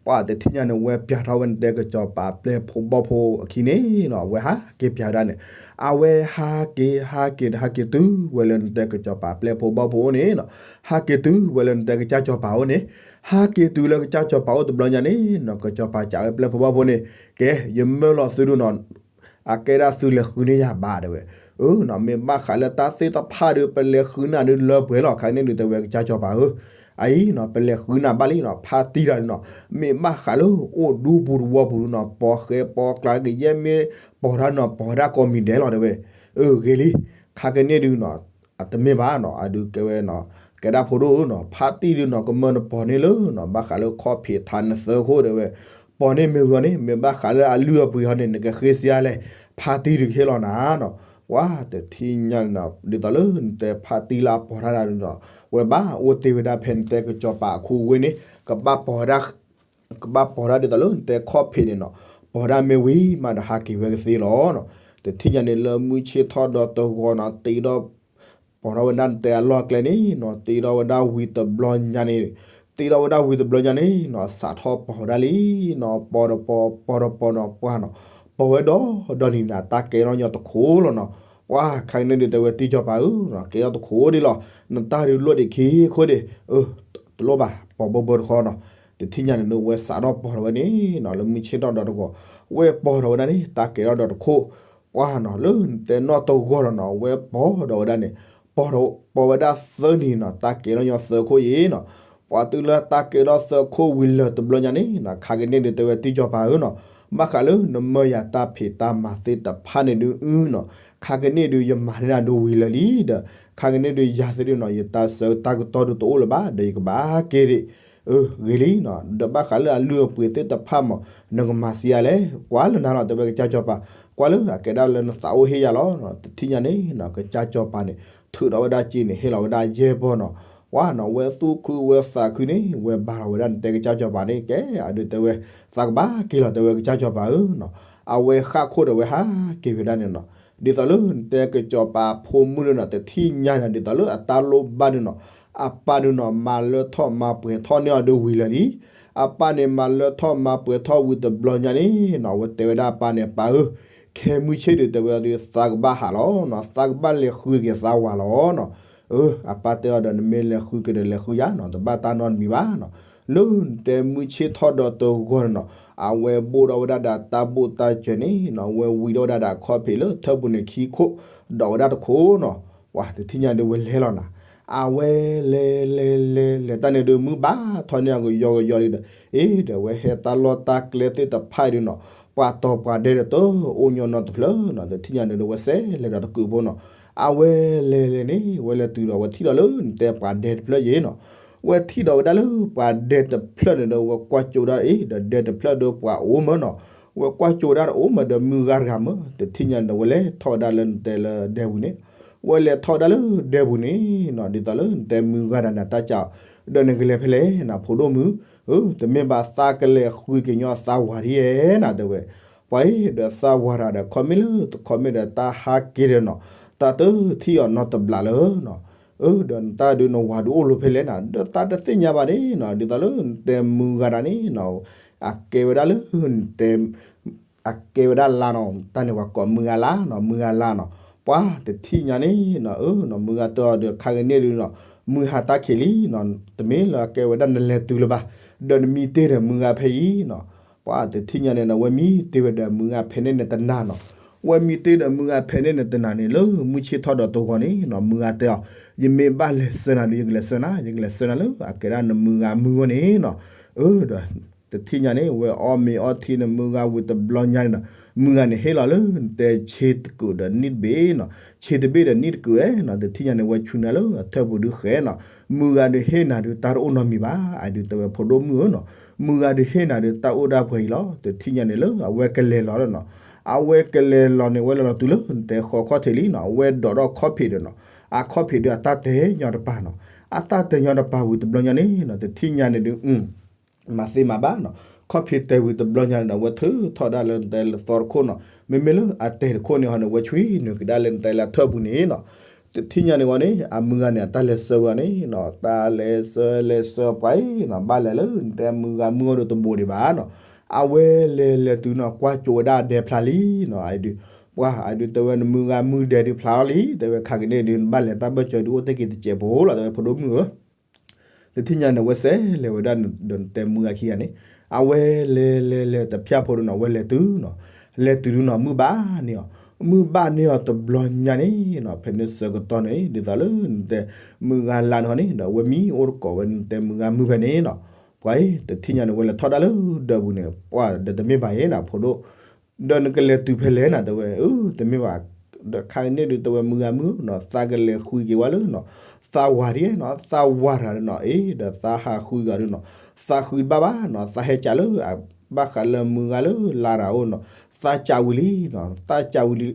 ပှၤတထံၣ်ညါန့ၣ် ဝဲပျးထီၣ်ဝဲနတဲကစီၤပၤပျဲၢ်ဖိဘီၣ်ဖိအခံန့ၣ်နီၤ အဝဲဟးက့ၤဟးက့ၤဒီးဟးက့ၤတုၤဝဲလၢနတဲကစီၤပၤပျဲၢ်ဖိဘီၣ်ဖိအအိၣ်န့ၣ်နီၤ, ဟးက့ၤတုၤဝဲလၢနတဲကစၢ်စီၤပၤအအိၣ်န့ၣ်, ဟးက့ၤတုၤလၢကစၢ်စီၤပၤအိၣ်တဘျီညါန့ၣ်နီၤ ကစီၤပၤစံးဝဲပျဲၢ်ဖိဘီၣ်ဖိန့ၣ်, ကဲ ယမၢလီၤသုဒုးနီၤ အကဲဒၣ်သုလဲၤဃုန့ၢ်ယၤဘၣ်တဲဝဲ, အ မ့ၢ်ဘၣ်ဃးလၢတၢ်သ့ၣ်တဖၣ်ဒီး ပလဲၤဃုနၤဒုးလၢပှဲၤလီၤ ခါန့ၣ်ဒုးတဲဝဲကစၢ်စီၤပၤဧၢ, အအံၤနီၤ ပလဲၤဃုနၤဘၣ်လံနီၤ ဖါတံၢ်တဂၤန့ၣ်နီၤ မ့ၢ်ဘၣ်ဃးလၢအိၣ်ဒူပူၤတဝီပူၤဒုးနီၤ ပိာ်ဃဲပိာ်ကျါကယဲၢ်မ့ၢ်ပိာ်တၢ်နီၤ ပိာ်တၢ်ကိးမံၤဒဲးလီၤတဲဝဲ, အ ဂ့ၤလံ, ခါကန့ၣ်ဒုးနီၤ အတမ့ၢ်ဘၣ်နီၤ အဒုးကဲဝဲနီၤ ကဲဒၣ်ဖိဒိၣ်ဧၢနီၤ ဖါတံၢ်ဒုးနီၤ ကမၢနပိာ်န့ၢ်လၢနီၤ ဘၣ်ဃးလၢခီၣ်ဖံးထါနသၢခိၣ်တဲဝဲ, ပိာ်န့ၢ်မ့ၢ်ဝံၤအီၤန့ၣ် မ့ၢ်ဘၣ်ဃးလၢအလုၢ်အပှ့ၤအီၤန့ၣ် နကဃ့စံးအါလဲၣ်, ဖါတံၢ်ဒုးကဟ့ၣ်လီၤနၤနီၤ, ပှၤတထံၣ်ညါနီၤ ဒ်သိးလၢနတဲဖါတံၢ်လၢအပိာ်တၢ်တဂၤဒုးနီၤ ဝဲဘၣ်အိၣ်တ့ၢ်ဝဲဒၣ်ဖဲနတဲကစီၤပၤအခိၣ်ဝ့ၢ်န့ၣ် ကဘၣ်ပိာ်ဝဲဒၣ် ကဘၣ်ပိာ်တၢ်ဒ်သိးလၢနတဲခီၣ်ဖံးန့ၣ်နီၤ, ပိာ်တၢ်မ့ၢ်ဝံၤမးဒီးဟးက့ၤဝဲကသ့လီၤနီၤ, တထံၣ်ညါန့ၣ် လၢမုၢ်ဆ့ၣ်ထီၣ်ဒီးတဂီၤနီၤ တ့ဒီး ပိာ်ထီၣ်ဝဲဒၣ်နတဲအလီၢ်အကျဲန့ၣ်နီၤ တ့ဒီးဝဲဒၣ်ဝံၤတဘျီညါန့ၣ်, တ့ဒီးဝဲဒၣ်ဝံၤတဘျီညါန့ၣ်နီၤ စးထီၣ်ပိာ်ဝဲဒၣ်လံနီၤ ပိာ်ဒီးပိာ် ပိာ်ဒီးပိာ်နီၤ ပှၢ်နီၤ, ပိာ်ဝဲဒီးဒီနံၤန့ၣ် တၢ်ကဲထီၣ်ညီတခိၣ်လီၤနီၤ, ပှၢ်ခါကန့ၣ်ဒုးတဲဝဲတံၢ်စီၤပၤဧၢနီၤ ကဲထီၣ်တခိၣ်ဒံးလီၤ, နတၢ်ဒုးလိၣ်ဒံးခံခိၣ်ဒံး, အ တလိၣ်ဘၣ် ပိာ်ဘၢဘၢတခီနီၤ, တထံၣ်ညါန့ၣ်ဒုးဝဲစးထီၣ်ပိာ်ထီၣ်ဝဲန့ၣ်နီၤ လၢမုၢ်ဆ့ၣ်ထီၣ်ဒီးတဂီၤ, ဝဲပိာ်ထီၣ်ဝဲဒၣ်န့ၣ် တၢ်ကဲထီၣ်ဒီးတခိၣ်, ပှၢ်နီၤ လၢနတဲနီၢ်တဂီၤဒီးနီၤ ဝဲပိာ်ထီၣ်ဝဲဒၣ်န့ၣ်, ပိာ်ထီၣ် ပိာ်ဝဲဒၣ်သၢနံၤနီၤ တၢ်ကဲထီၣ်ညီသၢခိၣ်အံၤနီၤ, ပှၤတုၤလၢတၢ်ကဲထီၣ်သၢခိၣ်ဝံၤလၢာ်တဘျီညါန့ၣ်နီၤ ခါကန့ၣ်ဒုးတဲဝဲတံၢ်စီၤပၤဧၢနီၤ, ဘၣ်ဃးလၢနမၢယၤတၢ်ဖံးတၢ်မၤသ့ၣ်တဖၣ်န့ၣ်ဒုးအုနီၤ, ခါကန့ၣ်ဒုးယမၤန့ၢ်နၤဒုးဝံၤလၢာ်လံဒီး, ခါကန့ၣ်ဒုးယၤသ့ၣ်ဒုးနီၤ ယတၢ်ဆၢတၢ်ကတီၢ်ဒုးတအိၣ်လၢၤဘၣ် ဒီးယကဘၣ်က့ၤဒံး အ ဂ့ၤလံနီၤ, ဒီးဘၣ်ဃးလၢအလုၢ်အပှ့ၤသ့ၣ်တဖၣ်မး နကမၤစံးယၤလဲၣ်, ကွၢ်လၢနၤလီၤတဲဝဲကစၢ်စီၤပၤ, ကွၢ်လၢအကဲဒၣ်လၢနသးအိၣ်ဟ့ၣ်ယၤလီၤ, တထံၣ်ညါန့ၣ်နီၤ ကစၢ်စီၤပၤန့ၣ် ထုးထီၣ်ဝဲဒၣ်စ့န့ၣ် ဟ့ၣ်လီၤဝဲဒၣ်ယဲၢ်ပီၢ်နီၤ, ပှၢ်နီၤ ဝဲသူၣ်ခုဝဲသးခုန့ၣ် ဝဲဘၣ်လီၤဝဲဒၣ်နတဲကစၢ်စီၤပၤန့ၣ် ကဲအဒုးတဲဝဲ, သးကဘၣ်က့ၤလီၤတဲဝဲကစၢ်စီၤပၤဧၢနီၤ, အဝဲဃၣ်ခိၣ်ဒီးဝဲဟးက့ၤဝဲဒၣ်န့ၣ်နီၤ, ဒ်သိးလၢနတဲကစီၤပၤဖိမုၣ်န့ၣ်နီၤ တထံၣ်ညါန့ၣ် ဒ်သိးလၢအတၢ်လိၣ်ဘၣ်န့ၣ်နီၤ, အပၢ်န့ၣ်နီၤ မၤလၢထီၣ်မၤပှဲၤထီၣ်န့ၢ်အီၤဒုးဝံၤလၢာ်လံ, အပၢ်န့ၣ်မၤလၢထီၣ်မၤပှဲၤထီၣ်ဝံၤတဘျီညါန့ၣ်နီၤ အဝဲတဲဝဲဒၣ်အပၢ်န့ၣ် ပၢ်ဧၢ, ခဲမုၢ်ဆ့ၣ်ဒုးတဲဝဲဒၣ်သးကဘၣ်ဟးလီၤနီၤ, သးကဘၣ်လဲၤဃုက့ၤသးဝၤလီၤနီၤ, အ အပၢ်တဲအီၤဒီး နမ့ၢ်လဲၤဃုက့ၤဒီးလဲၤဃုယၤနီၤ တဘၣ်တၢ်နီတမံၤဘၣ်နီၤ, လၢနတဲမုၢ်ဆ့ၣ်ထီၣ်ဒီးတဂီၤန့ၣ်နီၤ, အဝဲဘိၣ်ထီၣ်ဝဲဒၣ်ဒီးတၢ်ဘိၣ်တၢ်စၢၤန့ၣ်နီၤ အဝဲဝံထီၣ်ဝဲဒၣ်ဒီးခီၣ်ဖံးလၢထၢၣ်ပူၤန့ၣ်ခံခိၣ်, ဒီးဝဲဒၣ်တခိၣ်နီၤ, ပှၢ်တထံၣ်ညါဒုးဝဲလဲၤလီၤနၤ, အဝဲလဲၤလဲၤလဲၤလဲၤတၢ်န့ၣ်ဒုး မုၢ်ဘၣ်ထီၣ်န့ၢ်အီၤကယီကယီလံဒီး, အ့ ဒီးဝဲဟဲတၢ်လီၢ်တၢ်ကျဲသ့ၣ်တဖၣ်အံၤဒုးနီၤ, ပှၤတီၤပှၤဒဲးဒီးတအိၣ်ညီနီတဖျၢၣ်နီၤ, တထံၣ်ညါန့ၣ်ဒုး ဝဲစဲးလဲၤဒီးတကုးဖိနီၤ, အဝဲလဲၤလဲၤန့ၣ် ဝဲလဲၤတုၤဒီးဝဲထံၣ်ဒီးလၢနတဲပှၤဒဲးတဖျၢၣ်ယဲနီၤ, ဝဲထံၣ်ဒီးဝဲဒၣ်လၢပှၤဒဲးတဖျၢၣ်န့ၣ်ဒီး ဝဲကွၢ်ကၠိဒၣ်အံၤ ဒီးဒဲးတဖျၢၣ်ဒီးပှၤအိၣ်မးနီၤ, ဝဲကွၢ်ကၠိဒၣ်တအိၣ်မးဒီးမုၢ်ဂၤတဂၤမး, တထံၣ်ညါန့ၣ်ဒီး ဝဲလဲၤထီၣ်ဝဲဒၣ်လၢနတဲလၢဒဲးပူၤန့ၣ်, ဝဲလဲၤထီၣ်ဝဲဒၣ်လၢဒဲးပူၤန့ၣ်နီၤ, ဒ်သိးလၢနတဲမုၢ်ဂၤတဂၤန့ၣ် တၢ်စးအီၤ, ဒီးနကလဲၤဖဲလဲၣ်နၤ ဖိဒိၣ်မုၣ်, အ တမ့ၢ်ဘၣ်သးကလဲၤဃုက့ၤညီသးဝၤဒ်ယဲနၤ တဲဝဲ, ပှၤအံၤဒီးသးဝၤတၢ်ဒီး ခီမ့ၢ်လၢတခီမ့ၢ်ဒီးတၢ်ဟးက့ၤဒီးနီၤ, တၢ်တထံၣ်အီၤနီတဘျီလၢနီၤ, အၢ ဒီးနတၢ်ဒုးနဝၤဒုးအိၣ်လီၤဖဲလဲၣ်နၤ ဒီးတၢ်တသ့ၣ်ညါဘၣ်န့ၣ်နီၤ, ဒ်သိးလၢနတဲမုၢ်ဂၤတၢ်န့ၣ်နီၤ, အကဲဝဲဒၣ်လၢနတဲ အကဲဝဲဒၣ်လါနီၤ, တၢ်န့ၣ်ပှၤကိးမုၢ်ဂၤလါနီၤ, မုၢ်ဂၤလါနီၤ, ပှၤတထံၣ်ညါန့ၣ်နီၤ, အၢနီၤ မုၢ်ဂၤတဲအီၤဒီး ခါကန့ၣ်ဒုးနီၤ, မုၢ်ဟါတၢ်ခံးလံနီၤ, တမ့ၢ်လၢအကဲဝဲဒၣ်နလဲၤတုၤလၢၤဘၣ်, ဒီးနမံတ့ၢ်ဒီးမုၢ်ဂၤဖဲအံၤနီၤ, ပှၤတထံၣ်ညါန့ၣ်နီၤ ဝဲမံတ့ၢ်ဝဲဒီးမုၢ်ဂၤဖဲန့ၣ်န့ၣ်တနၤနီၤ, ဝဲမံတ့ၢ်ဒီးမုၢ်ဂၤဖဲန့ၣ်န့ၣ်တနၤန့ၣ် လၢမုၢ်ဆ့ၣ်ထီၣ်ဒီးတဂီၤန့ၣ်နီၤ, မုၢ်ဂၤတဲအီၤ, ယမ့ၢ်ဘၣ်လဲၤဆှၢနၤဒုး ယကလဲၤဆှၢနၤ, ယကလဲၤဆှၢနၤလၢအကဲဒၣ်နမုၢ်ဂၤမုၢ်အဂီၢ်န့ၣ်နီၤ, အၢဒီး တထံၣ်ညါန့ၣ် ဝဲအီၣ်မ့ၤအီထံနမုၢ်ဂၤဝံၤတဘျီညါန့ၣ်နီၤ, မုၢ်ဂၤန့ၣ်ဟ့ၣ်လီၤလၢနတဲဆ့တကုာ်ဒီးနံၣ်တဘ့ၣ်နီၤ, ဆ့တဘ့ၣ်ဒီးနံၣ်တကုာ်ဝဲနီၤ, တထံၣ်ညါန့ၣ် ဝဲဆူနၤလၢအထၢၣ်ပူၤဒုးဃဲနီၤ, မုၢ်ဂၤဒုးဟ့ၣ်နၤဒုးတၢ်တအိၣ်နီတမံၤဘၣ်, အဒုးတဲဝဲဖိဒိၣ်မုၣ်ဧၢနီၤ, မုၢ်ဂၤဒုးဟ့ၣ်နၤဒုးတၢ်အိၣ်ဒၣ်ပှဲၤအံၤလီၤ, တထံၣ်ညါန့ၣ်လၢအဝဲကလဲၤလီၤနီၤ, အဝဲကလဲၤလီၤန့ၣ် ဝဲလဲၤလီၤတုၤလၢနတဲဃီခီၣ်ထံးလံနီၤ, အဝဲဒိးထီၣ်ခီၣ်ဖံးဒီးနီၤ, အခီၣ်ဖံးဒုးအတၢ်တဲညီတပၤနီၤ, အတၢ်တဲညီတပၤဝံၤတဘျီညါန့ၣ်နီၤ, တထံၣ်ညါန့ၣ်ဒုး မၤသ့မၤဘၣ်နီၤ, ခီၣ်ဖံးတဲဝံၤတဘျီညါန့ၣ်ဒီး ဝဲထုးထီၣ်ဒၣ်လၢနတဲလၢသီတခိၣ်နီၤ, မ့မ့ၢ်လၢအတဲတခိၣ်န့ၣ်ဟီန့ၣ် ဝဲဆွံနုာ်ကဒါလၢနတဲလၢအထၢၣ်ပူၤန့ၣ်နီၤ, တထံၣ်ညါန့ၣ်ဝဲန့ၣ် အမုၢ်ဂၤန့ၣ် အတၢ်လဲၤဆှၢဝဲန့ၣ်နီၤ, တၢ်လဲၤဆှၢလဲၤဆှၢပှၤအံၤနီၤ, ဘၣ်လဲၤလၢနတဲမုၢ်ဂၤမုၢ်အီၤဒီးတဘူးဒံးဘၣ်နီၤ, အဝဲလဲၤလဲၤတုၤနီၤ ကွၢ်ကၠိဝဲဒၣ်အဒဲဖျါလံနီၤ, အဒုး ပှၤအဒုးတဲဝဲနမုၢ်ဂၤမုၢ်ဒဲဒုးဖျါလီၤလံ, တဲဝဲခါကန့ၣ်ဒုး နဘၣ်လဲၤတၢ်ဘၢၣ်စၢၤဒုးအိၣ်တ့ၢ်က့ၤတစဲးဖိလီၤ, တဲဝဲဖိဒိၣ်မုၣ်ဧၢ တထံၣ်ညါန့ၣ် ဝဲစဲးလဲၤဝဲဒၣ်ဒီးနတဲမုၢ်ဂၤခံဂၤန့ၣ်, အဝဲလဲၤလဲၤလဲၤတဖၠၣ်ဖိဒုးနီၤ ဝဲလဲၤတုၤနီၤ, လဲၤတုၤဒုးနီၤ မုၢ်ဘၣ်န့ၢ်အီၤ, မုၢ်ဘၣ်န့ၢ်အီၤတဘျီညါန့ၣ်နီၤ ဖဲန့ၣ်ဆၢကတီၢ်န့ၣ် ဒ်သိးလၢနတဲမုၢ်ဂၤလါန့ၣ်ဟီန့ၣ် ဒီးဝဲမံအိၣ်တကိးဝဲနတဲမုၢ်ဂၤမုၢ်ဖဲန့ၣ်နီၤ, ပှၤအံၤ တထံၣ်ညါန့ၣ် ဝဲလဲၤထီၣ်ဒၣ်လၢဒၢးပူၤန့ၣ် ပှၤဒီးတမ့ၢ်ဘၣ်အံၤနီၤ ဖိဒိၣ် ဒီးနကလဲၤတုၤဖဲလဲၣ်နၤ တဲဝဲ, အၢ တမ့ၢ်ဘၣ်, ဒီးခါကန့ၣ်ဒုး တဲဝဲမုၢ်ဂၤမုၢ်နီၤ သးကလဲၤဃုက့ၤဝဲလၢနီၤ, သးဝၤဒ်နီၤ သးဝၤတၢ်ဒီးနီၤ အ့ ဒီးသးဟးဃုက့ၤအီၤဒုးနီၤ, သးဃုတဘၣ်ဘၣ်နီၤ သးဟဲကးလၢ ဘၣ်ဃးလၢမုၢ်ဂၤလၢလါတၢ်အိၣ်နီၤ, သးကးဝံၤလံနီၤ သးကးဝံၤလံ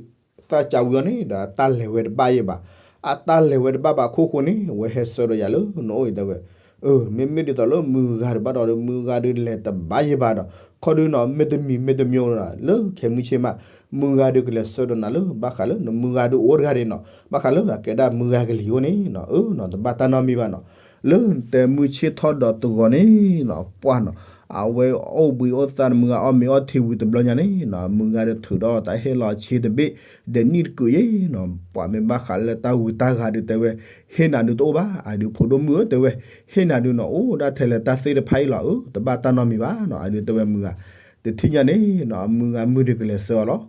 သးကးဝံၤအီၤန့ၣ်ဒီး အတၢ်လဲၤဝဲတဘၣ်ယဲၢ်ဘၣ်, အတၢ်လဲၤဝဲတဘၣ်ဘၣ်အခိၣ်ဃိန့ၣ် အဝဲဟဲဆှၢဒီးယၤလၢနအိၣ်အံၤ တဲဝဲ, အၢ မ့မ့ၢ်ဒ်သိးလၢမုၢ်ဂၤတဘၣ်ဒီး မုၢ်ဂၤဒုးလဲၤတဘၣ်ယဲၢ်ဘၣ်ဒီး ခီဒုးနီၤ မ့တမံၤမ့တမံၤနီၤ လၢခဲမုၢ်ဆ့ၣ်မး မုၢ်ဂၤဒုးကလဲၤဆှၢဒီးနၤလၢ ဘၣ်ဃးလၢနမုၢ်ဂၤဒုးအိၣ်တဂၤဒံးနီၤ ဘၣ်ဃးလၢအကဲဒၣ်မုၢ်ဂၤကလံၤအိၣ်န့ၣ်နီၤ အၢနီၤ တဘၣ်တၢ်နီတမံၤဘၣ်နီၤ လၢနတဲမုၢ်ဆ့ၣ်ထီၣ်ဒီးတဂီၤန့ၣ်နီၤ ပှၢ်နီၤ အဝဲအိၣ်ဘှံးအိၣ်သါ နမုၢ်ဂၤအီၣ်မ့ၤအီထံဝံၤတဘျီညါန့ၣ်နီၤ မုၢ်ဂၤဒုးထုးထီၣ်တၢ်ဟ့ၣ်လီၤဆ့တဘ့ၣ် ဒီးနံၣ်တကုာ်ယဲၢ်နီၤ ပှၤမ့ၢ်ဘၣ်ဃးလၢတၢ်ဝံတၢ်ဂၤဒုးတဲဝဲ ဟ့ၣ်နၤဒုးတအိၣ်ဘၣ် အဒုးဖိဒိၣ်မုၣ်ဧၢ တဲဝဲ ဟ့ၣ်နၤဒုးနီၤ အိၣ်ဒၣ်ထဲလၢတၢ်သ့ၣ်တဖၣ်အံၤလီၤ အၢ တဘၣ်တၢ်နီတမံၤဘၣ်နီၤ အဒုးတဲဝဲမုၢ်ဂၤ တထံၣ်ညါန့ၣ်နီၤ အမုၢ်ဂၤမုၢ်ဒုးကလဲၤဆှၢအီၤလီၤ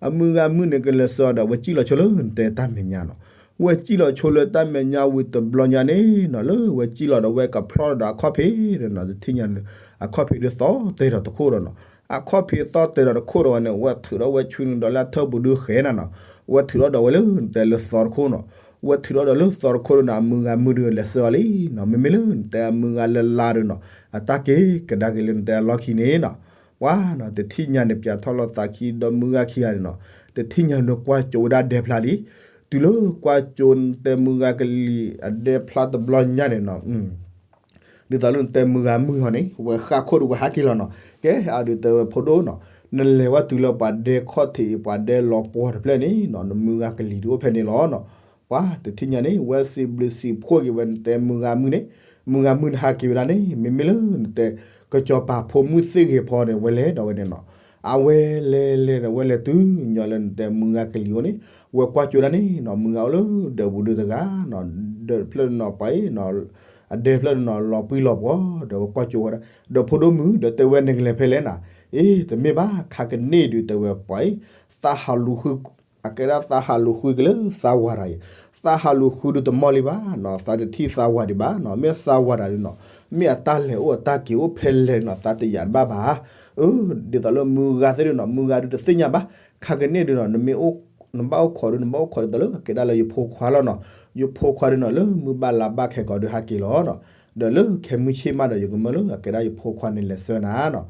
အမုၢ်ဂၤမုၢ်န့ၣ်ကလဲၤဆှၢအီၤဒီး ဝဲစံၣ်လီၤဆိလၢနတဲတၢ်မဲာ်ညါနီၤ ဝဲစံၣ်လီၤဆိလၢတၢ်မဲာ်ညါဝံၤတဘျီညါန့ၣ်နီၤ လၢဝဲစံၣ်လီၤဒီးဝဲကဖျီဒီးအခီၣ်ဖံးဒီးနီၤ တထံၣ်ညါန့ၣ် အခီၣ်ဖံးဒုးသီတဲာ်ဒီးတခိၣ်ဒီးနီၤ အခီၣ်ဖံးသီတဲာ်ဒီးတခိၣ်ဒီးဝဲန့ၣ် ဝဲထုးဒီးဝဲဆွံနုာ်ဒီးလၢအထၢၣ်ပူၤဒုးဃဲနၤနီၤ ဝဲထုးထီၣ်ဒီးဝဲလၢနတဲလၢသီတခိၣ်နီၤ ဝဲထုးထီၣ်ဒီးလၢသီတခိၣ်ဒုးနီၤ အမုၢ်ဂၤမုၢ်ဒုးလဲၤဆှၢအီၤလံနီၤ မ့မ့ၢ်လၢနတဲအမုၢ်ဂၤလၢလါဒုးနီၤ အတၢ်က့ၤကဒါက့ၤလၢနတဲအလီၢ်ခံန့ၣ်နီၤ ပှၤနီၤ တထံၣ်ညါန့ၣ် ပၠးထီၣ်လီၤသးခံဒီးမုၢ်ဂၤခံဂၤန့ၣ်နီၤ တထံၣ်ညါန့ၣ်ကွၢ်ကၠိဝဲဒၣ်ဒဲဖျါလံ တုၤလၢကွၢ်ကၠိနတဲမုၢ်ဂၤကလံၤအဒဲဖျါတဘျီညါန့ၣ်နီၤ ဒ်သိးလၢနတဲမုၢ်ဂၤမုၢ်ဟီန့ၣ် ဝဲဃၣ်ခိၣ်ဒီးဝဲဟးက့ၤလီၤနီၤ ကဲအဒုးတဲဝဲဖိဒိၣ်နီၤ နလဲၤဝဲတုၤလၢပှၤဒဲခီၣ်ထံး ပှၤဒဲလီၤပှီၢ်တဖျၢၣ်န့ၣ်နီၤ နမုၢ်ဂၤကလံၤဒုးအိၣ်ဖဲန့ၣ်လီၤနီၤ ပှၤတထံၣ်ညါန့ၣ် ဝဲစံးဘျုးစံးဖှိၣ်က့ၤဝဲနတဲမုၢ်ဂၤမုၢ်န့ၣ် မုၢ်ဂၤမုၢ်နဟးက့ၤဝဲဒၣ်န့ၣ် မ့မ့ၢ်လၢနတဲ ကစီၤပၤဖိမုၣ်သ့ၣ်ဂ့ၤဖီန့ၣ် ဝဲလဲၤဒီးဝဲန့ၣ်နီၤ အဝဲလဲၤလဲၤဒီးဝဲလဲၤတုၤညီလၢနတဲမုၢ်ဂၤကလံၤအိၣ်န့ၣ် ဝဲကွၢ်ကၠိဒၣ်န့ၣ်နီၤ မုၢ်ဂၤအိၣ်လၢဒၢးပူၤဒုးတဂၤနီၤ ဒၢးဖျၢၣ်နီၤပှၤအံၤနီၤ အဒဲဖျၢၣ်နီၤ လီၤပှံၢ်လီၤပှီၢ် ဒီးဝဲကွၢ်ကၠိဝဲဒၣ် ဒီးဖိဒိၣ်မုၣ် ဒီးတဲဝဲနကလဲၤဖဲလဲၣ်နၤ အ့ တမ့ၢ်ဘၣ် ခါကန့ၣ်ဒုးတဲဝဲပှၤအံၤ သးဟးလူၤဃု အကဲဒၣ်သးဟးလူၤဃုက့ၤလၢသးဝၤတၢ်အံၤ သးဟးလူၤဃုဒုးတမီၢ်လံဘၣ်နီၤ သးတထံၣ်သးဝၤဒံးဘၣ်နီၤ မ့ၢ်သးဝၤတၢ်ဒုးနီၤ မ့ၢ်အတၢ်လဲၤအိၣ်အတၢ်က့ၤအိၣ်ဖဲလဲၣ်နီၤ သးတယာ်တဘၣ်ဘၣ် အၢ ဒ်သိးလၢမုၢ်ဂၤသ့ၣ်ဒုးနီၤ မုၢ်ဂၤဒုးတသ့ၣ်ညါဘၣ် ခါကန့ၣ်ဒုးနီၤ နမ့ၢ်အိၣ် နဘၣ်အိၣ်ခိးဒုး နဘၣ်အိၣ်ခိးဒ်သိးလၢအကဲဒၣ်လၢယဖိခွါလီၤနီၤ ယဖိခွါဒုးနီၤ လၢမုၢ်ဘၣ်လါဘၣ်ခဲကိာ်ဒုးဟးက့ၤလီၤနီၤ ဒီးလၢခဲမုၢ်ဆ့ၣ်မးဒီး ယကမၢလၢအကဲဒၣ်ယဖိခွါန့ၣ်လဲၤဆှၢနၤနီၤ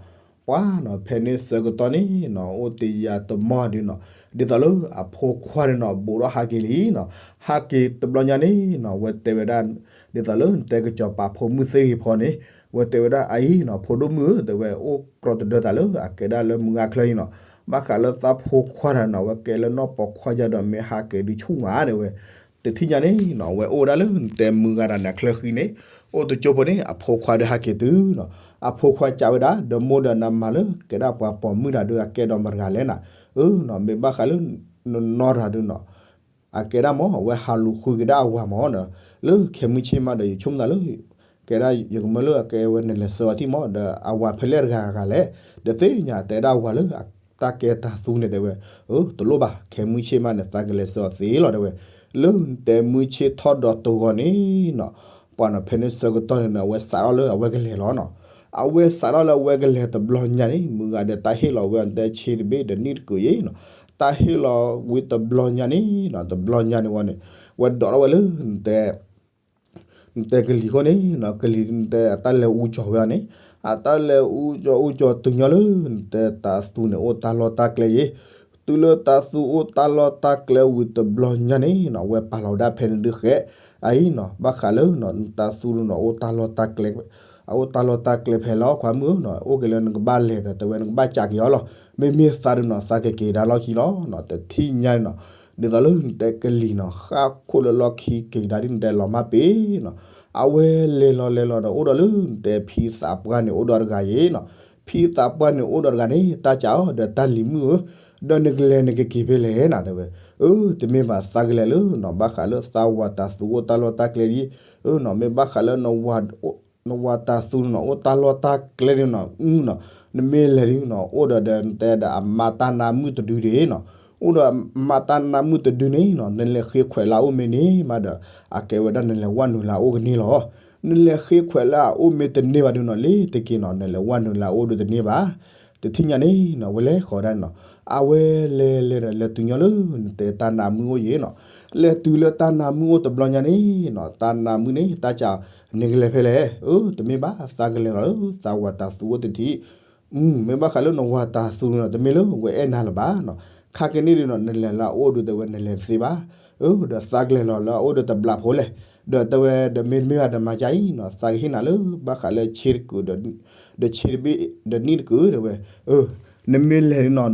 ပှၤနီၤ ဖဲန့ၣ်ဆၢကတီၢ်န့ၣ်နီၤ အိၣ်တယာ်တမီၢ်ဒုးနီၤ ဒ်သိးလၢအဖိခွါဒုးနီၤ ဘူးထီၣ်ဟးက့ၤလံနီၤ ဟးက့ၤတဘျီညါန့ၣ်နီၤ ဝဲတဲဝဲဒၣ် ဒ်သိးလၢနတဲကစီၤပၤဖိမုၣ်သ့ၣ်ဂ့ၤဖီန့ၣ် ဝဲတဲဝဲဒၣ်အအံၤနီၤ ဖိဒိၣ်မုၣ်ဧၢ တဲဝဲအိၣ်ကြီတဒၢတၢ်လၢအကဲဒၣ်လၢမုၢ်ဂၤချၢအံၤနီၤ ဘၣ်ဃးလၢသးဖိခွါတဂၤနီၤ အဝဲကဲလၢနီၢ်ပိာ်ခွါယါဒီး မ့ၢ်ဟးက့ၤဒုးဆူၣ်မးတဲဝဲ, တထံၣ်ညါန့ၣ်နီၤ အဝဲအိၣ်ဝဲဒၣ်လၢနတဲမုၢ်ဂၤတဂၤန့ၣ် အချၢဃံန့ၣ်, အိၣ်တကၠိဖိန့ၣ် အဖိခွါဒီးဟးက့ၤတုၤနီၤ, အဖိခွါကးဝဲဒၣ် ဒီးမိၢ်ဒီးနမၤလၢကဲဒၣ်ပှၤပိာ်မုၣ်တဂၤဒီး အကဲဒီးမတၤတဂၤလဲၣ်နၤ, အၢနီၤ မ့ၢ်ဘၣ်ဃးလၢ နနီၢ်တဂၤဒုးနီၤ အကဲဒၣ်မး အဝဲဟးလူၤဃုကဒါအဝၤမးဒီး လၢခဲမုၢ်ဆ့ၣ်မးဒီး ယဆိကမိၣ်သးလၢ ကဲဒၣ်ယကမၢလၢအကဲဝဲနလဲၤဆှၢအီၤထံၣ်မး ဒီးအဝၤဖဲလဲၣ်တဂၤဂၤလဲၣ်, ဒီးသ့ၣ်ညါတဲဒၣ်ဝၤလၢ တၢ်ကဲတၢ်သူန့ၣ်တဲဝဲ, အၢ တလိၣ်ဘၣ် ခဲမုၢ်ဆ့ၣ်မးန့ၣ် သးကလဲၤဆှၢအီၤသ့လီၤတဲဝဲ, လၢနတဲမုၢ်ဆ့ၣ်ထီၣ်ဒီးတဂီၤန့ၣ်နီၤ, ပှၤနီၤဖဲန့ၣ်ဆၢကတီၢ်န့ၣ်နီၤ အဝဲစးထီၣ်လၢအဝဲကလဲၤလီၤနီၤ, အဝဲစးထီၣ်လၢအဝဲကလဲၤတဘျီညါန့ၣ် မုၢ်ဂၤဒီးတၢ်ဟ့ၣ်လီၤဝဲအီၤတဲဆ့တဘ့ၣ်ဒီးနံၣ်တကုာ်အံၤနီၤ, တၢ်ဟ့ၣ်လီၤဝံၤတဘျီညါန့ၣ်နီၤ တဘျီညါန့ၣ်ဝံၤန့ၣ် ဝဲဒိးထီၣ်ဝဲလၢ နတဲကလံၤအဃိန့ၣ်နီၤ ကလံၤနတဲအတၢ်လဲၤအူကၠီၤဝဲအီၤန့ၣ်, အတၢ်လဲၤအူကၠီၤအူကၠီၤတုၤညီလၢ နတဲတၤသူန့ၣ် အိၣ်တၢ်လီၢ်တၢ်ကျဲအံၤ, တုၤလၢတၤသူအိၣ်တၢ်လီၢ်တၢ်ကျဲဝံၤတဘျီညါန့ၣ်နီၤ အဝဲပာ်လီၤဝဲဒၣ်ဖဲန့ၣ်ဒုးဃဲး, အအံၤနီၤ ဘၣ်ဃးလၢ နတၤသူနီၤ အိၣ်တၢ်လီၢ်တၢ်ကျဲ အအိၣ်တၢ်လီၢ်တၢ်ကျဲဖဲလီၤခွါမုၣ်ဧၢနီၤ အိၣ်က့ၤလၢနကဘၣ်လဲၤဒီး တဲဝဲနကဘၣ်ကးက့ၤအီၤလီၤ, မ့မ့ၢ်သးဒုးနီၤ သးကက့ၤကဒါလီၢ်ခံလီၤနီၤ တထံၣ်ညါန့ၣ်နီၤ, ဒ်သိးလၢနတဲကလံၤနီၤ ဃၣ်ခိၣ်လၢလီၢ်ခံက့ၤကဒါဒ်နတဲလီၤမၢ်ပ့ၤနီၤ, အဝဲလဲၤလီၤလဲၤလီၤဒီး အိၣ်ဒီးလၢနတဲဖံသးပှၢ်န့ၣ် အိၣ်ဒီးတဂၤအံၤနီၤ, ဖံသးပှၢ်န့ၣ် အိၣ်ဒီးတဂၤန့ၣ် တၢ်ကးအီၤဒီးတၢ်လံၤမုၣ်ဧၢ, ဒီးနကလဲၤနကက့ၤဖဲလဲၣ်နၤတဲဝဲ, အၢ တမ့ၢ်ဘၣ်သးကလဲၤလၢနီၤ ဘၣ်ဃးလၢသးဝၤတၤသူအိၣ်တၢ်လီၢ်တၢ်ကျဲဒ်အံၤ, အၢနီၤ မ့ၢ်ဘၣ်ဃးလၢ နဝၤတၤသူနီၤ အိၣ်တၢ်လီၢ်တၢ်ကျဲဒ်နီၤ အုနီၤ, နမ့ၢ်လဲၤဒ်နီၤ အိၣ်ဒီးဒီးနတဲဒီးအမါတၢ်နါမုၣ်တဒုဒၣ်နီၤ, အိၣ်ဒီးအမါတၢ်နါမုၣ်တဒုန့ၣ်နီၤ နလဲၤဃ့ခွဲးလၢအအိၣ်မ့ၢ်န့ၢ်ဘၣ်ဒီး အကဲဝဲဒၣ်နလဲၤဝဲနုာ်လၢအအိၣ်ကန့ၢ်လီၤ, နလဲၤဃ့ခွဲးလၢအအိၣ်မ့ၢ်တန့ၢ်ဘၣ်ဒ်နီၤ လ့ၤတက့ၤနီၤ နလဲၤဝဲနုာ်လၢအအိၣ်ဒုးတန့ၢ်ဘၣ်, တထံၣ်ညါန့ၣ်နီၤ ဝဲလဲၤဃီၤဒၣ်န့ၣ်နီၤ, အဝဲလဲၤလဲၤဒီး လဲၤတုၤညီလၢ နတဲတၢ်နါမုၣ်အိၣ်ယံၤနီၤ, လဲၤတုၤလၢတၢ်နါမုၣ်အိၣ်တဘျီညါန့ၣ်နီၤ တၢ်နါမုၣ်န့ၣ် တၢ်ကး နကလဲၤဖဲလဲၣ်, အၢ တမ့ၢ်ဘၣ် သးကလဲၤလီၤလၢ သးဝၤတၤသူအိၣ်တထံၣ် မ့ၢ်ဘၣ်ဃးလၢနဝၤတၤသူနီၤ တမ့ၢ်လၢဝဲအဲၣ်နၤလၢၤဘၣ်နီၤ, ခါကန့ၣ်ဒ်နီၤ နလဲၤလၢအအိၣ်ဒုးတဲဝဲနလဲၤတသ့ဘၣ်, အၢ ဒီးသးကလဲၤလီၤလၢအအိၣ်ဒီးတဘျးဖိလဲၣ်, ဒီးတဲဝဲဒီးမ့တမ့ၢ်ဘၣ်ဒီးမၤကါအံၤနီၤ သးကဟ့ၣ်နၤလၢဘၣ်ဃးလၢဆ့တကုာ် ဒီးဆ့တဘ့ၣ်ဒီးနံၣ်တကုာ်တဲဝဲ, အၢ နမ့ၢ်လဲၤဒ်နီၤ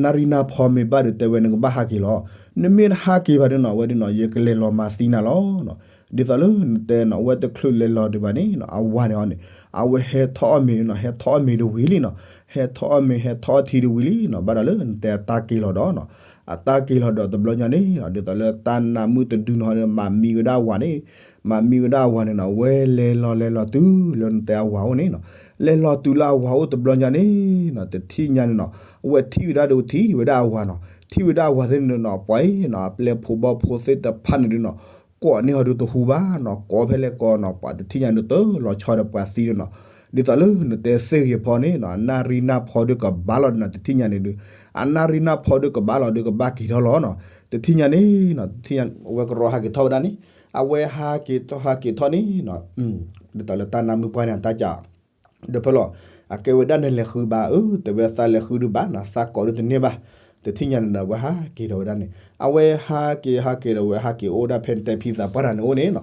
နၣ်ရံၣ်နၢ်ဖီမ့ၢ်ဘၣ်ဒီးတဲဝဲနကဘၣ်ဟးက့ၤလီၤ, နမ့ၢ်တဟးက့ၤဘၣ်ဒ်နီၤ အဝဲဒ်နီၤ ယကလဲၤလီၤမၤသံနၤလီၤနီၤ, ဒ်သိးလၢနတဲနီၤ အဝဲတချုးလဲၤလီၤဒံးဘၣ်န့ၣ်နီၤ အဝၤန့ၣ်အီၤန့ၣ် အဝဲဟဲထီၣ်အီၣ်မ့ၤဒ်နီၤ ဟဲထီၣ်အီၣ်မ့ၤတဝံၤလံနီၤ, ဟဲထီၣ်အီၣ်မ့ၤ ဟဲထီၣ်အီထံတဝံၤလံနီၤ ဘၣ်ဒီးလၢနတဲအတၢ်က့ၤလီၤဒီးနီၤ, အတၢ်က့ၤလီၤဒီးတဘျီညါန့ၣ်နီၤ ဒ်သိးလၢတၢ်နါမုၣ်တဒုနီၤ မၤမံဝဲဒၣ်အဝၤန့ၣ်, မၤမံဝဲဒၣ်အဝၤန့ၣ်နီၤ အဝဲလဲၤလီၤလဲၤလီၤတုၤလၢနတဲအဝၤအိၣ်န့ၣ်နီၤ, လဲၤလီၤတုၤလၢအဝၤအိၣ်တဘျီညါန့ၣ်နီၤ တထံၣ်ညါန့ၣ်နီၤ အဝဲထံၣ်ဝဲဒၣ်ဒုးထံၣ်ဝဲဒၣ်အဝၤနီၤ, ထံၣ်ဝဲဒၣ်အဝၤသ့ၣ်န့ၣ်နီၤ ပှၤအံၤနီၤ အပျဲၢ်ဖိဘီဖိသ့ၣ်တဖၣ်န့ၣ်ဒုးနီၤ ကိးန့ၢ်အီၤဒုးတဟူဘၣ်နီၤ ကိးဖဲလဲၣ်ကိးနီၤ ပှၤတထံၣ်ညါဒုးတလီၤဆီဒီးပှၤသံဒုးနီၤ, ဒ်သိးလၢနတဲသ့ၣ်ဂ့ၤဖီန့ၣ်နီၤ အနၣ်ရံၣ်နၢ်ဖီဒုးကဘၣ်လီၤဒုးနီၤ တထံၣ်ညါန့ၣ်ဒုး, အနၣ်ရံၣ်နၢ်ဖီဒုးကဘၣ်လီၤဒုးကဘၣ်က့ၤထီၣ်လီၤနီၤ, တထံၣ်ညါန့ၣ်နီၤ တထံၣ်ညါ အဝဲကရီဟးက့ၤထီၣ်ဝဲဒၣ်န့ၣ်, အဝဲဟးက့ၤထီၣ်ဟးက့ၤထီၣ်န့ၣ်နီၤ, ဒ်သိးလၢတၢ်နါမုၣ်ပှၢ်န့ၣ် တၢ်ကး ဒီးဖဲလီၤ အကဲဝဲဒၣ်နလဲၤဃုဘၣ် အၢ တဲဝဲသးလဲၤဃုဒုးဘၣ်နီၤ သးကိးဒုးတန့ၢ်ဘၣ်, တထံၣ်ညါန့ၣ်ဒီး အဝဲဟးက့ၤဒီးဝဲဒၣ်န့ၣ် အဝဲဟးက့ၤဟးက့ၤဒီးဝဲဟးက့ၤအိၣ်ဒၣ်ဖဲနတဲဖံသးပှၢ်တဂၤန့ၣ်အိၣ်န့ၣ်နီၤ,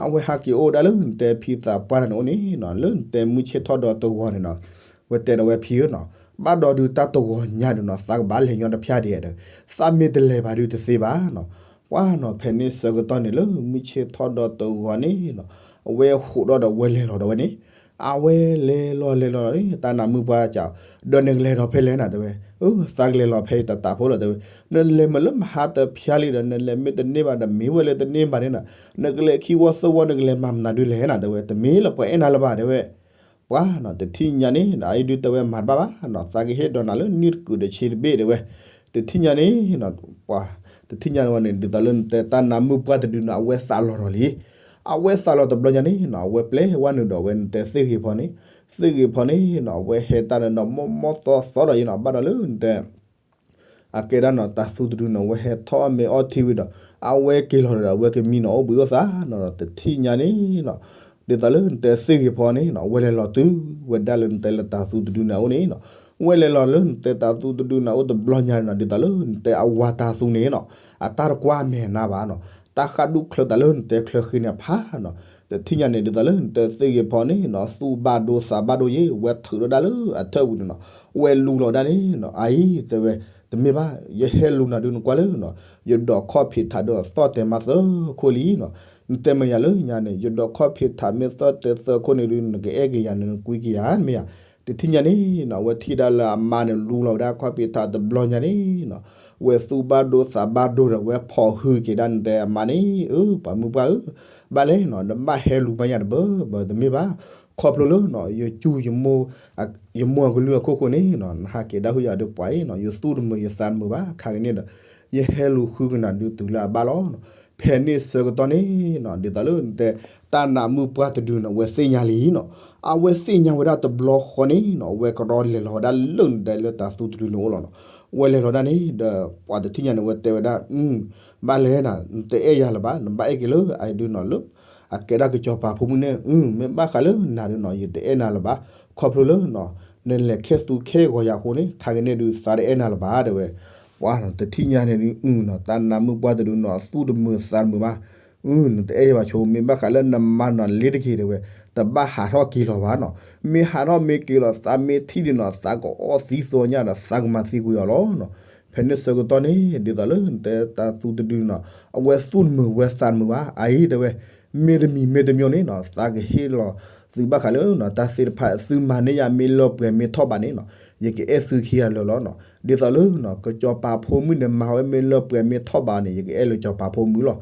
အဝဲဟးက့ၤအိၣ်ဒၣ်လၢနတဲဖံသးပှၢ်တဂၤန့ၣ်အိၣ်န့ၣ်နီၤ လၢနတဲမုၢ်ဆ့ၣ်ထီၣ်ဒီးတဂီၤန့ၣ်နီၤ, ဝဲတဲဒီးဝဲဖံဧၢနီၤ, ဘၣ်ဒီးဒုးတၢ်တဂီၤညါဒုးနီၤ သးကဘၣ်လဲၤညီတဖၠၣ်ဒံးဒီး သးမ့ၢ်တလဲၤဘၣ်ဒုးတသ့ဘၣ်နီၤ, ပှၤနီၤ ဖဲန့ၣ်ဆၢကတီၢ်န့ၣ်လၢမုၢ်ဆ့ၣ်ထီၣ်ဒီးတဂီၤန့ၣ်နီၤ, အဝဲဟးဒီးဒီးဝဲလဲၤလီၤဒီးဝဲန့ၣ် အဝဲလဲၤလီၤလဲၤလီၤန့ၣ် တၢ်နါမုၣ်ပှၢ်ကး ဒီးနကလဲၤဒီးဖဲလဲၣ်နၤတဲဝဲ, အၢ သးကလဲၤလီၤဖဲအံၤတတးဖိလီၤတဲဝဲ, နလဲၤမ့ၢ်လၢမဟါတဖၠၣ်လံဒီး နလဲၤမ့ၢ်တန့ၢ်ဘၣ်ဒီးမ့ၢ်ဝဲလဲၤတန့ၢ်ဘၣ်န့ၣ်နီၤ, နကလဲၤခံဝီသၢဝီ နကလဲၤမၤမနုၤဒုးလဲၣ်နၤတဲဝဲ, တမ့ၢ်လၢပှၤအဲၣ်နၤလၢၤဘၣ်တဲဝဲ ပှၤနီၤ တထံၣ်ညါန့ၣ် အအံၤဒုးတဲဝဲမၤတဘၣ်ဘၣ်နီၤ သးကဟ့ၣ်ဒီးနၤလၢနံၣ်တကုာ်ဒီးဆ့တဘ့ၣ်တဲဝဲ, တထံၣ်ညါန့ၣ် ပှၤ တထံၣ်ညါန့ၣ်ဝဲန့ၣ် ဒ်သိးလၢနတဲတၢ်နါမုၣ်ပှၢ်တဒုနီၤ အဝဲသးလီၤထီၣ်လံ, အဝဲသးလီၤတဘျီညါန့ၣ်နီၤ အဝဲပျဲဝဲနုာ်ဒီးဝဲနတဲသ့ၣ်ဂ့ၤဖီန့ၣ်, သ့ၣ်ဂ့ၤဖီန့ၣ်နီၤ အဝဲဟဲတၢ်ဒီးနီၤ မိၢ်မိၢ်သီသီဒီးယံၤနီၤ ဘၣ်ဒီးလၢနတဲ အကဲဒၣ်နီၤ တၤသူတဒုနီၤ အဝဲဟဲထီၣ်အီၣ်မ့ၤအီထံဝံၤဒီး အဝဲက့ၤလီၤဒီး အဝဲကမံနီၤ အိၣ်ဘှံးအိၣ်သါနီၤ တထံၣ်ညါန့ၣ်နီၤ ဒ်သိးလၢနတဲသ့ၣ်ဂ့ၤဖီန့ၣ်နီၤ အဝဲလဲၤလီၤတုၤဝဲဒၣ်လၢနတဲလၢတၤသူတဒုန့ၣ်အအိၣ်န့ၣ်နီၤ, အဝဲလဲၤလီၤလၢနတဲတၤသူတဒုန့ၣ်အအိၣ်တဘျီညါန့ၣ်နီၤ ဒ်သိးလၢနတဲအဝၤတၤသူန့ၣ်နီၤ အတၢ်တကွၢ်မဲာ်နါဘၣ်နီၤ တၢ်ဃၣ်ဒူၣ်ချၢသးလၢနတဲချၢဃံန့ၣ်အဖးနီၤ, တထံၣ်ညါန့ၣ် ဒ်သိးလၢနတဲသ့ၣ်ဂ့ၤဖီန့ၣ်နီၤ သူၣ်ဘၣ်ဒိသးဘၣ်ဒိယ့ၣ် ဝဲထုးထီၣ်ဒၣ်လၢအထၢၣ်ဝံၤန့ၣ်နီၤ ဝဲလူလီၤဒၣ်န့ၣ်နီၤ အအံၤတဲဝဲ တမ့ၢ်ဘၣ် ယဟဲလူနၤဒုးနကွၢ်လၢနီၤ ယဒိးခီၣ်ဖံးထးဒီးသီၣ်တဲာ်မးသၢခိၣ်လံနီၤ နတဲမ့ၢ်ယၤလၢညါန့ၣ် ယဒိးခီၣ်ဖံးထးမ့ၢ်သီၣ်တဲာ်သၢခိၣ်န့ၣ်ဒုး နကအဲၣ်က့ၤယၤန့ၣ် နကွံက့ၤယၤမ့ၢ်ယၤ တထံၣ်ညါန့ၣ်နီၤ ဝဲထံၣ်ဒၣ်လၢအမါန့ၣ် လူလီၤဝဲဒၣ်ခီၣ်ဖံးထးတဘျီညါန့ၣ်နီၤ ဝဲသူၣ်ဘၣ်ဒိသးဘၣ်ဒိဒီး ဝဲဖီၣ်ဟုက့ၤဒၣ်နတဲအမါန့ၣ် အၢ ပှၤမုၢ်ပှၢ်ဧၢ ဘၣ်လဲၣ်နီၤ နဘၣ်ဟဲလူၤဘၣ်ယၤတဘၢဘၢတမ့ၢ်ဘၣ် ခီဖျိလၢနီၤ ယကၠူ ယမိၢ်အကလုၢ်အခိၣ်ဃိန့ၣ်နီၤ နဟးက့ၤဒၣ်ဟုယၤဒီးပှၤအံၤနီၤ ယသူၣ်တမုာ်ယသးတမုာ်ဘၣ် ခါကန့ၣ်ဒီး ယဟဲလူၤဃုကနၤဒုးတုၤလၢအဘၣ်လီၤနီၤ ဖဲန့ၣ်ဆၢကတီၢ်န့ၣ်နီၤ ဒ်သိးလၢနတဲ တၢ်နးမုၣ်ပှၢ်တဒုနီၤ အဝဲသ့ၣ်ညါလံနီၤ အဝဲသ့ၣ်ညါဝဲဒၣ်တဘျီဃီန့ၣ်နီၤ အဝဲကရီလဲၤလီၤဝဲဒၣ်လၢနတဲလၢတၢ်သူတဒုန့ၣ်အိၣ်လီၤနီၤ ဝဲလဲၤလီၤဒၣ်န့ၣ်ဒီး ပှၤတထံၣ်ညါန့ၣ် ဝဲတဲဝဲဒၣ် အု ဘၣ်လဲၣ်နၤ နတအဲၣ်ယၤလၢၤဘၣ် နဘၣ်အဲၣ်က့ၤလၢအဒုနီၤလၢ အကဲဒၣ်ကစီၤပၤဖိမုၣ်န့ၣ် အု မ့ၢ်ဘၣ်ဃးလၢနၤဒုနီၤ ယတအဲၣ်နၤလၢၤဘၣ် ခီဖျိလၢနီၤ နလဲၤခဲသူခဲဂီၤယၤအဃိန့ၣ် ခါကန့ၣ်ဒုးသးတအဲၣ်နၤလၢၤဘၣ် တဲဝဲ ပှၤတထံၣ်ညါန့ၣ်ဒုး အုနီၤ တၢ်နးမုၣ်ပှၢ်တဒုနီၤ သူၣ်တမုာ်သးတမုာ်ဘၣ် အု နတအဲၣ်ယၤဘၣ်ဆိ မ့ၢ်ဘၣ်ဃးလၢနမါနီၤ လ့ၤတက့ၤတဲဝဲ တဘၣ်ဟးထီၣ်က့ၤလီၤဘၣ်နီၤ မ့ၢ်ဟးထီၣ်မ့ၢ်က့ၤလီၤ သးမ့ၢ်ထံၣ်ဒုနီၤ သးကအီၣ်သံသိညါဒီး သးကမၤသံကွံာ်အီၤလီၤနီၤ ဖဲန့ၣ်ဆၢကတီၢ်န့ၣ် ဒ်သိးလၢနတဲတၢ်သူတဒုနီၤ အဝဲသူၣ်တမုာ်ဝဲသးတမုာ်ဘၣ် အအံၤတဲဝဲ မ့ၢ်တမံၤမ့ၢ်တမံၤန့ၣ်နီၤ သးကဟ့ၣ်လီၤသုဘၣ်ဃးလၢနီၤ တၢ်သ့ၣ်တဖၣ် သုမၤန့ၢ်ယၤမ့ၢ်လၢပှဲၤမ့ၢ်ထီၣ်ဘးန့ၣ်နီၤ ယကအဲၣ်သုခံဂၤလၢာ်လီၤနီၤ ဒ်သိးလၢနီၤ ကစီၤပၤဖိမုၣ်န့ၣ်မၤဝဲမ့ၢ်လၢပှဲၤမ့ၢ်ထီၣ်ဘးန့ၣ် ယကအဲၣ်လၢစီၤပၤဖိမုၣ်လီၤ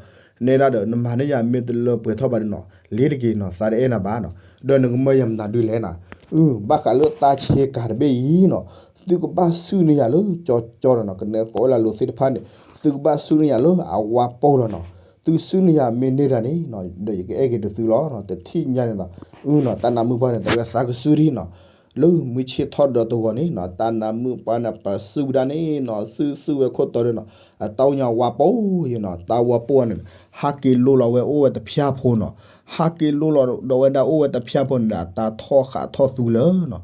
နဲဒၣ်ဒီး နမၤန့ၢ်ယၤမ့ၢ်တလၢပှဲၤထီၣ်ဘးဒီးနီၤ လ့ၤတက့ၤနီၤ သးတအဲၣ်နၤဘၣ်နီၤ ဒီးနကမၢယၤမနုၤဒုးလဲၣ်နီၤ အု ဘၣ်ဃးလၢသးဆ့ကၤတဘ့ၣ်အံၤနီၤ သုကဘၣ်စုၣ်န့ၢ်ယၤလၢကၠီကၠီဒီးနီၤ ကနဲဃီၤဝဲလၢလိၤသ့ၣ်တဖၣ်န့ၣ် သုကဘၣ်စုၣ်န့ၢ်ယၤလၢအဝါပိၢ်လီၤနီၤ သုစုၣ်န့ၢ်ယၤမ့ၢ်န့ၢ်တၢ်န့ၣ်နီၤ ဒီးယကအဲၣ်က့ၤဒုးသုလီၤနီၤ တထံၣ်ညါန့ၣ်နီၤ အုနီၤ တၢ်နးမုၣ်ပှၢ်န့ၣ် တဲဝဲသးကစုၣ်ဒံနီၤ လၢမုၢ်ဆ့ၣ်ထီၣ်ဒီးတဂီၤန့ၣ်နီၤ တၢ်နးမုၣ်ပှၢ်န့ၣ် ပစုၣ်ဝဲဒၣ်န့ၣ်နီၤ စုၣ်စုၣ်ဝဲခိၣ်တီဒီးနီၤ အတၢ်အိၣ်ညါဝါပိၢ်ယံၤနီၤ တၢ်ဝါပိၢ်န့ၣ် ဟးက့ၤလိလီၤဝဲအိၣ်ဝဲတဖၠၣ်ဖိနီၤ ဟးက့ၤလိလီၤဒီးဝဲဒၣ်အိၣ်ဝဲတဖၠၣ်ဖိန့ၣ်ဒီး အတၢ်ထီၣ်ဃးထီၣ်သူလၢနီၤ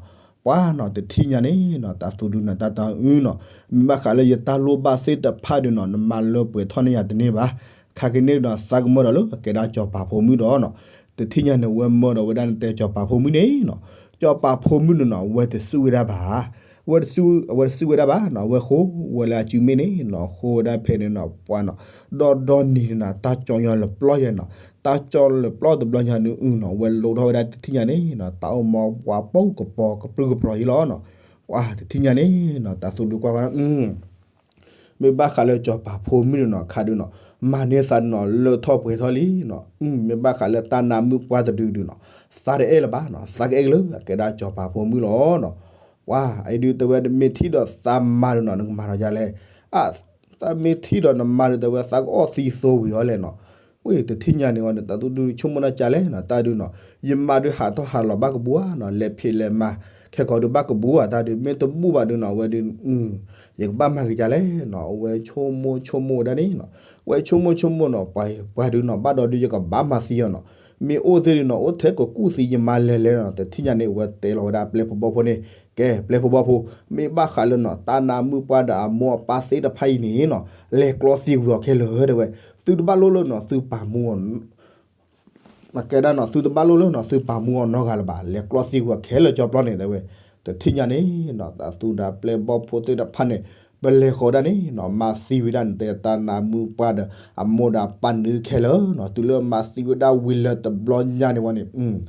ပှၤနီၤ တထံၣ်ညါန့ၣ်နီၤ တၢ်သူၣ်ဒုးနၤတၢ်တၢ်အုနီၤ မ့ၢ်ဘၣ်ဃးလၢယတၢ်လိၣ်ဘၣ်သ့ၣ်တဖၣ်ဒီးနီၤ နမၤလၢပှဲၤထီၣ်န့ၢ်ယၤတန့ၢ်ဘၣ် ခါက့ၤန့ၣ်ဒီး သးကမၢဒီးလၢအကဲဒၣ်စီၤပၤဖိမုၣ်ဒီးနီၤ တထံၣ်ညါန့ၣ် ဝဲမၢဒီးဝဲဒၣ်နတဲစီၤပၤဖိမုၣ်န့ၣ်နီၤ စီၤပၤဖိမုၣ်န့ၣ်နီၤ ဝဲတစုၣ်ဝဲဒၣ်ဘၣ် ဝဲတစုၣ် အဝဲတစုၣ်ဝဲဒၣ်ဘၣ်နီၤ အဝဲဃိဝဲလၢအစုမ့ၣ်န့ၣ်နီၤ ဃိဝဲဒၣ်ဖဲန့ၣ်နီၤ ပှၤနီၤ ဒီဒီနံၤန့ၣ်နီၤ တၢ်ကၠီညီလၢပျီယဲနီၤ တၢ်ကၠီလၢပျီတဘျီညါန့ၣ်အုနီၤ ဝဲလိထီၣ်ဝဲဒၣ်တထံၣ်ညါန့ၣ်နီၤ တၢ်အိၣ်မီဝါပိၢ်ကပီၤကပြုၢ်ကပြီၤယံလီၤနီၤ ပှၤတထံၣ်ညါန့ၣ်နီၤ တၢ်သူၣ်ဒုးကွၢ်ဝဲ မ့ၢ်ဘၣ်ဃးလၢစီၤပၤဖိမုၣ်န့ၣ်နီၤ ခါဒုးနီၤ မၤန့ၢ်သးန့ၣ်နီၤ လၢထီၣ်ပှဲၤထီၣ်လံနီၤ မ့ၢ်ဘၣ်ဃးလၢတၢ်နးမုၣ်ပှၢ်တဒုဒုးနီၤ သးတအဲၣ်လၢၤဘၣ်နီၤ သးကအဲၣ်က့ၤလၢအကဲဒၣ်စီၤပၤဖိမုၣ်လီၤနီၤ ပှၤအံၤဒုးတဲဝဲ မ့ၢ်ထံၣ်ဒီးသးမၤဒီးနီၤ နကမၤဒီးယၤလဲၣ် အ သးမ့ၢ်ထံၣ်ဒီးနမၤဒုးတဲဝဲ သးကအီၣ်သံသိဝံၤအီၤလဲၣ်နီၤ ဝဲတထံၣ်ညါန့ၣ်ဝဲန့ၣ် တၢ်သူၣ်ဒုးဆိကမိၣ်နၤကလဲၣ်နီၤ တၢ်ဒုးနီၤ ယမၤဒုးဟးထီၣ်ဟးလီၤဘၣ်ကဘူဧါနီၤ လဲၤဖံးလဲၤမၤ ခဲကီးဒုးဘၣ်ကဘူဧါ တၢ်ဒုး မ့ၢ်တဘူၣ်ဘၣ်ဒုးနီၤ အဝဲဒုး ယကဘၣ်မၤက့ၤကလဲၣ်နီၤ အဝဲဆိကမိၣ်ဆိကမိၣ်ဝဲဒၣ်န့ၣ်နီၤ ဝဲဆိကမိၣ်ဆိကမိၣ်နီၤ ပှၤပှၤဒုးနီၤ ဘၣ်ဒီးဒုးယကဘၣ်မၤသံအီၤနီၤ မ့ၢ်အိၣ်သ့ၣ်ဒုးနီၤ အိၣ်ထဲကကူၣ်သံယမၤလဲၤလဲၤနီၤ တထံၣ်ညါန့ၣ် အဝဲတဲလီၤဝဲဒၣ်ပျဲၢ်ဖိဘီၣ်ဖိန့ၣ် ကဲ ပျဲၢ်ဖိဘီၣ်ဖိ မ့ၢ်ဘၣ်ဃးလၢနီၤ တၢ်နးမုၣ်ပှၢ်ဒီးအမိၢ်အပၢ်သ့ၣ်တဖၣ်အံၤန့ၣ်နီၤ လဲၤကျီသံကွံာ်အီၤခဲလၢာ်တဲဝဲ သုတဘၣ်လိၣ်လၢနီၤ သုပာ်မူအီၤ မ့ၢ်ကဲဒၣ်နီၤ သုတဘၣ်လိၣ်လၢနီၤ သုပာ်မူအီၤနီတဂၤလၢၤဘၣ် လဲၤကျီသံကွံာ်အီၤခဲလၢာ်ကၠီပျီန့ၣ်တဲဝဲ တထံၣ်ညါန့ၣ်နီၤ တၢ်သူၣ်ဒီးပျဲၢ်ဘီၣ်ဖိသ့ၣ်တဖၣ်န့ၣ် ပလဲၤဃီၤဒၣ်န့ၣ်နီၤ မၤသံဝဲဒၣ်န့ၣ် တဲတၢ်နးမုၣ်ပှၢ်ဒီး အမိၢ်ဒီးပၢ်န့ၣ်ခဲလၢာ်နီၤ တုၤလၢမၤသံဝဲဒၣ်ဝံၤလၢတဘျီညါန့ၣ်ဝဲန့ၣ်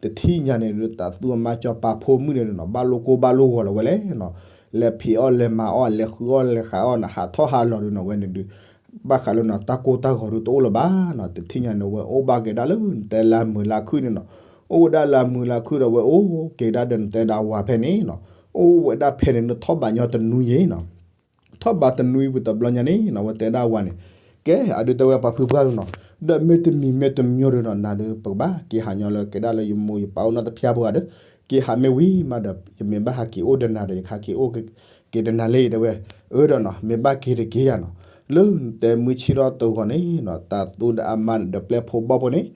တထံၣ်ညါန့ၣ်ဒုး တၢ်သူၣ်အမါစီၤပၤဖိမုၣ်န့ၣ်နီၤ ဘၣ်လိၣ်ကိၢ်ဘၣ်လိၣ်ဂီၤလီၤဝဲလဲၣ်နီၤ လဲၤဖံးအီၣ်လဲၤမၤအီၣ် လဲၤဃုအီၣ်လဲၤဃုအီၣ်နီၤ ဟးထီၣ်ဟးလီၤဒုးနီၤ ဝဲန့ၣ်ဒုး ဘၣ်ဃးလၢနီၤ တၢ်ကိၢ်တၢ်ဂီၤဒုးတအိၣ်လၢၤဘၣ်နီၤ တထံၣ်ညါန့ၣ် ဝဲအိၣ်ဘၣ်က့ၤဒၣ်လၢနတဲလၢမုာ်လၢခုၣ်န့ၣ်နီၤ အိၣ်ဝဲဒၣ်လၢမုာ်လၢခုၣ်ဒီး ဝဲအိၣ်က့ၤဒၣ်ဒီးနတဲဒၣ်ဝၤဖဲန့ၣ်နီၤ အိၣ်ဝဲဒၣ်ဖဲန့ၣ် နထီၣ်ဘးညီတနွံယဲနီၤ ထီၣ်ဘးတနွံဝံၤတဘျီညါန့ၣ်နီၤ ဝဲတဲဒၣ်ဝၤန့ၣ် ကဲ အဒုးတဲဝဲပှၤဖုပှၢ်နီၤ ဒီးမ့တမံၤမ့တမံၤဒုးနီၤ နၤဒုးပကဘၣ်က့ၤဟးညီလၢကဲဒၣ်လၢယမိၢ်ယပၢ်အိၣ်နီတဖျၢၣ်ဖိဂၤဒီး က့ၤဟးမ့ၢ်ဝံၤမးဒီး ယမ့ၢ်ဘၣ်ဟးက့ၤအိၣ်ဒီးနၤဒီး ယကဟးက့ၤအိၣ်က့ၤဒီးနၤလံ တဲဝဲ အၢဒီးနီၤ မ့ၢ်ဘၣ်က့ၤတက့ၢ်ယၤနီၤ လၢနတဲမုၢ်ဆ့ၣ်ထီၣ်တဂီၤန့ၣ်နီၤ တၢ်သူၣ်ဒီးအမါန့ၣ်ဒီးပျဲၢ်ဖိဘီၣ်ဖိန့ၣ်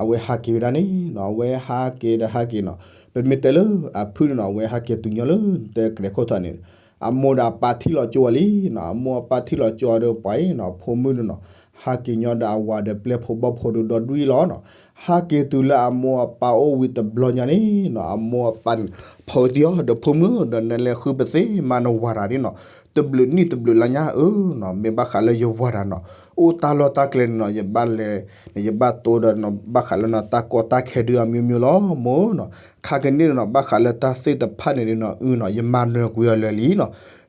အဝဲဟးက့ၤဝဲဒၣ်န့ၣ်နီၤ အဝဲဟးက့ၤဒီးဟးက့ၤနီၤ ပမ့ၢ်တဲလၢအဖုၣ်န့ၣ်နီၤ အဝဲဟးက့ၤတုၤညီလၢနတဲကရဲခိၣ်ထီၣ်န့ၣ် အမိၢ်ဒီးအပၢ်ထံၣ်လီၤကၠိအီၤလံနီၤ အမိၢ်အပၢ်ထံၣ်လီၤကၠိအီၤဒီးပှၤအံၤနီၤ ဖိမုၣ်န့ၣ်နီၤ ဟးက့ၤညီဒီးအဝၤဒီးပျဲၢ်ဖိဘီၣ်ဖိဒုးဒီဒူၣ်လီၤနီၤ. ဟးက့ၤတုၤလၢအမိၢ်အပၢ်အိၣ်ဝံၤတဘျီညါန့ၣ်နီၤ အမိၢ်အပၢ်န့ၣ် ဖီတံၢ်အီၤဒီး ဖိမုၣ်ဧၢ ဒီးနလဲၤဃုပသ့မၤနဝၤတၢ်န့ၣ်နီၤ, တဘျုးနံၣ်တဘျုးလါညါဧၢနီၤ မ့ၢ်ဘၣ်ဃးလၢယဝၤတၢ်နီၤ အိၣ်တၢ်လီၢ်တၢ်ကျဲန့ၣ်နီၤ ယဘၣ်လဲၤ ယဘၣ်တိဒီးနီၤ ဘၣ်ဃးလၢနီၤ တၢ်ကီတၢ်ခဲဒုးအမျိုးမျိုးလီၤ မိၢ်နီၤ. ခါကန့ၣ်နီၤ ဘၣ်ဃးလၢတၢ်သ့ၣ်တဖၣ်န့ၣ်နီၤ အုနီၤ ယမၤနၢၤကွံာ်အီၤလၢာ်လံနီၤ.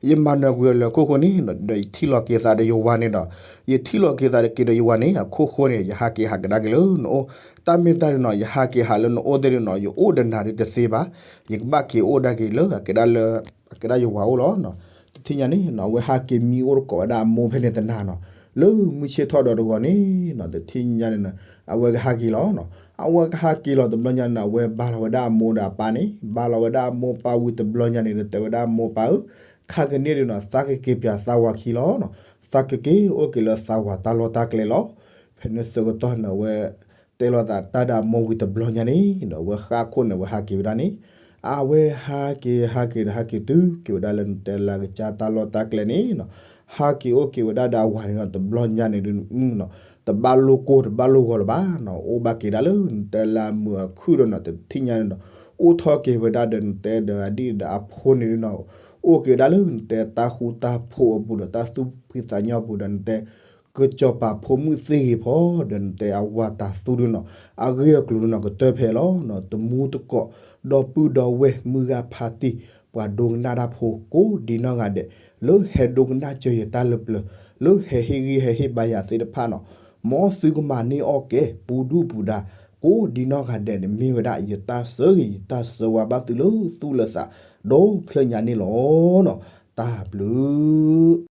ယမၤနၢၤကွံာ်အီၤလၢာ်ခိၣ်ဃိန့ၣ်နီၤ ဒီးယထံၣ်လီၤက့ၤသးဒီးယဝၤန့ၣ်ဒီး ယထံၣ်လီၤက့ၤသးက့ၤဒီးယဝၤန့ၣ် အခိၣ်ဃိန့ၣ် ယဟးက့ၤဟးကဒါက့ၤလၢနအိၣ်. တၢ်မ့ၢ်တၢ်ဒုးနီၤ ယဟးက့ၤဟးလၢနအိၣ်သ့ၣ်ဒုးနီၤ ယအိၣ်ဒီးနၤဒုးတသ့ဘၣ်. ယကဘၣ်က့ၤအိၣ်ဒၣ်က့ၤလၢအကဒါလၢ အကဒါယဝၤအိၣ်လီၤနီၤ. တထံၣ်ညါန့ၣ်နီၤ အဝဲဟးက့ၤမံအိၣ်တကိးဝဲဒၣ်အမိၢ်ဖဲန့ၣ်တနၤနီၤ လၢမုၢ်ဆ့ၣ်ထီၣ်ဒီးတဂီၤန့ၣ်နီၤ တထံၣ်ညါန့ၣ်နီၤ အဝဲကဟးက့ၤလီၤနီၤ. အဝဲကဟးက့ၤလီၤတဘျီညါန့ၣ် အဝဲဘါလီၤဝဲဒၣ်အမိၢ်ဒီးအပၢ်န့ၣ် ဘါလီၤဝဲဒၣ်အမိၢ်ပၢ်ဝံၤတဘျီညါန့ၣ် တဲဝဲဒၣ်အမိၢ်ပၢ်ဧၢ ခါကန့ၣ်ဒုးနီၤ သးကက့ၤပၠးသးဝၤခံလီၤနီၤ. သးကက့ၤအိၣ်က့ၤလၢသးဝၤတၢ်လီၢ်တၢ်ကျဲလီၤ. ဖဲန့ၣ်ဆၢကတီၢ်န့ၣ် အဝဲ တဲလိာ်သးတၢ်ဒီးအမိၢ်ဝံၤတဘျီညါန့ၣ်ဒီး အဝဲဃၣ်ခိၣ်န့ၣ် အဝဲဟးက့ၤဝဲဒၣ်န့ၣ် အဝဲဟးက့ၤဟးက့ၤဒီးဟးက့ၤတုၤက့ၤဝဲဒၣ်လၢနတဲလၢအကစၢ်တၢ်လီၢ်တၢ်ကျဲန့ၣ်နီၤ. ဟးက့ၤအိၣ်က့ၤဝဲဒၣ်ဒီးအဝၤန့ၣ်နီၤ တဘျီညါန့ၣ်ဒုးနီၤ တဘၣ်လိၣ်ကိၢ်တဘၣ်လိၣ်ဂီၤလၢၤဘၣ်နီၤ အိၣ်ဘၣ်က့ၤဒၣ်လၢနတဲလၢအမုာ်အခုၣ်ဒီးနီၤ တထံၣ်ညါန့ၣ်နီၤ အိၣ်ထီၣ်က့ၤဝဲဒၣ်ဒီးနတဲဒီးအဒံၣ်ဒီးအဖိန့ၣ်ဒုးနီၤ အိၣ်က့ၤဝဲဒၣ်လၢနတဲတၢ်ဃူတၢ်ဖိးအပူၤဒီးတၢ်သူၣ်ဖှံသးညီအပူၤဒီးနတဲ ကစီၤပၤဖိမုၣ်သ့ၣ်ဂ့ၤဖီဒီးနတဲအဝၤတၢ်သူဒုးနီၤ အဂ့ၢ်အကျိၤဒုးနီၤ ကတၢၢ်ဖဲလီၤနီၤ တမူတကိး ဒီပုၢ်ဒီဝဲၢ်မုၢ်ဂၢ်ဖါတံၢ် ပှၤဒိကနၣ်တၢ်ဖိကိးဒ်နီၢ်ဂၤဒဲး လၢဟဲဒိကနၣ်စၢၤယတၢ်လၢပျၢၤ လၢဟဲဟ့ၣ်ဂံၢ်ဟဲဟ့ၣ်ဘါယၤသ့ၣ်တဖၣ်နီၤ မ်သုကမၤန့ၢ်အီၣ်ကဲ ပူၤဒူၣ်ပူၤဒါ ကိးဒ်နီၢ်ဂၤဒဲးန့ၣ် မ့ၢ်ဝဲဒၣ်ယတၢ်ဆၢဂ့ၤ ယတၢ်ဆၢဝါဘၣ်သုလၢသူၣ်လၢသး ဒီဖျၢၣ်ညါန့ၣ်လီၤနီၤ တၢ်ဘျုး